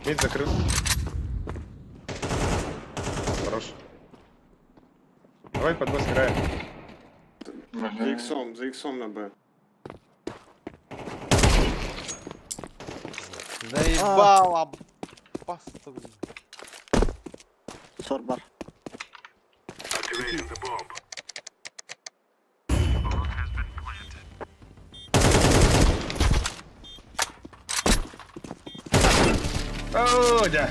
Мид закрыл. Хорош. Давай под босс играем. За иксом на Б. Заебала! Паста, блин. Сорбар. О, да.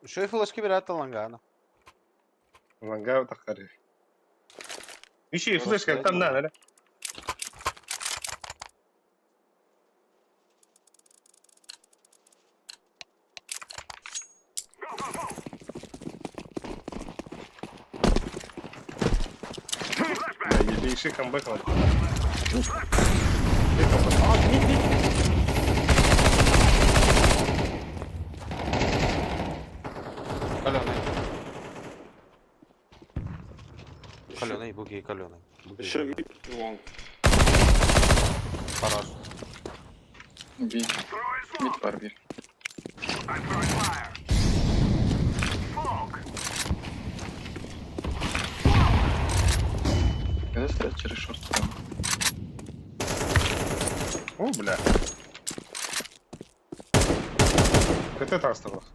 Еще и флешки берет Лангана. Ланга тахари. Еще и флешка там на, да? Бля, ебейший камбэк. Каленый. Каленый, буги, каленый. Еще мид и long. Хорош. B. Mid var bir. Когда стоят через short там? О, бля. КТ там осталось.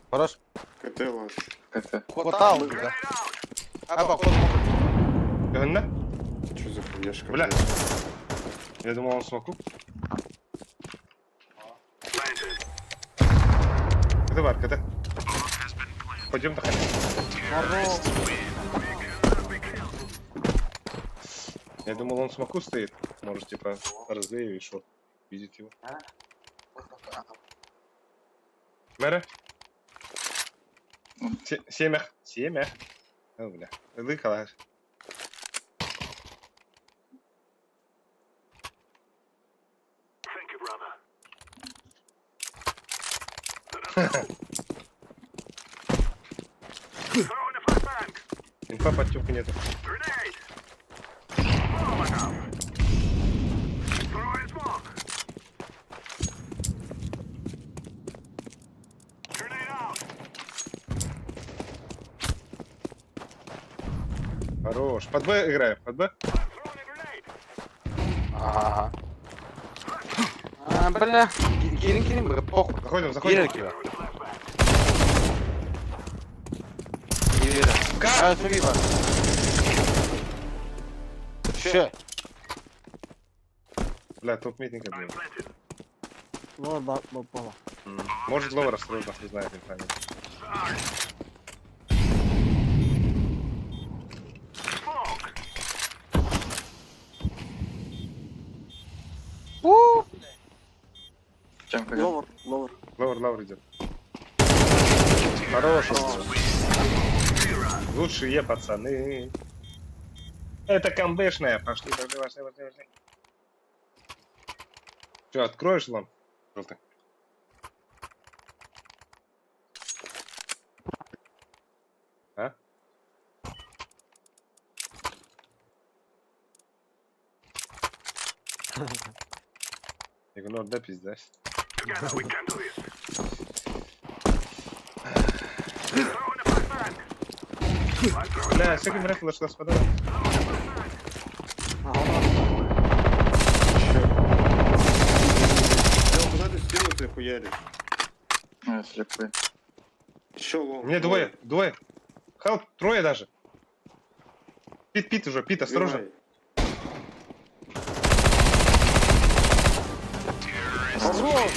Хорош. КТ last. КТ. Хватал, да. Аба, ход. Гэнна? Что за хуешка? Бля. Я думал, он смоку. КТ бар, КТ. Пойдем доходи. Я думал, он смоку стоит. Может, типа, развею и шорт. Видит его. Мэра? Семях. Семях. О, бля. Лыкалаш. Инфа под нету. Хорош. Под Б играем. Под Б. Ага. А, бля. Кирин, Кирин, бля, похуй. Заходим, заходим. Кирин, Кирин. Как? А, Ще. Бля, топ мид никак не Lower bar, баба. Может lower осторожно, не знает инфа нет. Чем когда? Lower, lower. Lower, lower идет. Хорош. Лучшие пацаны. Это камбэшная. Пошли, пошли, пошли, пошли, пошли. Че, откроешь лом? Желтый. А? Игнор, да пизда. Бля, все ким флеш господа. Лёв, куда ты стену ты хуяришь? А, слепой. Еще long. Мне двое, двое. Help, трое даже. Pit, pit уже, pit, осторожно. Убивай. Хорош!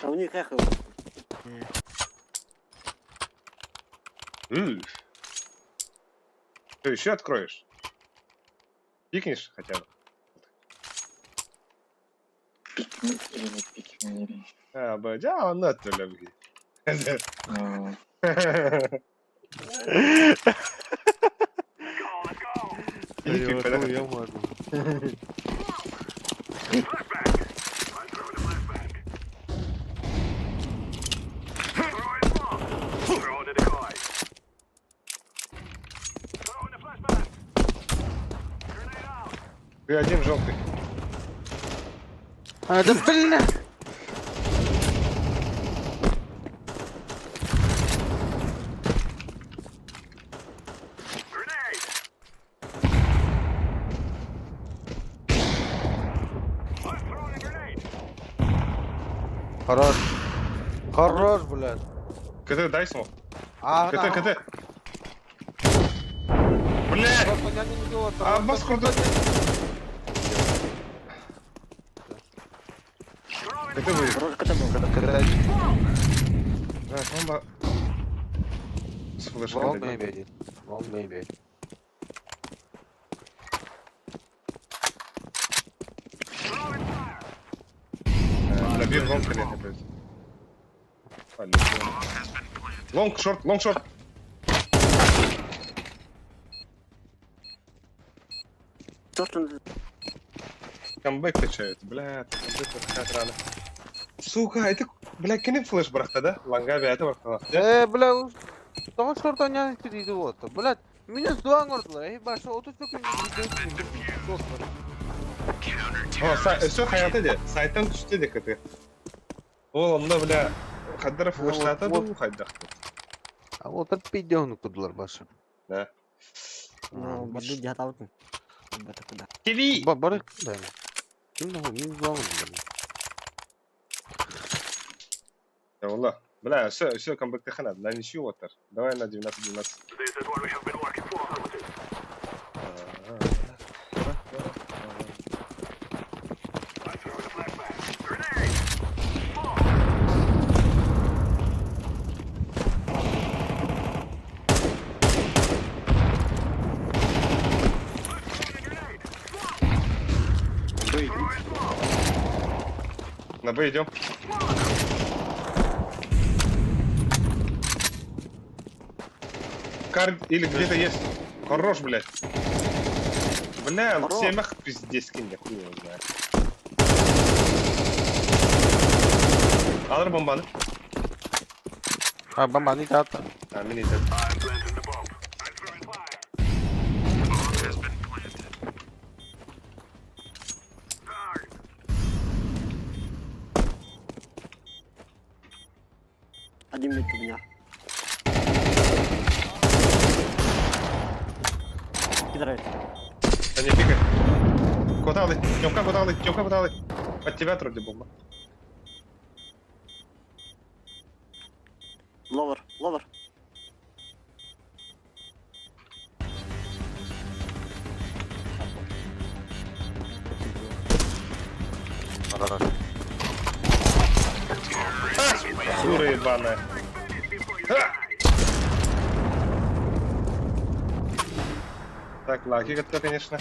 А у них эхо. М. Ты еще откроешь? Пикнешь хотя бы? Пикни или не пикни. А, блядь, а, он оттуда, блядь. Ну, Иди, пик, Я подожди. можно. Ты один желтый. А, да бля! Хорош. Хорош, блядь. КТ, дай smoke. А, КТ, КТ. Блядь! А, бас крутой. КТ выйдет. Хорош КТ был. Да, бомба. С флешкой Long дадим. maybe один. Long maybe. Бля, бир long или это будет? Long, short, long, short. Short он Камбэк качают. Бля, это камбэк качать рано. Сука, это, бля, кини flash бырахта, да? Лангаби, это бырахта. Бля, того short ойнаан истер идиот. Блядь, минус 2 оҥордулар. Эй, баша, 30 О, все, хаята де. Сайттан түштү де КТ. Ол, онда, бля, хаддара флешлата вот. да хайдах. А вот это пидён кудулар баша. Да. Ну, баду дьяталытын. Бата куда. Киви! Ба, бары, да. Ким да, минус 2 оҥордулар. Я wallah. Бля, все, все, камбэк тахана, на ничью вот Давай на 19-12. Б идите. На Б идем. Кар или где-то есть. Хорош, блядь. Бля, Хорош. семях пиздец кинь, я хуй его знаю. Алыр бомбаны. А, бомба, не тата. А, мини это. Один mid у меня. Кидарает. Да не пикай. Куда ты? Тёмка, куда ты? Тёмка, куда ты? От тебя вроде бомба. Lower, lower. Хорош. Дура ебаная. Ха! Так, лаки как-то, конечно.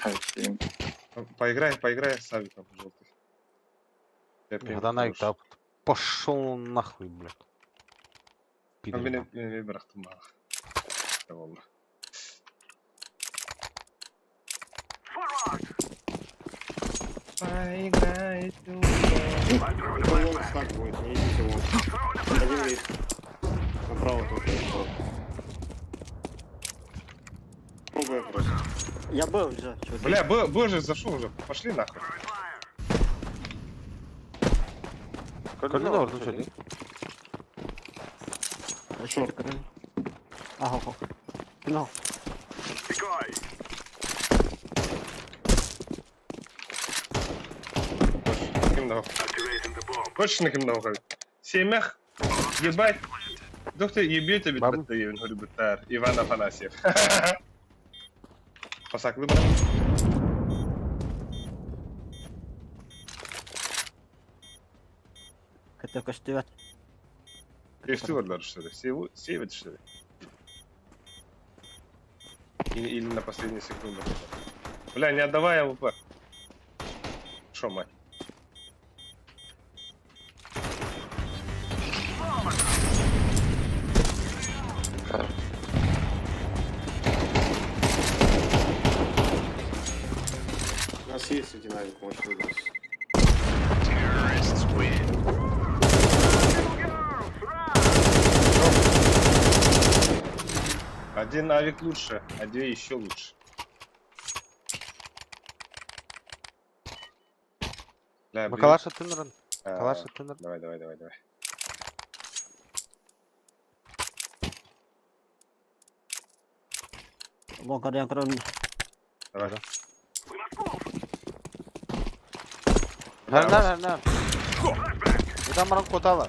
Окей. Поиграй, поиграй с авиком желтый. Я пинг Когда хорош. на Пошел нахуй, блядь. Пидор. Мени мени бырахтым баах. Болду. Поиграй, Это long stack будет, не идите long. Один mid. Направо только. Пробуй просто. Я был уже, чуваки. Бля, Б, Б же зашел уже. Пошли нахуй. Коридор, ну что, Шорт. Ага. Ну. Ким да Точно ким да Семях. Ебать. Доктор ебете бит Бабы. баттайын хөрүбүттар. Иван Афанасьев. Пасаклы бар. Көтө көстүбэт. Geçti varlar что ли? Севет что ли? Или на последнюю секунду. Бля, не отдавай АВП. Шо, мать? У нас есть один авик, можешь выбросить. Один авик лучше, а две еще лучше. Бля, блин. Калаша тынырын. А, Калаша тыныр. Давай, давай, давай, давай. Лон көрөн көрөн. Давай. Хернер, хернер. Бұдан баран котала.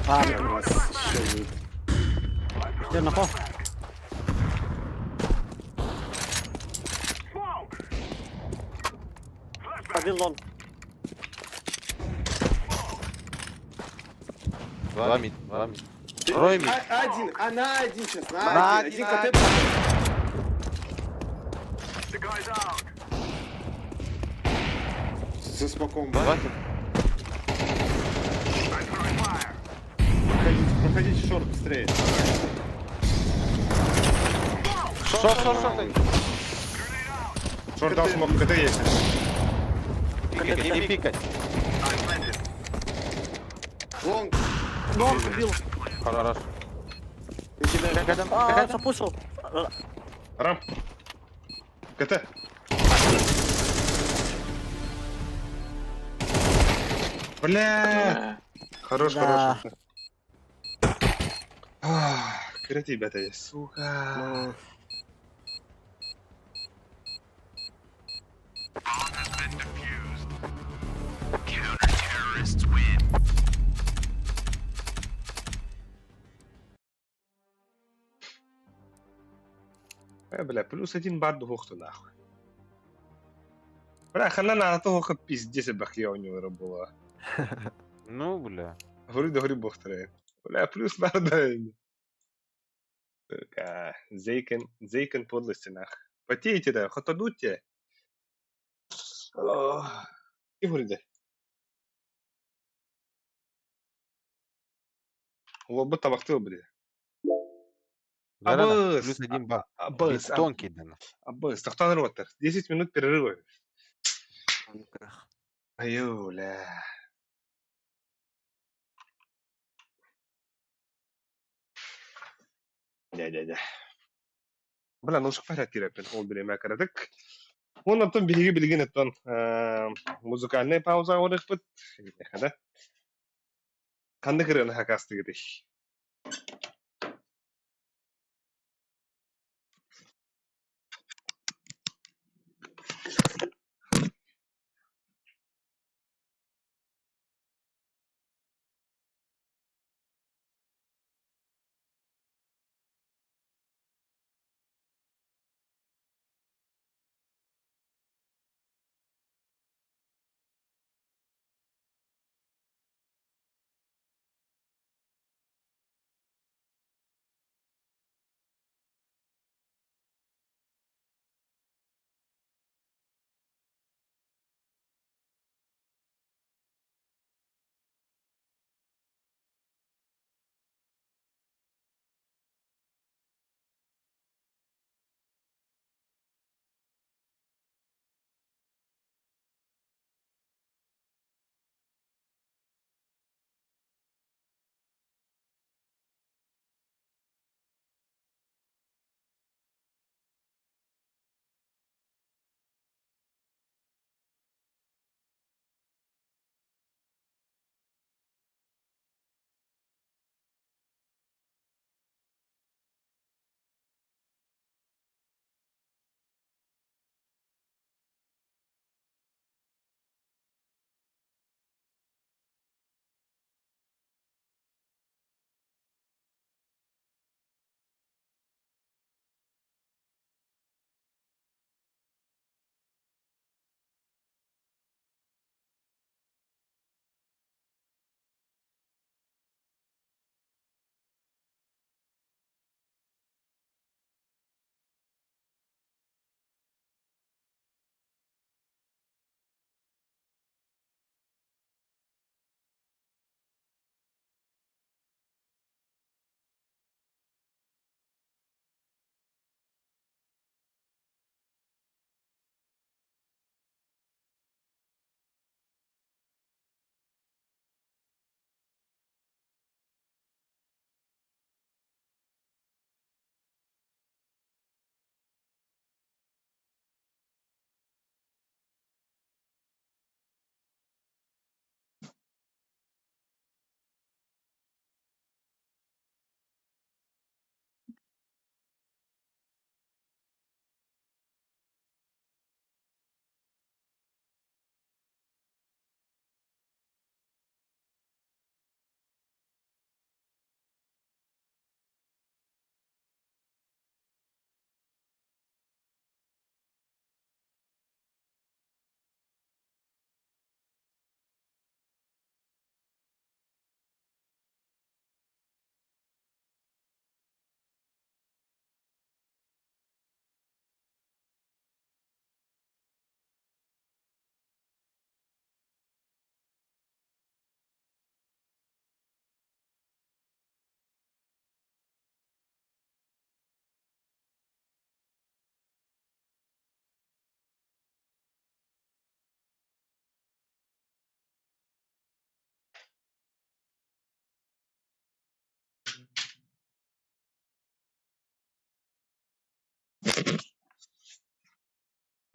А, У нас еще мид. Жер нахо. Один лон. Два мид, два мид. Трое мид. А, один, а на один сейчас, на, На один. один, Один на КТ. За смоком. Два. Проходите, проходите шорт быстрее. Шорт, шорт, шорт. Шорт дал смог, КТ есть. Пикать, не пикать. Лонг. Лонг убил. Хорош. Кидай. А, запушил. Рамп. КТ. Бля. Хорош, Да. хорош. Ах, Ребята, я, сука. Бля, плюс один бар двух нахуй. Бля, хана на того пиздец бахья у него была. Ну, бля. Говорю, да говорю, бог трое. Бля, плюс надо. Сука, Зейкен, зейкен подлости нах. Потеете, да, хотадуте. И говорю, да. Лобы табактыл, бля. Да-да-да, Абыс, Плюс один бар. Абыс, Тонкий, да. абыс, тохтан ротер. 10 минут перерыва. Аю, бля. Дя-дя-дя. Бля, ну шкфара тирепен, ол биреме карадык. Он аттон биһиги билигин аттон музыкальная пауза орыхпыт. Да? Канды кырыны хакастыгы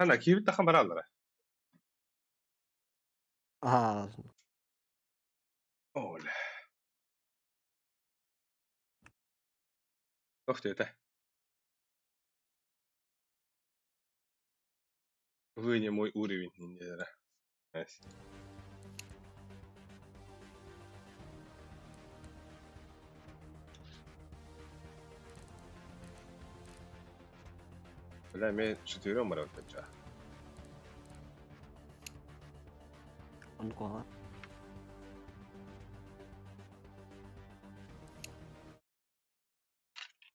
Ана киирбит тахан бараллара. Аа, Оля. Ох ты это. Вы не мой уровень, не да. Бля, мен четвером барабытача. онкола.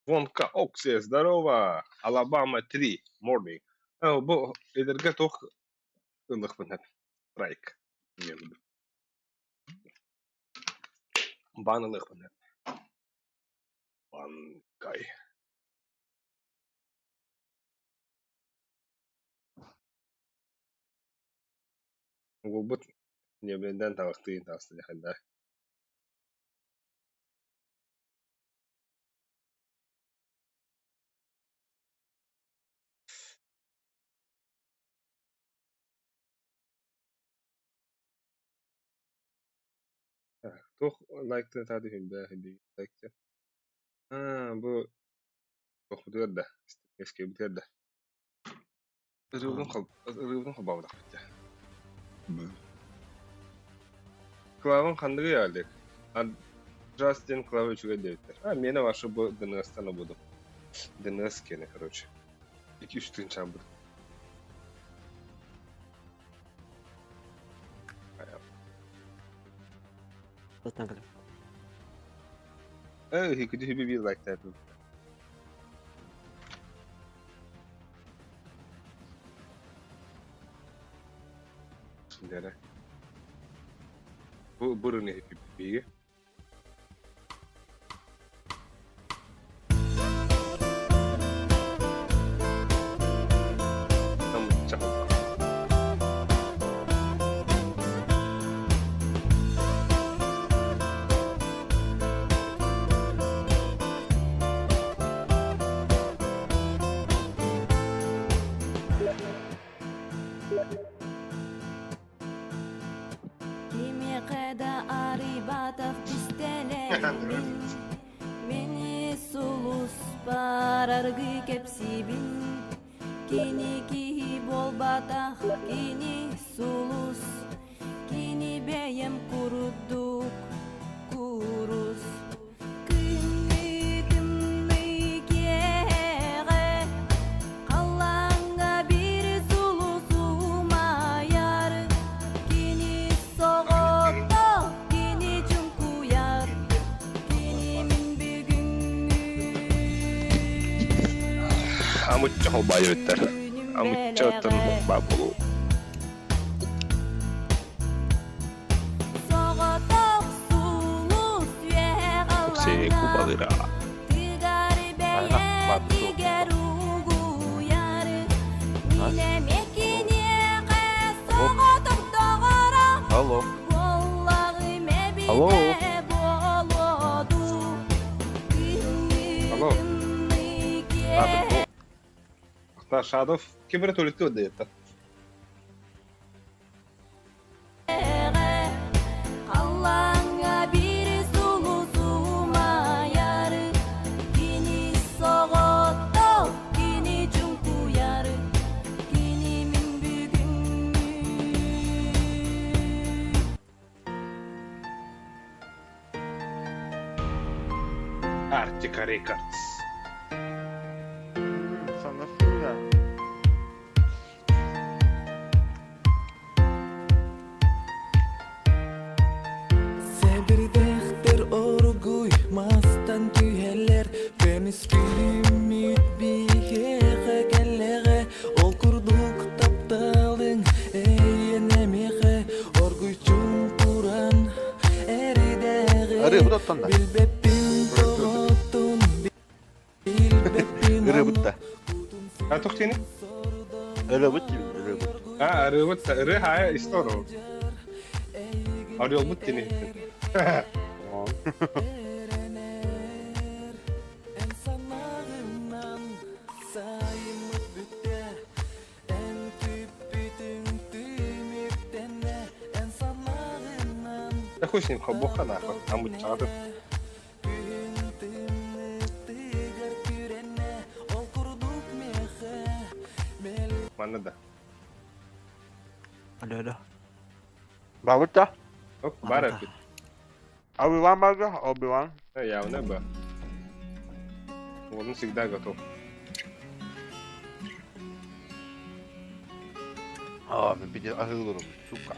Вонка Окси, здорово! Алабама 3, morning. О, бу эдерге тох ылыхпын Страйк. Бан ылыхпын Банкай. Уолбут ньиэбинэн табахтыын таҕыста дьахайда. Туох лайктыы тааты хүндэ лайк Аа, бу туохпутугар да, эскэбитигэр да. Ырыыбытын хол ырыыбытын холбообутахпыт дьэ. Клаван ханныгый Олег? Джастин Клава үчүгэй диэбиттэр. А, миэнэ ваша бу ДНС-тан буду. ДНС киэнэ, короче. Ики үс тыынчаан Oh, he could be like that. Дэрэ. Бу бурун биги. Кимиэхэ да арыйбатах кистэлэҥмин, Мини сулус бараргы кэпсиибин. Кини киһи буолбатах, кини сулус, Кини бэйэм курдук курус. Күннүү тымныы киэһэҕэ халлааҥҥа биир сулус умайар. Кини соҕотох, кини чуҥкуйар, кини мин бүгүҥҥү Амычча холбаайбыттар. күнүм Амычча оттон бэлэҕэ. баа буолуо. Соҕотох сулус үөһэ Оксей халлааҥҥа кубалыра. тыгар бэйэтигэр угуйар. Мин эмиэ киниэхэ соҕотох доҕоро Алло. буоллаҕым Алло. эбитэ буолуо дуу. Күһүҥҥү Алло. тымныы киэһэ Шадов ким эрэ туалетка выдает. Халлааҥҥа биир сулус умайар, кини соҕотох, кини чуҥкуйар, кини мин бүгүҥҥү Arctica Records. Sana Сэбирдэхтэр оргуй мастан түһэллэр, көмүс күлүммүт биһиэхэ кэллэҕэ, ол курдук тапталыҥ эйиэнэ миэхэ оргуй чуҥкуран эридэҕи Ырыабыт оттон да. билбэппин тоҕотун билбэппин Ырыабыт да. А туох диэни? Ырыабыт диибин, ырыабыт. А, ырыабыт да. Ырыа хаайа история. Орелбут диэни иһиттим. Эн санааҕынан сайыммыт бүттэ, эн Да хуй с ним, хобоха нахуй. Амуччаҕатын. Манна да. Алло, алло. Бабыт да? Оп, бар эппит. Оби-Ван барда, Оби-Ван. Явно ба. Он всегда готов. А, мен бите аһыылырым, сука.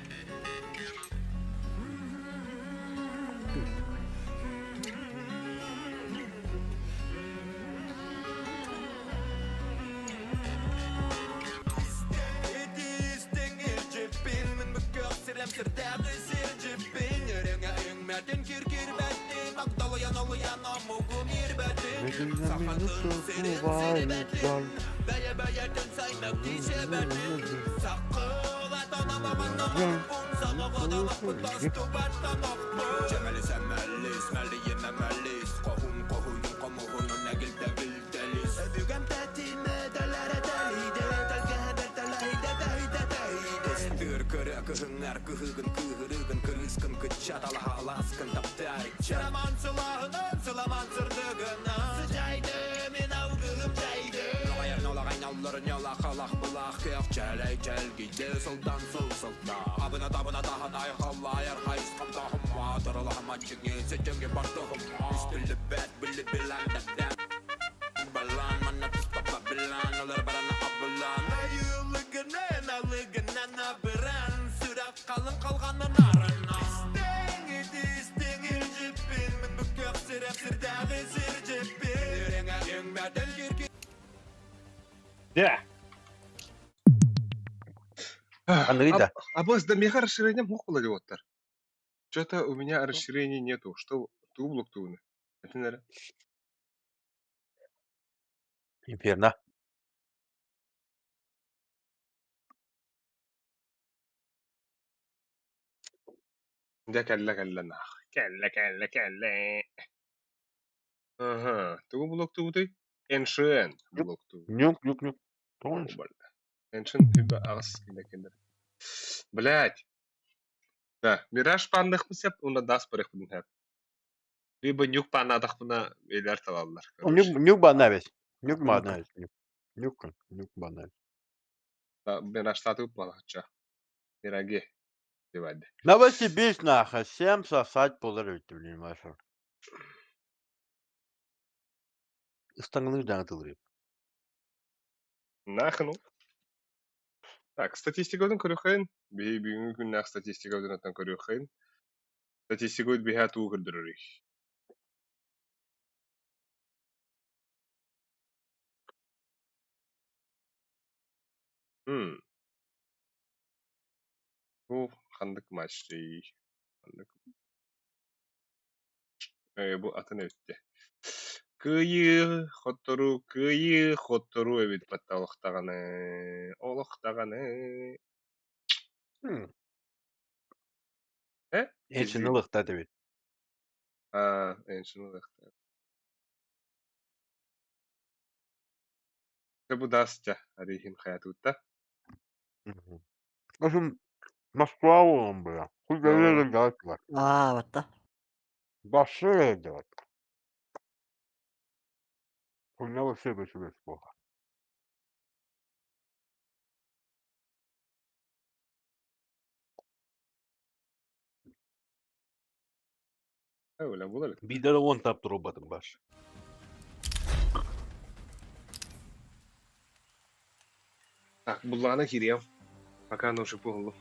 Да. Андрей, да. А босс, да меха расширение мог было оттар. Что-то у меня расширений нету. Что ту блок тууны? Это наверное. Инферно. Да кэллэ кэллэ нах. Кэллэ кэллэ кэллэ. Ага. Тугу блок туутуй? Эншен блок туу. Нюк, нюк, нюк. Помнишь? Эншен типа ас киндер. Блять. Да, Мираж паннахмысеп, уна дас барахпын хэп. Либо нюк паннадахпына элер талаллар. Нюк, нюк банавес. Нюк банавес. Нюк, нюк банавес. Мираж татып балача. Мираге. Девады. Новосибирск нахуй, всем сосать полырыть, блин, вашу. Ыстаңылы жаңы Нахну. Так, статистикадан көрөхөн. Биһи бүгүнкү күннээх статистикадан көрөхөн. Статистикабыт биһа туу көрдөрөрүй. Бу ханнык матчтый. Ханнык. Бу атын эбитте. Кыйы хоттору, кыйы хоттору эбит батта олохтаҕаны. Олохтаҕаны. Э? Эншин ылықта деп. А, эншин ылықта. Бу дастя арихин хаятутта. В общем, Москва он, бля. Хуй галеры делать, А, вот да. Большие делать. У меня вообще без плохо. Öyle булар. Бидер он тап турбатым баш. Так, булланы кирием. Пока ножи буоллум.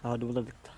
Аадыбыла дыкта.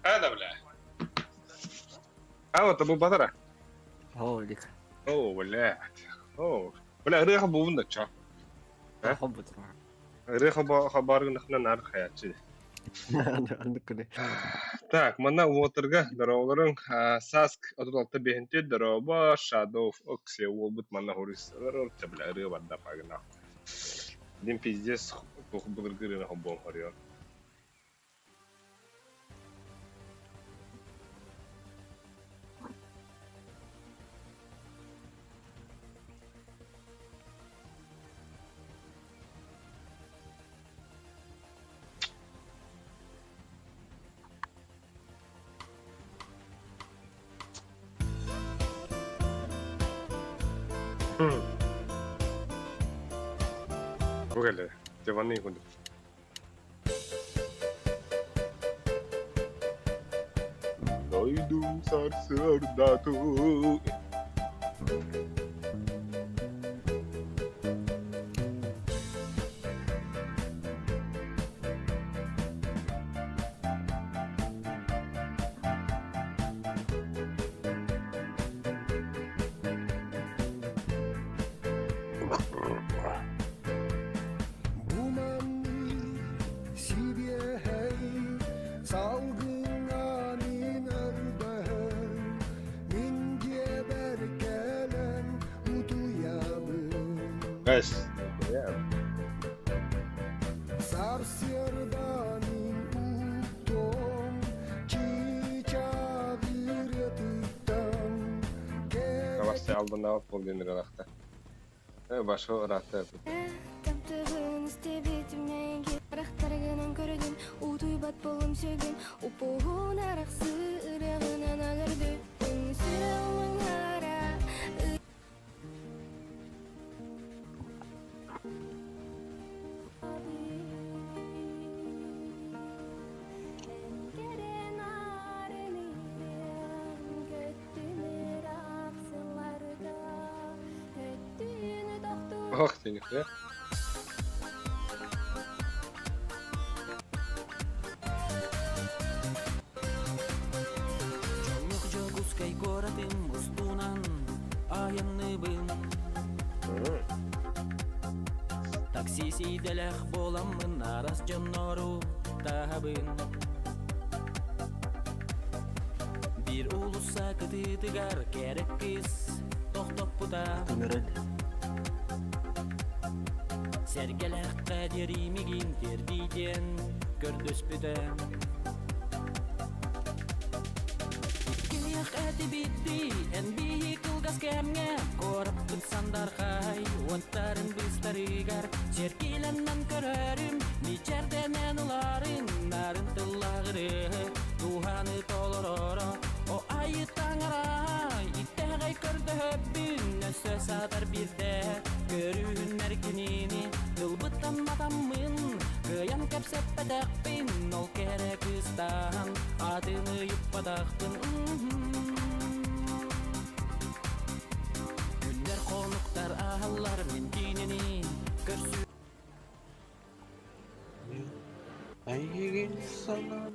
А, да, бля. А, вот бу батара. О, дик. О, блядь. О, бля, ырыаха буун да ча. Хоббут. Ырыаха хабаргын нар хаячы. Андык Так, манна уотерга дороолорун Саск 36 бэһинти дорообо Shadow of Oxia уолбут манна хорис бля ырыа барда пагына. Дим пиздец тух былыргы ырыаны хоббон хориор. Бу кэллэ. Диванный курдук. Дойдум сарсыардату. Guys, yeah. Табасты албаннаабат буол диэн ырыалаахтар. Э, башка ыраатта. Таптыгын истебитим эйги Арахтаргынан көрөдүм Утуйбат болум сөгүм Упуһун арахсы ырыгынан алырдым Сүрөмүн ара Ох ты, нихуя. Дьоллук Дьокуускай куоратын устунан айанныбын. Такси сиидэлэх буоламмын арас дьоннору таһабын. Биир уулусса кытыытыгар кэрэ кыыс тохтоппута. Сэргэлээххэ диэри мигин тиэрдий диэн көрдөспүтэ. Иккиэх этибитти эн биһи кылгас кэмҥэ куораппыт сандархай уоттарын быстарыгар сэркилэннэн көрөрүм мичэрдэнэн ыларын нарын тыллаҕыры дууһаны толороро о айы таҥара иттэҕэй көрдөһөбүн өссө саатар биирдэ көрүүннэр кинини тылбыттан матаммын кыайан кэпсэппэтэхпин ол кэрэ кыыстаан атын ыйыппатахпын Күннэр хонуктар ааһаллар мин киинини көрсүү Эйигин санаан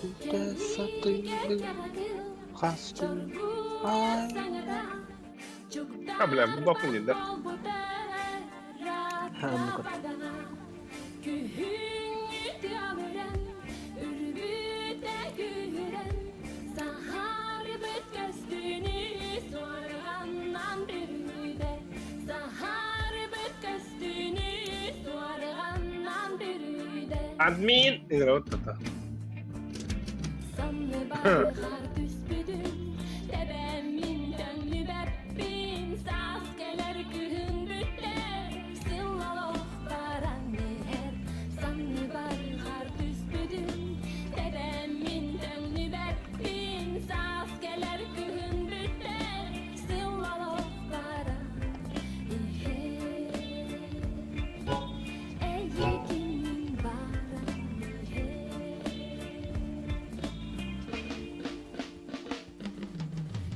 Үтэ сатыыбын хас күн аайы А, бля, бу бакын да? А, ну-ка. Админ! Игра вот это.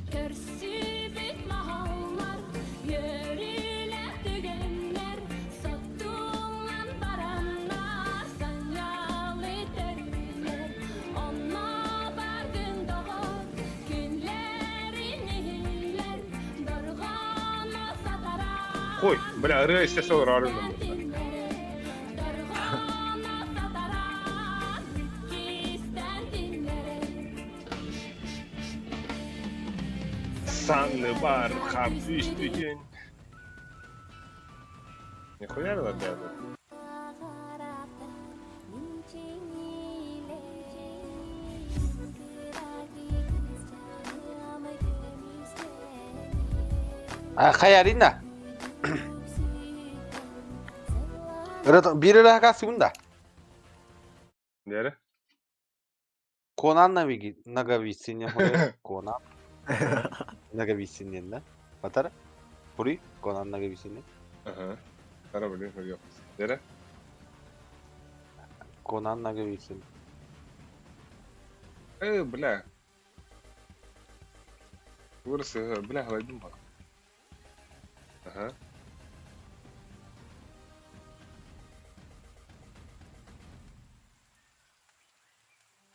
Көрсүбүт маһаллар, үөрүүлээх түгэннэр, сотуллан бараннар, санньалы төрүүлэр, онно бардын доҕор, күнлэрин иһиллэр, дорҕооно сатараан, Ой, бля, ырыа истэ олорорун. дорҕооно сатараан, иккистээн тиллэрэ. Санны бар, хап үстүтүн. Нихуя ли да? А, Хайарина. Бир ыраха секунда. Нере? Конан навиги Наговицыне хуя. Конан Наговицыне, да? Батара? Пури? Конан Наговицыне. Ага. Кара блин, хуя. Нере? Конан Наговицын. Э, бля. Вырос, бля, голодим ба. Ага.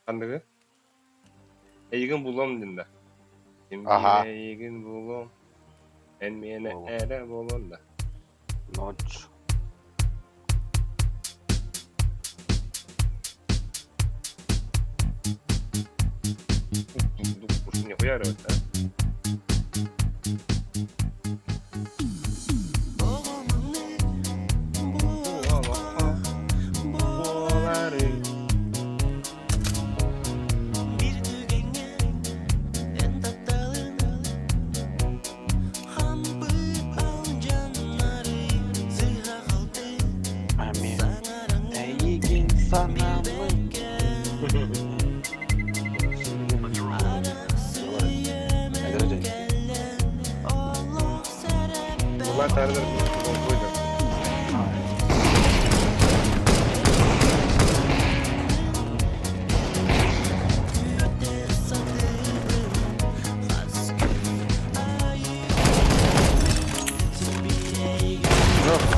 Ханныгы? Эйигин булуом дин да. Ким Ага. эйигин булуом. Эн миэнэ Боло. эрэ буолуон да. Ночь. Нихуя рот, а? Буолары. Bir түгэҥҥэ эн тапталын. Таарыгар болбуйдар.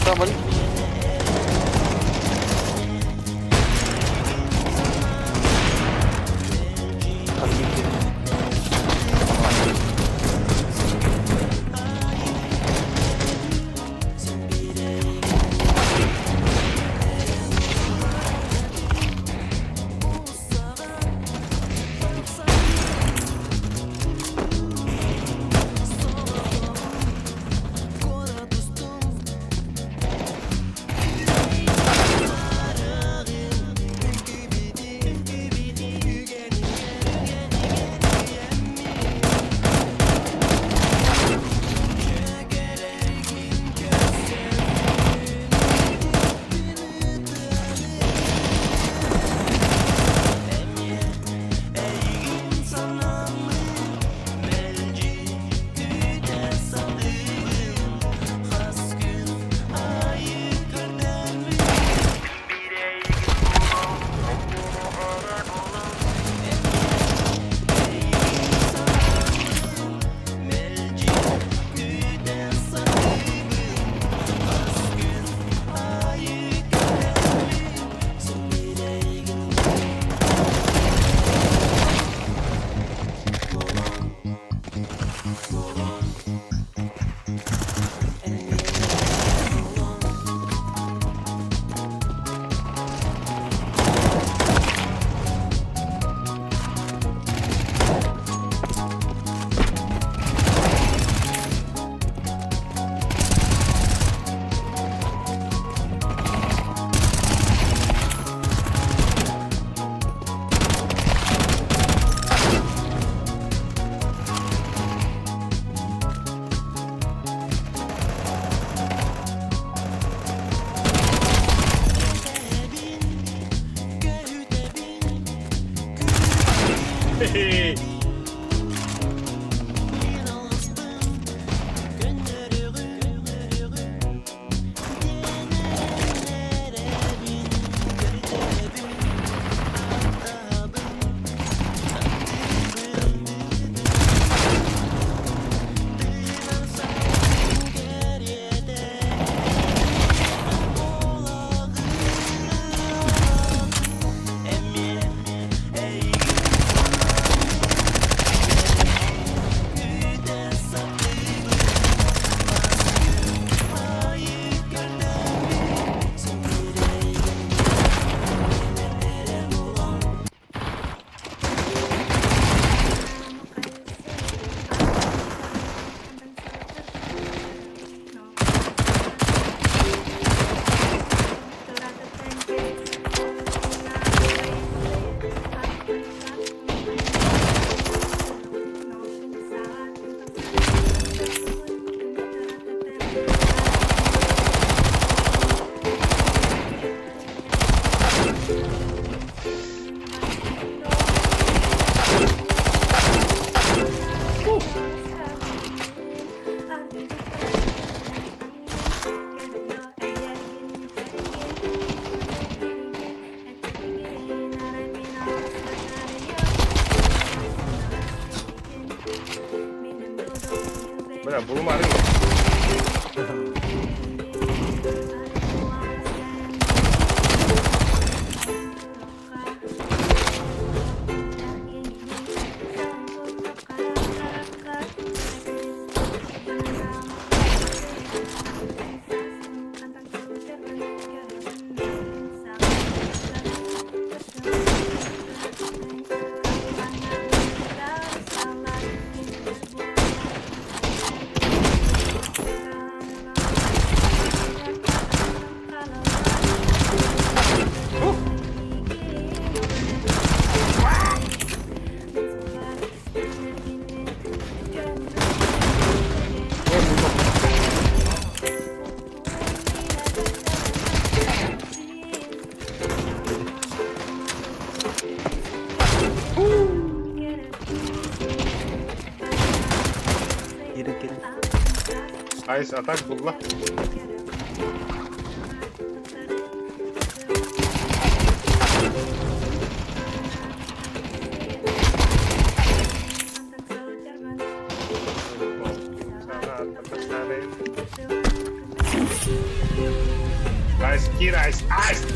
Там Бля, булумарын. Айс, атак булла. Айс, кир, айс, айс!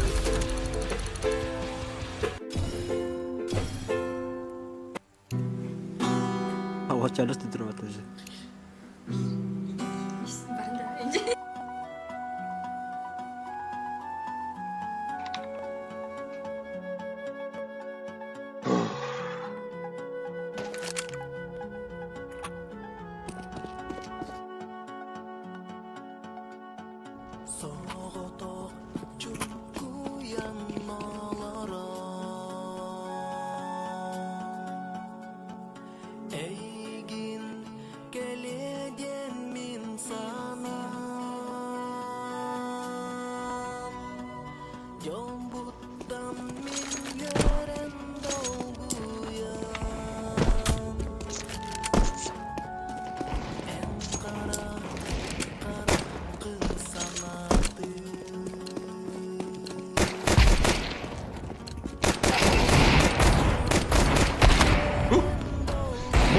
Авачалыс тутурбат уже.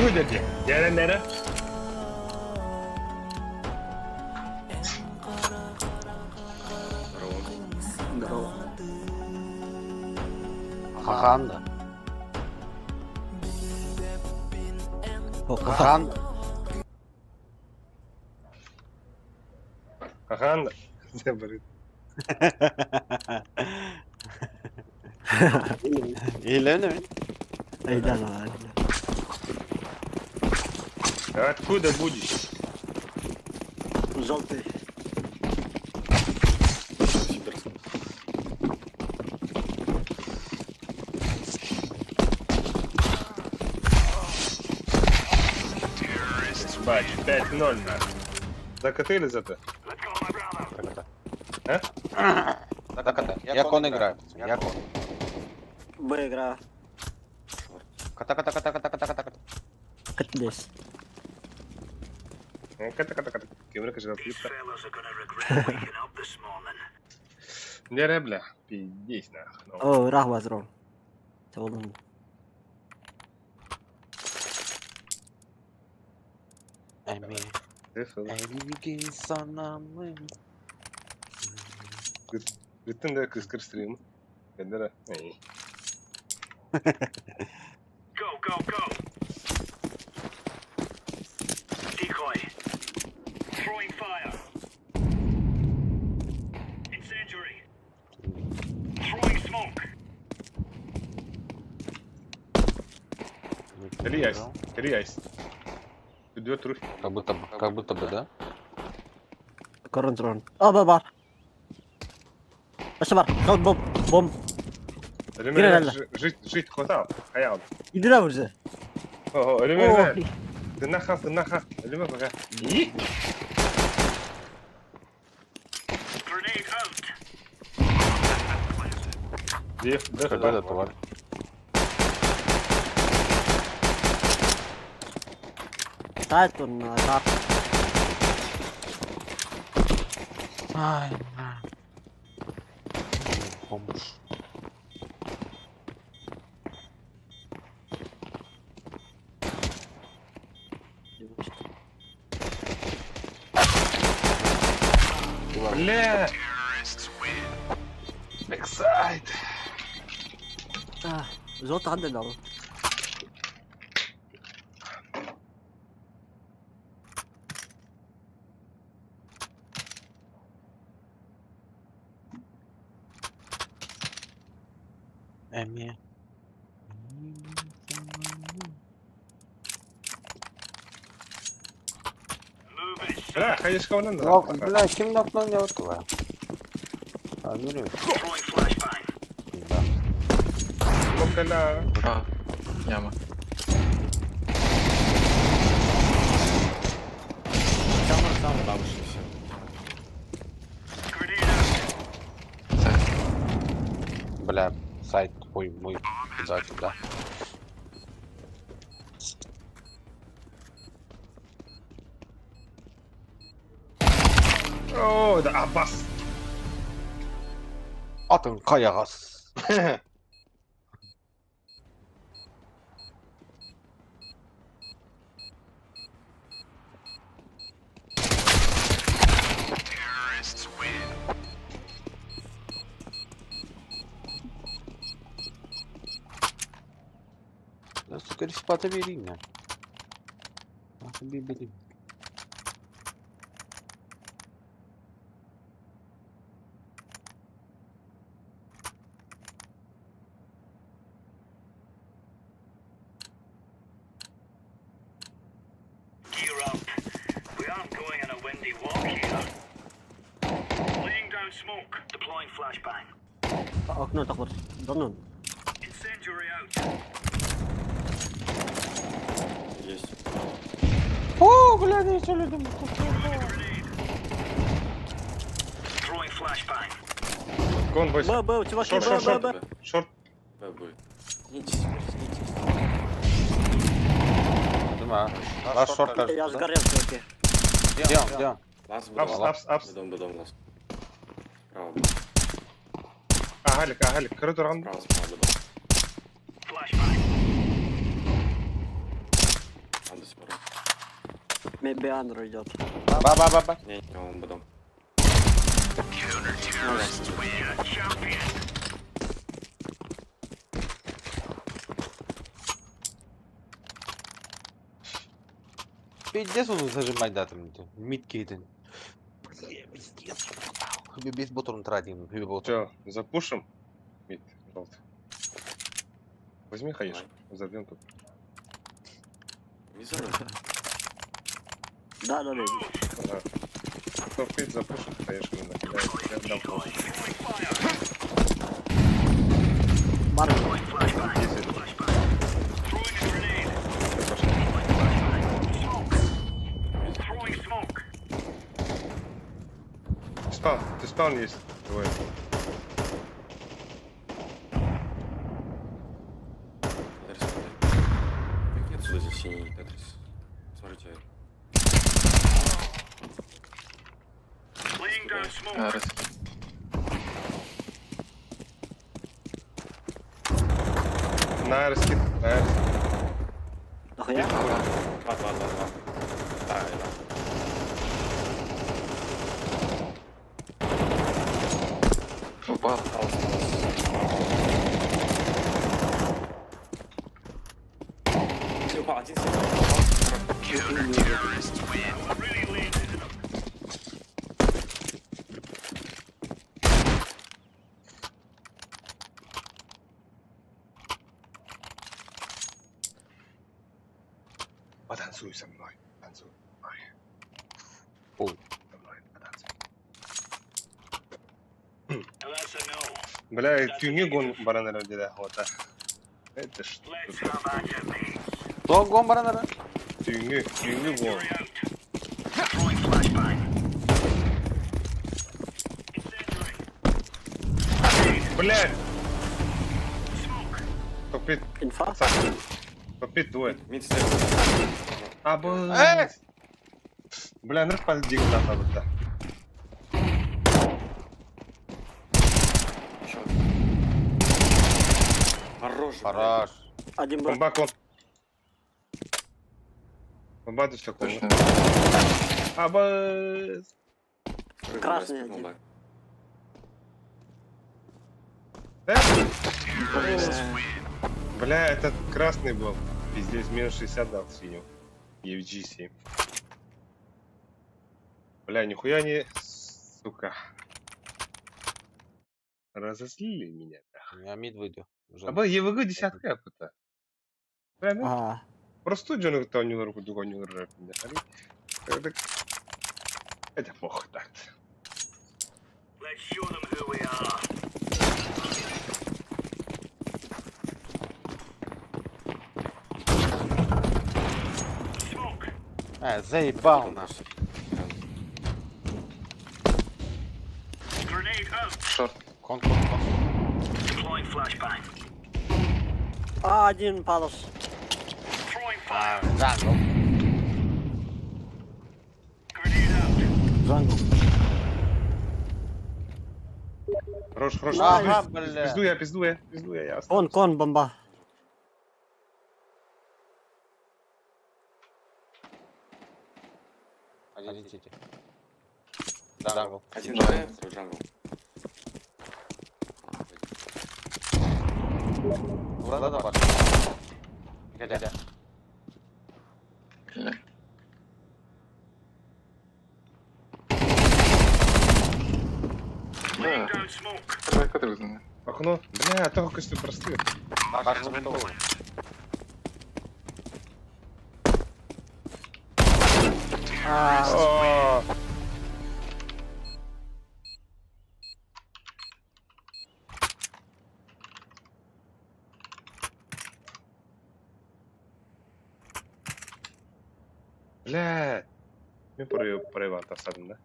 Будет Дярен, дярен. Здорово. Хахан да. Хахан. Хахан. Забрыт. Елена. Ай, да, да, да. Откуда будешь? Желтый. Бач, 5-0 на. За КТ или за Т? А? За КТ. Я кон играю. Я кон. Б игра. Ката ката ката ката ката ката. Кат здесь. Ката ката ката. Кемрек же клипта. Не бля, пиздись нах. О, рах вас ром. Солом. Эми. Бүттүн да кыскыр стрим. Кендера. Go, go, go. Decoy. Throwing fire. Incendiary. Throwing smoke. Три айс. Три айс. Идет рух. Как будто бы, да? Корон дрон. О, бар, бар. Баша бар. Кал бом. Бом. Жить, жить хватал. Хаял. Иди на уже. О, Элемер. Ты нахав, ты нахав. Элемер пока. Grenade out. Дев, дев, Да, да, товар. Сайт он на Ай, Бомж. Бля. Бэксайд. Золото عندنا дал. Эми. Бля, хайышка онан да. Бля, ким окно не открываю? А, ну Да. Копкала. А, яма. Там, там, бабушки все. Сайт. Бля, сайт хуй мой. Да, сюда. О, это Аббас. Атын хайаҕас. Да, сука, респата бериня. Бери. Gear up. We aren't going on a windy walk here. Laying down smoke. Deploying flashbang. Окно тахлар. Данон. Incendiary out. Есть. О, бля, не что людям. Grenade. Throwing flashbang. Кон, бойся. Б, Б, чуваки, Шорт, Б, шорт, Б, Б. Шорт. Б будет. Снитесь, снитесь. Дима, лас шорт Я кажется, да? сгорел, чуваки. Где он, где он? Лас Апс, бдом. апс, апс. Бдом, бдом, лас. Справа, Агалик, агалик. Коридор, он. справа, справа, бдом. Flashbang. Надо справа. Maybe Андро идет. Ба, ба, ба, ба. Не, не, он бдом. We're champion. Пиздец он зажимать да там. Мид кейтен. Бля, пиздец. Хуби без ботурн тратим, хуби ботурн. Все, запушим. Мид, желтый. Возьми хаешку, забьем тут. Не знаю. Да, да, да. Ага. Кто пит, запушим, хаешку не накидает. Я дам флеш. Бар. 10. Throwing a grenade. Все, пошли. Smoke. Throwing smoke. Спаун, ты спаун есть твой. Тетрис, смотри. Так нет, сюда здесь синий Тетрис. Смотрите. Laying down smoke. А, раски. На раскид, на раскид. Нахуя? Два, два, два, два. Да, да. Упал. Палас, палас. Ты упал, один сидел. Really laying it in them. Потанцуй со мной. Танцуй. Ой. Ой. Со мной потанцуй. Now that's a no. Бля, түүҥҥү гон баран эрэр диэтэ вот. Это что? Let's have at it, mates. Кто гон баранара? Түүҥҥү, түүҥҥү гон. Incendiary out. Throwing flashbang. Incendiary. Блядь! Smoke. Топит, Инфа? топит двое. Мид слева. А, б... Э! Бля, нырк под дигл да. Еще. Хорош. блядь. Хорош. Один Б. Бомба кон. Бомба ты все Точно. А, б... Прыгнул, Красный прыгнул, один. да. Э? Бля, этот красный был. Пиздец, минус 60 дал синю. EFG 7. Бля, нихуя не... Сука. Разозлили меня. Я мид выйду. А был ЕВГ десятка это. Бля, ну, А, просто дьону таонньуулар курдук оонньуулар Это... Это плохо так. Let's show them who we are. Smoke. Э, заебал нахуй. Grenade out. Шорт. Кон, кон, кон. Deploying flashbang. А, один палас. Throwing fire. А, jungle. Grenade out. Jungle. Хорош, хорош. Ага, бля. Пизду я, пизду я, пизду я, я Кон, останусь. кон, бомба. Один сити. Jungle. Один Б, второй jungle. Влада бар. Глядя. Бля. Laying Да, down smoke. второй кадры Окно. Бля, только что простые. А, О, Бля. Мен проебан тастадым да.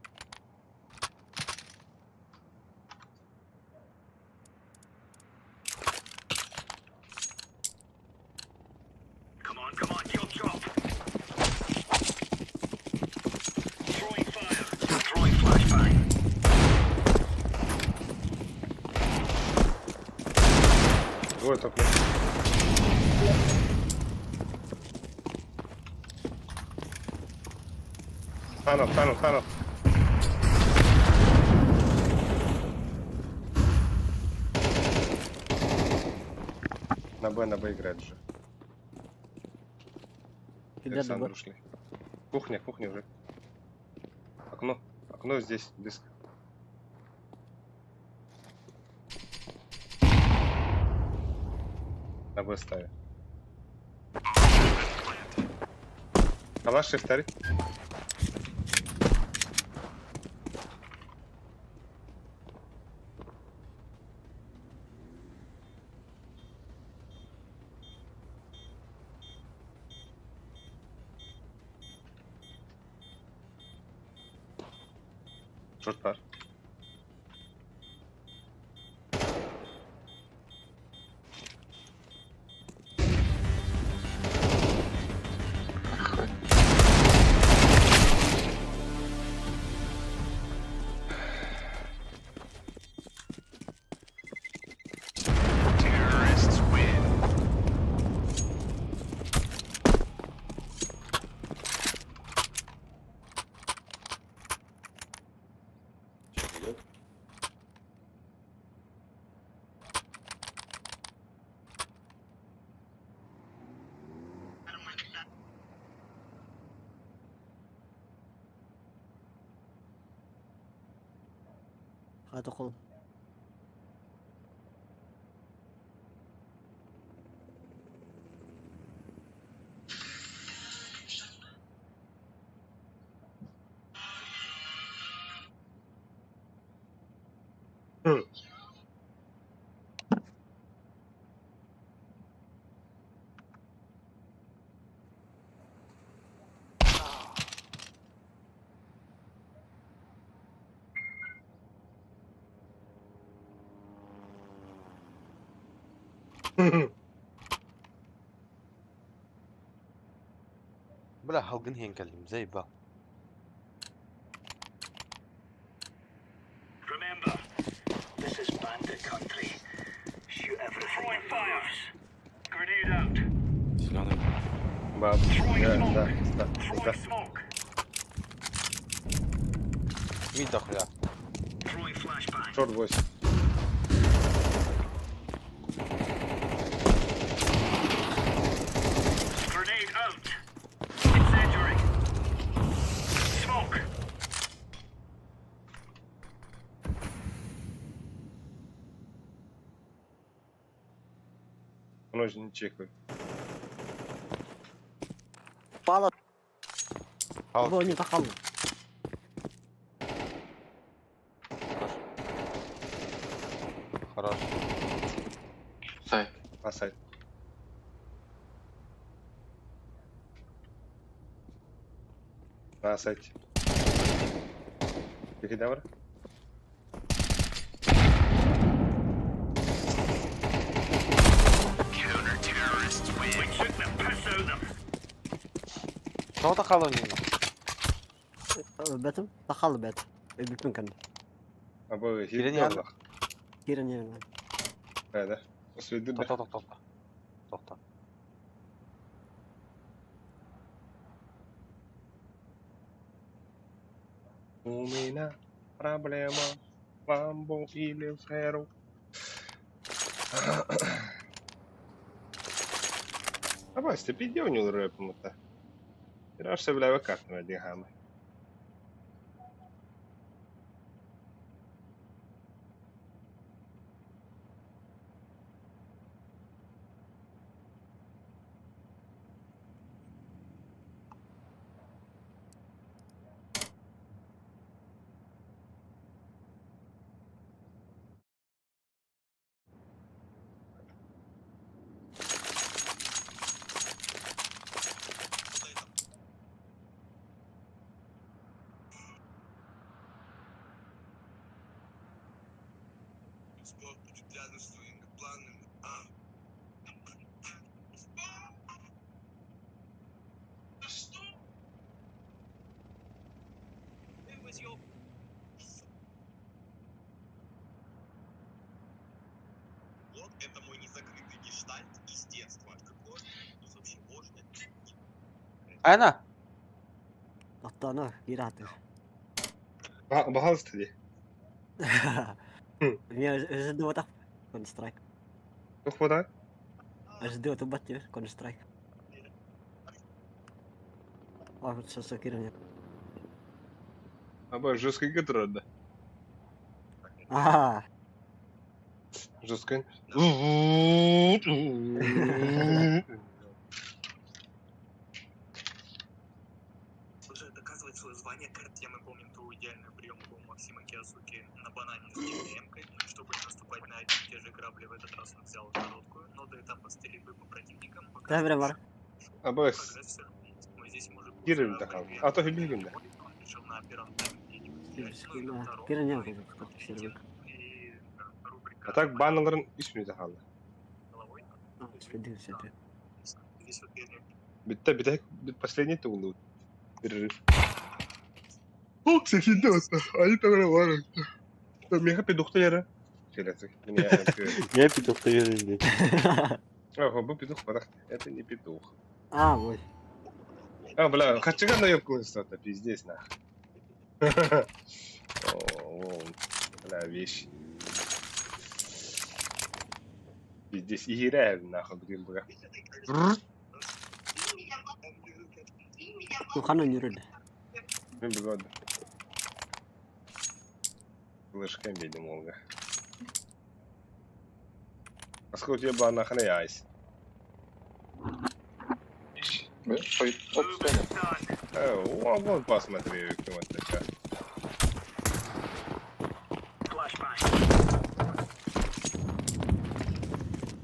Come on, come on, chop chop. Throwing fire. Throwing flashbang. Двое топ. Танов, Танов, Танов. На Б играет уже. Где на Александр Б? ушли. Кухня, кухня уже. Окно, окно здесь, близко. На Б ставим. Калаш шефтарь. Шорт бар. Охуеть. Сейчас идет. هتدخل. Бля, халгын хенкелим, заебал. Remember, this is bandit country. Shoot everything. Throwing fire. Grenade out. Зеленый. Баб. Throwing Да, smoke. да, да, Throwing да. smoke. Мид дохуя. Throwing flashbang. Шорт 8. Grenade out. Incendiary. Smoke. Он очень чекает. Пала. Хаус. Бо не тахал. Хорош. Сайт. На сайт. На сайте. Передавр. We took the piss out of them. Что тахалонина? Бетим. Тахал бет. Битмин кан. Абы Или не надо? Кирен иһэн. Да. Осведыр да. Тохто, тохто, тохто. Тохто. У меня проблема. Ламбо или Феру. Давай, степи у рэпмута. Ирашся, бля, карты деньгами. Айна! Оттоно киир аатыр. Баһалыста дии. Мин ожидал Counter Strike. Туох буолар? Ожидал тубат тебе Counter Strike. А, вот сейчас кирен. Аба жесткий гитара, да. А, Жесткий. Уже доказывать свое звание карте, мы помним ту идеальную приемку Максима Киосуки на банане с ДМ-кой, ну и чтобы не наступать на одни и те же грабли, в этот раз он взял короткую, но до этапа стрельбы по противникам пока да, бре бар. Аба прогресс все равно есть. Но здесь может кирим да. А то бигим да. Он решил на первом тайме не потерять, ну и на втором. Кирен я И рубрика А так баннерын 3 минут қалды. головой. Следил все. Здесь вот первый Битте битте последний тугулу. Перерыв. Ох, сехинде Они тогда варят. Меха петухта яра. Келесі. Я петух ты Ого, был петух, подах. Это не петух. А, вот. А, бля, хачыга наебку что-то, пиздец, нах. О, бля, вещь. Пиздец, играю, нахуй, блин, бля. Ну, хана не рыда. Мен бүгін Флешкем видим Олга. А сколько тебе ба нахрен яйс? О, вон посмотри, кто это сейчас.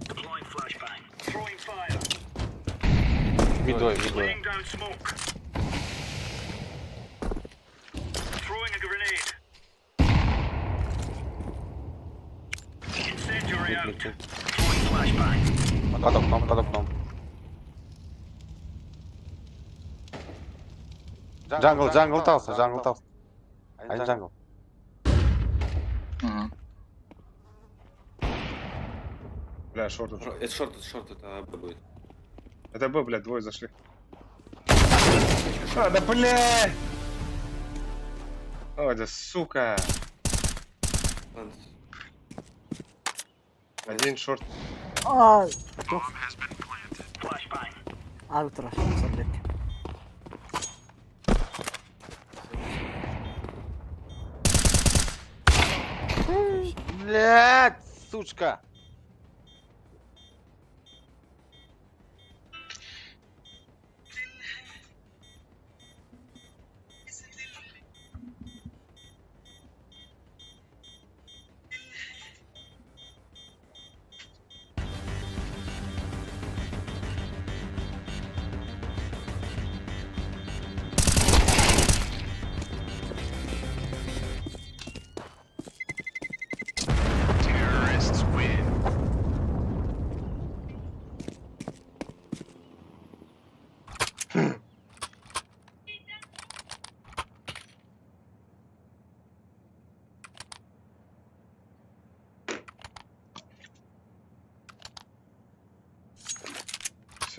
Deploying flashbang. Throwing fire. Мидой, мидой. Laying down smoke. Throwing a grenade. Incendiary out. Throwing flashbang. Под окном, под окном. Jungle, jungle тался, jungle тался. Один jungle. Бля, short. Это short, это short, это Б будет. Это Б, бля, двое зашли. А, да бля! О, это сука. Один short. А, А, утро, сорок. Блять, сучка! Terrorists win.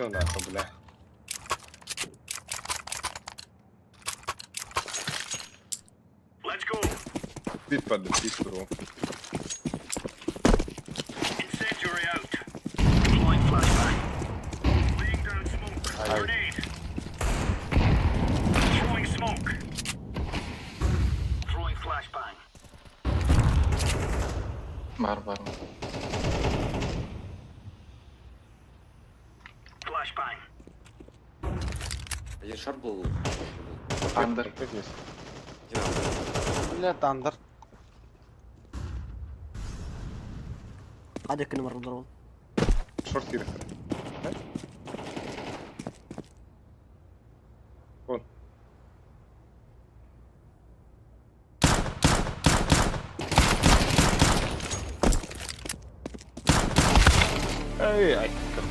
Все нахуй, бля. Пит под пит бро. Ай. Бар бар. Один шар был. Андер. Блядь, андер. هذا كنا مرة ضربه. Шорт киирэ. Вон. Эй, ай, как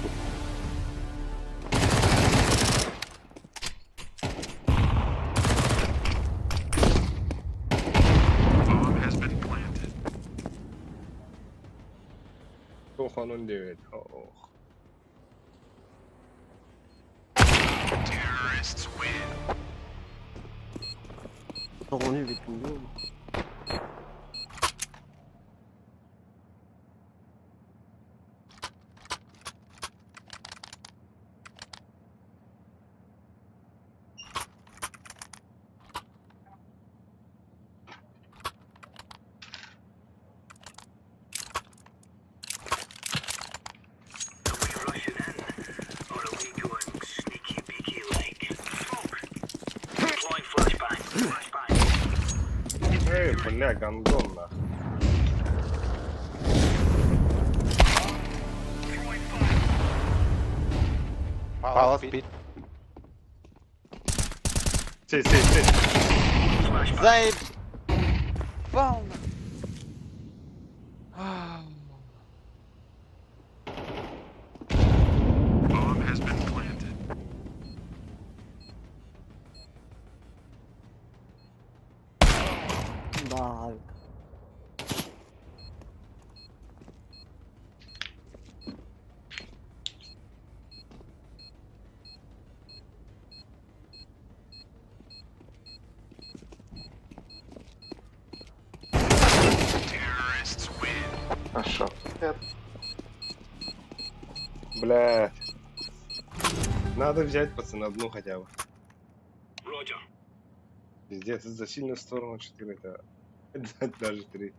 Тохон 9. Ох. Тоҕону бүттүм. Эй, бля, гондон нахуй. Палас пит. Сей, сей, сей. Заебал. Да. Хорошо. Бля. Надо взять, пацаны, одну хотя бы. Пиздец, это за сильную сторону 4, это даже 3.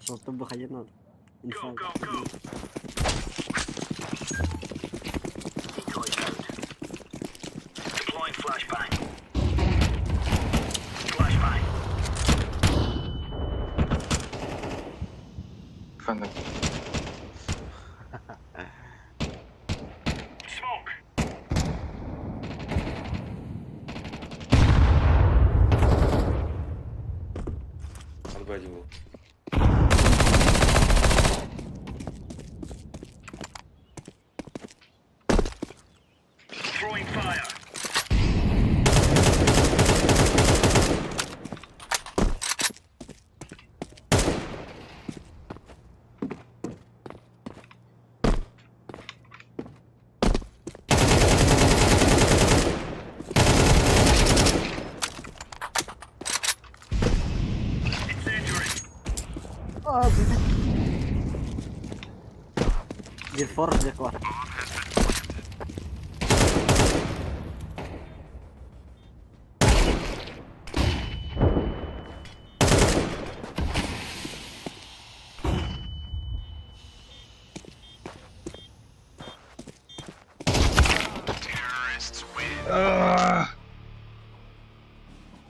Что выходить надо. Инфа. Фэнек. Арба один был. دير فرج ديك واحد.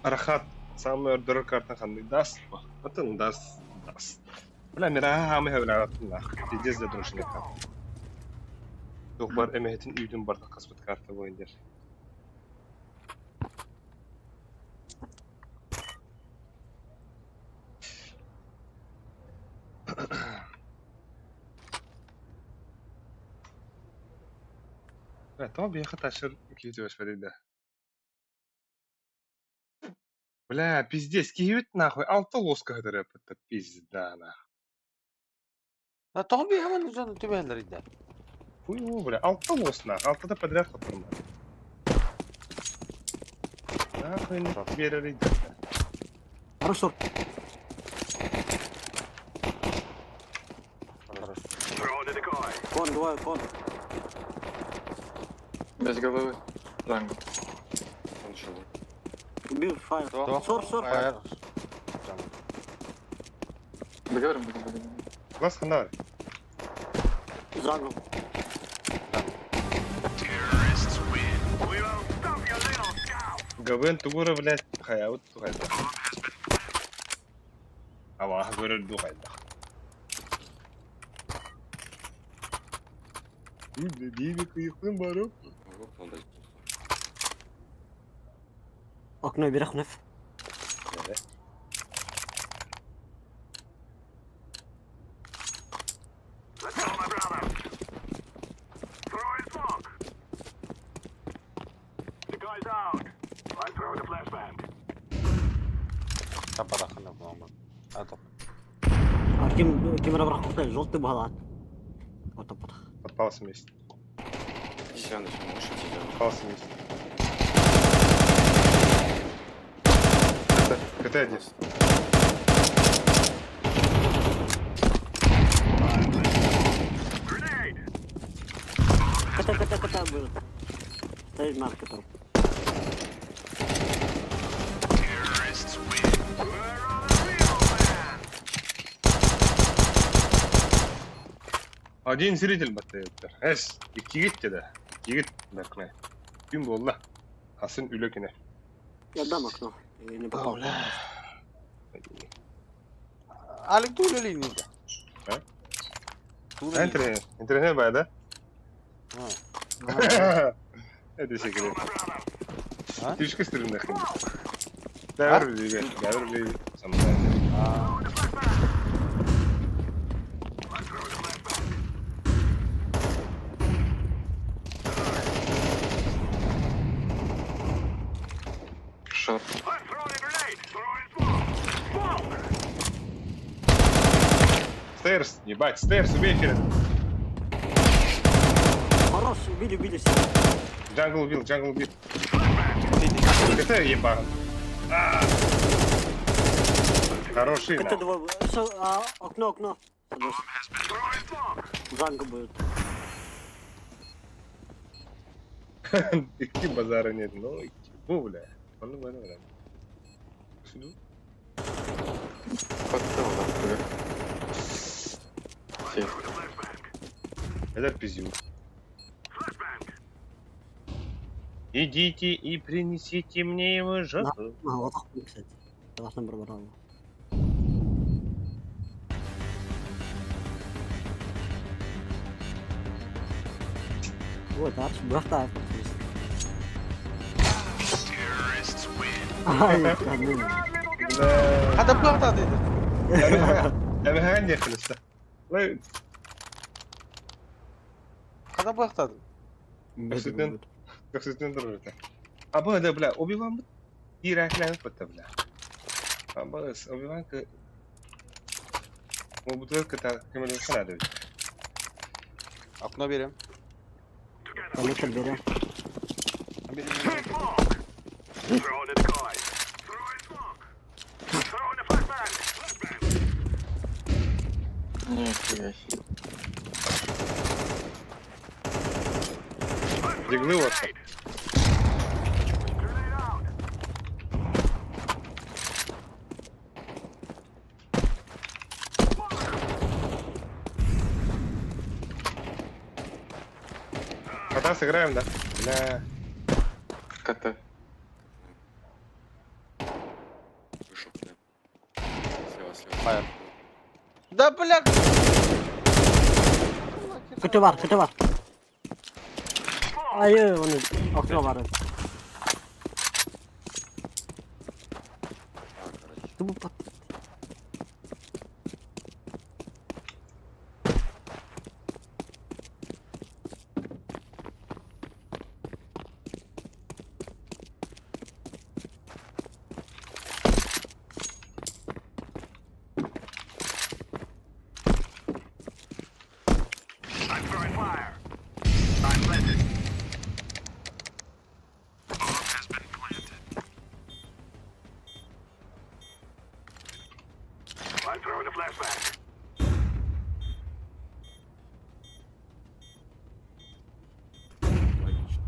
Арахат, самый ордер карта ханны даст. Атын даст, даст. Бля, мира хамы хавларатын нах. Пиздец за дружина карта. Тух бар эмэхэтин үйдүн барда каспыт карта бойындер. Бля, тоҕо биһиэхэ тащыр киһи түбэспэтий да. Бля, пиздец, киһибит нахуй алта лоска хатырыппыт пизда нахуй. А тоҕо биһэмэн дьон түбэһэллэр идэ? Хуй его, бля, алта лос нахуй, алтата подряд хотурма. Нахуй не биэрэр идэ. Хорошо. Кон, двое, кон. Без головы. Jungle. Он еще был. Убил, fire. Сор, сор. Fire. Договорим, будем, будем. Глаз хандар. Jungle. Габен тугура, блядь, хаябыт тухайда. Абаха көрөр духайда. Диби кыйыктын барып. Окно бери, хнеф. Тапарахана буолан. Ато. А ким ким бирах желтый балат. Вот так. Подпался вместе. Сян, еще можешь идти, да? Подпался вместе. КТ один. КТ, КТ, КТ будет. Стоит маркетер. Один зритель баттайыттар. Эс, иккигит деді. Иккигит бәркіне. Күн болды. Асын үлі күні. Я дам окно. Я не попал. Алик туле линии. А? Интернет, интернет бар, да? Это секрет. Түшкі стримде қиын. Дәвір білейбе, дәвір білейбе. Short. Stairs, ебать, stairs, убей Ферин. Хорош, убили, убили все. Jungle убил, jungle убил. КТ ебан. Хороший, КТ два. А, окно, окно. Jungle будет. Икки базара нет, ну икки. Бу, бля. Он бля, бля. Сюда. Это пиздю. Идите и принесите мне его жопу. А, вот так, кстати. Должна Барбарова. Вот, арш, брахта. Хада брахта dedi. Әбәһән не қылысты. Хада брахта. Көксүтен, көксүтен тұрыр. Абы да бля, Оби-Ван ирәкләнеп бетте бля. Абы Оби-Ван ке О бутылка та кемеле ханады. Окно берем. Коллектор берем. Нихуя себе. Диглы вот. Кота сыграем, да? Бля. КТ. Вышел, да. Слева, слева. Fire. Да бля. КТ бар, КТ бар. Ай, он окно бар. Тупо. Логично.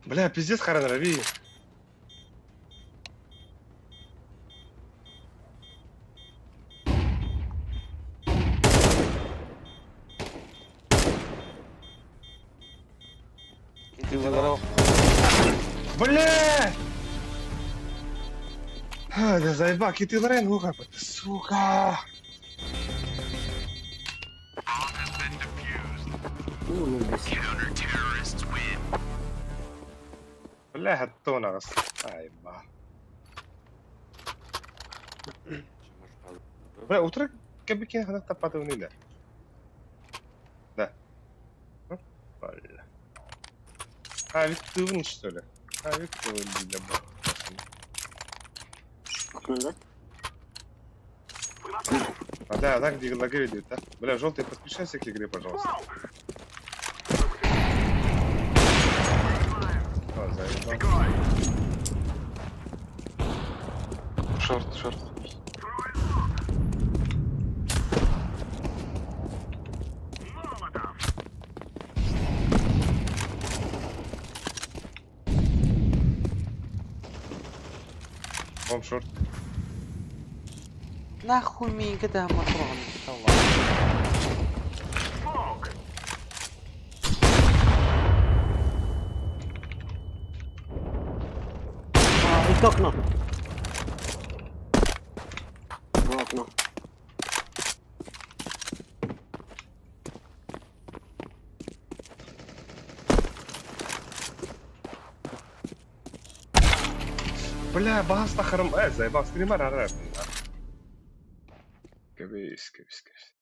Бля, пиздец харанарави. Бля! А, да заеба, киты лорен, уха, сука! Бля, хаттона гас. Ай, ба. Бля, утро кебекин ханак тапаты унилер. Да. Бля. А, ведь ты что ли? А, ведь ты для А, да, так где лагерь идет, да? Бля, желтый, подключайся к игре, пожалуйста. А, заебал. Шорт, шорт. Бомб шорт. Нахуй меня да матрон стала. А, икки окно. Два окно. Бля, бас тахарым. Э, заебал, стример ара. Кэбис, кэбис, кэбис.